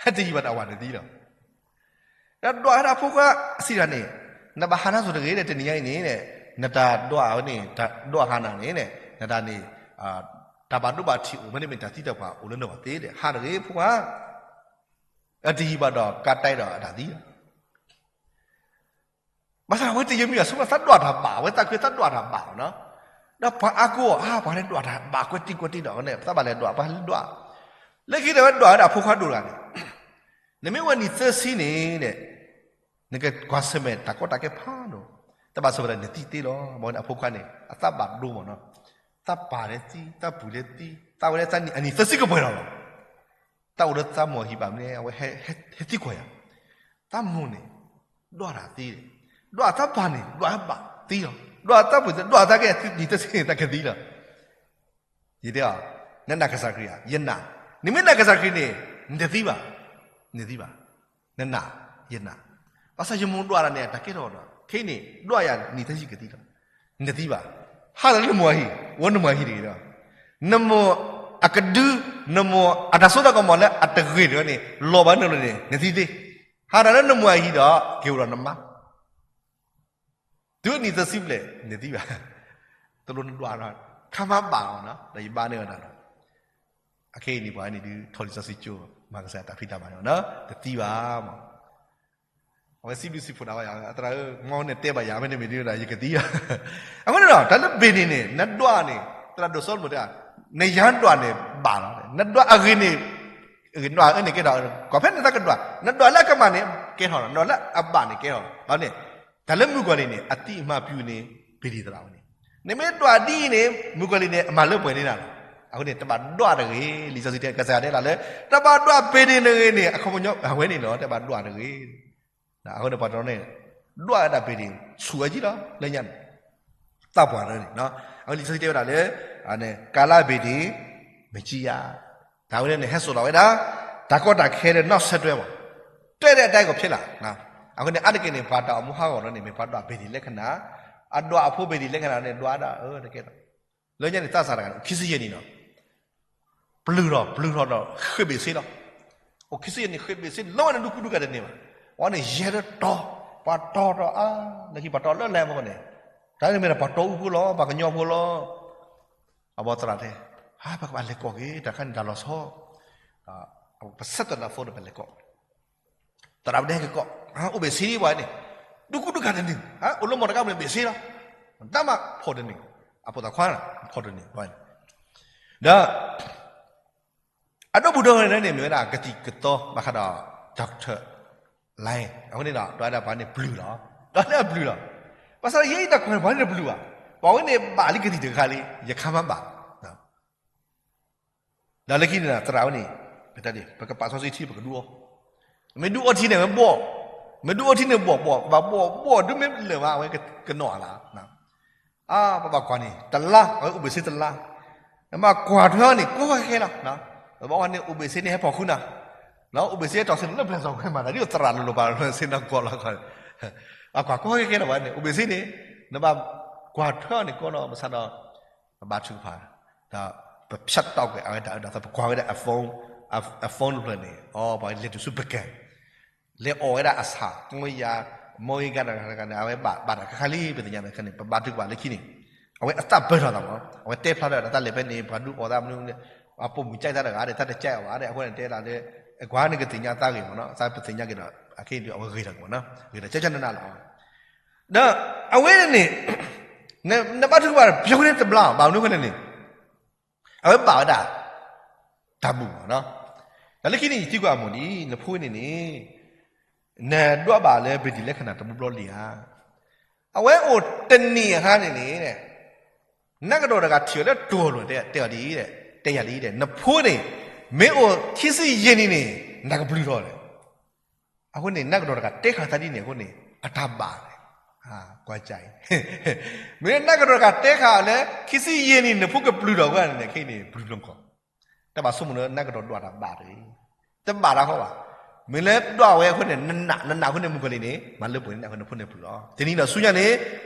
ဟဲတယံာ်ဘၣ်ဒီးအဝၤန့ၣ်သံလီၤ. ဒီးဒွးဝဲဒၣ်အဖိခွါစံးတၢ်န့ၣ်, နဘၣ်ဟးနါစိၤတဂ့ၤဒီး တနံၤညါအံၤန့ၣ် နတၢ်ဒွးဝဲန့ၣ် တၢ်ဒွးဟးနၤန့ၣ် နတၢ်န့ၣ် တၢ်ဘၣ်ဒိဘၣ်ထံးအိၣ် မ့တမ့ၢ်တၢ်သံတၢ်ပှၢ်အိၣ်လၢနဂီၢ်သ့ဒီး ဟးတဂ့ၤဖိခွါ, အတယံာ်ဘၣ်ဒီးကါတဲဒီးအတၢ်သံလီၤ. ဘၣ်ဆၣ်အဝဲတယံာ်မ့ၢ်အဆိကမိၣ်သးဒွးတၢ်ဘၣ် အဝဲသးခုသးဒွးတၢ်ဘၣ်နီၤ, ဒီးပှၤအါကိးအီၤ အါ ပှၤန့ၣ်ဒွးတၢ်ဘၣ်ကွဲးတံၢ်ကွဲးတံၢ်ဒီးန့ၣ် သးဘၣ်လဲၤဒွး ပှၤလဲၤဒွး, လၢခံဒီးဝဲဒွးဝဲဒၣ်အဖိခွါဒိၣ်တဂၤန့ၣ်, နမ့ၢ်အိၣ်ဝဲနံၣ်သၢဆံန့ၣ် နကကွၢ်ဆၢၣ်မဲာ်တၢ်ကီတၢ်ခဲဖးဒိၣ်, တဘၣ်ဆၢၣ်မဲာ်ဒီးနသံသ့လီၤ. ဘၣ်ဝဲန့ၣ်အဖိခွါန့ၣ် အသးဘၣ်ဒိမးနီၤ, သးပၢ်လဲၤသံ သးပုၢ်လဲၤသံ သးဝဲလၢအနံၣ်သၢဆံကပှဲၤလီၤလီၤ. တၢ်အိၣ်လၢသးမိၢ်ဟံၣ်ဘၣ်မနုၤ အဝဲဟဲသံကွၢ်ယၤ, သးမိၢ်န့ၣ် ဒွးတၢ်သံ, ဒွးသးပၢ်န့ၣ် ဒွးဘၣ်သံလီၤ, ဒွးသးပုၢ် ဒွးသးကဲနံၣ်သၢဆံန့ၣ် သးကသံလီၤ. ယတဲအီၤ, နနာ်ကစၢ်ခရံာ်ဧါ, ယနာ်, နမ့ၢ်နာ်ကစၢ်ခရံာ်န့ၣ် နတသံဘၣ်, နတသံဘၣ်, နနာ်, ယနာ်, ဘၣ်ဆၣ်ယမိၢ်ဒွးတၢ်န့ၣ် တၢ်ကဲထီၣ်ဒီး ခဲအံၤန့ၣ် ဒွးယၤနံၣ်သၢဆံကသံလီၤ, နတသံဘၣ်, ဟးလၢနမိၢ်အဟံၣ်, အိၣ်နမိၢ်အဟံၣ်တဂ့ၤဒီး, နမိၢ်အကဒု, နမိၢ်အတၢ်စိတၢ်ကမီၤလၢအတဂ့ၤတဂ့ၤန့ၣ် လီၤဘၣ်နလိၤန့ၣ် နသံသ့, ဟးဒီးလၢနမိၢ်အဟံၣ်ဒီး က့ၤအိၣ်ဒီးနမါ တုၤနံၣ်သၢဆံဘျဲၣ် နသံဘၣ်, တလိၣ်နဒွးဒီး ခါမါဘၣ်အီၤနီၤ ဒီးယဘါန့ၢ်ဝဲဒၣ်ဒီး, အခဲအံၤန့ၣ်ပှၤန့ၣ်ဒုး ထီၣ်လံာ်စီဆှံကၠိ မၤကစၢ်တၢ်ဖံးတၢ်မၤန့ၣ်နီၤ တသံဘၣ်မး, အဝဲစံးဘျုးစံးဖှိၣ်ဒၣ်ဝဲယၤ အသရၣ်ဧၢ မ်နတဲဘၣ်ယၤ မ့တမ့ၢ်ဒုးဒီး ယကသံဘၣ်, အဃိန့ၣ်ဒီး တၢ်လၢဘ့ၣ်ဒ့ၣ်န့ၣ် နဒွးန့ၣ် သရၣ်ဒိၣ်စီၤလိာ်တဲ နယၤဒွးန့ၣ်ဘၣ်လီၤ, နဒွးအဂ့ၤန့ၣ် အဂ့ၤန့ၣ်ကဲထီၣ် ကွၢ်ဖဲန့ၣ်သးကဒွး နဒွးလၢအကမၣ်န့ၣ် ကဲထီၣ်လီၤ နဒွးလၢအဘၣ်န့ၣ်ကဲထီၣ်လီၤန့ၣ်, တၢ်လၢမုၣ်ကီၤလံၢ်န့ၣ် အသံအမၤပျူၤန့ၣ် ဘ့ၣ်ဒ့ၣ်သရၣ်ဝဲန့ၣ်, နမ့ၢ်ဒွးဒ်အံၤန့ၣ် မုၣ်ကီၤလံၢ်န့ၣ် အမၤလၢပှဲၤန့ၢ်နၤလီၤ, အဃိန့ၣ် တဘၣ်ဒွးတဂ့ၤ လံာ်စီဆှံတဲ ကစၢ်ယွၤတဲလၢ တဘၣ်ဒွးဘ့ၣ်ဒ့ၣ်တဂ့ၤန့ၣ် အခီပညီအဝဲန့ၣ်လီၤ တဘၣ်ဒွးတဂ့ၤ အဃိန့ၣ် ပှၤတနီၤန့ၣ် ဒွးဝဲဒၣ်ဘ့ၣ်ဒ့ၣ် ဆူၣ်ဝဲကံလီၤ လၢညါန့ၣ် သးပှၢ်လၢန့ၣ်, အဝဲလံာ်စီဆှံတဲဝဲဒၣ်လၢ ကာလဘ့ၣ်ဒ့ၣ် မကျိရာ တၢ်ဝဲန့ၣ်န့ၣ် ဟဲစိာ်လီၤဝဲဒၣ် တၢ်ကီတၢ်ခဲလၢ နောက်ဆက်တွဲ မး, တၢ်ဒဲးတၢ်ကီၢ်ဖျဲလၢ်, အဃိန့ၣ် အါတက့ၢ်န့ၣ် ပှၤတၢ်အိၣ်မူဟးဂီၤလီၤန့ၣ် မ့ၢ်ပှၤဒွးဘ့ၣ်ဒ့ၣ်လၢခဏ, အဒွးအဖိဘ့ၣ်ဒ့ၣ်လၢခဏန့ၣ် ဒွးဒၣ်အၢတကဲလီၤ, လၢညါန့ၣ် သးစၢ်တဂၤန့ၣ် အိၣ်ခံဆံယဲၢ်နံၣ်လီၤ ပျုၢ်ထီၣ် ပျုၢ်ထီၣ်ဒီး ဃ့ဘ့ၣ်ဆ့လီၤ, အိၣ်ခံဆံယဲၢ်နံၣ် ဃ့ဘ့ၣ်ဆ့ လီၤဝဲန့ၣ် ဒူကူဒူကၣ်တန့ၢ်ဘၣ်, အဝဲန့ၣ် ယဲၢ်လၢတီၤ, ပှၤတီၤဒီးအါ, လၢခံပှၤတီၤလၢလဲၣ်မီၢ်န့ၣ်, တၢ်န့ၣ်မ့ၢ်ဒီးပှၤတီၤအူဖိလီၤ ပှၤကညီဖိလီၤ, အဘီသရၣ်တဲ, ဟါ ပကဘၣ်လဲၤကိးက့ၤ တၢ်ခါန့ၣ်တၢ်လီၤဆီ, ပဆၢထၢၣ်လၢဖိဒီးပလဲၤကိး သရၣ်ပဒဲကကိး, အိၣ်ဘ့ၣ်ဆ့ဒံးပှၤန့ၣ်, ဒူကူဒူကၣ်တန့ၢ်, အိၣ်လၢမီၢ်တကါပူၤန့ၣ်ဘ့ၣ်ဆ့လီၤ, တၢ်မၤဖီၣ်တန့ၢ်, အဖိသၣ်ခွါလီၤ ဖီၣ်တန့ၢ်, ဒီး အဒိၣ်ဘူးဒီဝဲန့ၣ်န့ၣ် မ့ၢ်ဝဲဒၣ်ကသံၣ်ကသီ ဘၣ်ဃးဒီး doctor line အဃိန့ၣ်ဒီး ဒွးဒၣ်ပှၤန့ၣ်ပျုၢ်လီၤ, ဒွးဒၣ်ပျုၢ်လီၤ, ဘၣ်ဆၣ်ယဲအံၤတၢ်ကွၢ်န့ၣ် ပှၤန့ၣ်တပျုၢ်ဘၣ်, ပှၤဝဲန့ၣ်ဘၣ်လံကသံၣ်တခါလံ ယခါမါဘၣ် ဒီးလၢခံန့ၣ် သရၣ်ဝဲန့ၣ် ပတၢ်ဒ် ပကပာ်စီဆှံထံ ပကဒုးအီၤ, မ့ၢ်ဒုးအီထံန့ၣ် ဝဲဘှီၣ်, မ့ၢ်ဒုးအီထံန့ၣ် ဘှီၣ်ဘှီၣ် ပဘၣ်ဘှီၣ်ဘှီၣ် ဒုးမ့ၢ်လၢာ်မး အဝဲကနီၣ်လၢ်, အါ ပဘၣ်ကွၢ်န့ၣ် တလါ အဝဲအိၣ်ဘ့ၣ်ဆ့တလါ, နဘၣ်ကွၢ်ထွဲအီၤန့ၣ် ကီကီခဲခဲလီၤ, ပဘၣ်ကွၢ်န့ၣ် အိၣ်ဘ့ၣ်ဆ့န့ၣ် ဟဲဖီၣ်ဃုနၤ, အိၣ်ဘ့ၣ်ဆ့တီၢ်ဆ့န့ၣ် လၢပျၢၤစီၤဝဲမး တၢ်ဒ်သိးသရၣ်လိၤလိၤပှၤလိၤလိၤဆ့နီၢ်ကီၢ်လီၤ, အကွၢ်ကီကီခဲခဲလီၤ ပှၤန့ၣ် အိၣ်ဘ့ၣ်ဆ့န့ၣ်, နဘၣ်ကွၢ်ထွဲအီၤန့ၣ် ကီလီၤ ဘၣ်ဆၣ်ဒီး ပဘါထုကဖၣ်, ဒီးပဖျါတၢ်ကွဲးအဝဲဒၣ်အၢဒၣ်သီ ပကွၢ်ဝဲဒၣ်အ phone, အ phone တဖျၢၣ်န့ၣ် အီ ပှၤလဲၤတုၤဆူပကဲၤ, လဲၤအီၣ်ဝဲဒၣ်အဆၣ် မီယၤ မီဂ့ၤဂၤတဂၤန့ၣ် အဝဲဘၣ်ဘၣ်တၢ်ခါခါလံ ပသ့ၣ်ညါန့ၣ် ခဲန့ၣ် ပဘါထုကဖၣ်လၢခံန့ၣ်, အဝဲအသးပၢၢ်ထီၣ်သးမး အဝဲတဲဖျါထီၣ်ဝဲဒၣ် တၢ်လဲၤဖဲန့ၣ် ပှၤဒုးအီၣ်သးမနုၤမနုၤ, အပိာ်မုၣ်ကဲသးတဂၤဒီး တၢ်တကဲအီၤဘၣ်ဒီး အဃိန့ၣ်တဲဒၣ်လၢ, အကွၢ်န့ၣ်ကသ့ၣ်ညါသးဂ့ၤမးနီၤ သးပသ့ၣ်ညါက့ၤဒီး အခဲအံၤဒုးအဝဲဂ့ၤထီၣ်က့ၤမးနီၤ ဂ့ၤထီၣ်ကၠီကၠီနးနးလီၤ ဒီးအဝဲန့ၣ်န့ၣ်, နဘါထုကဖၣ် ပျီန့ၣ်တဘျါ ဘၣ်မနုၤအဃိလဲၣ်န့ၣ်, အဝဲဘၣ်ဝဲဒၣ် တၢ်ဘူၣ်မးနီၤ, ဒီးလၢခံန့ၣ် ယသံကွၢ်အမိၢ်ဒ်အံၤ နဖိန့ၣ်န့ၣ်, နဒွးဘၣ်လၢဘ့ၣ်ဒ့ၣ်လၢခဏာ်တဘျီဘျီလံဧါ, အဝဲအိၣ်တနံၣ်အခါန့ၣ်န့ၣ် နကဒီးတဂၤထံၣ်အီၤလၢတိၤလိၤ တဲအီၤဒ်အံၤ, တဲယၤဒ်အံၤ နဖိန့ၣ်, မ့ၢ်အိၣ်ခံဆံယဲၢ်နံၣ်န့ၣ် နကဘျုးထီၣ်လဲၣ်. အဃိန့ၣ် နၢ်ကတီၢ်တဂၤတဲဃာ်သးဒ်န့ၣ်အဃိန့ၣ် အတၢ်ဘၣ်လဲၣ်. ကွၢ်ကၢ်အံၤ မ့ၢ်နၢ်ကတီၢ်တဂၤတဲဃာ်အီၤလၢ ခံဆံယဲၢ်နံၣ် နဖိကဘျုးထီၣ်အဃိန့ၣ် ခဲအံၤန့ၣ် ဘျုးဘျီခီ တဘၣ်ဆိကမိၣ်လၢနၢ်ကတီၢ်ဒွးတၢ်ဘၣ်တဂ့ၤ. တဘၣ်တၢ်ဃီဘၣ်. မ့ၢ်လၢဒွးဝဲအဃိန့ၣ် နနာ် နနာ်အဃိန့ၣ် မုၣ်ကီၤလံၢ်န့ၣ် မၤလၢပှဲၤန့ၢ်နၤအဃိန့ၣ် နဖိန့ၣ်ဘျုးလီၤ. တနံၤဒီးဆူညါန့ၣ်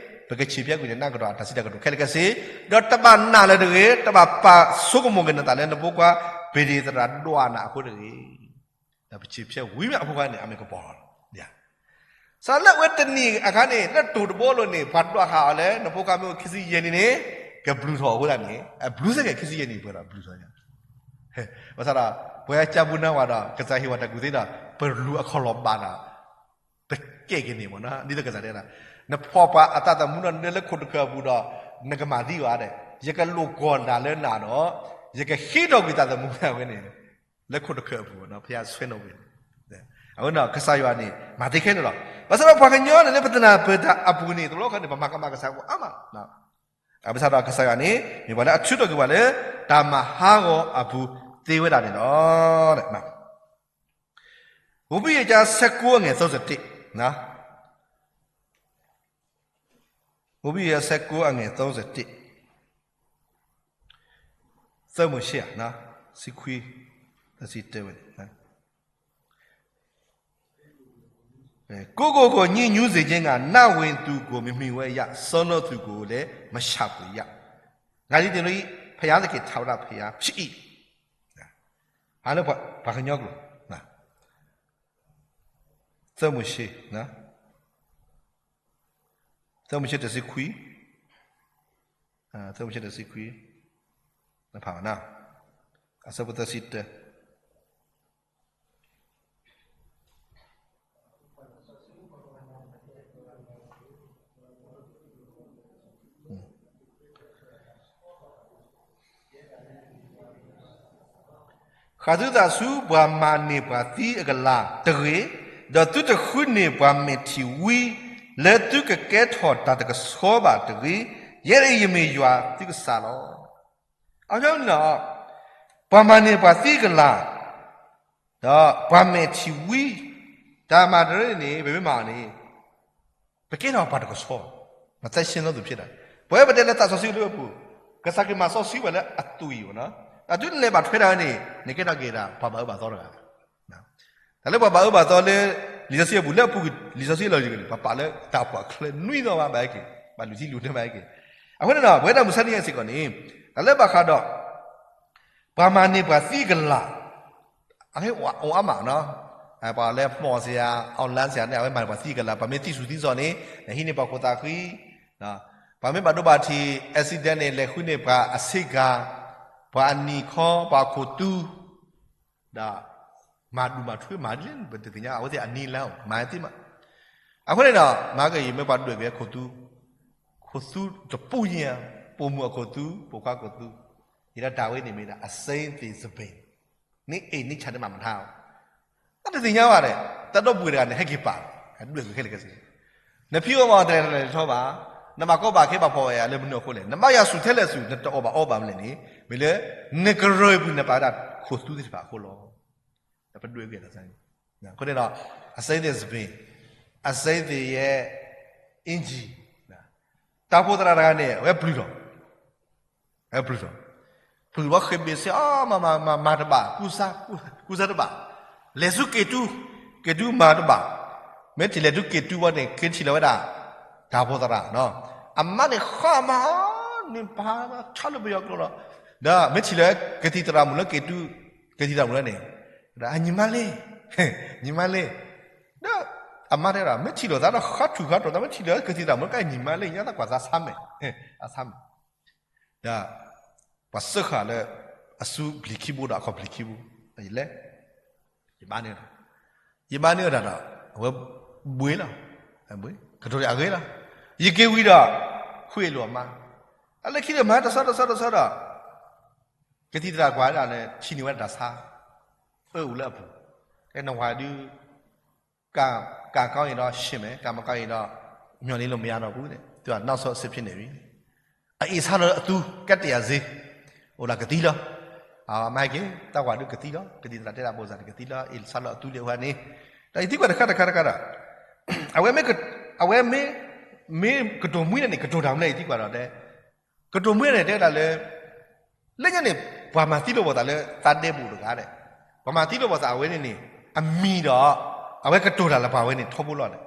ပကဆံးဖျဲးကွံာ်န့ၣ် နၢ်ကတီၢ်အတၢ်စံးတၢ်ကတိၤခဲလၢာ်ခဲဆ့, ဒီးတဘၣ်နာ်လၢၤတဂ့ၤ, တဘၣ်ပာ်ဆိကမိၣ်က့ၤနသးလၢနဖိခွါ ပ့ၤဒ့သရၣ်ဒွးနၤအဃိတဂ့ၤ. ဒီးပဆံးဖျဲးဝံၤမ့ၢ်အဖိခွါန့ၣ် အမ့ၢ်ကပီၤလီၤ. စးလၢအဝဲတနံၤအခါန့ၣ် လၢတိၤတဘိလိၤန့ၣ် ပှၤဒွးဃာ်အီၤလၢ နဖိခွါမ့ၢ်အိၣ်ခံဆံယဲၢ်နံၣ်န့ၣ် ကဘျုးထီၣ်အဃိသတးန့ၣ် အဘျုးစ့ၢ်ကီးခံဆံယဲၢ်နံၣ်ပှဲၤဒီးဘျုးထီၣ်ညါ ဘၣ်ဆၣ်ဒီး ပဝဲကၢ်ပူၤနၢ်ဝဲဒီး ကစၢ်ဟ့ၣ်ဝဲတၢ်ကူၣ်သ့ဒီး ပလူၤအခီၣ်လီၤဘၣ်ဒီး ပကဲက့ၤန့ၣ်မ့ၢ်နီၤ ဒ်သိးကစၢ်တဲဒၣ် နဖီၣ်ပှၤအသးသမူဒီးနဒၢလၢခိၣ်တခၢၣ်အပူၤဒီး နကမၤသံအီၤဒီး ယကလိာ်ကွီၢ်နၤလၢနၤဒီး ယကဟံးထီၣ်ကွံာ်သးသမူဝဲန့ၣ် လၢခိၣ်တခၢၣ်အပူၤနီၤ ဖဲယဆှဲနိဝဲန့ၣ် အဝဲန့ၣ်ကစၢ်ယွၤန့ၣ် မၤသ့ခဲလၢာ်လီၤ. ဘၣ်ဆၣ်ဒီးပှၤကညီန့ၣ်လၢပတနၢ်ပၢၢ်တၢ်အပူၤန့ၣ် တဘျီခီန့ၣ် ပမၤကမၣ်ကစၢ်အါမး အဘၣ်ဆၣ်ဒီးကစၢ်ယွၤန့ၣ် မ့ၢ်ပှၤလၢအထုးထီၣ်ကွံာ်ပှၤလၢ တၢ်မၤဟးဂီၤအပူၤသ့ဝဲဒၣ်န့ၣ်လီၤ. ဝံယၡါယၤ ဆယ့်ကိုး အငယ် သုံးဆယ့်တစ်, ဝံယၡါယၤ ဆယ့်ကိုး အငယ် သုံးဆယ့်တစ်, သၢမိၤၡ့ ဆံခွံ သၢဆံတၢဝဲန့ၣ် ကိုယ့်ကိုယ်ကိုညစ်ညူးစေခြင်းငှာ နတ်ဝင်သူကို မမှီဝဲရ၊ စုန်းလုံးသူကိုလည်း မရှာဖွေရ။ ငါသည်သင်တို့၏ ဘုရားသခင် ထာဝရဘုရားဖြစ်၏. ဟါလၢပှၤကညီကျိာ်, သၢမိၤၡ့, သၢမိၤၡ့တဆံခွံ, သၢမိၤၡ့တဆံခွံ, ဖး, အဆၢဖိသၢဆံတၢ ဃၣ်သုသးဆူပှၤမၤန့ၢ်ပှၤသံအကလၤတဂ့ၤ, ဒီးသုတဃုန့ၢ်ပှၤမဲာ်ထံၣ်ဝံ လၢသုကကဲထီၣ်တၢ်တကဆှီဘၣ်တဂ့ၤ, ယဲဒၣ်အံၤယမ့ၢ်ယွၤသုကစၢ်လီၤ. အခီပညီန့ၣ်, ပှၤမၤန့ၢ်ပှၤသံအကလၤ, ဒီးပှၤမဲာ်ထံၣ်ဝံ, တၢ်မၤတရၢန့ၣ် ပမ့ၢ်မၤအီၤန့ၣ် ပကဲထီၣ်ပှၤတကဆှီ, မသဲရှင်းသောသူဖြစ်တၢ်, ပဝဲပတဲလၢသးစီဆှံလၢအပူၤ, ကစၢ်ခရံာ်မၤစီဆှံပှၤလၢအသွံၣ်အံၤ, တုၤနလဲၤဘၣ်ထွဲတၢ်န့ၣ် နကဲထီၣ်က့ၤဒၣ်ပှၤဘၣ်အၢဘၣ်သီတဂၤ တၢ်လၢပှၤဘၣ်အၢဘၣ်သီလၢ လံာ်စီဆှံအပူၤ လၢအပူၤကွံာ်လံာ်စီဆှံအလီၢ်လံၤန့ၣ် ပှၤပာ်လၢတၢ်ပှၢ်ချၢနွံသီဘၣ်ဘၣ်ဟဲက့ၤ, ဘၣ်လူၤထံလူၤတၢဘၣ်ဟဲက့ၤ, အဃိန့ၣ်ဒီး ပဝဲဒၣ်မုၢ်ဆါတနံၤအံၤစ့ၢ်ကီးန့ၣ်, တၢ်လၢဘၣ်ဃးဒီး ပှၤမၤန့ၢ်ပှၤသံအကလၤ, အအိၣ်အါမး, ပှၤလၢဖျီၣ်စ့ၢ်ဧါ, အီၣ်လၢစ့ၢ်ဧါန့ၣ် အဝဲမၤန့ၢ်ပှၤသံအကလၤ, ပှၤမ့ၢ်သံစူၤသံစီၤန့ၣ် ဟံးန့ၢ်ပှၤခိၣ်သးဃံ, ပှၤမ့ၢ်ဘၣ်ဒိဘၣ်ထံး accident န့ၣ် လဲၤဃုန့ၢ်ပှၤအဆ့ကၤ, ပှၤအနံၤခီ ပှၤအခိၣ်သူ ဒီး မၤဒူၣ်မၤထူမၤဒ်လဲၣ် ပတသ့ၣ်ညါ အဝဲသ့ၣ်အနံၤလါအိၣ် မၤသ့မး, အဃိန့ၣ်ဒီး မၤကယံာ်မ့ၢ်ပှၤဒွဲၣ်က့ၤခိၣ်သူ, ခိၣ်သူတပူၤညါ, ပိာ်မုၣ်အခိၣ်သူ, ပိာ်ခွါခိၣ်သူ, ယဒီးတၢ်ဝဲန့ၣ်မ့ၢ်ဒၣ် အစ့သ့ၣ်စပ့ၤ, န့ၣ်အဲၣ်န့ၣ်ဆၣ်န့ၣ်မၤမထါ တၢ်တသ့ၣ်ညါဘၣ်ဒီး တၢ်ဒီပုၢ်ဝဲၢ်တဂၤန့ၣ် ဟဲက့ၤပာ်, ဒွဲၣ်ကွံာ်ခဲလၢာ်ခဲဆ့, နဖံးအီၣ်မၤအီၣ်တလဲၤထီၣ်လဲၤထီဘၣ်, နဘၣ်ကီဘၣ်ခဲဘၣ်ဖှီၣ်ဝဲယၤလၢမနုၤအဃိလဲၣ်, နဘၣ်ယွၤဆူၣ်ထဲလဲၣ်ဆူၣ် နတအီၣ်ဘၣ်အီဘၣ်မနုၤလဲၣ်န့ၣ်, မ့ၢ်လၢ နကရၢၢ်ကွံာ်နပာ်ဝဲဒၣ်ခိၣ်သူသ့ၣ်တဖၣ်အဃိလီၤ. ပဒွဲၣ်ကွံာ်အသးန့ၣ်, အဃိန့ၣ်ဒီး အစ့သ့ၣ်စပ့ၤ, အစ့သ့ၣ်ယဲ အ့ၣ်ကံ, တၢ်အိၣ်ဖှိၣ်သရၣ်တဂၤန့ၣ် အဝဲပျုၢ်ထီၣ် အပျုၢ်ထီၣ်, ပျုၢ်ဘီဃ့ဘ့ၣ်စ့ၢ် အီ မၤမၤမၤမၤတဘၣ်, ကူစါတဘၣ်, လဲၤဆူက့ၤတူ, က့ၤတူမၤတဘၣ်, မ့ၢ်ထံၣ်လဲၤဆူက့ၤတူဘၣ်န့ၣ် က့ၤထံၣ်လီၤဝဲဒၣ် တၢ်အိၣ်ဖှိၣ်သရၣ်, အမါန့ၣ်ဃီမး န့ၣ်ပှၤဆီလၢပယီၤကျိာ်လီၤ, ဒီးမ့ၢ်ထံၣ်လၢကသံၣ်သရၣ်မုၣ်လၢက့ၤတူ, ကသံၣ်သရၣ်မုၣ်လၢန့ၣ်, ညီမလေး, ညီမလေး, ဒီး အမါတဲဒၣ် မ့ၢ်ထံၣ်လိာ်သးဒီးဃါထူၣ်ဃါတီၤသး မ့ၢ်ထံၣ်လၢကသံၣ်သရၣ်မုၣ်လၢကညီမလေး ညါသးကွၢ်သးဆါမဲာ်, အဆါမဲာ် ဒီး ပှၤစၢဃာ်လၢ အစုပျံၤခံဘိဒီး အခီၣ်ပျံၤခံဘိ, ယလဲၤ, ယဘါန့ၢ်, ယဘါန့ၢ်ဝဲဒၣ်ဒီး အဝဲဘှ့လီၤ, ကတိၤတၢ်အဂ့ၤလီၤ, ယက့ၤဝံၤဒီး ဃ့လိာ်အမါ, အလၢခံဒီးမၤတဆီတဆီတဆီဒီး ကသံၣ်သရၣ်ကွၢ်ဒၣ်လၢ ထံၣ်န့ၢ်ဝဲဒၣ်တၢ်ဆါ, အၢၣ်အူလၢအပူၤ, ကဲနဝၤဒု ကၢ်ကၢ်ကီအံၤဒီး ရှ့ၣ်မဲာ်, ကၢ်မကီအံၤဒီး မျှော်လင့်လို့မရတော့ဘူး, သူကနောက်ဆုံးအဆင့်ဖြစ်နေပြီ, အအံၤဆါလၢအသူ ကတ္တရာဈေး, အိၣ်ဒီးကသံလီၤ, အမၤဟဲက့ၤ တၢ်ဝၤဒုးကသံလီၤ, ကသံၣ်သရၣ်တဲဒၣ် ဘိၣ်စၣ်တကသံလီၤ, အ့ၣ် ဆါလီၤအသူလံအဃိန့ၣ်, ဒီးယသံကွၢ်တခါတခါတခါဒီး, အဝဲမ့ၢ်, အဝဲမ့ၢ်, မ့ၢ်ကတိၤမှံန့ၣ်န့ၣ် ကတိၤတၢ်မနုၤလဲၣ် ယသံကွၢ်ဒီးတဲ, ကတိၤမှံန့ၣ် တဲဝဲဒၣ်လၢ လၢညါန့ၣ် ပှၤမၤသံလိာ်ပှၤသးလၢသးဒဲပူၤတဂၤဒီး, ပှၤမၤသံလိာ်ပှၤသးအဝဲန့ၣ်န့ၣ် အမံၤဒီး အဝဲကတိၤတၢ်လၢပှၤဝဲန့ၣ်ထီဘိလီၤဒီး,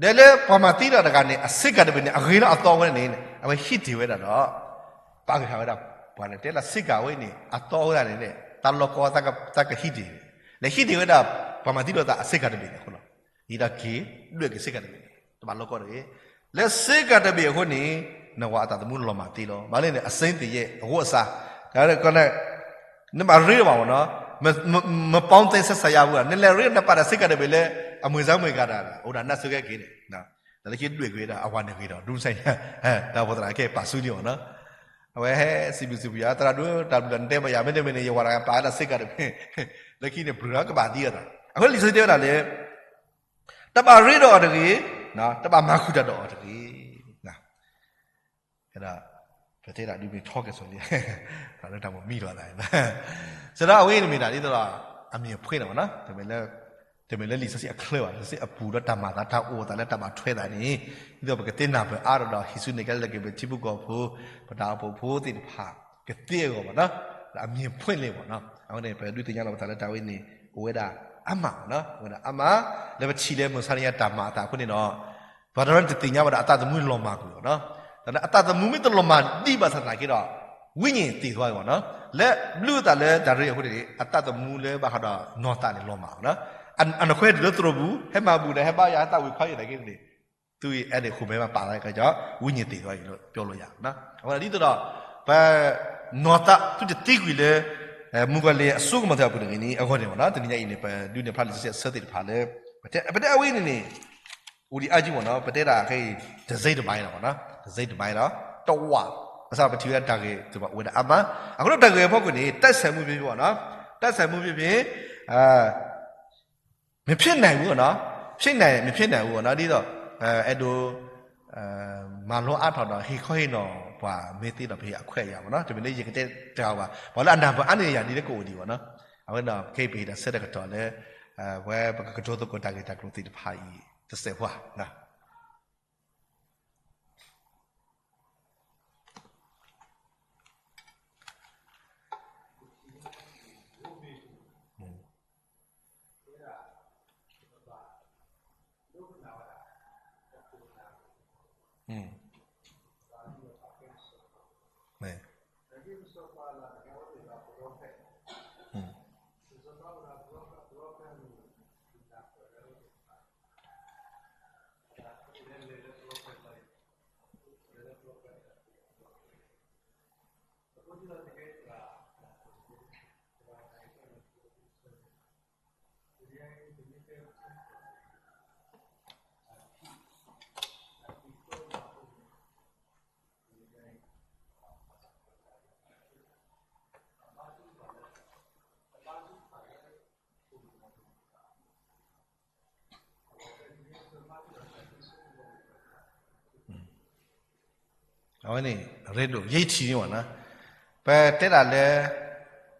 ဒီးလၢပှၤမၤသံလိာ်တဂၤန့ၣ် အဆ့ကၤတဘ့ၣ်န့ၣ် အဂ့ၤလၢအသီဝဲန့ၣ် အဝဲဟံးတ့ၢ်ဝဲဒၣ်ဒီး ပာ်ဃာ်ဝဲဒၣ်ပှၤန့ၣ် တဲလၢဆ့ကၤဝဲန့ၣ် အသီဝဲဒၣ်န့ၣ် တၢ်လီၤကီသးကဟံးတ့ၢ်, လဲၤဟံးတ့ၢ်ဝဲဒၣ် ပှၤမၤသံလိာ်သးအဆ့ကၤတဘ့ၣ်န့ၣ်အဃိလီၤ. ယဒီးက့ၤဒွဲၣ်က့ၤဆ့ကၤတဘ့ၣ်န့ၣ် တဘၣ်လီၤကီတဂ့ၤ, လၢဆ့ကၤတဘ့ၣ်အဃိန့ၣ် နဝၤအသးသမူလီၤမၢ်သ့လီၤ. မ့ၢ်လၢန့ၣ် အစ့သ့ၣ်ယဲၢ်အဂိၢ်အစး, နဘၣ်ရ့ဒိၣ်မးမ့ၢ်နီၤ, မပီသဲဆဲဆးယါပူၤ နလဲၤရ့နပာ်ဒီးဆ့ကၤတဘ့ၣ်လၢ အမုၢ်စၢ်မုၢ်ကၤတၢ် အိၣ်ဒၣ်နၢ်စၢၤကဲက့ၤန့ၣ်, တၢ်လၢခံဒွဲၣ်ကွံာ်ဝဲဒၣ် အဝၤန့ၣ်ဂ့ၤဒီး ဒူစဲညါ, တၢ်ဖိသရၣ်ကဲပာ်ဆူန့ၣ်မ့ၢ်နီၤ, အဝဲဟဲစံးဘျုးစံးဖှိၣ်ယၤ သရၣ်ဒိၣ် တၢ်ဘျုးလၢနတဲဘၣ်ယၤ မ့တမ့ၢ်န့ၣ် ယဝၤတဂၤပာ်ဝဲဒၣ်ဆ့ကၤတဘ့ၣ်, လၢခံန့ၣ် ဘြုၤလီၤကဘၣ်သံအသး, အဃိလံာ်စီဆှံတဲဝဲဒၣ်လၢ တဘၣ်ရ့ဒီးအီၤတဂ့ၤ, တဘၣ်မၤဃုာ်တၢ်ဒီးအီၤတဂ့ၤ. ဒီး ပတဲဒၣ်ဒုးမ့ၢ်ထီကဲၣ်ဆိးလံ, လၢတၢ်မိၣ်မံလီၤသး, စံးဒီးအဝဲအံၤန့ၣ်မ့ၢ်ဒၣ်ဒ်သိးဒီး အမံၤအဖှ့န့ၣ်မ့ၢ်နီၤ, တမ့ၢ်လၢလံာ်စီဆှံအချၢဘၣ်, လံာ်စီဆှံအပူၤဒီးတၢ်မၤသး တၢ်အိၣ်သးလၢတၢ်ဘၣ်ထွဲသးန့ၣ်, ဒ်သိးပကသ့ၣ်နီၣ်ပၢၢ်အါထီၣ်ဒီး ဟံးစုနဲၣ်ကျဲလၢက့ၤပထံဖိကီၢ်ဖိ, ပတၢ်အိၣ်ဖှိၣ်ဖိသ့ၣ်တဖၣ် ကသ့အဂီၢ်မ့ၢ်နီၤ, ဒီးအမံၤအဖှ့လံမ့ၢ်နီၤ, အဃိန့ၣ် ပဒုးသ့ၣ်ညါလီၤပသးလၢတၢ်ဝဲန့ၣ် အိၣ်ဝဲဒၣ်အါမးမ့ၢ်နီၤ, အိၣ်ဝဲဒၣ်အါမး, လၢပထံၣ်လၢမုၢ်ဆါတနံၤညါတၢ်မၤအသးအဃိန့ၣ်ဒီး ပှၤတနီၤတသ့ၣ်ညါဘၣ်ဒီးအသးသမူလီၤမၢ်ကွံာ်မ့ၢ်နီၤ, ဒီးအသးသမူမ့ၢ်တလီၤမၢ်ဒံးဘၣ်ဆၣ်သနာ်က့ဒီး ဝိညာဉ်သေသွားပြီမ့ၢ်နီၤ, လၢဘျုးအသးလၢတၢ်ရ့အဃိန့ၣ် အသးသမူလၢဘၣ်ဃးဒီးနီၢ်သးန့ၣ်လီၤမၢ်မ့ၢ်နီၤ, အနီၢ်ခိဟဲတုၤလၢသရိာ်ပူၤ ဟဲမၤဘူၣ်ဒီး ဟဲဘါယွၤ ဟဲသးဝံၣ်ခွါအံၤသနာ်က့န့ၣ် သုအံၤအဲၣ်ဒိးဃုမဲဘၣ်ပာ်သးကီကီ ဝိညာဉ်သေသွားပြီလို့ ပြောလို့ရတယ်နော်, အဃိဒ်သိးဒီး ပ နီၢ်သးသုတသံကွံာ်လၢ မုၣ်ကီၤလံၢ်အစိကမီၤသ့ၣ်တဖၣ်အပူၤတဂ့ၤန့ၣ် အဂီၢ်န့ၣ်မ့ၢ်နီၤ, တနံၤညါအံၤန့ၣ် ပဒုးနဲၣ်ဖျါလံာ်စီဆှံအဆၢသ့ၣ်တဖၣ်လၢ ပတဲအဝဲအံၤန့ၣ်န့ၣ် အိၣ်ဒံးအါကံမ့ၢ်နီၤ, ပတဲဒၣ်ခဲအံၤ တစိတ်တပိုင်းလီၤမ့ၢ်နီၤ, တစိတ်တပိုင်းလီၤ, တဝာ်, ဘၣ်ဆၣ်ပထံၣ်ဝဲဒၣ်တၢ်ဂ့ၢ်တဘၣ်အိၣ်ဝဲဒၣ်အါမး, အဃိဒီးတၢ်ဂ့ၢ်အဖီခိၣ်န့ၣ် တိုက်ဆိုင်မှုဖြစ်ဖြစ်မ့ၢ်နီၤ, တိုက်ဆိုင်မှုဖြစ်ဖြစ် မဖြစ်နိုင်ဘူးနော်, ဖြစ်နိုင် မဖြစ်နိုင်ဘူးနော်, ဒ်သိး အဲၣ်ဒိး မၤလိအါထီၣ်ဒီး ဟ့ၣ်ခီဟ့ၣ်နီၤ ပှၤမ့ၢ်သ့ဒီး ပဟ့ၣ်အခွဲးအယာ်မ့ၢ်နီၤ, တမ့ၢ်လၢယကတဲတဂၤဘၣ်, ပှၤလၢအနၢ်ပၢၢ်အါန့ၢ်ယၤဒ်လၢကအိၣ်ဒံးမ့ၢ်နီၤ, အဝဲဒီးခဲအံၤပဟ့ၣ်တၢ်ဆၢတၢ်ကတီၢ်လၢ ပဝဲပကကတိၤသကိးတၢ်ဂ့ၢ်တၢ်ကျိၤသ့ၣ်တဖၣ်အံၤ တစဲးဖိဧါ. အဝဲန့ၣ် ရ့ဒိၣ် ယဲၢ်ထံၣ်န့ၣ်မ့ၢ်နီၤ, ပတဲဒၣ်လၢ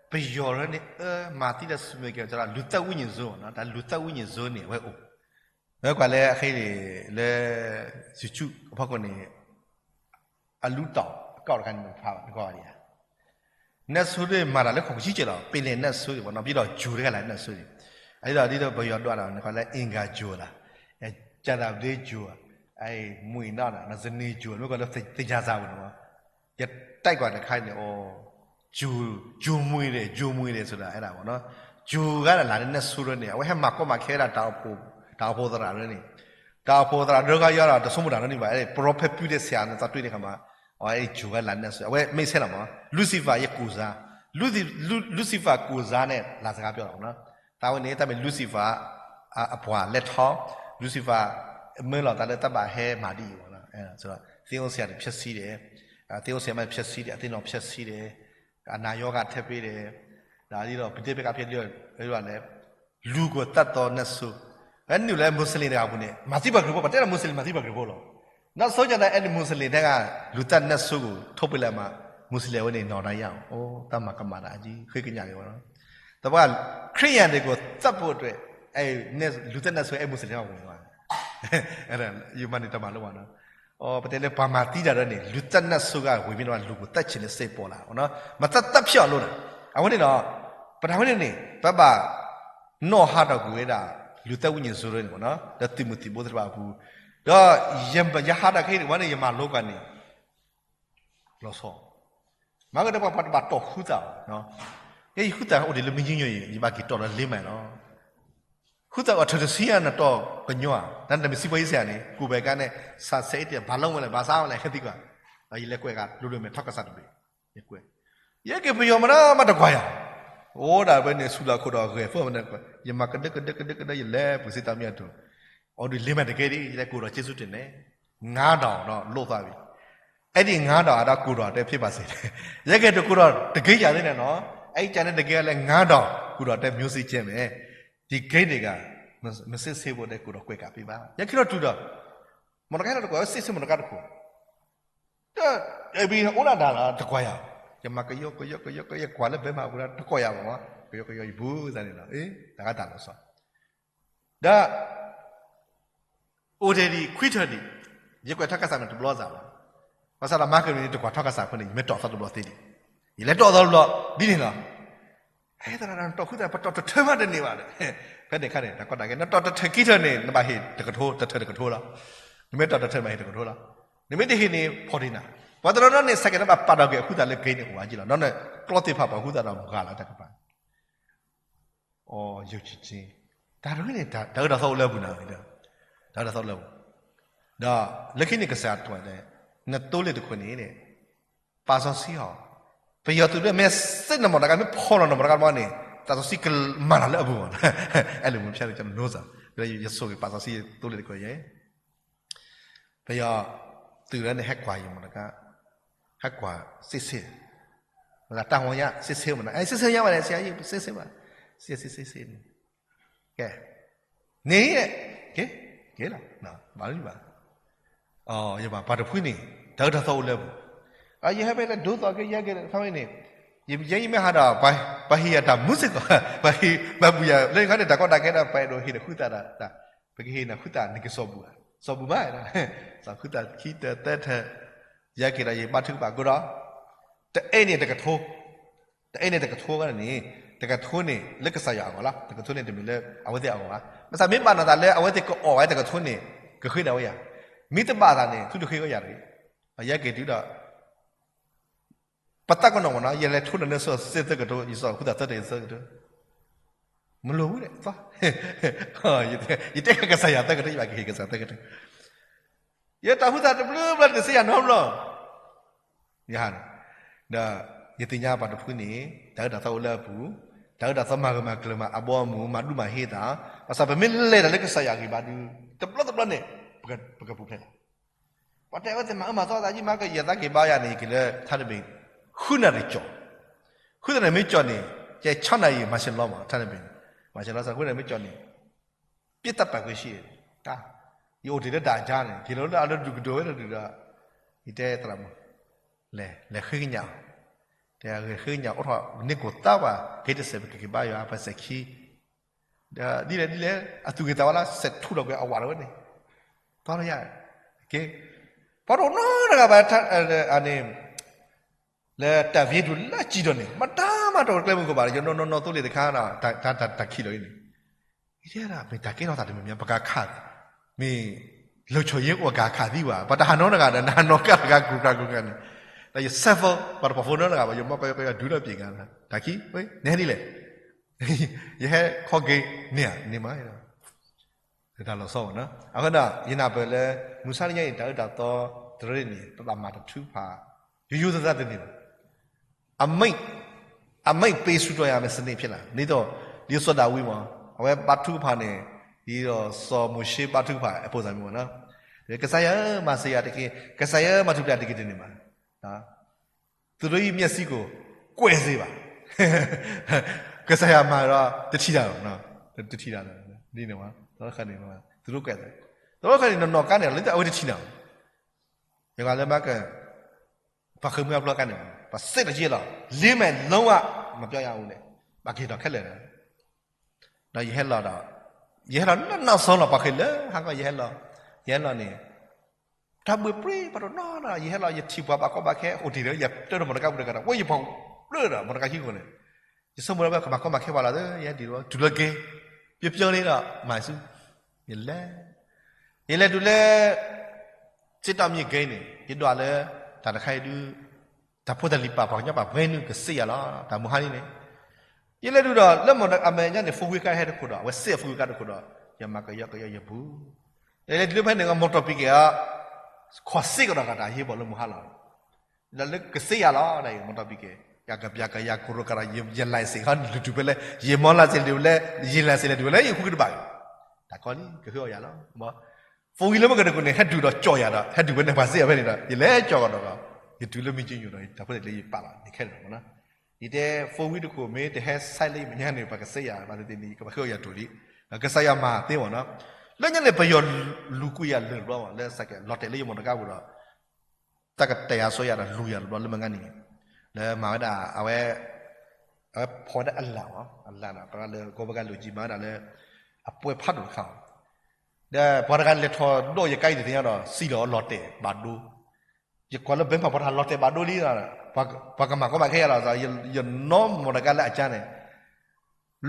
ပယီၤရၢန့ၣ် အၢ မၤသံတၢ်ဆူမဲာ်ကဲ တၢ်လူၤသၢဝိညာဉ်ဆိုးမ့ၢ်နီၤ, တၢ်လူၤသၢဝိညာဉ်ဆိုးန့ၣ် အဝဲအိၣ်, မ့ၢ်ကွၢ်လၢအခဲအံၤန့ၣ် လၢ YouTube အဖီခိၣ်န့ၣ် အလူၤတီၢ်အကီၢ်တခါန့ၣ် နဖးဘၣ် နကွၢ်ဘၣ်ဒံးဧါ. နၢၣ်ဆိဒၣ်မၤတၢ်လၢခိၣ်ကဆံကဲလီၤ, ပ့ၤလဲၣ်နၢၣ်ဆိဒၣ်မ့ၢ်နီၤ, ပြီးတော့ ယိၤတဂၤလၢနၢၣ်ဆိန့ၣ်, အဒ်သိး ဒ်သိးပယီၤဒွးဒီး နကွၢ်လၢ အင်္ဂါယိၤလီၤ, ကြာသပတေးယိၤ, မွှေးနံၤ, နစနေယိၤ, မ့ၢ်ကွၢ်လၢ သင်္ကြန်စာ ပူၤန့ၣ်မ့ၢ်, ယတဲကွၢ်တခါန့ၣ် အိၣ် ယိၤမွှေးဒၣ် ယိၤမွှေးဒၣ် ဆိုတာ အဲဒါပေါ့နော်, ယိၤဂၤဒၣ်လၢနၢၣ်ဆိရၢန့ၣ် အဝဲဟဲမၤကီမၤခဲဝဲဒၣ် တၢ်အိၣ်ဖှိၣ်သရၣ်ရၢန့ၣ်, တၢ်အိၣ်ဖှိၣ်သရၣ်ရၢဂၤယီဒီး တဆိကမိၣ်တၢ်နီတမံၤဘၣ်, အဲ prophet ပုၢ်တဲဆံးဧါ နသးတွ့န့ၣ်ခါမး, အဝဲယိၤဂၤလၢနၢၣ်ဆိ, အဝဲမ့ၢ်ဆဲလီၤမး, Lucifer ယ ကိုယ်စား, Lucifer ကိုယ်စား နဲ့ လာစကားပြောတာပေါ့နော်, တၢ်ဝဲန့ၣ် တၢ်မ့ၢ် Lucifer အပှၤလဲၤထီၣ်, Lucifer မၢလီၤသးလၢတၢ်ဘၣ်ဟဲမၤဒ်အံၤမ့ၢ်နီၤ, သ့အိၣ်စ့ၢ်ကီး ဖျက်ဆီးတယ်, သ့အိၣ်စ့ၢ်ကီး ဖျက်ဆီးတယ်, အသ့ၣ်နီၣ် ဖျက်ဆီးတယ်, အနာရောဂါ ထည့်ပေးတယ်, ဒီးဒ်သိး ပတ့ၢ်ဖဲကဖျဲးလၢ ဝဲဒၣ်လဲၣ်, လူၤကွီၢ်သတ်သော နၢၣ်ဆိ, ဖဲနုာ်လၢ Muslim တဂၤအပူၤန့ၣ် မၤသံပှၤခရံာ်ဖိ, ပှၤတဲလၢ Muslim မၤသံပှၤခရံာ်ဖိလီၤ, နောက်ဆုံးကျတော့ အဲဒီ Muslim ထဲက လူသတ်နတ်ဆိုးကို ထုတ်ပစ်လိုက်မှ မူစလ့ၣ်ဝဲန့ၣ် နီၢ်တၢ်ယါ, အိၣ်တၢ်မၤကမၣ်တၢ်အကံ ဃ့ကညးက့ၤဝဲလီၤ. သပှၢ် ခရံာ်ယၤဒၣ်ကိးသးပိာ်တြဲၤ, လူၤသးနၢ်စိၤအဲၣ်မူစလ့ၣ်ဟီၣ်ကဝံၤဝဲ, ယမၤန့ၢ်တၢ်မၤလိဘၣ်နီၤ. ပတဲလၢပှၤမၤသံတၢ်ဒီးန့ၣ် လူၤသးနၢ်စိၤဂၤဝံၤမ့ၢ်တဘၣ် လူၤကိးသးဆံးလၢစ့ပီလၢ်, မၤသးသးဖျၢၣ်အီၤလိၤနီၤ. အဝဲန့ၣ်ဒီး ပတၢ်ဝဲန့ၣ်န့ၣ် ပဘၣ် နီၣ်ဟးထီၣ်ကွံာ်ဝဲဒၣ် လူၤသးဝိညာဉ်စိၤန့ၣ်, ဒီးသုးမုၢ်သံၣ်ဘိသ့ၣ်တဖၣ်အပူၤ, ဒီးယဟးတၢ်ခဲအံၤတဝဲန့ၣ် ယမၤလိကီးန့ၣ် လီၤဆီ, မၤကဒီးပှၤတဘၣ်တီၢ်ဃုသးဘၣ်, ယဲယဃုသးအိၣ်ဒံးလၢမ့ၢ်ညီညီအံၤ ယဘၣ်က့ၤတီၢ်ဒီးလ့မးလီၤ. ဃုသးအီၤထၢၣ်တဆံယါနတီၢ်ကညီဧါ, နတမ့ၢ်စံးပှၤယ့ၣ်စဲးဧါန့ၣ် ကူၣ်ဘၣ်ကါန့ၣ် စးဆဲးအံၤတဘၣ်လီၤဝဲလဲၣ် ဘၣ်ဆါဝဲလဲၣ် ဟဲသံကွၢ်, ယလဲၤကွဲးဂၤလိၤလိၤမဲာ်ထီၣ်ကစၢ်တဘ့ၣ်, ယကွဲး, ယဲက့ၤပယီၤမးနီၤ မ့ၢ်တကွၢ်ယၤ, အိၣ်ဒၣ်ဝဲန့ၣ်ဆူၣ်လီၤခိၣ်ဒီးဂဲၤဖၢမး, ယမၤကဒၢကဒၢကဒၢကဒၢ ယလဲၤပှ့ၤစ့တၢ်မံအဒိၣ်, အီၤဒုးလ့မးတကဲဒ် ယလဲၤကိးဒီးက့စူတ့ၢ်န့ၣ်, ငါးထောင်ဒီးလိၣ်သးဝံၤ, အဲဒ်ငါးထောင်အတၢ်ကိးထီၣ်တဲဖဲဘၣ်စ့ၢ်, ယဲက့ၤတကိးထီၣ်တက့ယၤသ့ၣ်န့ၣ်နီၤ, အဲကန့ၣ်တက့လၢ ငါးထောင် ကိးထီၣ်တဲ music chair မ့ၢ်, ဒ်က့န့ၣ်ဂ့ၤ, မ့ၢ်စ့စ့ဖိတဲကိးထီၣ်ကွဲးကးဖဲဘၣ်, ယဲခံထီၣ်တုၤဒီး မီၢ်တကါဟဲထီၣ်တကွၢ်ဝဲစ့စ့မီၢ်တကါတခိၣ်, ဒီး အဲဘံအိၣ်ဒၣ်ဒၣ်လီၤ တကွၢ်ယၤ, ယမၤကယီကယီကယီကယီ ကွၢ်လၢဘဲမၤပူၤဒီး တကွၢ်ယၤဘၣ်မး, ကယီကယီယဘူးသးန့ၣ်လီၤ, တၢ်ဂၤတၢ်လီၤဆီ, ဒီး အိၣ်ထဲဒံး ခွံထၢၣ်ဒံး, ယကွဲးထီၣ်ကစၢ်မ့ၢ်တဘျီစးလီၤ, ဘၣ်ဆၣ်ဒီးမၤကမံၤန့ၣ် တကွၢ်ထီၣ်ကစၢ်အဃိန့ၣ် ယမ့ၢ်တီၢ်သီတဘျီသ့ဒံး, ယလဲၤတီၢ်သီတဘျီ, ဒ်န့ၣ်လီၤ, ဟဲသရၣ် နတီၢ်ဃုသး ပတီၢ်တထၢမးတန့ၢ်ဘၣ်, ဖဲန့ၣ်အခါန့ၣ် တၢ်ကီတၢ်ခဲ နတီၢ်တထၢခံထၢန့ၣ် နဘၣ်ဟ့ၣ်တကထိ တထၢတကထိလီၤ, နမ့ၢ်တီၢ်တထၢမးဟ့ၣ်တကထိလီၤ, နမ့ၢ်တဟ့ၣ်န့ၣ် ဖီၣ်တ့ၢ်နၤ, ပှၤတနီၤနီၤန့ၣ် စဲးကဲးန့ၣ်ဘၣ်ပာ်ဒီးက့ၤအဃုသးလၢက့န့ၣ်အိၣ်ဝဲက့လီၤ, ဒီးန့ၣ် ကျီသ့ၣ်ဖးပှၤဃုသးဒီးမုၢ်ဂၤလီၤတၢ်ကပၤ အီၤယုၢ်ကံက့, တၢ်တဂ့ၤန့ၣ် တၢ်အၢတၢ်သီအိၣ်လၢအပူၤနၤ, တၢ်အၢတၢ်သီအိၣ်လၢအပူၤ, ဒီးလၢခံန့ၣ်ကစၢ်ယွၤတဲ, နသိလ့ၣ်တခိၣ်န့ၣ်, ပာ်စီဆှံအီၤ, ပယီၤသုးဒ်မ့ၢ်စ့ၣ်နမီၢ်တကါ မ့ၢ်ဖီၣ်လီၤနမီၢ်တကါတဘျီန့ၣ် တၢ်စီဆှံကမၤလၢအပူၤဘၣ်, အဲၣ်လၢမူဖၠၣ်န့ၣ် ကနိစၢ်, ယဆိၣ်ဂ့ၤပာ်စီဆှံသိလ့ၣ်တခိၣ်ယဲ ပယီၤသုးလၢန့ၣ် ဟဲကွၢ်ယမီၢ်တကါ, ဟဲကွၢ်စ့ၣ်ဆ့ၣ်, တၢ်မီၢ်ညါ စ့ၣ်ဆ့ၣ်မနုၤ, စ့ၣ်ဆ့ၣ်ညါဘၣ်န့ၣ် ဆံးအါယံ စ့ၣ်ဆ့ၣ်ဘၣ်, စ့ၣ်ဆ့ၣ်စ့ၣ်ဆ့ၣ်န့ၣ်, ကဲ, န့ၣ်, ကဲ, ကဲလီၤ, ဘၣ်လၢဘၣ်, ယဘၣ်ပှၤတဖုန့ၣ် တၢ်အၢတၢ်သီအိၣ်လၢအပူၤ, ယဟဲဖဲလၢဒိသီက့ ယဲက့ၤခါဝဲန့ၣ်, ယဲယမ့ၢ်ဟးဒီး ပှၤဟ့ၣ်ယၤတၢ်မူစ့ၢ်ကီး, ပှၤဟ့ၣ် ပှၤဘူၣ်ယၤ လၢခါန့ၣ် တၢ်ကီတၢ်ခဲဒီး ပှၤအဲၣ်ဒိးဟ့ၣ်နဃုသးဒီး ပကဟ့ၣ်နၤဃုသးန့ၣ်ကစီၤဘူၣ်ဧါ, စီၤဘူၣ်မး, စီၤဃုသးခံထၢၣ်သၢထၢၣ်, ယဲက့ၤဒီးယဘါထုကဖၣ်ကဒီး, တအဲၣ်န့ၣ်တကထိ, တအဲၣ်န့ၣ်တကထိန့ၣ်, တကထိန့ၣ် လၢကစၢ်ယွၤအဂီၢ်လီၤ, တကထိန့ၣ်တမ့ၢ်လၢအဝဲသ့ၣ်အဂီၢ်ဘၣ်, ဘၣ်ဆၣ်မ့ၢ်ဘၣ်နသးလၢအဝဲသ့ၣ်ကအီၣ်ဝဲတကထိန့ၣ် ကဃ့ဒၣ်ဝဲယၤ, မ့ၢ်တဘၣ်သးန့ၣ် သုတဃ့ဝဲယၤတဂ့ၤ, ယဲက့ၤတုၤဒီး ပသးကနီၢ်မ့ၢ်နီၤ ယလဲၤထိနၤလၢစီၤစ့ၣ်သၢကထိ ယစီၤဃုသးသၢထၢၣ်သၢကထိ, မလိၢ်ဝဲလဲၣ်, ယတဲကစၢ်ယွၤသၢကထိ ယဘၣ်ကဟ့ၣ်ကစၢ်သၢကထိ, ယတၢ်ဃုသးတဘျုးဘျီတစ့ၢ်ယၤနီတဘျီ, ယဟးန့ၣ်, ဒီးယသ့ၣ်ညါပှၤတဖုန့ၣ် တၢ်အၢတၢ်သီအိၣ်လၢအပူၤ, တၢ်အၢတၢ်သီမၤဂၢၢ်မၤကျၢၤမၤအဘီအမုၢ် မၤဒူမၤဟ့သး, ဘၣ်ဆၣ်ပမ့ၢ်လဲၤတၢ်လၢကစၢ်ယွၤဂံၢ်ဘါဒုး တဘျီတဘျီန့ၣ် ပကပူၤဖျဲးလီၤ ပှၤတဲအဝဲသ့ၣ်မၤအၢမၤသီသး ယမၤကယဲၢ်သးက့ၤဘါယၤန့ၣ် ယက့ၤလၢထါတဘ့ၣ် ဃုနၣ်ရံၣ်ကၠီၣ်, ဃုနၣ်ရံၣ်မ့ၢ်ကၠီၣ်န့ၣ် ယဲၢ်နၣ်ရံၣ်မၤဆ့ၣ်လီၤမး ထါတဘ့ၣ်န့ၣ်, မၤဆ့ၣ်လီၤစ့ၢ် ဃုနၣ်ရံၣ်မ့ၢ်ကၠီၣ်န့ၣ် ပျဲတၢ်ပာ်ကွံာ်ဆံး, တၢ်, ယအိၣ်တ့ၢ်လၢတၢ်အကါန့ၣ် က့ၤလီၤလၢအလၢဒုးကဒိးဝဲဒၣ်ဒုးဒီး, ယတဲသရၣ်မုၣ်, လဲၤဃ့ကညး, တဲဃ့ကညးအိၣ်ထီၣ်န့ၢ်ကိၢ်သးပှၤ က့ၤတစဲးပကက့ၤဘါယွၤပစဲးခံ ဒ်လဲၣ်ဒ်လဲၣ် အသူၣ်က့ၤသးဝါလၢစဲးထူလီၤကွံာ်အဝးလီၤဝဲန့ၣ်, ပှၤလၢယၤ, က့ၤ, ပှၤတအိၣ်နီတဂၤဘၣ်, န့ၣ်, လၢတၢ်ဖံးဒူၣ်လၢစံၣ်ဒီးန့ၣ် မတၤမၤတအိၣ်ကျဲမုၢ်ကီၢ်ဘၣ် ယနီၢ်နီၢ်နီၢ်သိလ့ၣ်တခါ တၢ်ခံးလီၤအံၤန့ၣ်, ယတဲဒၣ် မ့ၢ်တၢ်ကဲထီၣ်သးတမံၤမံၤ ပကခး, မ့ၢ် လီၤဆီယဲအိၣ်ကခးသံဘၣ် ပှၤတဟးနီတဂၤဒီး နဟးနီကၢ်တဂၤ ကြူးကြူးကြူးန့ၣ်, ဒီးယဆဲးဖိ ပှၤတပီၤဖိနီတဂၤဘၣ် ယမီၢ်ကီၢ်ယီကီၢ်ယီဒုးဒီးပျံၤကၤ, တၢ်ခံး, နဟဲဒ်လဲၣ် ယဟဲခီက့ၤန့ၣ်ဧါ န့ၣ်မး, တၢ်လီၤဆီဘၣ်နီၤ အဃိဒီး ယနၢ်ပၢၢ်လၢ မုၢ်ဆါတနံၤအံၤ တၢ်အၢတၢ်သီတရ့န့ၣ် ပဘၣ်မၤတထူဖး ယိယိသးသးတန့ၢ်ဘၣ် အမိန့်ပေးဆူၣ်တီၤယၤ မ့ၢ်စနစ်ဖြစ်လာ ဒ်သိး ဒ်စီၤဒၤဝံးမး အဝဲဘါထုကဖၣ်န့ၣ် ဒ်သိးစီၤမိၤၡ့ဘါထုကဖၣ်အဖိသၣ်မံၤမးနီၤ ကစၢ်ယွၤဧၢ မၤစၢၤယၤတက့ၢ် ကစၢ်ယွၤဧၢ မၤထူၣ်ဖျဲးတက့ၢ်တန့ၢ်ဘၣ် သူတို့ရဲ့မျက်စိကို ကွယ်စေဘၣ် ကစၢ်ယွၤမၤဒီး တထံၣ်တၢ်ဘၣ် တထံၣ်တၢ် ဒ်န့ၣ်ဝဲ သီခါန့ၣ် သူတို့ကွယ်စေ သီခါန့ၣ် နီၢ်နီၢ်ကါန့ၣ် လၢအဝဲတထံၣ်တၢ်ဘၣ် ယဂၤလၢဘၣ်က ပှၤဃ့ၢ်မှံဟးဖျိးအခါန့ၣ် ပှၤစဲးထီၣ်က့ၤလီၤ လ့မဲာ်လီဝါ မၤပျီယၤအူန့ၣ် ဘၣ်ကဟ့ၣ်ထီၣ်ခဲလၢာ်ဒီး ဒီးယဟဲလီၤဒီး ယဟဲလီၤလၢနီၢ်စီလီၤ ပှၤဃ့ၢ်လၢဟးဂီၤ ယဟဲလီၤ ယဟဲလီၤန့ၣ် တၢ်ဘှ့ၣ်ပြ့ပှၤတနီၤနီၤ ယဟဲလီၤ ယထံၣ်ပှၤဘၣ်ကီဘၣ်ခဲ အိၣ်တ့ၢ်ဒီး ယတဲဒီးမီၢ်တကါပူၤတဂၤဒီး ဝဲယပှၤဘျၢဒီး မီၢ်တကါခံခိၣ်န့ၣ် ယဆိကမိၣ်လၢဝဲ ကဘၣ်ကီဘၣ်ခဲပှၤလီၤသၢ ယဟဲတုၤလီၤ တုၤလၢက့ၤ ပျီပျီန့ၣ်ဒီး မၤဆူ ယလဲၤ ယလဲၤတုၤလၢ စ့တီၣ်မံၤက့ၤန့ၣ် ယဒွးလၢ တၢ်တခါအံၤဒုး တၢ်ဖိတၢ်လံၤပာ်ပှၤကညီပာ်ပှဲၤနုာ်ကစ့ယၤလီၤ တၢ်မုၢ်ဟါန့ၣ်န့ၣ် ယလဲၤတုၤဒီး လၢမီၢ်အမဲာ်ညါန့ၣ် four wheel ကါဟဲတခိၣ်ဒီး အဝဲစဲး four wheel ကါတခိၣ်ဒီး ယမၤကယီကယီယပူၤ ယလဲၤတုၤလၢဖဲန့ၣ် မီၢ်တီၢ်ပံၤကဲၤအီၤ ခီၣ်စ့ကဒီးဂၤတၢ်ဟ့ၣ်ဘီၣ်လၢမုၢ်ဟါလီၤ ဒီးလၢကစ့ယၤလီၤ ဒ်အံၤ မီၢ်တီၢ်ပံၤကဲၤ ယကပျၢ်ကယၤကရိကရၤ ယလဲၤစ့းခီ လဲၤတုၤဖဲလဲၣ် ယမီၢ်လၢစ့းလဲၤတုၤဖဲလဲၣ် ယလဲၤစ့းလဲၤတုၤဖဲလဲၣ် ယဃုကတဘၣ် တၢ်ကီလံ ကဃ့အီၣ်ယၤလီၤ four wheel လၢမ့ၢ်ကတခိၣ်န့ၣ် ဟဲတုၤဒီးကၠီၣ်ယၤဒီး ဟဲတုၤဖဲန့ၣ် ပှၤစ့အီၤဖဲန့ၣ်ဒီး ယလဲၤကၠီၣ်ကဒီး ယတုၤလၢမ့ၢ်ကၠိညိၣ်ဒီး တၢ်ဖိတၢ်လံၤယပာ်လီၤန့ၣ်ခဲလၢာ်မနီၤ ယတဲ four wheel တခိၣ်မ့ၢ်တဟဲ side လၢယမဲာ်ညါန့ၣ် ပှၤကစ့ယၤ ဘၣ်သ့ၣ်သ့ၣ်န့ၣ် ကဘၣ်ဃ့အီၣ်ယၤတိၢ်လံ ကစၢ်ယွၤမၤသ့မနီၤ လၢညါန့ၣ် ပယီၤလူၤကွံာ်ယၤလၢာ်တဘျီမး လၢစဲးကဲၤ လီၤတဲာ်လၢယမီၢ်တကါပူၤဒီး တၢ်ကတဲာ်ယၤဆိယၤဒီးလူၤယၤတဘျီလၢမုၢ်ဂၤန့ၣ် လၢမၤဝဲဒၣ် အဝဲ အဝဲဖီၣ်ဝဲဒၣ်အလၣ်မး အလၣ်ဒီး ပှၤလၢဂီၤဘၣ်ကါလိာ်ကံ မၤဝဲဒၣ်လၢ အပွဲဖးဒိၣ်တခါ ဒီးပှၤတဂၤလဲၤထီၣ်ဒိၣ်ယကါအံၤတသ့ၣ်ညါဒီး စံၣ်လီၤလီၤတဲာ်ဘၣ်ဒိ ယကွၢ်လၢ ဘဲမး ပှၤတၢ်လီၤတဲာ်ဘၣ်ဒိလံ ပှၤကမၤကီမၤခဲယၤလီၤ ယနီၢ်မီၢ်တကါလၢအကါန့ၣ်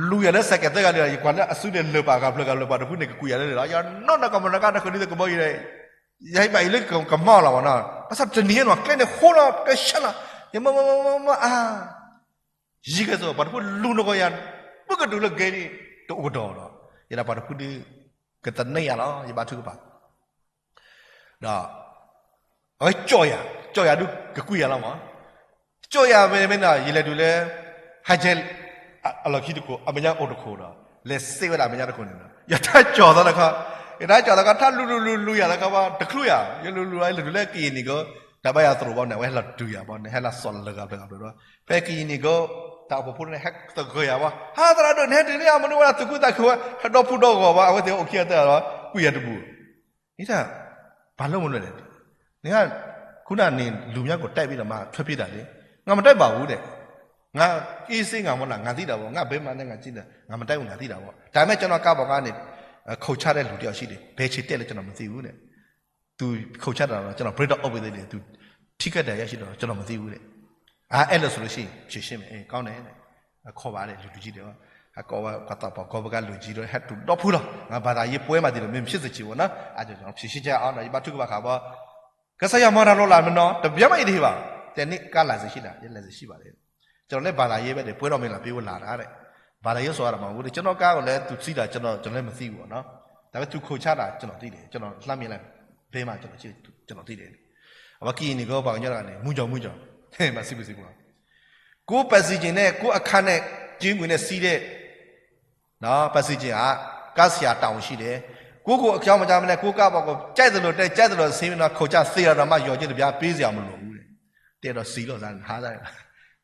လူၤယၤလၢစဲးကဲၤသၢဂၤလံဒီး ယကွၢ်လၢအစုန့ၣ်လၢာ်ပာ်ဂၤဖျၢၣ်ဂၤလၢာ်ပာ်တဖုန့ၣ် ကကွံာ်ယၤလၢလၢာ်လီၤ ယနီၢ်နီၢ်ကမီၢ်တကါတဃုဒ်သိးကဘီယူၤဒီး ယဟဲဘၣ်အံၤလၢကမီၢ်လီၤမနီၤ ဘၣ်ဆၣ်တနံၤညါနီၤ ကျဲန့ၣ်ဃိလီၤ ကဆၢလီၤ ယမၢမၢမၢမၢအါ ယံၤကဲသိး ပှၤတဖုလူၤနဂီၢ်ယၤ ပကတုၤလၢကဲန့ၣ် တအိၣ်ကဒီးဒီး ယဒၣ်ပှၤတဖုဒုး ကသန့ၤယၤလီၤ ယဘါထုကဖၣ် ဒီး အဝဲကၠီၣ်ယၤ ကၠီၣ်ယၤဒုး ကကွံာ်ယၤလီၤမး ကၠီၣ်ယၤမ့ၢ်မ့ၢ်နီၤ ယလဲၤတုၤလၢ ဟါကဲ အလီၢ်ခံတခိၣ် အမဲာ်ညါအိၣ်တခိၣ်ဒီး လဲၤစ့ဝဲဒၣ်အမဲာ်ညါတခိၣ်န့ၣ်ဒီး ယတၢ်ကၠီၣ်သီတခီ ယတၢ်ကၠီၣ်သီတခီ တၢ်လူၤလူၤလူၤလူၤယၤတခီဘၣ် တချုးယၤ ယလူၤလူၤလူၤ လဲၤတုၤလၢကယံာ်နံၣ်ကိ တၢ်ဘါယွၤသရိာ်ဘၣ်န့ၣ် အဝဲဟဲလီၤတုၤယၤဘၣ်န့ၣ် ဟဲလီၤစိာ်လၢဂၤဖျၢၣ်ဂၤဖျၢၣ်ဒီး ဖဲကယံၤနံၣ်ကိ တၢ်အိၣ်ဖှိၣ်ဖိန့ၣ် ဟဲသဂၢၢ်ယၤဘၣ် ဟါသရၣ်ဒိၣ် နဟဲတုၤန့ၣ် အမနုၤဝဲဒၣ်သူၣ်ခုသးခုဝဲ ဟဲဒီဖုဒီဂီၢ်ဘၣ် အဝဲသ့ၣ်အိၣ်ခံဂၤတဂၤလီၤ ကွံာ်ယၤတဘူၣ် နတၢ် ပာ်လၢမနုၤလဲၣ် န ခုနန့ၣ် လူၤမၠါကိးတဲဘၣ်ဒီးမၤထွဲဖံးတၢ်လံ ငါမတဲဘၣ်ဘူးဒီး ငါက့စ့ငါမီၢ်လၢ် ငါသံဒၣ်ဘီ ငါဘဲမၤန့ၢ်ငါက့ဒီး ငါမတဲဘူး ငါသံဒၣ်ဘီ တၢ်မ့ၢ်ကနီၢ်ကါဘီကါန့ၣ် ခိၣ်ဆါဒီးလူၤတ့ၢ်အီၤဆံးဒီး ဘဲဆ့တဲလၢကနီၢ်မသံဘူးန့ၣ် သုးခိၣ်ဆါတၢ်ဒီး ကနီၢ်ပြ့ဒီးအီၣ်ဘှံးသ့ၣ်န့ၣ် သုးထံကတၢၢ်ယါဆံးဒီး ကနီၢ်မသံဘူးန့ၣ် အအဲၣ်လၢစိၤလၢဆံး ဖြေရှင်းမယ် ကောင်းတယ် အခီၣ်ဘၣ်ဒီး လူၤတကံဒီး အကိးဝဲပှၤသးပှၢ်ကီၢ်ပကါလူၤကံဒီး ဟဲတုၤဒီဖုလီၤ ငါဘာသာရေးပွဲမှာဒီး မင်းဖြစ်စေချင်ပေါ့နော် ဖြေရှင်းချက်အောင် ယဘါထုကဖၣ်ဃးဘီ ကစၢ်ယွၤမၤတၢ်လီၤလးမနီၤ တဘျီမးအံၤတဟ့ၣ်ဘၣ် တဲန့ၢ်ကါ license ရှိလား ယ license ရှိပါတယ် ကျွန်တော်လည်းဘာသာရေးပဲလေ ပွဲတော်မှာလာပေးဖို့လာတာတဲ့ ဘာသာရေးဆိုတာမဟုတ်ဘူးတဲ့ ကျွန်တော်ကားကိုလည်းသူစီးတာကျွန်တော်ကျွန်တော်လည်းမသိဘူးပေါ့နော် ဒါပေမဲ့သူခုန်ချတာကျွန်တော်သိတယ်ကျွန်တော်လှမ်းမြင်လိုက်ဘဲမှာကျွန်တော်ကြည့်ကျွန်တော်သိတယ်အဝဲကရင်နီကပှၤကညီတဂၤန့ၣ် မူကြောင်မူကြောင် မစံးဘူးစံးဘူး ကိုယ့်ပိုင်ဆိုင်ခြင်းနဲ့ကိုယ့်အခါနဲ့ကြေးငွေနဲ့စီးတဲ့ နော် ပိုင်ဆိုင်ခြင်းကကားဆရာတာဝန်ရှိတယ်ကိုယ့်ကိုယ်အကြောင်းမကြားမနဲ့ကိုယ့်ကားပေါ်ကိုကြိုက်သလိုတက်ကြိုက်သလိုဆင်းပြီးတော့ခုန်ချသေတာတော့မှလျော်ကြေးတစ်ပြားပေးစရာမလိုဘူးတဲ့တဲ့တော့စီးလို့စားဟာစား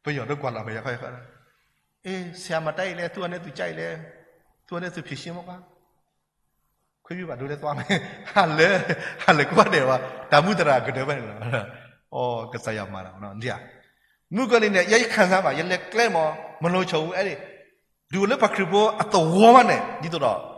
ပျော်တော့ကွာလာပဲရခွဲခွဲအေးဆရာမတိုက်လဲသူ့အနေသူကြိုက်လဲသူ့အနေသူဖြေရှင်းမကွာခွင့်ပြုပါဒိုလဲသွားမယ်ဟာလဲဟာလဲကွာတယ်ပါတမူတရာကတည်းပဲနော်အော်ကစားရမှာတော့နော်ဒီဟာမူကလေးနဲ့ရရခံစားပါရလဲကျဲမော်မလို့ချုပ်ဘူးအဲ့ဒီ ဒုးလၢပှၤခရံာ်ဖိအသဝီမးန့ၣ် ဒ်သိးဒီး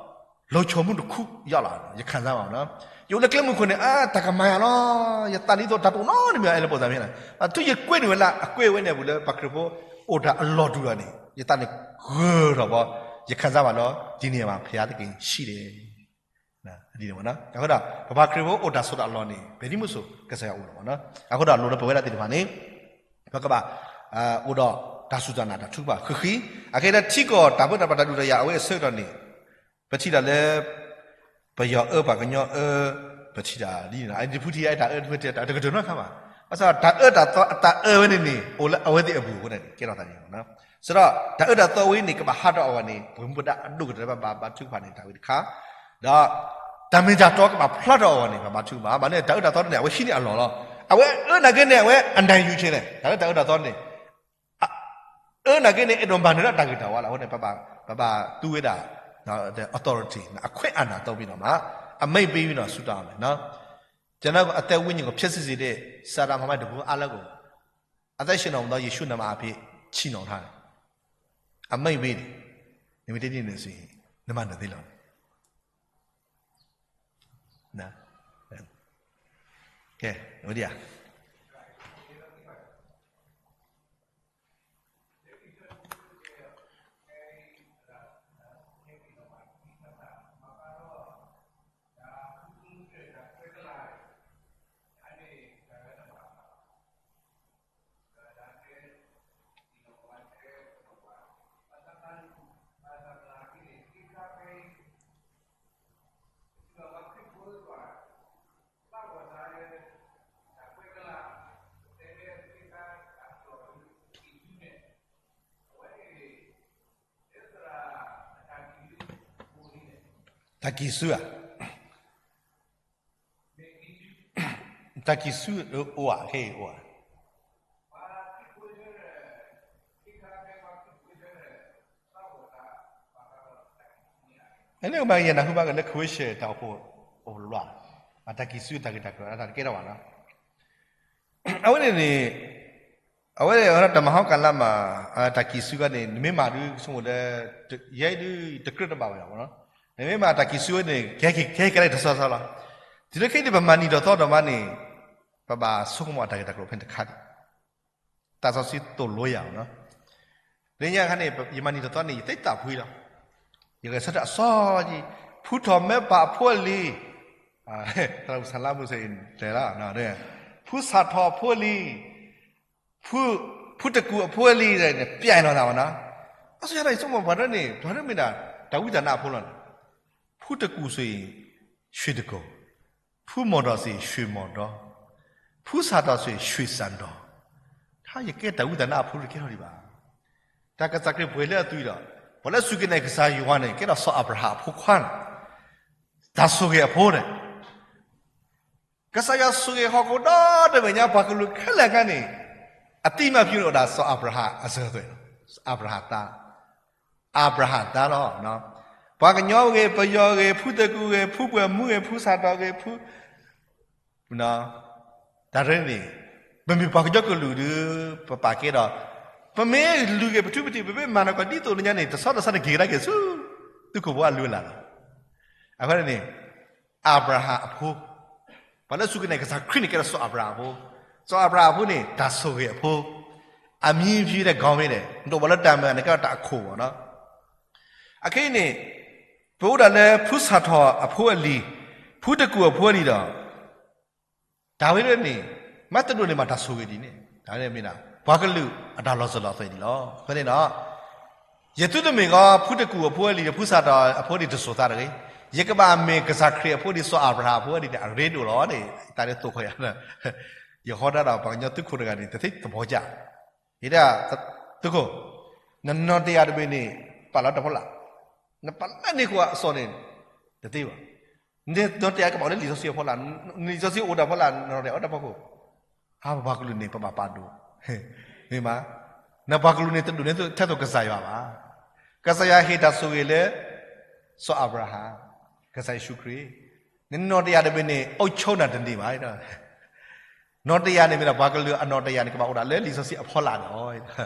လုံခြုံမှုတစ်ခုရောက်လာတယ် ယခံစားပါနော် ယအိၣ်လၢကျဲမုၢ်ခိၣ်န့ၣ် အတၢ်ကမၤယၤလီၤ ယသးဒ်သိးတၢ်တအိၣ်နီတမံၤ အဲၣ်လၢပိာ်သးမ့ၢ်လၢ အထူးယကွဲးန့ၢ်ဝဲလၢအကွဲးဝဲန့ၣ်ပူၤလၢပှၤခရံာ်ဖိအိၣ်တၢ်အလီၢ်တူၢ်လီၤန့ၣ် ယသးန့ၣ်ဂၢၢ်ထီၣ်ဘီ ယခံစားပါနော် ဒ်န့ၣ်မှာဘုရားသခင်ရှိတယ် ဒ်န့ၣ်မ့ၢ်နီၤ အဃိဒီး ပပှၤခရံာ်ဖိအိၣ်တၢ်စိတၢ်အလီၢ်န့ၣ် ပဒ်မုၢ်စိၤကစၢ်ယွၤအိၣ်လီၤမ့ၢ်နီၤ အဃိဒီးလိၣ်လၢပဝဲဒၣ်သ့ၣ်တဖၣ်န့ၣ် ပကဘၣ် အိၣ်ဒီးတၢ်စူၢ်တၢ်နာ်တၢ်ထုကဖၣ်ဃံးဃံး အခဲလၢာ်ထံကီၢ်တၢ်ဘၢတၢ်ပှၤတၢ်ဒုးတၢ်ယၤအဝဲအဆၢကတီၢ်န့ၣ် ပထံၣ်တၢ်လၢ ပယီၤအၢပှၤကညီအၢ ပထံၣ်တၢ်ဒ်န့ၣ် အတဖုထံၣ်တၢ်အၢတဖုထံၣ်တၢ်တကတၢၢ်နီတခါဘၣ် ဘၣ်ဆၣ်တၢ်အၢတၢ်သီအတၢ်အၢဝဲန့ၣ်န့ၣ် အိၣ်လၢအဝဲသ့ၣ်အပူၤအဃိန့ၣ် ကဲထီၣ်သးန့ၣ် စဒီး တၢ်အၢတၢ်သီဝဲန့ၣ် ကဘၣ်ဟးထီၣ်အဂီၢ်န့ၣ် ပမူပဒါအဒိၣ်ကတၢၢ်ဘၣ်ဘၣ်ထုကဖၣ်န့ၣ် တၢ်ဝဲတခါ ဒီး တၢ်မ့ၢ်တၢ်တီကဘၣ်ဖျါထီၣ်အဂီၢ်န့ၣ် ပဘၣ်ထုကဖၣ် ဘၣ်န့ၣ် တၢ်အၢတၢ်သီန့ၣ် အဝဲဟံးန့ၢ်အလီၢ်လီၤ. အဝဲအၢနာ်က့န့ၣ် အဝဲအနံၤယူၤဆ့န့ၣ် တၢ်အၢတၢ်သီန့ၣ် အၢနာ်က့န့ၣ် အဲၣ်ဒိးမၤနၢၤဒၣ်တၢ်ဂ့ၤတၢ်ဝါလီၤ. အဃိန့ၣ် ပဘၣ်သူဝဲဒၣ် authority အခွဲးအနၢ်သီဝံၤဒီးမး အမိန့်ပေးပြီးတော့ ဆုတောင်းရမယ်နော်. ကျွန်တော်အသက်ဝိညာဉ်ကို ဖျက်ဆီးစေတဲ့ စာတန်မမတဘူးအားလုံးကို အသက်ရှင်တော်မူသောယေရှုနာမအဖြစ် ချီးမြှောက်ထားတယ်. အမိန့်ပေးတယ်. နမ့ၢ်တ့န့ၣ်န့ၣ်ဆိုရင် နမၤနၢၤသ့လီၤ. ကဲ, ဝဲဒၣ်. တၢ်ကံၢ်ဆူဧါ. တၢ်ကံၢ်ဆူအိၣ်ဧါ, ခဲအံၤအိၣ်ဧါ. အန့ၣ်မ့ၢ်ယနၢ်ဟူဘၣ်က့ၤလၢ Croatia တၢ်အိၣ်ဖှိၣ်အိၣ်လီၤ, တၢ်ကံၢ်ဆူတၢ်ဂ့ၢ်တၢ်ကျိၤ တၢ်တကဲထီၣ်ဘၣ်နီၤ. အဝဲန့ၣ်န့ၣ် အဝဲတမၤဟီကၤလါမး, တၢ်ကံၢ်ဆူခါန့ၣ် နမ့ၢ်မၤဒုးဆိကမိၣ်လၢ ယဲဒုးတကြၢးတဘၣ်ဝဲဒၣ်မ့ၢ်နီၤ. နမ့ၢ်မၤတၢ်ကံၢ်ဆူဝဲန့ၣ် ကဟဲက့ၤကဲလၢတဆီဆီလီၤ. တုၤလၢခဲအံၤန့ၣ် ပမၤနံၤဒီးသီဒီးမးန့ၣ် ပဘၣ်ဆိကမိၣ်အတၢ်ဂ့ၢ်တၢ်ကျိၤဖဲန့ၣ်တခါဒံး. သးစီဆှံသိၣ်လိယၤနီၤ. လၢညါခါန့ၣ် ယမၤနံၤဒီးသီန့ၣ် ယသ့သးဖှံလီၤ. ယဂဲၤဆၢထၢၣ်အစီကံ, ဖုထီၣ်မဲပာ်အဖိအလံၤ, သရၣ်မုၣ်ဆၣ်လါမုၣ်စ့ၢ်တဲလီၤ, ဖုစၢ်ထီၣ်အဖိအလံၤ, ဖုတကူၣ်အဖိအလံၤန့ၣ် ပျဲနီၤသးမ့ၢ်နီၤ. အဆိယၤဒီး ယဆိကမိၣ်ပှၤဒၣ်န့ၣ် ပှၤဒၣ်မ့ၢ်ဒၣ် တၢ်ဝံတၢ်နါအဖိလီၤန့ၣ်. ဖုတကူၣ်စ့ၢ် ရွှေတကူၣ်, ဖုမောင်တော်စ့ၢ် ရွှေမောင်တော်, ဖုစၢ်ထီၣ်စ့ၢ် ရွှေစၢ်ထီၣ်. ယကဲတၢ်ဝံတၢ်နါအဖိတကဲထီၣ်ဒံးဘၣ်. တၢ်ကစၢ်ခရံာ်ပှဲၤလၢအသွံၣ်ဒီး ပှၤလၢစူၢ်က့ၤနာ်က့ၤကစၢ်ယွၤန့ၣ် ကဲထီၣ်စီၤအၤဘြၤဟၣ်အဖိခွါန့ၣ်, တၢ်ဆိၣ်ဂ့ၤအဖိန့ၣ်. ကစၢ်ယွၤဆိၣ်ဂ့ၤဟီၣ်ခိၣ်ဒီတဘ့ၣ်ညါ ပှၤကလုာ်ခဲလၢာ်ခဲန့ၣ် အသံမၤဖုန့ၣ်အိၣ်ဒၣ်စီၤအၤဘြၤဟၣ်အစၢၤအသွဲၣ်, အၤဘြၤဟၣ်သါ, အၤဘြၤဟၣ်သါလီၤ. ပှၤကညီဂ့ၤ, ပယီၤဂ့ၤ, ဖုတကူၣ်ဂ့ၤ, ဖုပှဲၤမူဂ့ၤ, ဖုစၢ်ထီၣ်ဂ့ၤ, ဖု တၢ်ရဲန့ၣ် ပမ့ၢ်ပှၤကညီကလုာ်ဒီး ပပာ်ကဲဒီး ပမ့ၢ်လုၢ်ဂ့ၤပထူပတံၢ် ပမ့ၢ်မၤနၢၤကီးဒ်သိးလၢညါန့ၣ် တဆီတဆီန့ၣ်က့ၤကဒါက့ၤဆူ သုးခိၣ်ဖိအလုၢ်အလၢ်လီၤ. အဃိန့ၣ် အၤဘြၤဟၣ်အဖိ, ပှၤလၢစူၢ်က့ၤနာ်က့ၤကစၢ်ခရံာ်န့ၣ် ကဲထီၣ်စီၤအၤဘြၤဟၣ်အဖိ, စီၤအၤဘြၤဟၣ်အဖိန့ၣ် တၢ်ဆိၣ်ဂ့ၤအဖိ, အမံၤဖံးဒီး ခေါင်းမ့ၢ်န့ၣ် နတအိၣ်ဘၣ်လၢတၢ်မၤ နကဲထီၣ်တၢ်အခိၣ်ဘၣ်နီၤ. အခဲအံၤန့ၣ် ပအိၣ်ဒၣ်လၢဖုစၢ်ထီၣ်အဖိအလံၤ, ဖုတကူၣ်အဖိအလံၤဒီး တၢ်ဝဲဒၣ်န့ၣ် မ့ၢ်တဒိးန့ၢ်ဘၣ်တၢ်ဆိၣ်ဂ့ၤဒ်န့ၣ် တၢ်ဝဲဒၣ်မ့ၢ်ဒၣ် ပှၤကလုာ်အတၢ်လီၤစၢၤလီၤသွဲၣ်ဒံးလီၤ. အဃိန့ၣ်ဒီး ယသုတမ့ၢ်ဃီ ဖုတကူၣ်အဖိအလံၤဒီး ဖုစၢ်ထီၣ်အဖိအလံၤတစိၤသးတဂ့ၤ, ယကဘၣ်မ့ၢ်ကစၢ်ခရံာ်အဖိအလံၤ စီၤအၤဘြၤဟၣ်အဖိအလံၤန့ၣ် အရ့ဒိၣ်လီၤန့ၣ် တၢ်န့ၣ်သိၣ်ဃီယၤ, ယဃီဒၣ်ဒီးပှၤကညီသုးခိၣ်တဂၤန့ၣ် တသ့သဘီကၢ် ယဲဒၣ် သုးခိၣ်, နနီၢ်တယၢ်တဘ့ၣ်န့ၣ် ပာ်လီၤတၢ်ဖီလာ်, နပာ်လၢန့ၣ်ဃိအစီၣ်န့ၣ် တသ့ဘၣ်. နနီၢ်တယၢ်ကဘၣ်အိၣ်လၢလံာ်စီဆှံအဖီလာ်, လံာ်စီဆှံအိၣ်တၢ်ဖီလာ် နနီၢ်တယၢ်အိၣ်တၢ်ဖီခိၣ်, ဟးပပှၤကလုာ်န့ၣ် ပဘၣ်ပာ်ဒိၣ်, မ့ၢ်မး, နပှၤကလုာ်န့ၣ် တဒိၣ်န့ၢ်ထဲသိးကစၢ်ယွၤဘၣ်. ကစၢ်ယွၤဟ့ၣ်တၢ်ဆိၣ်ဂ့ၤလၢ စီၤအၤဘြၤဟၣ်, ကစၢ်ယ့ၣ်ၡူးခရံာ်, နနီၢ်တယၢ်တဘ့ၣ်န့ၣ် အိၣ်ဆိနၤတန့ၢ်ဘၣ် နီၢ်တယၢ်န့ၣ်မ့ၢ်ဒၣ် ပှၤကလုာ်အနီၢ်တယၢ်န့ၣ် ကဘၣ်အိၣ်ဒၣ်လၢလံာ်စီဆှံအဖီလာ်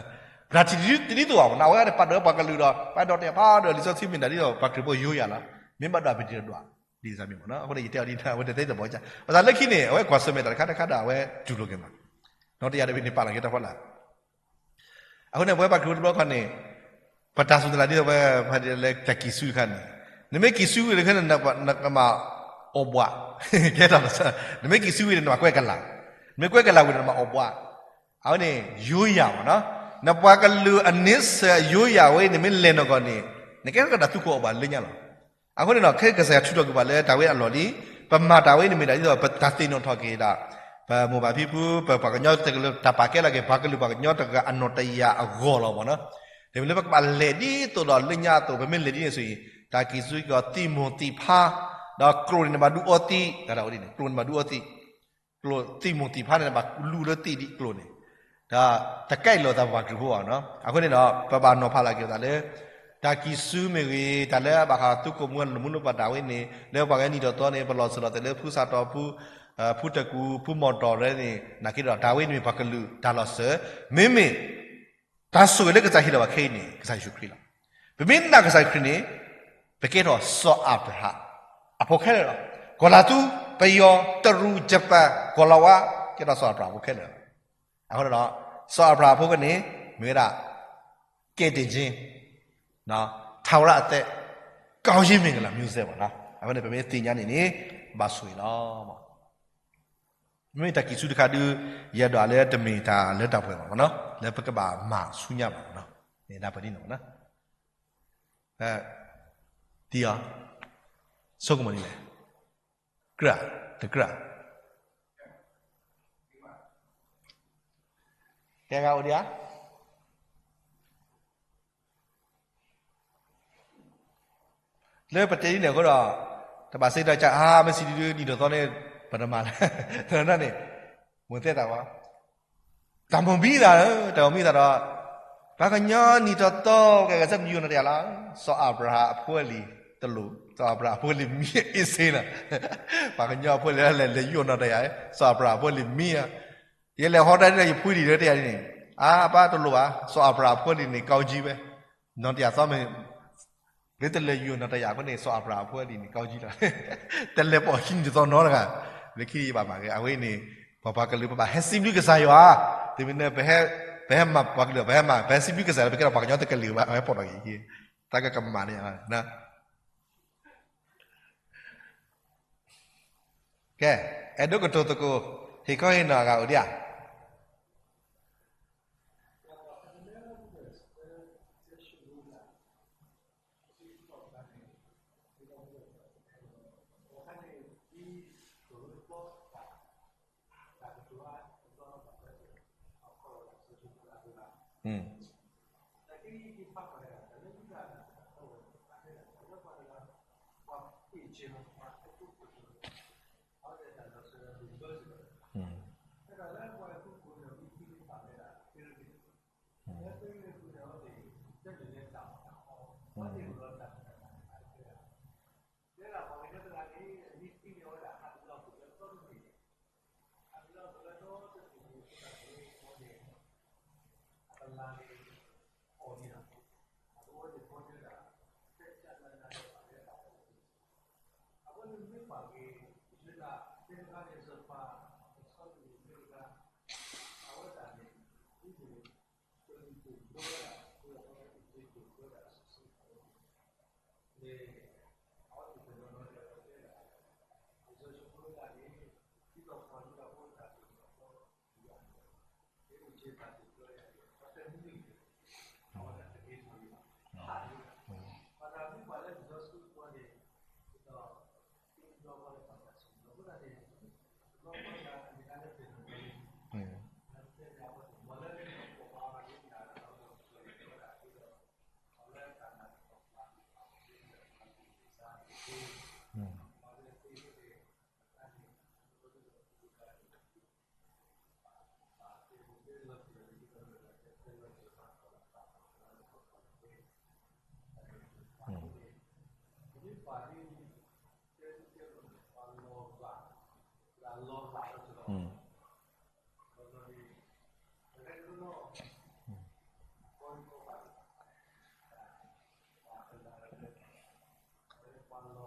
ဒီး တၢ်ထံၣ်တဒ်သိးဘၣ်မ့ၢ်နီၤ, အဝဲန့ၣ်ပာ်ဒိၣ်ပှၤကလုာ်ဒီး ပှၤနီၢ်တယၢ်ဖးဒီးလံာ်စီဆှံမ့ၢ်ဒၣ်ဒ်သိး ပှၤခရံာ်ဖိယိယၤလီၤ, မ့ၢ်ဘၣ်ဒွးပတံၤတဒွး, ဒ်န့ၣ်မ့ၢ်နီၤ, အဃိန့ၣ် ယတဲအီၤဒ်န့ၣ် အဝဲတသ့သဘီကၢ်, ဘၣ်ဆၣ်လၢခံန့ၣ် အဝဲကွၢ်ဆၢၣ်မဲာ်တၢ်တခါတခါဒီး အဝဲတူၢ်လိာ်က့ၤမး, နီၢ်တယၢ်တဘ့ၣ်န့ၣ်ပာ်လီၤက့ၤတၢ်ဖီလာ် အဃိန့ၣ် ပဝဲပှၤခရံာ်ဖိတဘျီခီန့ၣ် ပတၢ်စူၢ်တၢ်နာ်ဒ်သိးဝဲ ပှၤဒ်လဲၣ်တၢ်ကံၢ်ဆူတခါန့ၣ်, နမ့ၢ်ကံၢ်ဆူဝံၤတခါန့ၣ် နကမၤအိၣ်ဘှး, ကဲထီၣ်, နမ့ၢ်ကံၢ်ဆူဝံၤန့ၣ် နမၤကွဲကလၤ, နမ့ၢ်ကွဲကလၤဝံၤန့ၣ် နမၤအိၣ်ဘှး, အဝဲန့ၣ် ယိယၤမ့ၢ်နီၤ, နပှၤကလုာ်အန့ဆၢၣ်ယိယၤဝဲ နမ့ၢ်လဲၤနီၢ်ကီၢ်န့ၣ် နကဲထီၣ်တၢ်သူခိၣ်အိၣ်ဘှးလၢညါလီၤ. အဃိန့ၣ်ဒီး ခဲကစၢ်ယွၤထုးထီၣ်ကွံာ်ပှၤလၢတၢ်ဝဲအလီၢ်လံ, ပမၤတၢ်ဝဲန့ၣ်မ့ၢ်ဒၣ်ဒ်သိး ပတၢ်သ့ၣ်နီၣ်ထီၣ်က့ၤဒၣ် ပမိၢ်ပၢ်ဖံဖု ပပှၤကညီတကလုာ် တၢ်ပာ်ကဲလီၤက့ၤ ပှၤကလုာ်ပှၤကညီတဂၤအနီၢ်တယၢ်အဂီၢ်လီၤမ့ၢ်နီၤ. တမ့ၢ်လၢပကဘၣ်လဲၤဒ်သိးဒီးလၢညါအသိး ပမ့ၢ်လဲၤဒ်န့ၣ်ဆိအံၤ တၢ်ကံၢ်ဆူကီးသံမိၢ်သံဖါ, ဒီးကျိၣ်န့ၣ်နဘၣ်ဒုးအီသံ, တၢ်ဒ်န့ၣ် ကျိၣ်န့ၣ်ဘၣ်ဒုးအီသံ ကျိၣ်သံမိၢ်သံဖါန့ၣ် နဘၣ်လူလၢသံဒ်ကျိၣ်န့ၣ်, ဒီးတကဲအံၤလိာ်သးပပှၤခရံာ်ဖိဘၣ်နီၤ. အဃိန့ၣ်ဒီး ပဘၣ်နီၤဖးလီၤက့ၤပသးလၢ တၢ်ကံၢ်ဆူမ့ၢ်ဂ့ၤ တၢ်လၢအဘၣ်ဃးသူခိၣ်မူ လၢမူလၢပၢ်တၢ်ဝဲန့ၣ် လၢပှၤကညီနံၣ်ထီၣ်သီန့ၣ် ပလီၢ်စၢၤလီၤသးလၢဖုစၢ်တီၢ်ဖု ဖုတကူ ဖုမီၤတီၤရဲန့ၣ် နာ်က့ဒီး တၢ်ဝဲန့ၣ်မ့ၢ်ပှၤကလုာ်တၢ်လီၤစၢၤ, မ့မ့ၢ် တၢ်ဆိၣ်ဂ့ၤလၢကစၢ်ဟ့ၣ်လီၤဘၣ်ခဲအံၤန့ၣ် ကစၢ်ယ့ၣ်ၡူးခရံာ်လီၤ. ပမ့ၢ်နာ်ကစၢ်ခရံာ်န့ၣ် ပကဲထီၣ်စီၤအၤဘြၤဟၣ် အဖိခဲလၢာ်လီၤ. ကီၤလၤသူ, ပယီၤ, တရူး, ယပၣ်, ကီၤလၤဝါ, ကဲထီၣ်စီၤအၤဘြၤဟၣ်အဖိခဲလၢာ်လီၤ. အဃိဒီး စီၤအၤဘြၤဟၣ်အဖိကန့ၣ် မ့ၢ်ဝဲဒၣ် ကယ်တင်ခြင်း, ထၢဝရအသက်, ကောင်းကြီးမင်္ဂလာမျိုးဆက်ပေါ့နော်. အဝဲန့ၣ် ပမ့ၢ်သ့ၣ်ညါန့ၣ်န့ၣ် ဘၣ်ဆိၣ်ဂ့ၤလီၤ. မ့မ့ၢ်တၢ်ကံၢ်ဆူတခါဒုး ယအဲၣ်ဒိးလၢတမ့ၢ်တၢ်လၢတၢ်ပှဲၤဘၣ်ပေါ့နော်, လၢပကဘၣ်မၤဆူညါဘၣ်ပေါ့နော်. န့ၣ်ဒၣ်ပဒ်န့ၣ်ပေါ့နော်. တံၤအီၤ, ဆိကမိၣ်ဒ်လဲၣ်, ကြၢး, တကြၢး, ကဲဂၤအိၣ်ဒံးဧါ. လၢပတဲဒ်န့ၣ်အဃိဒီး တဘၣ်စံးတၢ်ကါ အါ မ့ၢ်စံးဒ်ဒုး နံၣ်ထီၣ်သီန့ၣ် ပတမၤလၢ တနီၤန့ၣ် မိၢ်သဲသးဝဲ တၢ်မိၢ်မံသးလၢ တၢ်မိၢ်မံသးဒီး ပှၤကညီနံၣ်ထီၣ်သီ ကဲကစၢ်နယူာ်နီၤတယၢ်လီၤ. စီၤအၤဘြၤဟၣ်အဖိအလံၤတလိၣ်, စီၤအၤဘြၤဟၣ်အဖိအလံၤမံအ့ၣ်စ့လီၤ. ပှၤကညီအဖိလၢလဲၤလဲၤယူာ်နီၤတယၢ်, စီၤအၤဘြၤဟၣ်အဖိအလံၤမံဧါ. ယလဲၤဟီတၢ်န့ၣ် ယဖှံဒံးလၢတယၢ်န့ၣ်, အါ ပၢ်တလိၣ်ဘၣ်, စီၤအၤဘြၤဟၣ်အဖိအလံၤန့ၣ် ကောင်းကြီးပဲ, နီၤတယၢ်သီမ့ၢ် လၢတလဲၤယူာ်နီၤတယၢ်အဃိန့ၣ် စီၤအၤဘြၤဟၣ်အဖိအလံၤန့ၣ် ကောင်းကြီးလီၤ. တလဲၤပိာ်ခံနံၣ်တသီနီတဂၤ, လၢခံယဘၣ်မၤဂ့ၤ အဝဲအံၤန့ၣ် ပပှၤကလုာ်ပဘၣ်ဟဲစံးဘျုးကစၢ်ယွၤ, တမ့ၢ်လၢ ပဟဲမၤပှၤကလုာ် ပဟဲမၤ ပဟဲစံးဘျုးကစၢ်လၢပကဲထီၣ်ပှၤကညီတကလုာ်ဘၣ်, ပဟဲပိာ်ထီၣ်က့ၤ, တၢ်ကကမၣ်န့ၣ် ကဲ, အဲၣ်ဒိးကတိၤသကိး, ဟ့ၣ်ခီဟ့ၣ်နီၤအဂၤအိၣ်ဒံးဧါ.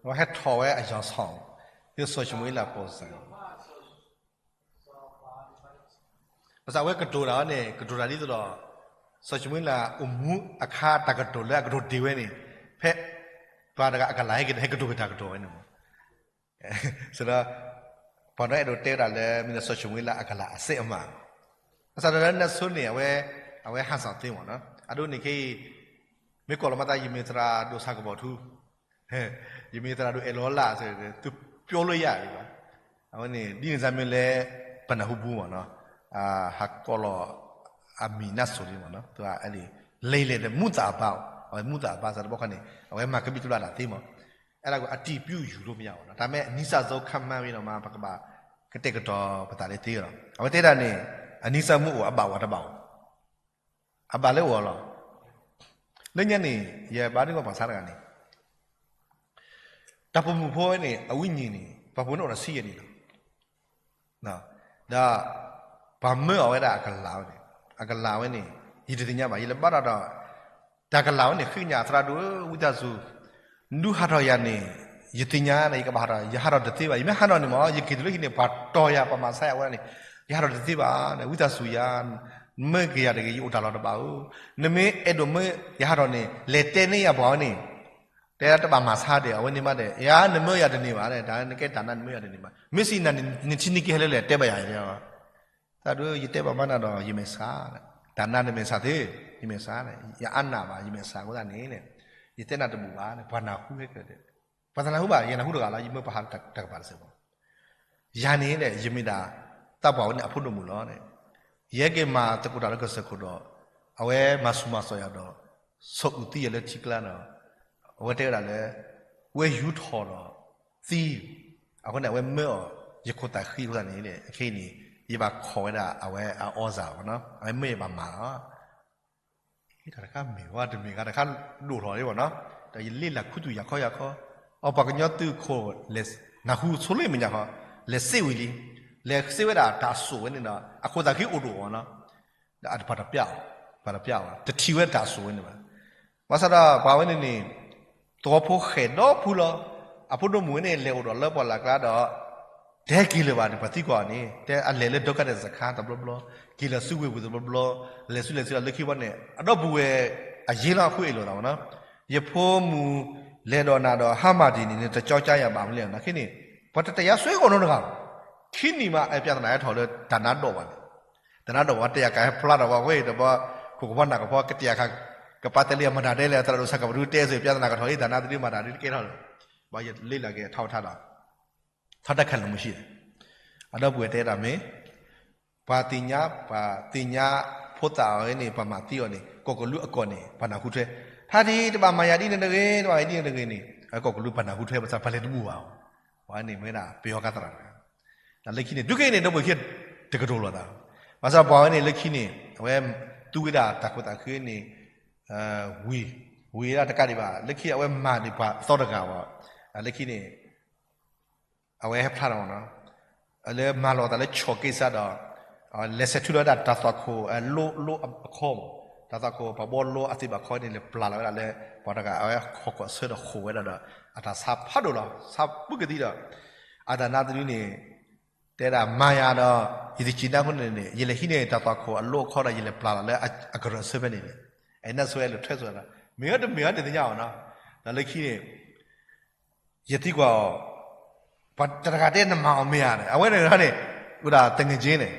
အဝဲဟဲထီၣ်ဝဲအယီၤဆီၣ်, ဒ်စီၤၡမူၤအ့လးပိာ်စၢၤ ဘၣ်ဆၣ်အဝဲကတိၤတၢ်န့ၣ် ကတိၤတၢ်ဒ်သိးဒီး စီၤၡမူၤအ့လးအိၣ်မူအခါတၢ်ကတိၤလၢအကတိၤတ့ၢ်ဝဲန့ၣ် ဖဲ ပှၤတဂၤအကလၤဟဲက့ၤ ဟဲကတိၤက့ၤတၢ်ကတိၤဝဲန့ၣ်မး. ဆိုတော့ ပှၤနီၢ်အဲၣ်ဒိးတဲဝဲဒၣ်လၢ မ့ၢ်လၢစီၤၡမူၤအ့လးအကလၤအစဲးအမး, ဘၣ်ဆၣ်ဒီးလၢနဆိန့ၣ် အဝဲ အဝဲဟးစးသ့မးနီၤ. အဒိန့ၣ်ခဲအံၤ မ့ၢ်ကိးလီၤမၤသး ယမ့ၢ်သရၣ်ဒိၣ်ဆၣ်ကပီၤထူ ယမ့ၢ်သရၣ်ဒိၣ်အဲၣ်လီၤလၢ် သုပျီလၢယၤဒံးဘၣ်. အဝဲန့ၣ် ဒ်န့ၣ်စ့ၢ်မ့ၢ်လၢ ပနၢ်ဟူပူၤမးနီၤ, ဟးကိးလီၤအမံၤနၢ်စိၤလံမးနီၤ, သူအဝဲန့ၣ် လဲၤလဲၤဒီးမူသးအဘါ, အဝဲမူသးအဘါစ့ၢ်တဘျီဃီန့ၣ် အဝဲမၤကဘံၣ်ကဘျၣ်ဒၣ်သ့မး, အဲဒါကို အတည်ပြုယူလို့မရဘူးနီၤ, ဒါပေမဲ့ နီၢ်စၢ်စီၤခါမါဝံၤဒီးမး ပကဘၣ်ကတဲာ်ကတီၤပသးလၢသ့လီၤ. အဝဲတဲဒၣ်န့ၣ် အနီၢ်စၢ်မူအိၣ် အဘၣ်အိၣ်တဘၣ်အိၣ် အဘၣ်လၢအိၣ်အီၤလီၤ. လၢညါန့ၣ် ယဘါဒုးပှၤဆါတဂၤန့ၣ် တၢ်ပိာ်မုၣ်ဖိဝဲန့ၣ် အဝိညာဉ်န့ၣ် ပှၤပူၤန့ၣ်အိၣ်ဒီးဆံယဲၢ်နံၣ်လီၤ. ဒီးပှၤမၢအီၤဝဲဒၣ်အကလၤဝဲန့ၣ်, အကလၤဝဲန့ၣ် ယတသ့ၣ်ညါဘၣ်, ယလဲၤဘၣ်တၢ်ဒီး တၢ်ကလၤဝဲန့ၣ် ဃ့ကညးသရၣ်ဒိၣ်ဧၢ ဝံသးစူၤ, နဒုးဟးထီၣ်ယၤန့ၣ် ယသ့ၣ်ညါန့ၣ် ယကဘၣ်ဟးထီၣ်, ယဟးထီၣ်တသ့ဘၣ်, ယမ့ၢ်ဟးထီၣ်န့ၣ်မ့ၢ် ယက့ၤတုၤလၢဟံၣ်န့ၣ် ပှၤတီၤယၤ ပှၤမၤဆါယၤဝဲဒၣ်န့ၣ် ယဟးထီၣ်တသ့ဘၣ်န့ၣ် ဝံသးစူၤယၤ, မၢက့ၤယၤတဂ့ၤ ယအိၣ်တၢ်လီၢ်တဘၣ်ဧၢ, နမ့ၢ်အဲၣ်ဒိးမၢယဟးထီၣ်န့ၣ် လဲၤတဲန့ၢ်ယၤပှၤဝဲန့ၣ် တဲတဘၣ်မၤဆါဒီး အဝဲန့ၣ်မးဒီး ယၤနမၢယၤတန့ၢ်ဘၣ်, တၢ်နကဲတၢ်နါနမၢယၤတန့ၢ်ဘၣ်, မ့ၢ်စံးနၤန့ၣ် နထံနံက့ဟဲလၢလဲၣ် တဲဘၣ်ယၤ, သရၣ်ဒိၣ် ယတဲဘၣ်မးနၤဒီး ယမဲာ်ဆှး, တၢ်နါနမဲာ်ဆှးသ့, ယမဲာ်ဆှး, ယအါနၢ်ဘၣ် ယမဲာ်ဆှးအဃိသတးန့ၣ် ယတဲနၤတဘူၣ်ဘၣ်, ပှၤနၢ်ဟူဟဲကၢၤဒီး, ပှၤတနၢ်ဟူဘၣ် ယနၢ်ဟူတဂၤလီၤ ယမၢပှၤဟးတၢ်ကပၤတစဲးဖိ ယၤန့ၣ်ဒီး ယမ့ၢ်ဒၣ် သးပှၢ်ဝဲန့ၣ်အဖိဒိၣ်မုၣ်လီၤ. ယဟဲက့ၤမၤသကိးတၢ်လၢကစၢၢ်ခိၣ်ဒီး အဝဲမၤဆူၣ်မၤစိးယၤဒီး ဆီၣ်အုးသံယၤလၢထံကျါဒီး အဝဲတဲဝဲဒၣ်လၢ ဝဲယူၤထီၣ်ဒီးသံ, အဃိန့ၣ် အဝဲမၢအီၤ ယခိၣ်သးဃံအဃိသတးန့ၣ် အခဲအံၤန့ၣ် ယဘၣ်ခိးဝဲဒၣ်အဝဲအအီစၢ်မ့ၢ်နီၤ အဝဲမၢယဘၣ်မၤလီၤ. တၢ်တခါမ့ၢ်ဝဲတမ့ၢ်ဂ့ၤ တခါဒိၣ်ထီၣ်လံမ့ၢ်နီၤ, ဒီးယလ့လၢ်ခူသူၣ်ယၤခီယၤခီ, အပှၤကညီသုးခိၣ် နၢ်ဟူဆိလၢမဲာ်ညါခီ, လဲၤစ့ဝံၤလံ, လဲၤစ့ဝဲဒၣ်တၢ်စိၣ်ဝဲန့ၣ်ဒီး အခိၣ်သးဃံအိၣ်တအိၣ်နီၤ, ဒီးအတပၤတပျၢ်အီၤ, ပၤတပျၢ်အီၤ တထံၣ်ဝဲတၢ်စိၣ်ဝဲန့ၣ်ဘၣ်. ဘၣ်ဆၣ်ဒီးပှၤဝဲန့ၣ်န့ၣ် သဝီဖိဃဲၤဒီဖုလီၤ. အဖိဒိၣ်မုၣ်ဝဲန့ၣ် လဲၤအိၣ်ဒီးလၢပှၢ်လၢ်ကျါဒီး တဲက့ၤလၢၤဘၣ်န့ၣ် ပှၤသံကွၢ်အီၤန့ၣ် တဲအလဲၤလၢဒီကါဒဲးစခါတဘျီဘျီ, က့ၤလၢစုဝ့ၢ်ပူၤတဘျီဘျီ, လဲၤဆူလဲၤဆူဒီးလၢခံဘီန့ၣ် အဒီပုၢ်ဝဲၢ်အယ့လီၤအဃိအ့ၣ်လိာ်သးမ့ၢ်နီၤ, ယဖိမုၣ်လဲၤဒီးနၤဒီးဟါမၢ်ဒံးန့ၣ် နတကၠီကၠါယၤဘၣ်မနုၤလဲၣ်နီၤ, ခဲန့ၣ် ပှၤတတဲယၤစ့ၢ်ကီးနီတဂၤဘၣ်. ခံနံၣ်မး အပြဿနာဟဲထီၣ်လၢတၢ်နါဒိးဝဲန့ၣ်, တၢ်နါဒိးဝဲတဲယၤကဟဲဖျါထီၣ်ဝဲဝဲဒီး ခိၣ်ကပီၤနၢ်ကပီၤ ကတဲယၤ ကပာ်တဲလံအမတၤဒဲလဲၣ် သရၣ်ဒိၣ်စၢ်ကပၤဒုတဲစ့ၢ် ပြဿနာကထီၣ်လံ တၢ်နါတဒုမၤတၢ်ဒုတကဲထီၣ်လၢၤ, ဘၣ်ယလ့လၢက့ၤထီၣ်ထါဒီး ထီၣ်တၢ်ခဲလၢာ်မုၢ်ဆံး, အဒီပုၢ်ဝဲၢ်တဲတၢ်မ့ၢ် ပှၤသ့ၣ်ညါ ပှၤသ့ၣ်ညါဖိသၣ်အီၤန့ၣ် ပှၤမၤသံအီၤန့ၣ် ကီၢ်ကလူးအကီၢ်န့ၣ် ပှၤနၢ်ဟူထွဲ, ဖါတံၢ် တဘၣ်မၤယၤဒ်န့ၣ်တဂ့ၤ တဘၣ်မၤယၤဒ်န့ၣ်တဂ့ၤန့ၣ် ကီၢ်ကလူးပှၤနၢ်ဟူထွဲ ဘၣ်ဆၣ်ပှၤလဲၤတဘူၣ်ဘၣ်အီၤ, ပှၤန့ၣ်မ့ၢ်ဒၣ်ပယီၤကါသရၣ်တဂၤ, ဒီးလၢခံန့ၣ် ဒုးက့ၤန့ၣ် ဒီပုၢ်ဝဲၢ်ခံတကတိၤလိာ်သး, ဘၣ်ဆၣ်ပှၤဝဲန့ၣ် လၢခံန့ၣ် အဝဲသူဝဲဒၣ်တၢ်ခိၣ်သးဃံန့ၣ် ဝံၤ ဝံၤဒၣ်တကးဒံးဘၣ် လၢခံအဝဲမၤန့ၢ်ပှၤသီတဂၤဘၣ်, လၢခံန့ၣ် အဝဲဟဲဖျါထီၣ်မ့ၢ်နီၤ, လၢမၤလိာ်သးလၢ ဆီၣ်က့စါ ဒီး လဲၤဆဲးထုးလီၤဝဲဒၣ်တၢ်သွၣ်ခိၣ် လိ လိအခီမ့ၢ်, တၢ်သွၣ်ခိၣ် ပှၤဘှီလိအသ့ၣ်ဘၣ်ခီန့ၣ် လဲၤပျၢ်လီၤဝဲဒၣ်လၢ ပှၤတဂၤအဝဲဟီၣ်ခိၣ်အဆၢဒီးဃိာ်ဝဲဒၣ်ဒီး အတၢ်ဆါဖးဒိၣ်လီၤ ဆါပုၢ်ကသံဒီး အတၢ်နါတဒုန့ၣ် တဲဒၣ်မၤယၤဒီး ယတစံးနါအဃိန့ၣ်န့ၣ် ယလဲၤဟံးန့ၢ်တၢ်သွၣ်ခိၣ်အလိအခီဒီး ယလဲၤပျၢ်လီၤလၢအကရၢၢ်ဆၢဖဲန့ၣ်န့ၣ်, အဲၣ်နၢ်ဆိဝဲလဲၤထွဲဆိဝဲဒီး မ့ၢ်အီၤတမ့ၢ်အီၤတသ့ၣ်ညါအီၤနီၤ, ဒီးလၢခံန့ၣ် ယသံကွၢ်အီၤ, ပှၤတဂၤတဲနမၤအီၤမ့ၢ်ဧါန့ၣ် အဝဲန့ၣ်န့ၣ်, အိၣ်ဒၣ်တငဲၢ်ကၠ့န့ၣ်,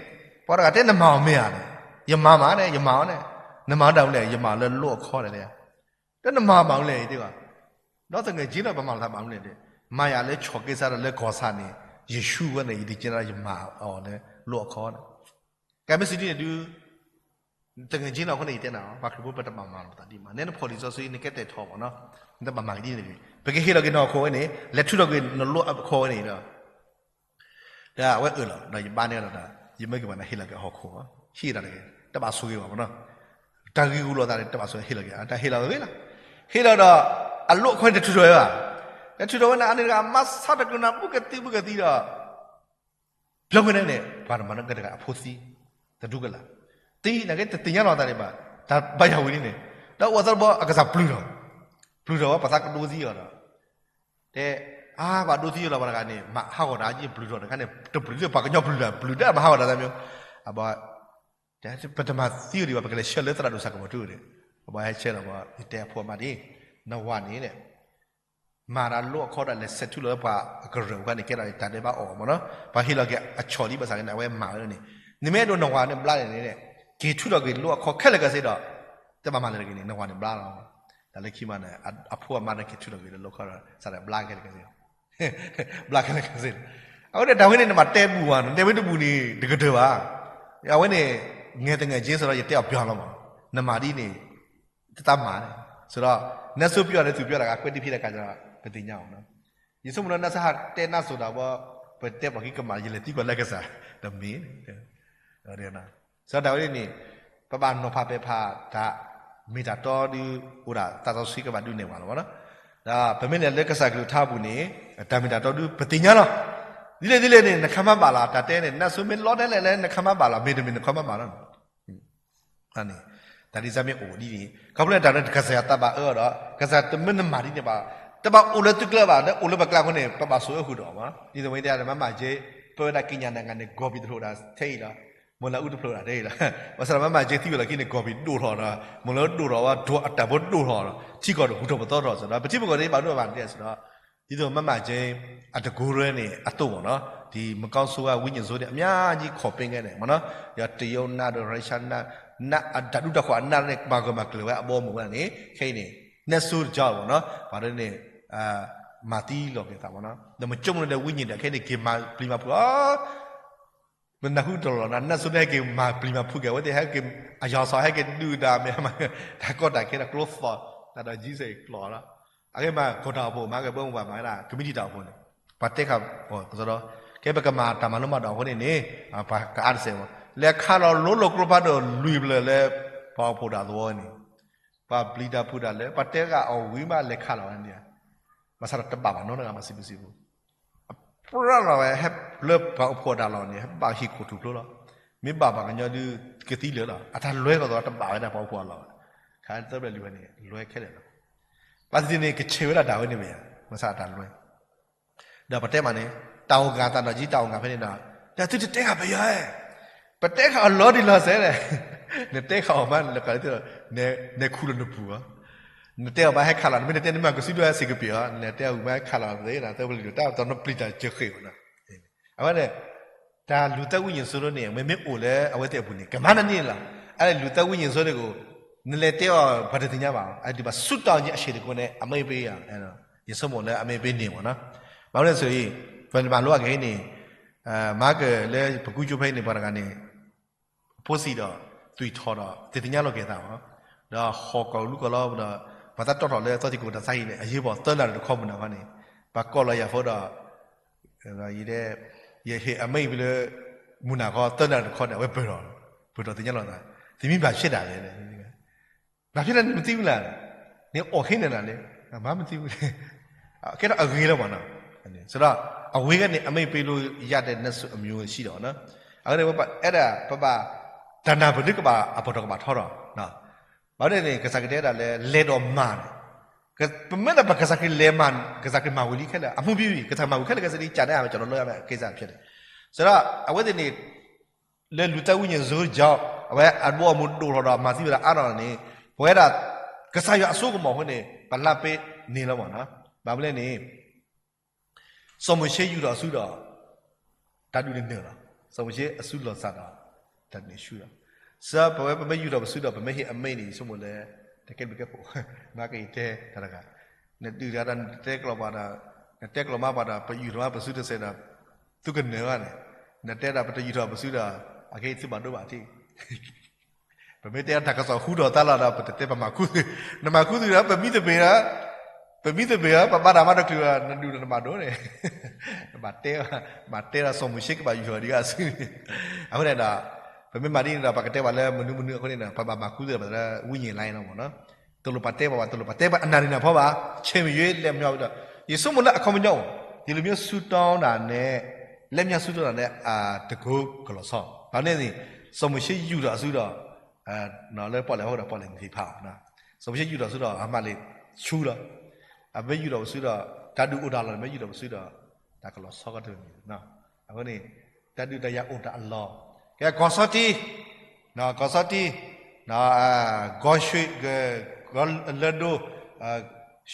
ပှၤတဂၤတဲနမၤအီၤမ့ၢ်ဧါန့ၣ်, ယမၤမးန့ၣ် ယမၤအီၤန့ၣ်, နမၤဒၣ်မနုၤလဲၣ် ယမၤလၢလိအခီန့ၣ်လဲၣ်, တဲနမၤမးမနုၤလဲၣ် ယသံကွၢ်, ဒီးတငဲၢ်ကၠ့ဒီးပမၤလိာ်သးမးမနုၤလဲၣ်, မၤယၤလၢဆီၣ်က့စါဒီးလၢကီၢ်ဆၣ်န့ၣ် ယဆူဝဲန့ၣ် ယတက့ၤဒီးယမၤအီၤလၢလိအခီန့ၣ်, ကဲမ့ၢ်စံးဒ်န့ၣ်ဒုး တဂ့ၤက့နီၤအဃိန့ၣ် ယတဲနၤ ပှၤခရံာ်ဖိပတဘၣ်မၤလိာ်သးဒ်မး နဲနဖီၣ်လံာ်စီဆှံ နကဲတဲာ်ထီၣ်မးနီၤ, နတဘၣ်မၤကဒ်န့ၣ်တဂ့ၤ, ပကဟ့ၣ်လီၤက့ၤနဟီၣ်ခိၣ်ဝဲန့ၣ် လဲၤထုးထီၣ်က့ၤနလိအခိၣ်ဝဲန့ၣ်ဒီး, ဒီးအဝဲအၢၣ်လီၤ ဒီးယဘါန့ၢ်လီၤဒီး ယမၢက့ၤပှၤန့ၣ်ဟ့ၣ်လီၤက့ၤအဟီၣ်ခိၣ်, ဟ့ၣ်တၢ်တဂ့ၤ, တဘၣ်ဆိၣ်ဂ့ၤဘၣ်မးနီၤ, တၢ်ဂ့ၢ်ဂူာ်လိာ်သးန့ၣ် တဘၣ်ဆိၣ်ဂ့ၤ ဟ့ၣ်လီၤက့ၤ တၢ်ဟ့ၣ်လီၤဂ့ၤလီၤ, ဟ့ၣ်လီၤဒီး အလိအခိၣ်န့ၣ်တထုးထီၣ်ဝဲဘၣ်, တထုးထီၣ်ဝဲန့ၣ် အန့ၣ်တဂၤ မၤဆါတကျၢၤနၤ ဘူးကသံဘူးကသံဒီး ပျီကွံာ်န့ၣ်န့ၣ် ပှၤတမၤန့ၢ်ကတၢၢ်တဂၤအဖိသံ, တဒူကလာ်, သံနာ်က့တသ့ၣ်ညါလီၤသးဒံးဘၣ်, တၢ်ဘါယွၤဝံၤလံန့ၣ်, ဒီးအိၣ်သးတဘျီအကစၢ်ပျုၢ်ထီၣ်, ပျုၢ်ထီၣ်ဝဲပှၤသးကဒိသံအီၤဒီး, တဲ, အါ ပှၤဒိသံအီၤလီၤ ပှၤတဂၤန့ၣ် မၤဟးဂီၤတၢ်က့ ပျုၢ်ထီၣ်တခါန့ၣ် တပျုၢ်လၢပှၤကညီပျုၢ်တၢ် ပျုၢ်တၢ်မၤဟးဂီၤတၢ်သးမ့ၢ်, အဘၣ်, ပတမၤသံအီၤဒံးဘၣ် ပကလဲၤဆှၢလၢသရၣ်ဒိၣ်စၢ်ကပီၤထူန့ၣ်, အဘၣ်ဟဲဆှၢလီၤဘၣ် ယတဲအဖိအမါဒ်, နဝၤန့ၣ် မၤတၢ်လိအခီဒီး လဲၤဆဲးထုးလီၤလၢပှၤအကရၢၢ်အခါန့ၣ် ကဲထီၣ်တၢ်ဒဲးဘးအီၣ်မးနီၤ, ပှၤဟ့ၣ်လီၤက့ၤအဆီၣ်လံဘၣ်ဆၣ်န့ၣ် အဝဲမၤဝဲန့ၣ်, နမ့ၢ်အဲၣ်ဒိးနဝၤန့ၣ်ဘျါန့ၣ်န့ၣ်, က့ၤထုးထီၣ်က့ၤလိအခီခဲလၢာ်ခဲဆ့ဒီး, တဘၣ်မၤလၢၤတဂ့ၤန့ၣ် နဝၤန့ၣ်ဘျါလီၤ, တၢ်လၢခံမးန့ၣ် အဖိအမါန့ၣ်က့ၤထုးထီၣ်က့ၤလၢလိခီဒီး စးဒၣ်ဘျါခဲလၢာ်ခဲဆ့ ဘျါခဲလၢာ်ခဲဆ့, အဝဲန့ၣ်တၢ်ဝဲန့ၣ် နမၤတဲဘူၣ်ဘၣ် နတဲဝဲတဘူၣ်န့ၣ် တကတၢၢ်ဘၣ်, အဝဲန့ၣ် ငဲၤတငဲၢ်က့ ဆိုတော့ ယတဲအီၤပျီလီၤမး, နမၤဒ်န့ၣ် တသးမၤန့ၣ်, ဆိုတော့ နဆိပျီန့ၣ် သူပျီတၢ်ဂၤ ကွဲးတံၢ်ဖံးတၢ်ကါ ပသ့ၣ်ညါအီၤ, ယဆိကမိၣ်လၢနစဟးတဲနၢ်စိၤတၢ်ဘၣ်, ပတဲပှၤကံကမၣ် ယလဲၤသံကွၢ်လၢကစၢ် တမ့ၢ် စးဒၣ်ဝဲန့ၣ်, ပဘၣ်နီၤဖးပဲာ်ဖးတၢ်မ့ၢ်တၢ်တီဒုး အိၣ်ဒၣ်သးစီဆှံကဘၣ်ဒုးနဲၣ်ပှၤလီၤမးနီၤ, ဒီးပမ့ၢ်လဲၤလၢကစၢ်ကလုၢ်ကထါအပူၤန့ၣ်, တၢ်မ့ၢ်တၢ်တီဒုး ပသ့ၣ်ညါလီၤ, ဒ်လဲၣ်ဒ်လဲၣ်န့ၣ် နခါမၤဘၣ်လီၤ တၢ်တဲန့ၣ် နၢ်စိမ့ၢ်လီၤဒ်လဲၣ်လဲၣ် နခါမၤဘၣ်လီၤ မ့တမ့ၢ်နခါမၤဘၣ်လီၤန့ၣ် တၢ်ဒ်စၢ်မ့ၢ်အိၣ်ဒ်န့ၣ် ခီဖျိလၢတၢ်လၢကစၢ်ယွၤသးဘၣ်အၢဒီး ကစၢ်တမ့ၢ်နမၤဒ်န့ၣ်ဘၣ် တဘၣ်အိၣ်လၢသုကျဲဘၣ် လၢအိၣ်လၢပကျါအဃိန့ၣ် ပဘၣ်စိာ်အဃုာ်ဒီးမး ဒ်သိးမ့ၢ်တဲမၤမၤက့ ပဝဲဒၣ်က့ညါနဂၤန့ၣ် ကီၢ်ပံၤတဖျိးဒၣ်ထဲအံၤလီၤ မ့ၢ်လၢအူတဖျိးဒၣ်ထဲအံၤလီၤ ဘၣ်ဆၣ်ဒီးမၤမၤက့သံဝဲလီၤခံန့ၣ် ကီၢ်ပံၤဒိၣ်ထီၣ်ဒီး မ့ၢ်လၢဒိၣ်ထီၣ်ဝဲ ဒိၣ်အတၢ်ဖိဒိၣ်ထီၣ်ဒီး ထံကီၢ်တဟူထီၣ်ပသီထီၣ်စ့ၢ်ဒီး ပထံပကီၢ်န့ၣ်ဘၣ်ဒိဘၣ်ဒဲးစ့ၢ်ဒီး ဒ်သိးမၤမၤက့ အတကိးရဲန့ၣ် အသိးမ့ၢ်နီၤ ဒ်မကီစိဝါဝံၣ်ညံၣ်စိန့ၣ် အများကြီး ခီၣ်ပဲငဲန့ၣ်မ့ၢ်နီၤ ယတရုတ်နတ်ဒီး Russiaနတ် နတ်အတၢ်ဒူတၢ်ဃီအနတ်န့ၣ် မၤဂၢၢ်မၤကျၢၤဝဲအဘီအမုၢ်ဝဲဒၣ်န့ၣ် ခဲအံၤန့ၣ် နၢ်စိတကီမ့ၢ်နီၤ ပှၤဒ်န့ၣ် မၤသံလီၤက့ၤသးမ့ၢ်နီၤ ဒီးမကၠိမ့ၢ်ဒီးဝံၣ်ညံၣ်ဒီး ခဲအံၤန့ၣ် က့ၤမၤပျံၤမၤဖုးအီၤ မနၢ်ဟူတလီၢ်နီၤ နၢ်စိန့ၣ်ဟဲက့ၤမၤပျံၤမၤဖုးက့ၤ အဝဲသ့ၣ်ဟဲက့ၤ အယီၤစီၤဟဲက့ၤဒုးတၢ်မ့ၢ် တၢ်ကီတၢ်ခဲတၢ်ကျိသီၣ် တၢ်ဒီး Jesus ကျိးလီၤ အဂ့ၢ်မး ကီၢ်တၢ်အိၣ်ဖှိၣ် မၤကဘၢမုၢ်ဘၣ်မၤဝဲဒၣ် ကမံးတံာ်တၢ်အိၣ်ဖှိၣ်န့ၣ် ပှၤတဲခး ကသီဒီး ကဲပကမၤတၢ်မၤလိမၤဒိးအဃိန့ၣ်န့ၣ် ပှၤကအါတစဲးဘၣ် လဲၤခးလီၤလိလိာ်ကျိဖးဒိၣ်လွံၢ်ဖျၢၣ်လၢ ပှၤအိၣ်ဖှိၣ်တၢ်သဝီန့ၣ် ပှၤပျံၤတၢ်ဖုးတၢ်လၢ ပှၤတဲဂၤအီၤဝံၤမးလဲၤခးလီၤဝဲန့ၣ် ဘၣ်ဆၣ်ဒီးတဘၣ်ဘၣ်နီတဂၤဘၣ်စံးဘျုးစံးဖှိၣ် ပြၢလီၤဝဲ ဟဲလၢပှၤအိၣ်ဖှိၣ်အတၢ်လီၢ်န့ၣ် ဟဲဘၣ်ဟံၣ်ခိၣ်ထူၣ်ဖျိလီၤ မ့ၢ်ဘၣ်ပှၤကညီဒုး ကသံလၢာ်လီၤ အတၢ်လွဲကီၢ်သိးတဘၣ်ဝဲဒၣ်ပှၤအိၣ်ဖှိၣ်အလီၢ်ဘၣ် ခးသၢဖျၢၣ်လွံၢ်ဖျၢၣ်န့ၣ် လွဲခဲလၢာ်လီၤ ဘၣ်သ့ၣ်သ့ၣ်န့ၣ် ကဆဲးဝဲဒၣ်တၢ်ဝဲန့ၣ်မ့ၢ်ဧါ မၤဆါအတၢ်လွဲ ဒီးပတဲမးန့ၣ် တၢ်အိၣ်ဂၢၢ်သးဒီးကံ တၢ်အိၣ်ဂၢၢ်ဖဲန့ၣ်ဒီး ဒီးသုတတဲဂၤပယီၤဧၢ ပတဲဃာ်အီၤလီၤတံၢ်လီၤဆဲးလဲၣ် နတဲဃာ်အီၤမး နကးလၢ နခူၣ်လီၤနပူၤဧါ နတဲအီၤမးဟဲခးလီၤ နမ့ၢ်တတဲနမၤကစုဒိၣ်ဟဲစ့ၢ်ကပ့ၤဧါ နတဲအီၤမးဟဲခးလီၤသ့ တၢ်သၢဖျၢၣ်လွံၢ်ဖျၢၣ် တၢ်တနီၤပျံၤတၢ်စၢဃ့ၢ်မးနီၤ အဝဲန့ၣ် တၢ်လူၤသၢဝံၣ်ညံၣ်စိရိၤန့ၣ် မ့မ့ၢ်အိၣ်လၢအဝဲသ့ၣ်အပူၤန့ၣ် ကမၤနန့ၣ်လီၤ. အဝဲလူၤသၢဝံၣ်ညံၣ်စိရိၤန့ၣ် နလဲၤတဲအီၤ ပှၤတသ့ၣ်ညါဘၣ်, အဒုးဘၣ်ဆူတီၢ်က့ၤအဆံးတကိးန့ၣ် အမ့ၢ်ပ့ၤယၤ, ယဆိကမိၣ်လၢအမ့ၢ်ပ့ၤန့ၣ်မ့ၢ်နီၤ. ဘၣ်မနုၤအဃိ ပမၤလိအက့ၤန့ၣ် မၤကလၢပကူကၠိဖဲအံၤန့ၣ် ပှၤတဂၤန့ၣ် ဖိဆံးဒီး သွံၣ်ထီၣ်ဒီး သ့ၣ်သ့ၣ်ညါလီၤက့ၤသးမ့ၢ်နီၤ, ဒီးဟီၣ်ကီၢ်လူကီၢ်လီၤဒီး ပှၤသးတီထီၣ်လၢသီသံၣ်ကိၣ်တၢ်သးဟံၣ်န့ၣ် အရေးပေါ် သၢနၣ်ရံၣ်တခီမုၢ်နၤခီန့ၣ် ပှၤကိးလီၤယၤဖိဒီး ယတဲ ယဟ့ၣ်အမ့ၢ်ပ့ၤလၢ မုၢ်နၤခီ သၢနၣ်ရံၣ်တခီန့ၣ် အဝဲပၢၢ်ထီၣ်, ပၢၢ်ထီၣ်သ့ၣ်ညါလီၤသး, သုမ့ၢ်ဘၣ်ဖဲဒၣ်လဲၣ်, ဘၣ်ဖဲဒၣ်နမ့ၢ်သံဝံၤလၢ်, နအီၣ်ဟ့န့ၣ်လၢ်လဲၣ်, မ့ၢ်မ့ၢ်သံဝံၤလဲၣ်, ကဲထီၣ်အဂ့ၤလီၤမ့ၢ်နီၤ. စဒီး အဝဲဂၤန့ၣ် အမ့ၢ်ပ့ၤလၢယၤတဲနၢ်စိအမံၤဆံးဒီးနီၤ, အဝဲန့ၣ် အဲၣ်ဒိး ပဘၣ် တၢ်နၢ်ပၢၢ်ဒုကဘၣ်အပတီၢ်ကဘၣ်ထီထီၣ် ဘၣ်မနုၤန့ၣ် ကစၢ်ခရံာ်တဲဒၣ်လၢ လဲၤဒီးမၤန့ၣ်, ပမ့ၢ်ဒၣ်ပကစၢ်ခရံာ်လဲၤမၤ, ကစၢ်ခရံာ်မၤဝံၤလံခဲလၢာ် အမူပံဝံၤ ကစၢ်မၤဝံၤခဲလၢာ် ကစၢ်ဒ်ကးန့ၣ် အဝဲကၠီၤလီၤလၢအကဲစၢ်ဖဲန့ၣ်, စဒီး အဝဲသ့ၣ်န့ၣ် လၢလူၤသၢဝံၣ်ညံၣ်စိရိၤ အဝဲအဘီအမုၢ်ဒိၣ်ထီၣ်ဒီး မၤသံဝဲဒၣ်အါထီၣ်န့ၣ် ပဝဲဒၣ် ကစၢ်ယွၤအစိကမီၤအဃိန့ၣ် ပလၢပ့ၤန့ၣ်လီၤမ့ၢ်နီၤ. ဘၣ်မနုၤလဲၣ်န့ၣ် စီၤမိၤၡ့ယူာ်ထီၣ်အစုဒီး တၢ်ဒုးန့ၣ်နၢၤလီၤ. စီၤမိၤၡ့အစုလီၤစၢ်ဒီး တၢ်ဒုးန့ၣ်ဆူၣ်လီၤ. စဒီး ပဝဲပမ့ၢ်ယူာ်ထီၣ်ပစုဒီး ပမ့ၢ်ဟ့ၣ်အမ့ၢ်န့ၣ် ယဆိကမိၣ်လၢ တကဲဘျုးကဲဖှိၣ်, မၤက့ၤတဲတၢ်တဂၤ, နဒုးတၢ်ဒီး နတဲကျိာ်ပှၤဒီး နတဲကျိာ်မးပှၤဒီး ပယူာ်ထီၣ်မးပစုတစဲးဒီး သုကနၢၤဘၣ်န့ၣ်, နတဲဒၣ်ပတယူာ်ထီၣ်ပစုဒီး အခဲအံၤသုဘၣ်ဒိဘၣ်ထံး ပမ့ၢ်တဲတၢ်ကစီၣ်ဃူဒီးသးလီၤဒီး ပတတဲပမၤခူသူၣ်, နမၤခူသူၣ်ဒီး ပမံသပ့ၤဒီး, ပမံသပ့ၤဒီး ပဘၣ်တၢ်မၤတချုးဒီး နဒုးဒီးနမၤဒိၣ်န့ၣ်, နဘၣ်တဲ, မၤတဲဒီးစီၤမိၤၡ့ကဘၣ်ယူာ်ထီၣ်ဒံးအစုန့ၣ်, အဃိန့ၣ်ဒီး ပမ့ၢ်မၤဒ်န့ၣ်ဒီး ပကတဲပှၤလၢမနုၤမနုၤအဃိန့ၣ်ဒီး ပဘၣ်မၤခူသူၣ်ဒီး ပဝိညာဉ်လိုင်းလီၤမ့ၢ်နီၤ. တလိၣ်ပှၤတဲပှၤဘၣ်, တလိၣ်ပှၤတဲပှၤအနၢ်ရံၣ်နၢ်ဖီဘၣ်, ဆဲးမ့ၢ်ယွၤလဲၤမညီဝံၤဒီး ယဆိကမိၣ်လၢအခီပညီအိၣ်, ယလူၤမ့ၢ်ဆူတီနၤနဲၣ်, လဲၤမညီဆူတီနၤနဲၣ် အတကိးကလီၤဆီ, ဘၣ်မနုၤန့ၣ် စီၤမိၤၡ့ယူာ်ထီၣ်အစုဒီး လၢပီၣ်လဲၣ်အဃိဒီးပီၣ်လဲၣ်န့ၣ်ဖးအီၤ, စီၤမိၤၡ့ယူာ်ထီၣ်အစုဒီး အမၤလ့ၤဆူလီၤ, အမ့ၢ်ယူာ်ထီၣ်ပစုဒီး တၢ်ဒုးအိၣ်တၢ်လီၢ်န့ၣ် မ့ၢ်ယူာ်ထီၣ်ပစုဒီး တၢ်ကလီၤဆီကတၢၢ်န့ၣ်, အဃိန့ၣ် တၢ်ဒုးတၢ်ယၤအိၣ်တၢ်အလီၢ်, ကဲကီၢ်စီၤတံ, ကီၢ်စီၤတံ, ကီၢ်ရွှ့, ကီၢ်လၢၢ်ဒိၣ်,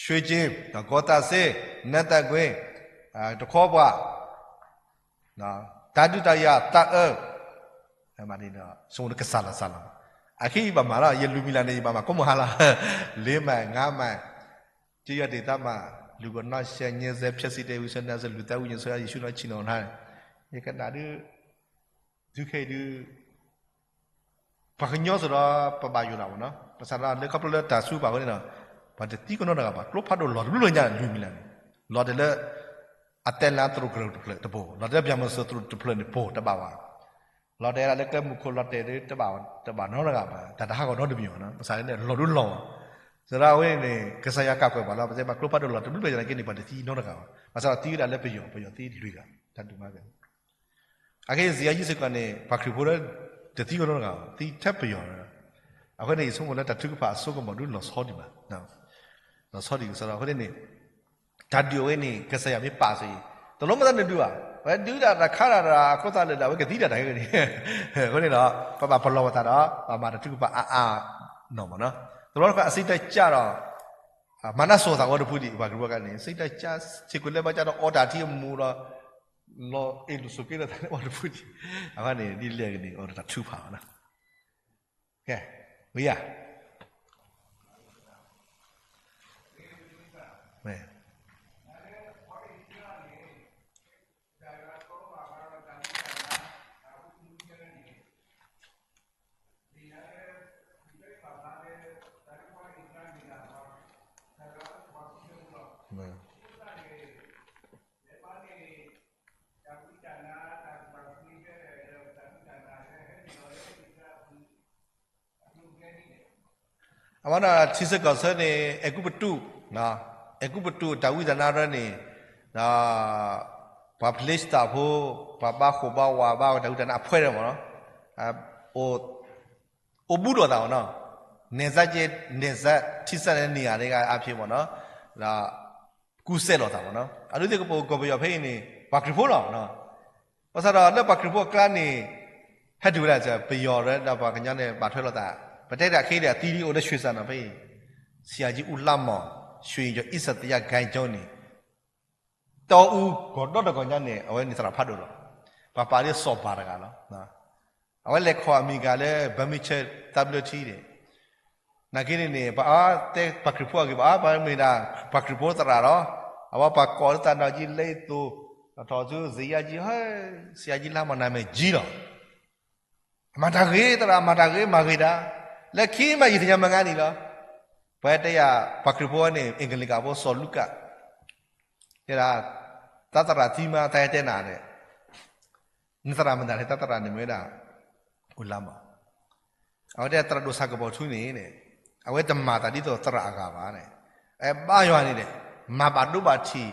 ရွှ့ကၠ့, ကီၢ်သးစ့, နဲသးကွ့, တခီပှၤ တၢ်ဒုးတၢ်ယၤသးအၢ, ဆိကမိၣ်ကစၢ်လီၤစၢ်လီၤ, အခဲအံၤယဘၣ်မၤလီၤ, ယလူၤမံၤလၢ်န့ၣ် ယဘၣ်မၤကိးမုၢ်ဟါလီၤ, လေးမိုင်, ငါးမိုင်, ကျေးရွာဒေသမှာ လူကို နှောင့်ယှက် ညှဉ်းဆဲ ဖျက်ဆီးတဲ့ ဝိသေနစ လူၤသၢဝံၣ်ညံၣ်စိရိၤ ယဆူၣ်နီၤဆံးနီၤနၤ, ယကနၣ်ဒုး, ဒုးခဲအံၤဒုး ပှၤကညီစ့ၢ်ဒီး ပဘၣ်ယိၣ်ဒၣ်မ့ၢ်နီၤ, ဘၣ်ဆၣ်ဒီးလၢခီဖျိလၢတၢ်ဆူပာ်ဝဲန့ၣ်ဒီး ပှၤတသံကနီတဂၤဘၣ်, ကျိဖးဒိၣ်လီၤတဘျုးလၢညါ လူၤမံၤလၢ်န့ၣ်, လီၤတဲာ်လၢ အတဲလါသရိာ်ကရၢၢ်တဖျၢၣ်တဘိ, လီၤတဲာ်လၢ ဗျၢမုၢ်စၢၤသရိာ်တဖျၢၣ်န့ၣ် ဘိတဘၣ်ဘၣ်, လီၤတဲာ်ဒၣ်လၢကျဲမုၢ်ခိၣ်လီၤတဲာ်ဒၣ် တဘၣ်နီတဂၤဘၣ်, တၢ်တဟးဂီၤနီတမံၤဘၣ်နီၤ, ဘၣ်ဆၣ်န့ၣ် လီၤဒိလီၤဘၣ်, စ့ၢ်ဒီးအဝဲန့ၣ် ကစၢ်ယွၤကးကွဲးပှၤလီၤ, ပတဲမးကျိဖးဒိၣ်လီၤတဘျုးလၢညါန့ၣ်က့န့ၣ် ပှၤတသံနီတဂၤဘၣ်, ဘၣ်ဆၣ်ဒီးသံဝဲဒၣ်လၢပယီၤ, ပယီၤသံလွံၢ်ဂၤ တၢ်ဒုးမၤကဲ အခဲအံၤ စံးယၤယုၢ်စ့ၢ်ကီးန့ၣ် ပှၤခရံာ်ဖိလၢ တသံကနီတဂၤဘၣ်, သံထဲပယီၤလီၤ. အဃိန့ၣ် ယဆိကမိၣ်လၢတၢ်ထုကဖၣ်အစိကမီၤဒုးလီၤဆီဒံးဘၣ်, လီၤဆီဒံးကစီဒီ. အဃိန့ၣ် တၢ်ဒုးအဝဲန့ၣ် ကစၢ်ယွၤမ့ၢ်ပာ်စ့ၢ်ကီး တလိၣ်မၤတၢ်နဒုးဘၣ်, ပှၤဒုးဒၣ်တၢ်ခါတၢ်တၢ်အခိၣ်သးလၢာ်ဒီး အဝဲကသံတၢ်တၢ်ဂ့ၢ်န့ၣ်. အဃိန့ၣ်ဒီး ပဘၣ်ပလီၢ်ပသးဒီး ပမၤတၢ်ထုကဖၣ်အါအါနီၢ်မးနီၤ. တဘျီတခီၣ်အစံးတၢ်ကၢ်ဒီး မၤနၢၤစိၤသးဝီတဖုဒံး ပှၤခရံာ်ဖိခါန့ၣ် စံးတၢ်ကၢ် ဆံးကွံာ်လၢဘၣ်ကၢ်ဒီးအီတၢ်ထံအမူးဒီး လီၤအ့ၣ်လိာ်ဆိးက့လိာ်သးလၢအီတဖုဒံး. အဃိန့ၣ် ဒ်လဲၣ်ဂ့ၤန့ၣ် အိၣ်ဒီးတၢ်ထုကဖၣ်နီၤ. ကဲ, ဝံၤယၤ အဝဲဒၣ်ထံဆၢကီၢ်ဆၢန့ၣ် အဲၤကူပတူး, အဲၤကူပတူးတၢ်ဝံတၢ်နါရၢန့ၣ် ဒီး ပှၤဖလ့ၡသးဖိ ပှၤဘါဃိၣ်ဘါဝးဘါတၢ်ဝံတၢ်နါအဖှဲဒၣ်မးနီၤ, အိၣ်ဘူးလိာ်သးမးနီၤ, နဲၣ်စၢ်က့ နဲၣ်စၢ်ထံစၢ်န့ၣ်န့ၢ်ဂၤဒ်ဂၤအါဖျၢၣ်မးနီၤ, ဒီး ကူစဲးလိာ်သးမးနီၤ. အဒုးသ့ၣ်ကပိာ်ကီၢ်ပယီၤဖဲအံၤန့ၣ် ပှၤခရံာ်ဖိလီၤ. ဘၣ်ဆၣ်ဒီးလၢပှၤခရံာ်ဖိအကျါန့ၣ် ဟဲတုၤဝဲဒၣ် ပယီၤဒီးပှၤကညီန့ၣ် ဘၣ်ထွဲလိာ်သး, ပတဲဒၣ်ခဲအံၤဒီးအသံလံ အိၣ်လၢရွှ့ၣ်စၢ်နီၤဖဲအံၤ, ဆရာကြီးဦးလှမောင် ရွှေရော် အီစသယဂိုဏ်းချုပ်န့ၣ် တီအူကီၢ်ဒီတကီၢ်ညါန့ၣ် အဝဲန့ၣ်သရၣ်ဖးဒိၣ်လီၤ. ပှၤပာ်လၢစီၤပၤတဂၤလီၤ. အဝဲလဲၤခီၣ်အမံၤကၤလၢ ဘၢမံဆၢ သးဘျၢထံန့ၣ် နာ်က့န့ၣ်န့ၣ် ပှၤအါတဲပှၤခရံာ်ဖိအဂ့ၢ် ပှၤအါပှၤမ့ၢ်ဒၣ် ပှၤခရံာ်ဖိသရၣ်လီၤ. အဝဲပှၤကိးလၢသးနီၢ်ကံလ့သိး ထီၣ်ထီၣ်ဆူ ဆရာကြီး ဟဲ ဆရာကြီးလှမောင် နာမည်ကြီးလီၤ. အမၤတၢ်ဂ့ၤ သရၣ်မၤတၢ်ဂ့ၤ မၤဂ့ၤတၢ်, လၢခံမးယသ့ၣ်ညါမ့ၢ်ဂ့ၤန့ၣ်လီၤ. ပှၤတဲယၤ ပှၤခရံာ်ဖိန့ၣ် အ့ၣ်ကလံးကးဖိစီၤလူကၣ် တဲဒၣ် တၢ်သရၣ်သံမး တၢ်ဟဲတဲနၤန့ၣ် နသရၣ်မတၤလဲၣ် တၢ်သရၣ်န့ၣ်မ့ၢ်ဝဲဒၣ် အိၣ်လါမး. အဝဲတဲသရၣ်ဒိၣ်ဆၣ်ကပီၤထူန့ၣ် အဝဲတမၤတၢ်ဒ်သိးသရၣ်အဂၤဘၣ်န့ၣ်, အဘါယွၤန့ၣ်ဒီး မၤဘၣ်ဒိဘၣ်ထံး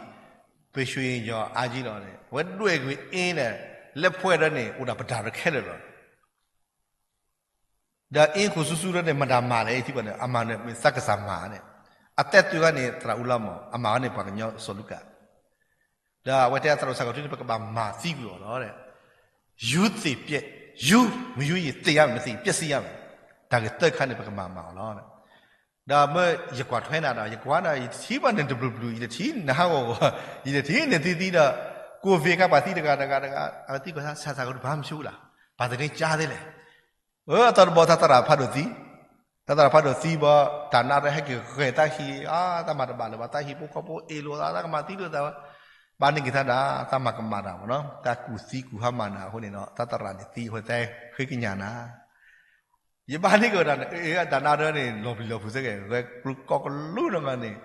ပရွှ့ၣ်ရော်အါကံလီၤန့ၣ် အဝဲဒွဲၣ်ကွံာ်အ့န့ၣ် လၢဖှဲၣ်ဒီးန့ၣ် အိၣ်ဒၣ်ပတၢ်ရဲၣ်ခဲလၢာ်လီၤ. ဒီးအ့ခိၣ်ဆူၣ်ဆူၣ်ဒီးန့ၣ် မတၤမၤလဲၣ် ထံပှၤန့ၣ် အမၤန့ၣ် မ့ၢ်သးကစၢ်မၤန့ၣ်, အတဲတုၤဂၤန့ၣ် သရၣ်အူလါမး အမၤဝဲန့ၣ် ပှၤကညီစီၤလူကၣ် ဒီးအဝဲတဲသရၣ်ဒိၣ်ဆၣ်ကပီၤထူန့ၣ် ပကဘၣ်မၤသံကွံာ်အီၤလီၤ. ယူးသ့ၣ်ပျဲး, ယူး, မယူးယသ့ၣ်ညါ မသ့ၣ်ပျဲးစံယါမး, တၢ်ဂ့ၢ်သၢခါန့ၣ် ပကမၤမၤအီၤလီၤ. ဒီးမ့ၢ်ယကွၢ်ထွဲနၤဒီး ယကွၢ်ဒီး ယတထံၣ်ဘၣ်န့ၣ်တဘျုးဘျုး ယတထံၣ်နဟးဂီၤဂီၤ, ယတထံၣ်န့ၣ်သံသံဒီး ကိးဝ့ၤခါပှၤသံတဂၤတဂၤတဂၤ အဝဲသံကွၢ်ဆၣ်ဆၣ်ကဒုး ဘာမှမဖြစ်ဘူးလား, ဘာသတင်းကြားသေးလဲ, အသီတဘီ တၢ်သရၣ်ဖးဒိၣ်သံ, တၢ်သရၣ်ဖးဒိၣ်သံဘီ တၢ်နါရၢဟဲက့ၤဂဲၤတၢ်ဟံၣ် အါ တၢ်မၤတဘၣ်လၢၤဘၣ် တၢ်ဟံၣ်ဖိဃီဖိအ့ၣ်လိာ်သး တၢ်ကမၤသံလိာ်သးဝဲ, ဘၣ်န့ၢ်က့ၤသးဒၣ် တၢ်မၤကမၣ်တၢ်မးနီၤ တၢ်ကူၣ်သံကူၣ်ဟါမၢ်နၤအဃိန့ၣ်ဒီး တၢ်သရၣ်န့ၣ်သံအဃိသဲဃ့ကညးနၤ ယဘၣ်န့ၢ်က့ၤဝဲဒၣ်န့ၣ် တၢ်နါရၢန့ၣ် လီၤပျံၤလီၤဖုးစ့ၢ်ကီး ဂဲၤကျိၤကီၢ်ကလူးနီၢ်မးန့ၣ်,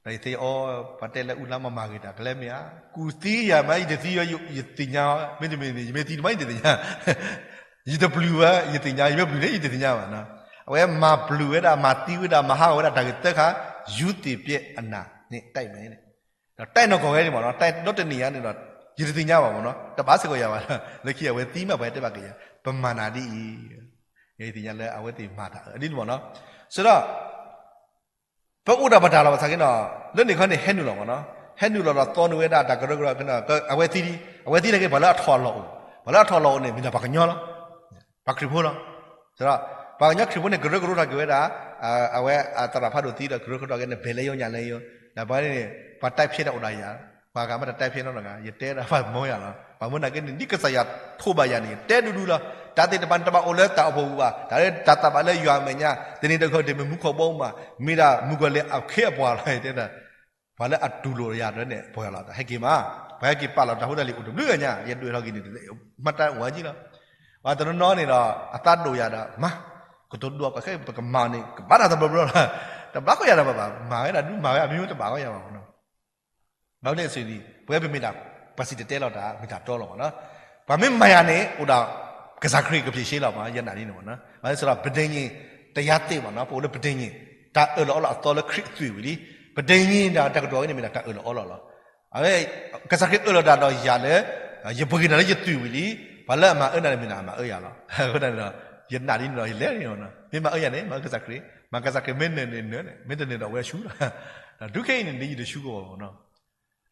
ဒီးယသ့ၣ်ညါအီၤ ပှၤတဲလၢအူလါမးမၤဂ့ၤတၢ်ကလဲၤမ့ၢ်ဧါ, ကူၣ်သံယၤမး ယတသံ ယသ့ၣ်ညါ မ့တမ့ၢ်န့ၣ် ယမ့ၢ်သံတမး ယတသ့ၣ်ညါ, ယတပျုၤဝဲ ယသ့ၣ်ညါ ယမ့ၢ်ပျုၤန့ၣ် ယတသ့ၣ်ညါဘၣ်နီၤ, အဝဲမၤပျုၤဝဲဒၣ် မၤသံဝဲဒၣ် မၤဟးဂီၤဝဲဒၣ်တၢ်ဂ့ၢ်သၢခါ, ယူးသ့ၣ်ပျဲးအနၤန့ၣ် တိုက်မယ်န့ၣ်, ဒီးတိုက်နီၢ်ကီၢ်ဝဲန့ၣ်မးနီၤ တိုက်ဒီတနံၣ်ညါန့ၣ်ဒီး ယတသ့ၣ်ညါဘၣ်မးနီၤ တဘၣ်စ့ၢ်ကီးယၤဘၣ်, လၢခံအဝဲသံမး ပှၤတဲဘၣ်က့ၤယၤ ပမၤနၤဒ်အံၤ, ယသ့ၣ်ညါလၢအဝဲသ့ၣ်မၤတၢ်အဒ်န့ၣ်မးနီၤ, ဆိုတော့ ပအိၣ်ဒၣ်ပတၢ်လီၤဘၣ်ဆၣ်က့နီၤ လၢန့ၣ်ခီန့ၣ် ဟဲနုာ်လီၤမးနီၤ, ဟဲနုာ်လီၤဒီးသီနုာ်ဝဲဒၣ်တၢ်ကရၢကရိ အဝဲသံလံ, အဝဲသံနာ်က့ ပှၤလၢအထီၣ်အလီၢ်အိၣ်, ပှၤလၢအထီၣ်အလီၢ်အိၣ်န့ၣ် မ့ၢ်ဒၣ်ပှၤကညီလီၤ, ပှၤခရံာ်ဖိလီၤ, ဆိုတော့ ပှၤကညီခရံာ်ဖိန့ၣ် ကရၢကရိထီၣ်က့ၤဝဲဒၣ် အဝဲအသရၣ်ဖးဒိၣ်သံဒီး ကရၢကရိထီၣ်က့ၤန့ၣ် ဘဲလဲယိညါလဲယိ, ဒီးပှၤန့ၣ် ပှၤတိုက်ဖျက်တၢ်အိၣ်ဒၣ်ယၤ, ပှၤဂၤမ့ၢ်တၢ်တိုက်ဖျက်နီတဂၤ ယတဲဒၣ်ပှၤမၢယၤလီၤ, ပှၤမၢနာ်က့န့ၣ် ဒ်ကစၢ်ယွၤထိးဘၣ်ယၤန့ၣ် ယတဲဒူဒူလီၤ, တၢ်သ့ၣ်တဖၣ်န့ၣ် တဘၣ်အိၣ်လၢတၢ်အိၣ်ဖှိၣ်ပူၤဘၣ်, တၢ်လၢတၢ်သးဘၣ်လၢယွၤအမဲာ်ညါ တနံၤတခီတမ့ၢ်မူခိၣ်ဘီမး, မ့ၢ်ဒၣ်မုၣ်ကီၤလံၢ်အခ့အပှၤလီၤ ယတဲဒၣ် ပှၤလၢအတူၢ်လိာ်ယၤဒၣ်န့ၣ် ပှၤလီၤ ဟဲက့ၤမး, ပှၤဟဲက့ၤပာ်လီၤတၢ်ဖိတၢ်လံၤအိၣ်တဘျုးညါ, ယဒွဲၣ်ထီၣ်က့ၤန့ၣ် မှတ်တမ်းအိၣ်ဝဲက့ၤလီၤ, ပှၤတနီၤနီၤန့ၣ်ဒီး အသးဒိၣ်ယၤဒီး မၤ, ကတိၤဒိးပှၤခဲအံၤ ပကမၤန့ၣ် ကဘၣ်တၢ်တဘျီဘျီလီၤ, တဘၣ်ဃီယၤဒီးဘၣ်ဘၣ် မၤဝဲဒၣ်ဒုးမၤဝဲ အမ့ၢ်တဘၣ်ဃီယၤဘၣ်မးနီၤ ဘၣ်မနုၤအဃိန့ၣ် ပဝဲပမ့ၢ်ဒၣ် ပှၤစံၣ်တဲၤတဲလီၤတၢ် မ့ၢ်တၢ်တီလီၤမးနီၤ, ပှၤမ့ၢ်မၤယၤန့ၣ် အိၣ်ဒၣ် ကစၢ်ခရံာ်ကဖြေရှင်းလီၤမး ယဲနာ်ဒ်န့ၣ်မးနီၤ, ဘၣ်ဆၣ်ဒီး ပဒိၣ်ညိၣ် တရားသစ်မးနီၤ, ပအိၣ်လၢပဒိၣ်ညိၣ် တၢ်အၢၣ်လီၤအီလီၤအသီလၢခရံာ်အသွံၣ်ဝံၤလံ, ပဒိၣ်ညိၣ်ဒီးတၢ်ကတိၤအံၤန့ၣ်မ့ၢ်ဒၣ်တၢ်အၢၣ်လီၤအီလီၤလီၤ, အဝဲ ကစၢ်ခရံာ်အၢၣ်လီၤတၢ်ဒီးယၤလၢ ယပှ့ၤနၤလၢယသွံၣ်ဝံၤလံ, ပှၤလၢအမၤအၢနၤန့ၣ် မ့ၢ်နၤအမၤအၢယၤလီၤ. အဃိသတးန့ၣ်ဒီး ယနာ်ဒ်န့ၣ်ဒီး ယလဲၤန့ၣ်လီၤ. မ့ၢ်မၤအၢယၤန့ၣ် မၤအၢကစၢ်ခရံာ်, မ့ၢ်ကစၢ်ခရံာ်မ့ၢ်နၢၤန့ၣ်နၢၤန့ၣ်, မ့ၢ်တနၢၤဒီးအဝဲဆူလီၤ. ဒုးခဲအံၤန့ၣ် ဒ်ယတဆူကီၢ်ဘၣ်နီၤ.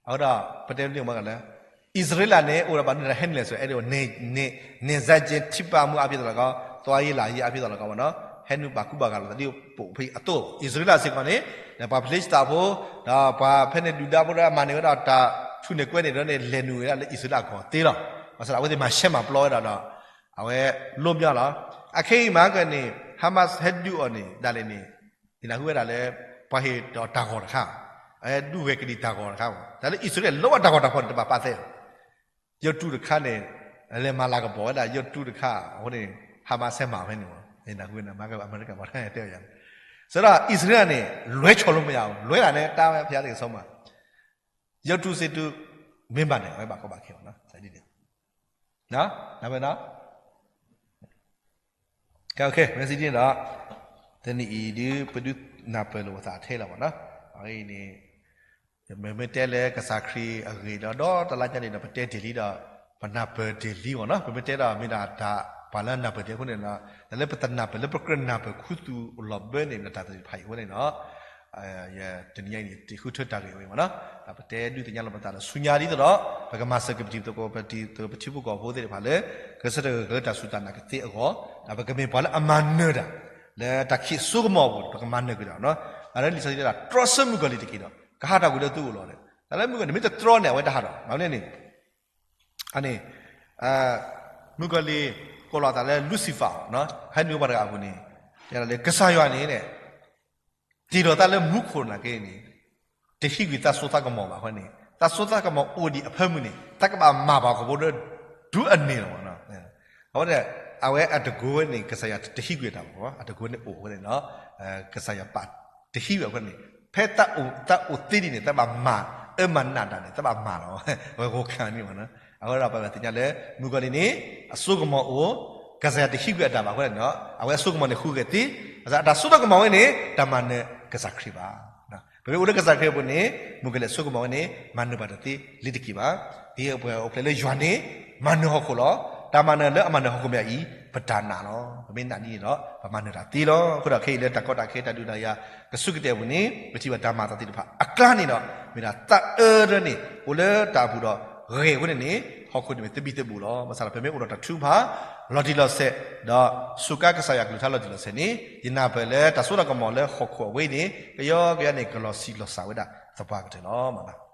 အဃိဒီး ပတဲန့ၢ်မၤကလၢ အံၣ်စရ့လးန့ၣ် အိၣ်ဒီးဘၣ်နုၤတၢ်ဟဲနုာ်လဲၣ်ဆိ အဲၣ်ဒိး နယ်စပ်ချင်း ထိပါးမှု အဖြစ်သော်လည်းကောင်း, သွားရေးလာရေး အဖြစ်သော်လည်းကောင်းနီၤ, ဟဲနုာ်ဘၣ်ကူဘၣ်ဂာ်လိာ်သးဒ်ပိာ်ဖဲအသိးလီၤ. အံၣ်စရ့လးစ့ၢ်ကီးန့ၣ် ပှၤဖလ့ၡသးဖိ ဒီးပှၤဖဲန့ၣ်ဒုၣ်ဒါဖိဒီးမၤန့ၢ်ဝဲဒၣ်တၢ်ဆူၣ်န့ၢ်ကွဲန့ၣ်ဒီးန့ၣ် လဲၤနုာ်ဝဲဒၣ်လၢအံၣ်စရ့လးအကီၢ်သ့လီၤ. ဘၣ်ဆၣ်ဒီးအဝဲသ့ၣ်မၤရှဲမၤပျီဝဲဒၣ်ဒီး အဝဲလိၣ်မၠီလီၤ. အခဲအံၤမၤကန့ၣ် Hamas ဟဲဒုးအီၤန့ၣ် ဒၣ်လဲာ်န့ၣ် ယနၢ်ဟူဝဲဒၣ်လၢ ပှၤဟ့ၣ်ဒီးတၢ်ဂီၤတခါ, အဒုးဂဲၤကလံၤတၢ်ဂီၤတခါမး, တၢ်လၢအံၣ်စရ့လးလၢအတၢ်ဂီၤတၢ်ဖီၣ်န့ၣ် တဘၣ်ပာ်သဲလီၤ. ယိးတူတခါန့ၣ် လဲၤမၤလၤကပီၤဝဲဒၣ် ယိးတူတခါအဃိန့ၣ် Hamas ဟဲမၤဝဲန့ၣ်မး, ယနၢ်ဟူဝဲန့ၣ် မၤကဘၣ်အမဲရကၤပှၤတၢ်တဲဝဲယၤန့ၣ်, စံးဒီးအံၣ်စရ့လးန့ၣ် လွဲချော်လို့မရဘူး, လွဲတာန့ၣ် တၢ်ဝဲဖျါတက့ၤဆီမး, ယိးတူစ့တူ မ့ၢ်ဘၣ်န့ၣ် အဝဲဘၣ်ကီဘၣ်ခဲအီၤနီၤ, ဒ်န့ၣ် နဝဲနီၤ ကဲ မ့ၢ်စံးဒ်န့ၣ်ဒီး တနံၤအံၤဒုး ပဒုးနၢ်ပၢၢ်လိာ်ပသးထဲလီၤမးနီၤ. အဂ့ၢ်န့ၣ် ပမ့ၢ်တဲလၢကစၢ်ခရံာ်အဂ့ၢ်ဒီး ဒီတလါညါန့ၣ်ဒီး ပတဲတ့ၢ်လံဒီး ပနၢ်ပၢၢ်တ့ၢ်လံမးနီၤ. ပမ့ၢ်တဲဒီးမ့ၢ်ဒၣ်တၢ်ပှၤလၢနၢ်ပၢၢ်တ့ၢ်အဃိန့ၣ်ဒီး တၢ်လၢပတနၢ်ပၢၢ်လၢပကြၢးနၢ်ပၢၢ်ခူသူၣ်လီၤဘၢန့ၣ် လၢတၢ်သ့ၣ်တဖၣ်အံၤအဃိန့ၣ်ဒီး တနံၤညါအံၤန့ၣ် တ့ၢ်ဃုထၢတၢ်ဂ့ၢ်ဝဲမးနီၤ. ဒီးပတဲဒုးသ့ၣ်ညါလီၤပသးဒီးဆူညါဒ်သိးဒီး ပကမၤစၢၤက့ၤပတံၤသကိး ပတံၤသကိး ပထံဖိကီၢ်ဖိသ့ၣ်တဖၣ်လၢ ကစၢ်တဂၢၢ်ကျၢၤတၢ်စူၢ်တၢ်နာ်ကသ့အဂီၢ်, ဒီးပကမ့ၢ်ပှၤလၢအမၤနၢၤတၢ် လၢတၢ်ခံးစိကမီၤအပူၤ ပကမၤနၢၤကွံာ်တၢ်နီၤ. အလံာ်စီဆှံတဲဒၣ် တြီဆၢမုၣ်ကီၤလံၢ်တက့ၢ်ဒီး ကဟးထီၣ်ကွံာ်လၢသုအိၣ်လီၤ. တၢ်လၢမုၣ်ကီၤလံၢ်န့ၣ် မ့ၢ်တတြီန့ၣ် အဝဲတဟးထီၣ် မ့ၢ်န့ၣ် အန့ၣ် မုၣ်ကီၤလံၢ် ကိးလီၤသးလၢ Lucifer နီၤ, ဟဲနုာ်ပှၤတဂၤအပူၤန့ၣ် တဲဒၣ်လၢ ကစၢ်ယွၤန့ၣ် တ့ၢ်လီၤသးလၢမူခိၣ်နာ်က့န့ၣ် တဟံးကွံာ်သးစိသးကမီၤဘၣ်အဃိန့ၣ် သးစိသးကမီၤအိၣ်ဒံးအဖၢမုၢ်န့ၣ် သးကဘၣ်မၤဘၣ်ခီဖျိလၢ ဒုးအန့ၣ်လီၤမးနီၤ. အဝဲဒၣ် အဝဲအတကိးဝဲန့ၣ် ကစၢ်ယွၤတဟံးကွံာ်တၢ်ဘၣ်, အတကိးန့ၣ်အိၣ်ဝဲန့ၣ်နီၤ, ကစၢ်ယွၤပာ်တဟံးဝဲအဃိန့ၣ် ဖဲသးအိၣ်သ့ဒ်န့ၣ် သးဘၣ်မၤအၢမၤနးတၢ်န့ၣ် သးဘၣ်မၤလီၤ, အဝဲဂီၤခါန့ၣ်မးနီၤ. အဃိဒီးပသ့ၣ်ညါလၢ မုၣ်ကီၤလံၢ်န့ၣ် အစိကမီၤအိၣ်, ကစၢ်ယွၤတဟံးကွံာ်အတၢ်ဘၣ်အဃိန့ၣ်နီၤ, အဝဲအစိကမီၤန့ၣ်ဃုဂဲၤသ့, ဘၣ်ဆၣ်အတၢ်စိတၢ်ကမီၤဝဲန့ၣ် တၢ်မၤနၢၤကစၢ်ခရံာ်ဘၣ်. ပမ့ၢ်အိၣ်လၢကစၢ်ခရံာ်အပူၤန့ၣ် မုၣ်ကီၤလံၢ်အစိကမီၤဝဲန့ၣ် မၤနၢၤဘၣ်တသ့လၢၤတက့ၢ်ဘၣ်. ဒ်ပအိၣ်ဖျဲၣ်လၢယွၤန့ၣ် မၤနၢၤဟီၣ်ခိၣ်လီၤ. တၢ်မၤနၢၤလၢအမၤနၢၤဟီၣ်ခိၣ်မဲာ်အံၤ ပတၢ်နာ်လီၤ. ပမ့ၢ်နာ်ဒ်န့ၣ်ဒီး ပမၤနၢၤတၢ်သ့လီၤ. အဃိဒီးခဲအံၤလၢတၢ်ကီတၢ်ခဲတၢ်ဒုးတၢ်ယၤ ကစူၢ်ကတဲာ်အပူၤန့ၣ် ပထံၣ်ဘၣ်တၢ်မၤအသးသ့ၣ်တဖၣ်အကျါန့ၣ်ဒီး မ့ၢ်ဒၣ်သးအၢတၢ်န့ၣ် အိၣ်လၢတၢ်အပူၤဒီး ဂဲၤအဃိန့ၣ်န့ၣ် ဟီၣ်ခိၣ်န့ၣ်မ့ၢ်သဘံၣ်သဘုၣ်လီၤ. ဘၣ်ဆၣ်ဒီးပမ့ၢ်အိၣ်ဒီးတၢ်ထုကဖၣ် လီၤတံၢ်လီၤဆဲး ဒီးစူးကါကစၢ်ယွၤကလုၢ်ကထါလီၤတံၢ်လီၤဆဲးန့ၣ် ယနၢ်ပၢၢ်လၢတၢ်စိတၢ်ကမီၤလၢဟီၣ်ခိၣ်အဝဲအံၤန့ၣ် ကယီကယီန့ၣ် ကလီၤဆံးလီၤစှၤဝဲဒၣ်သပှၢ်ကတၢၢ်လီၤ.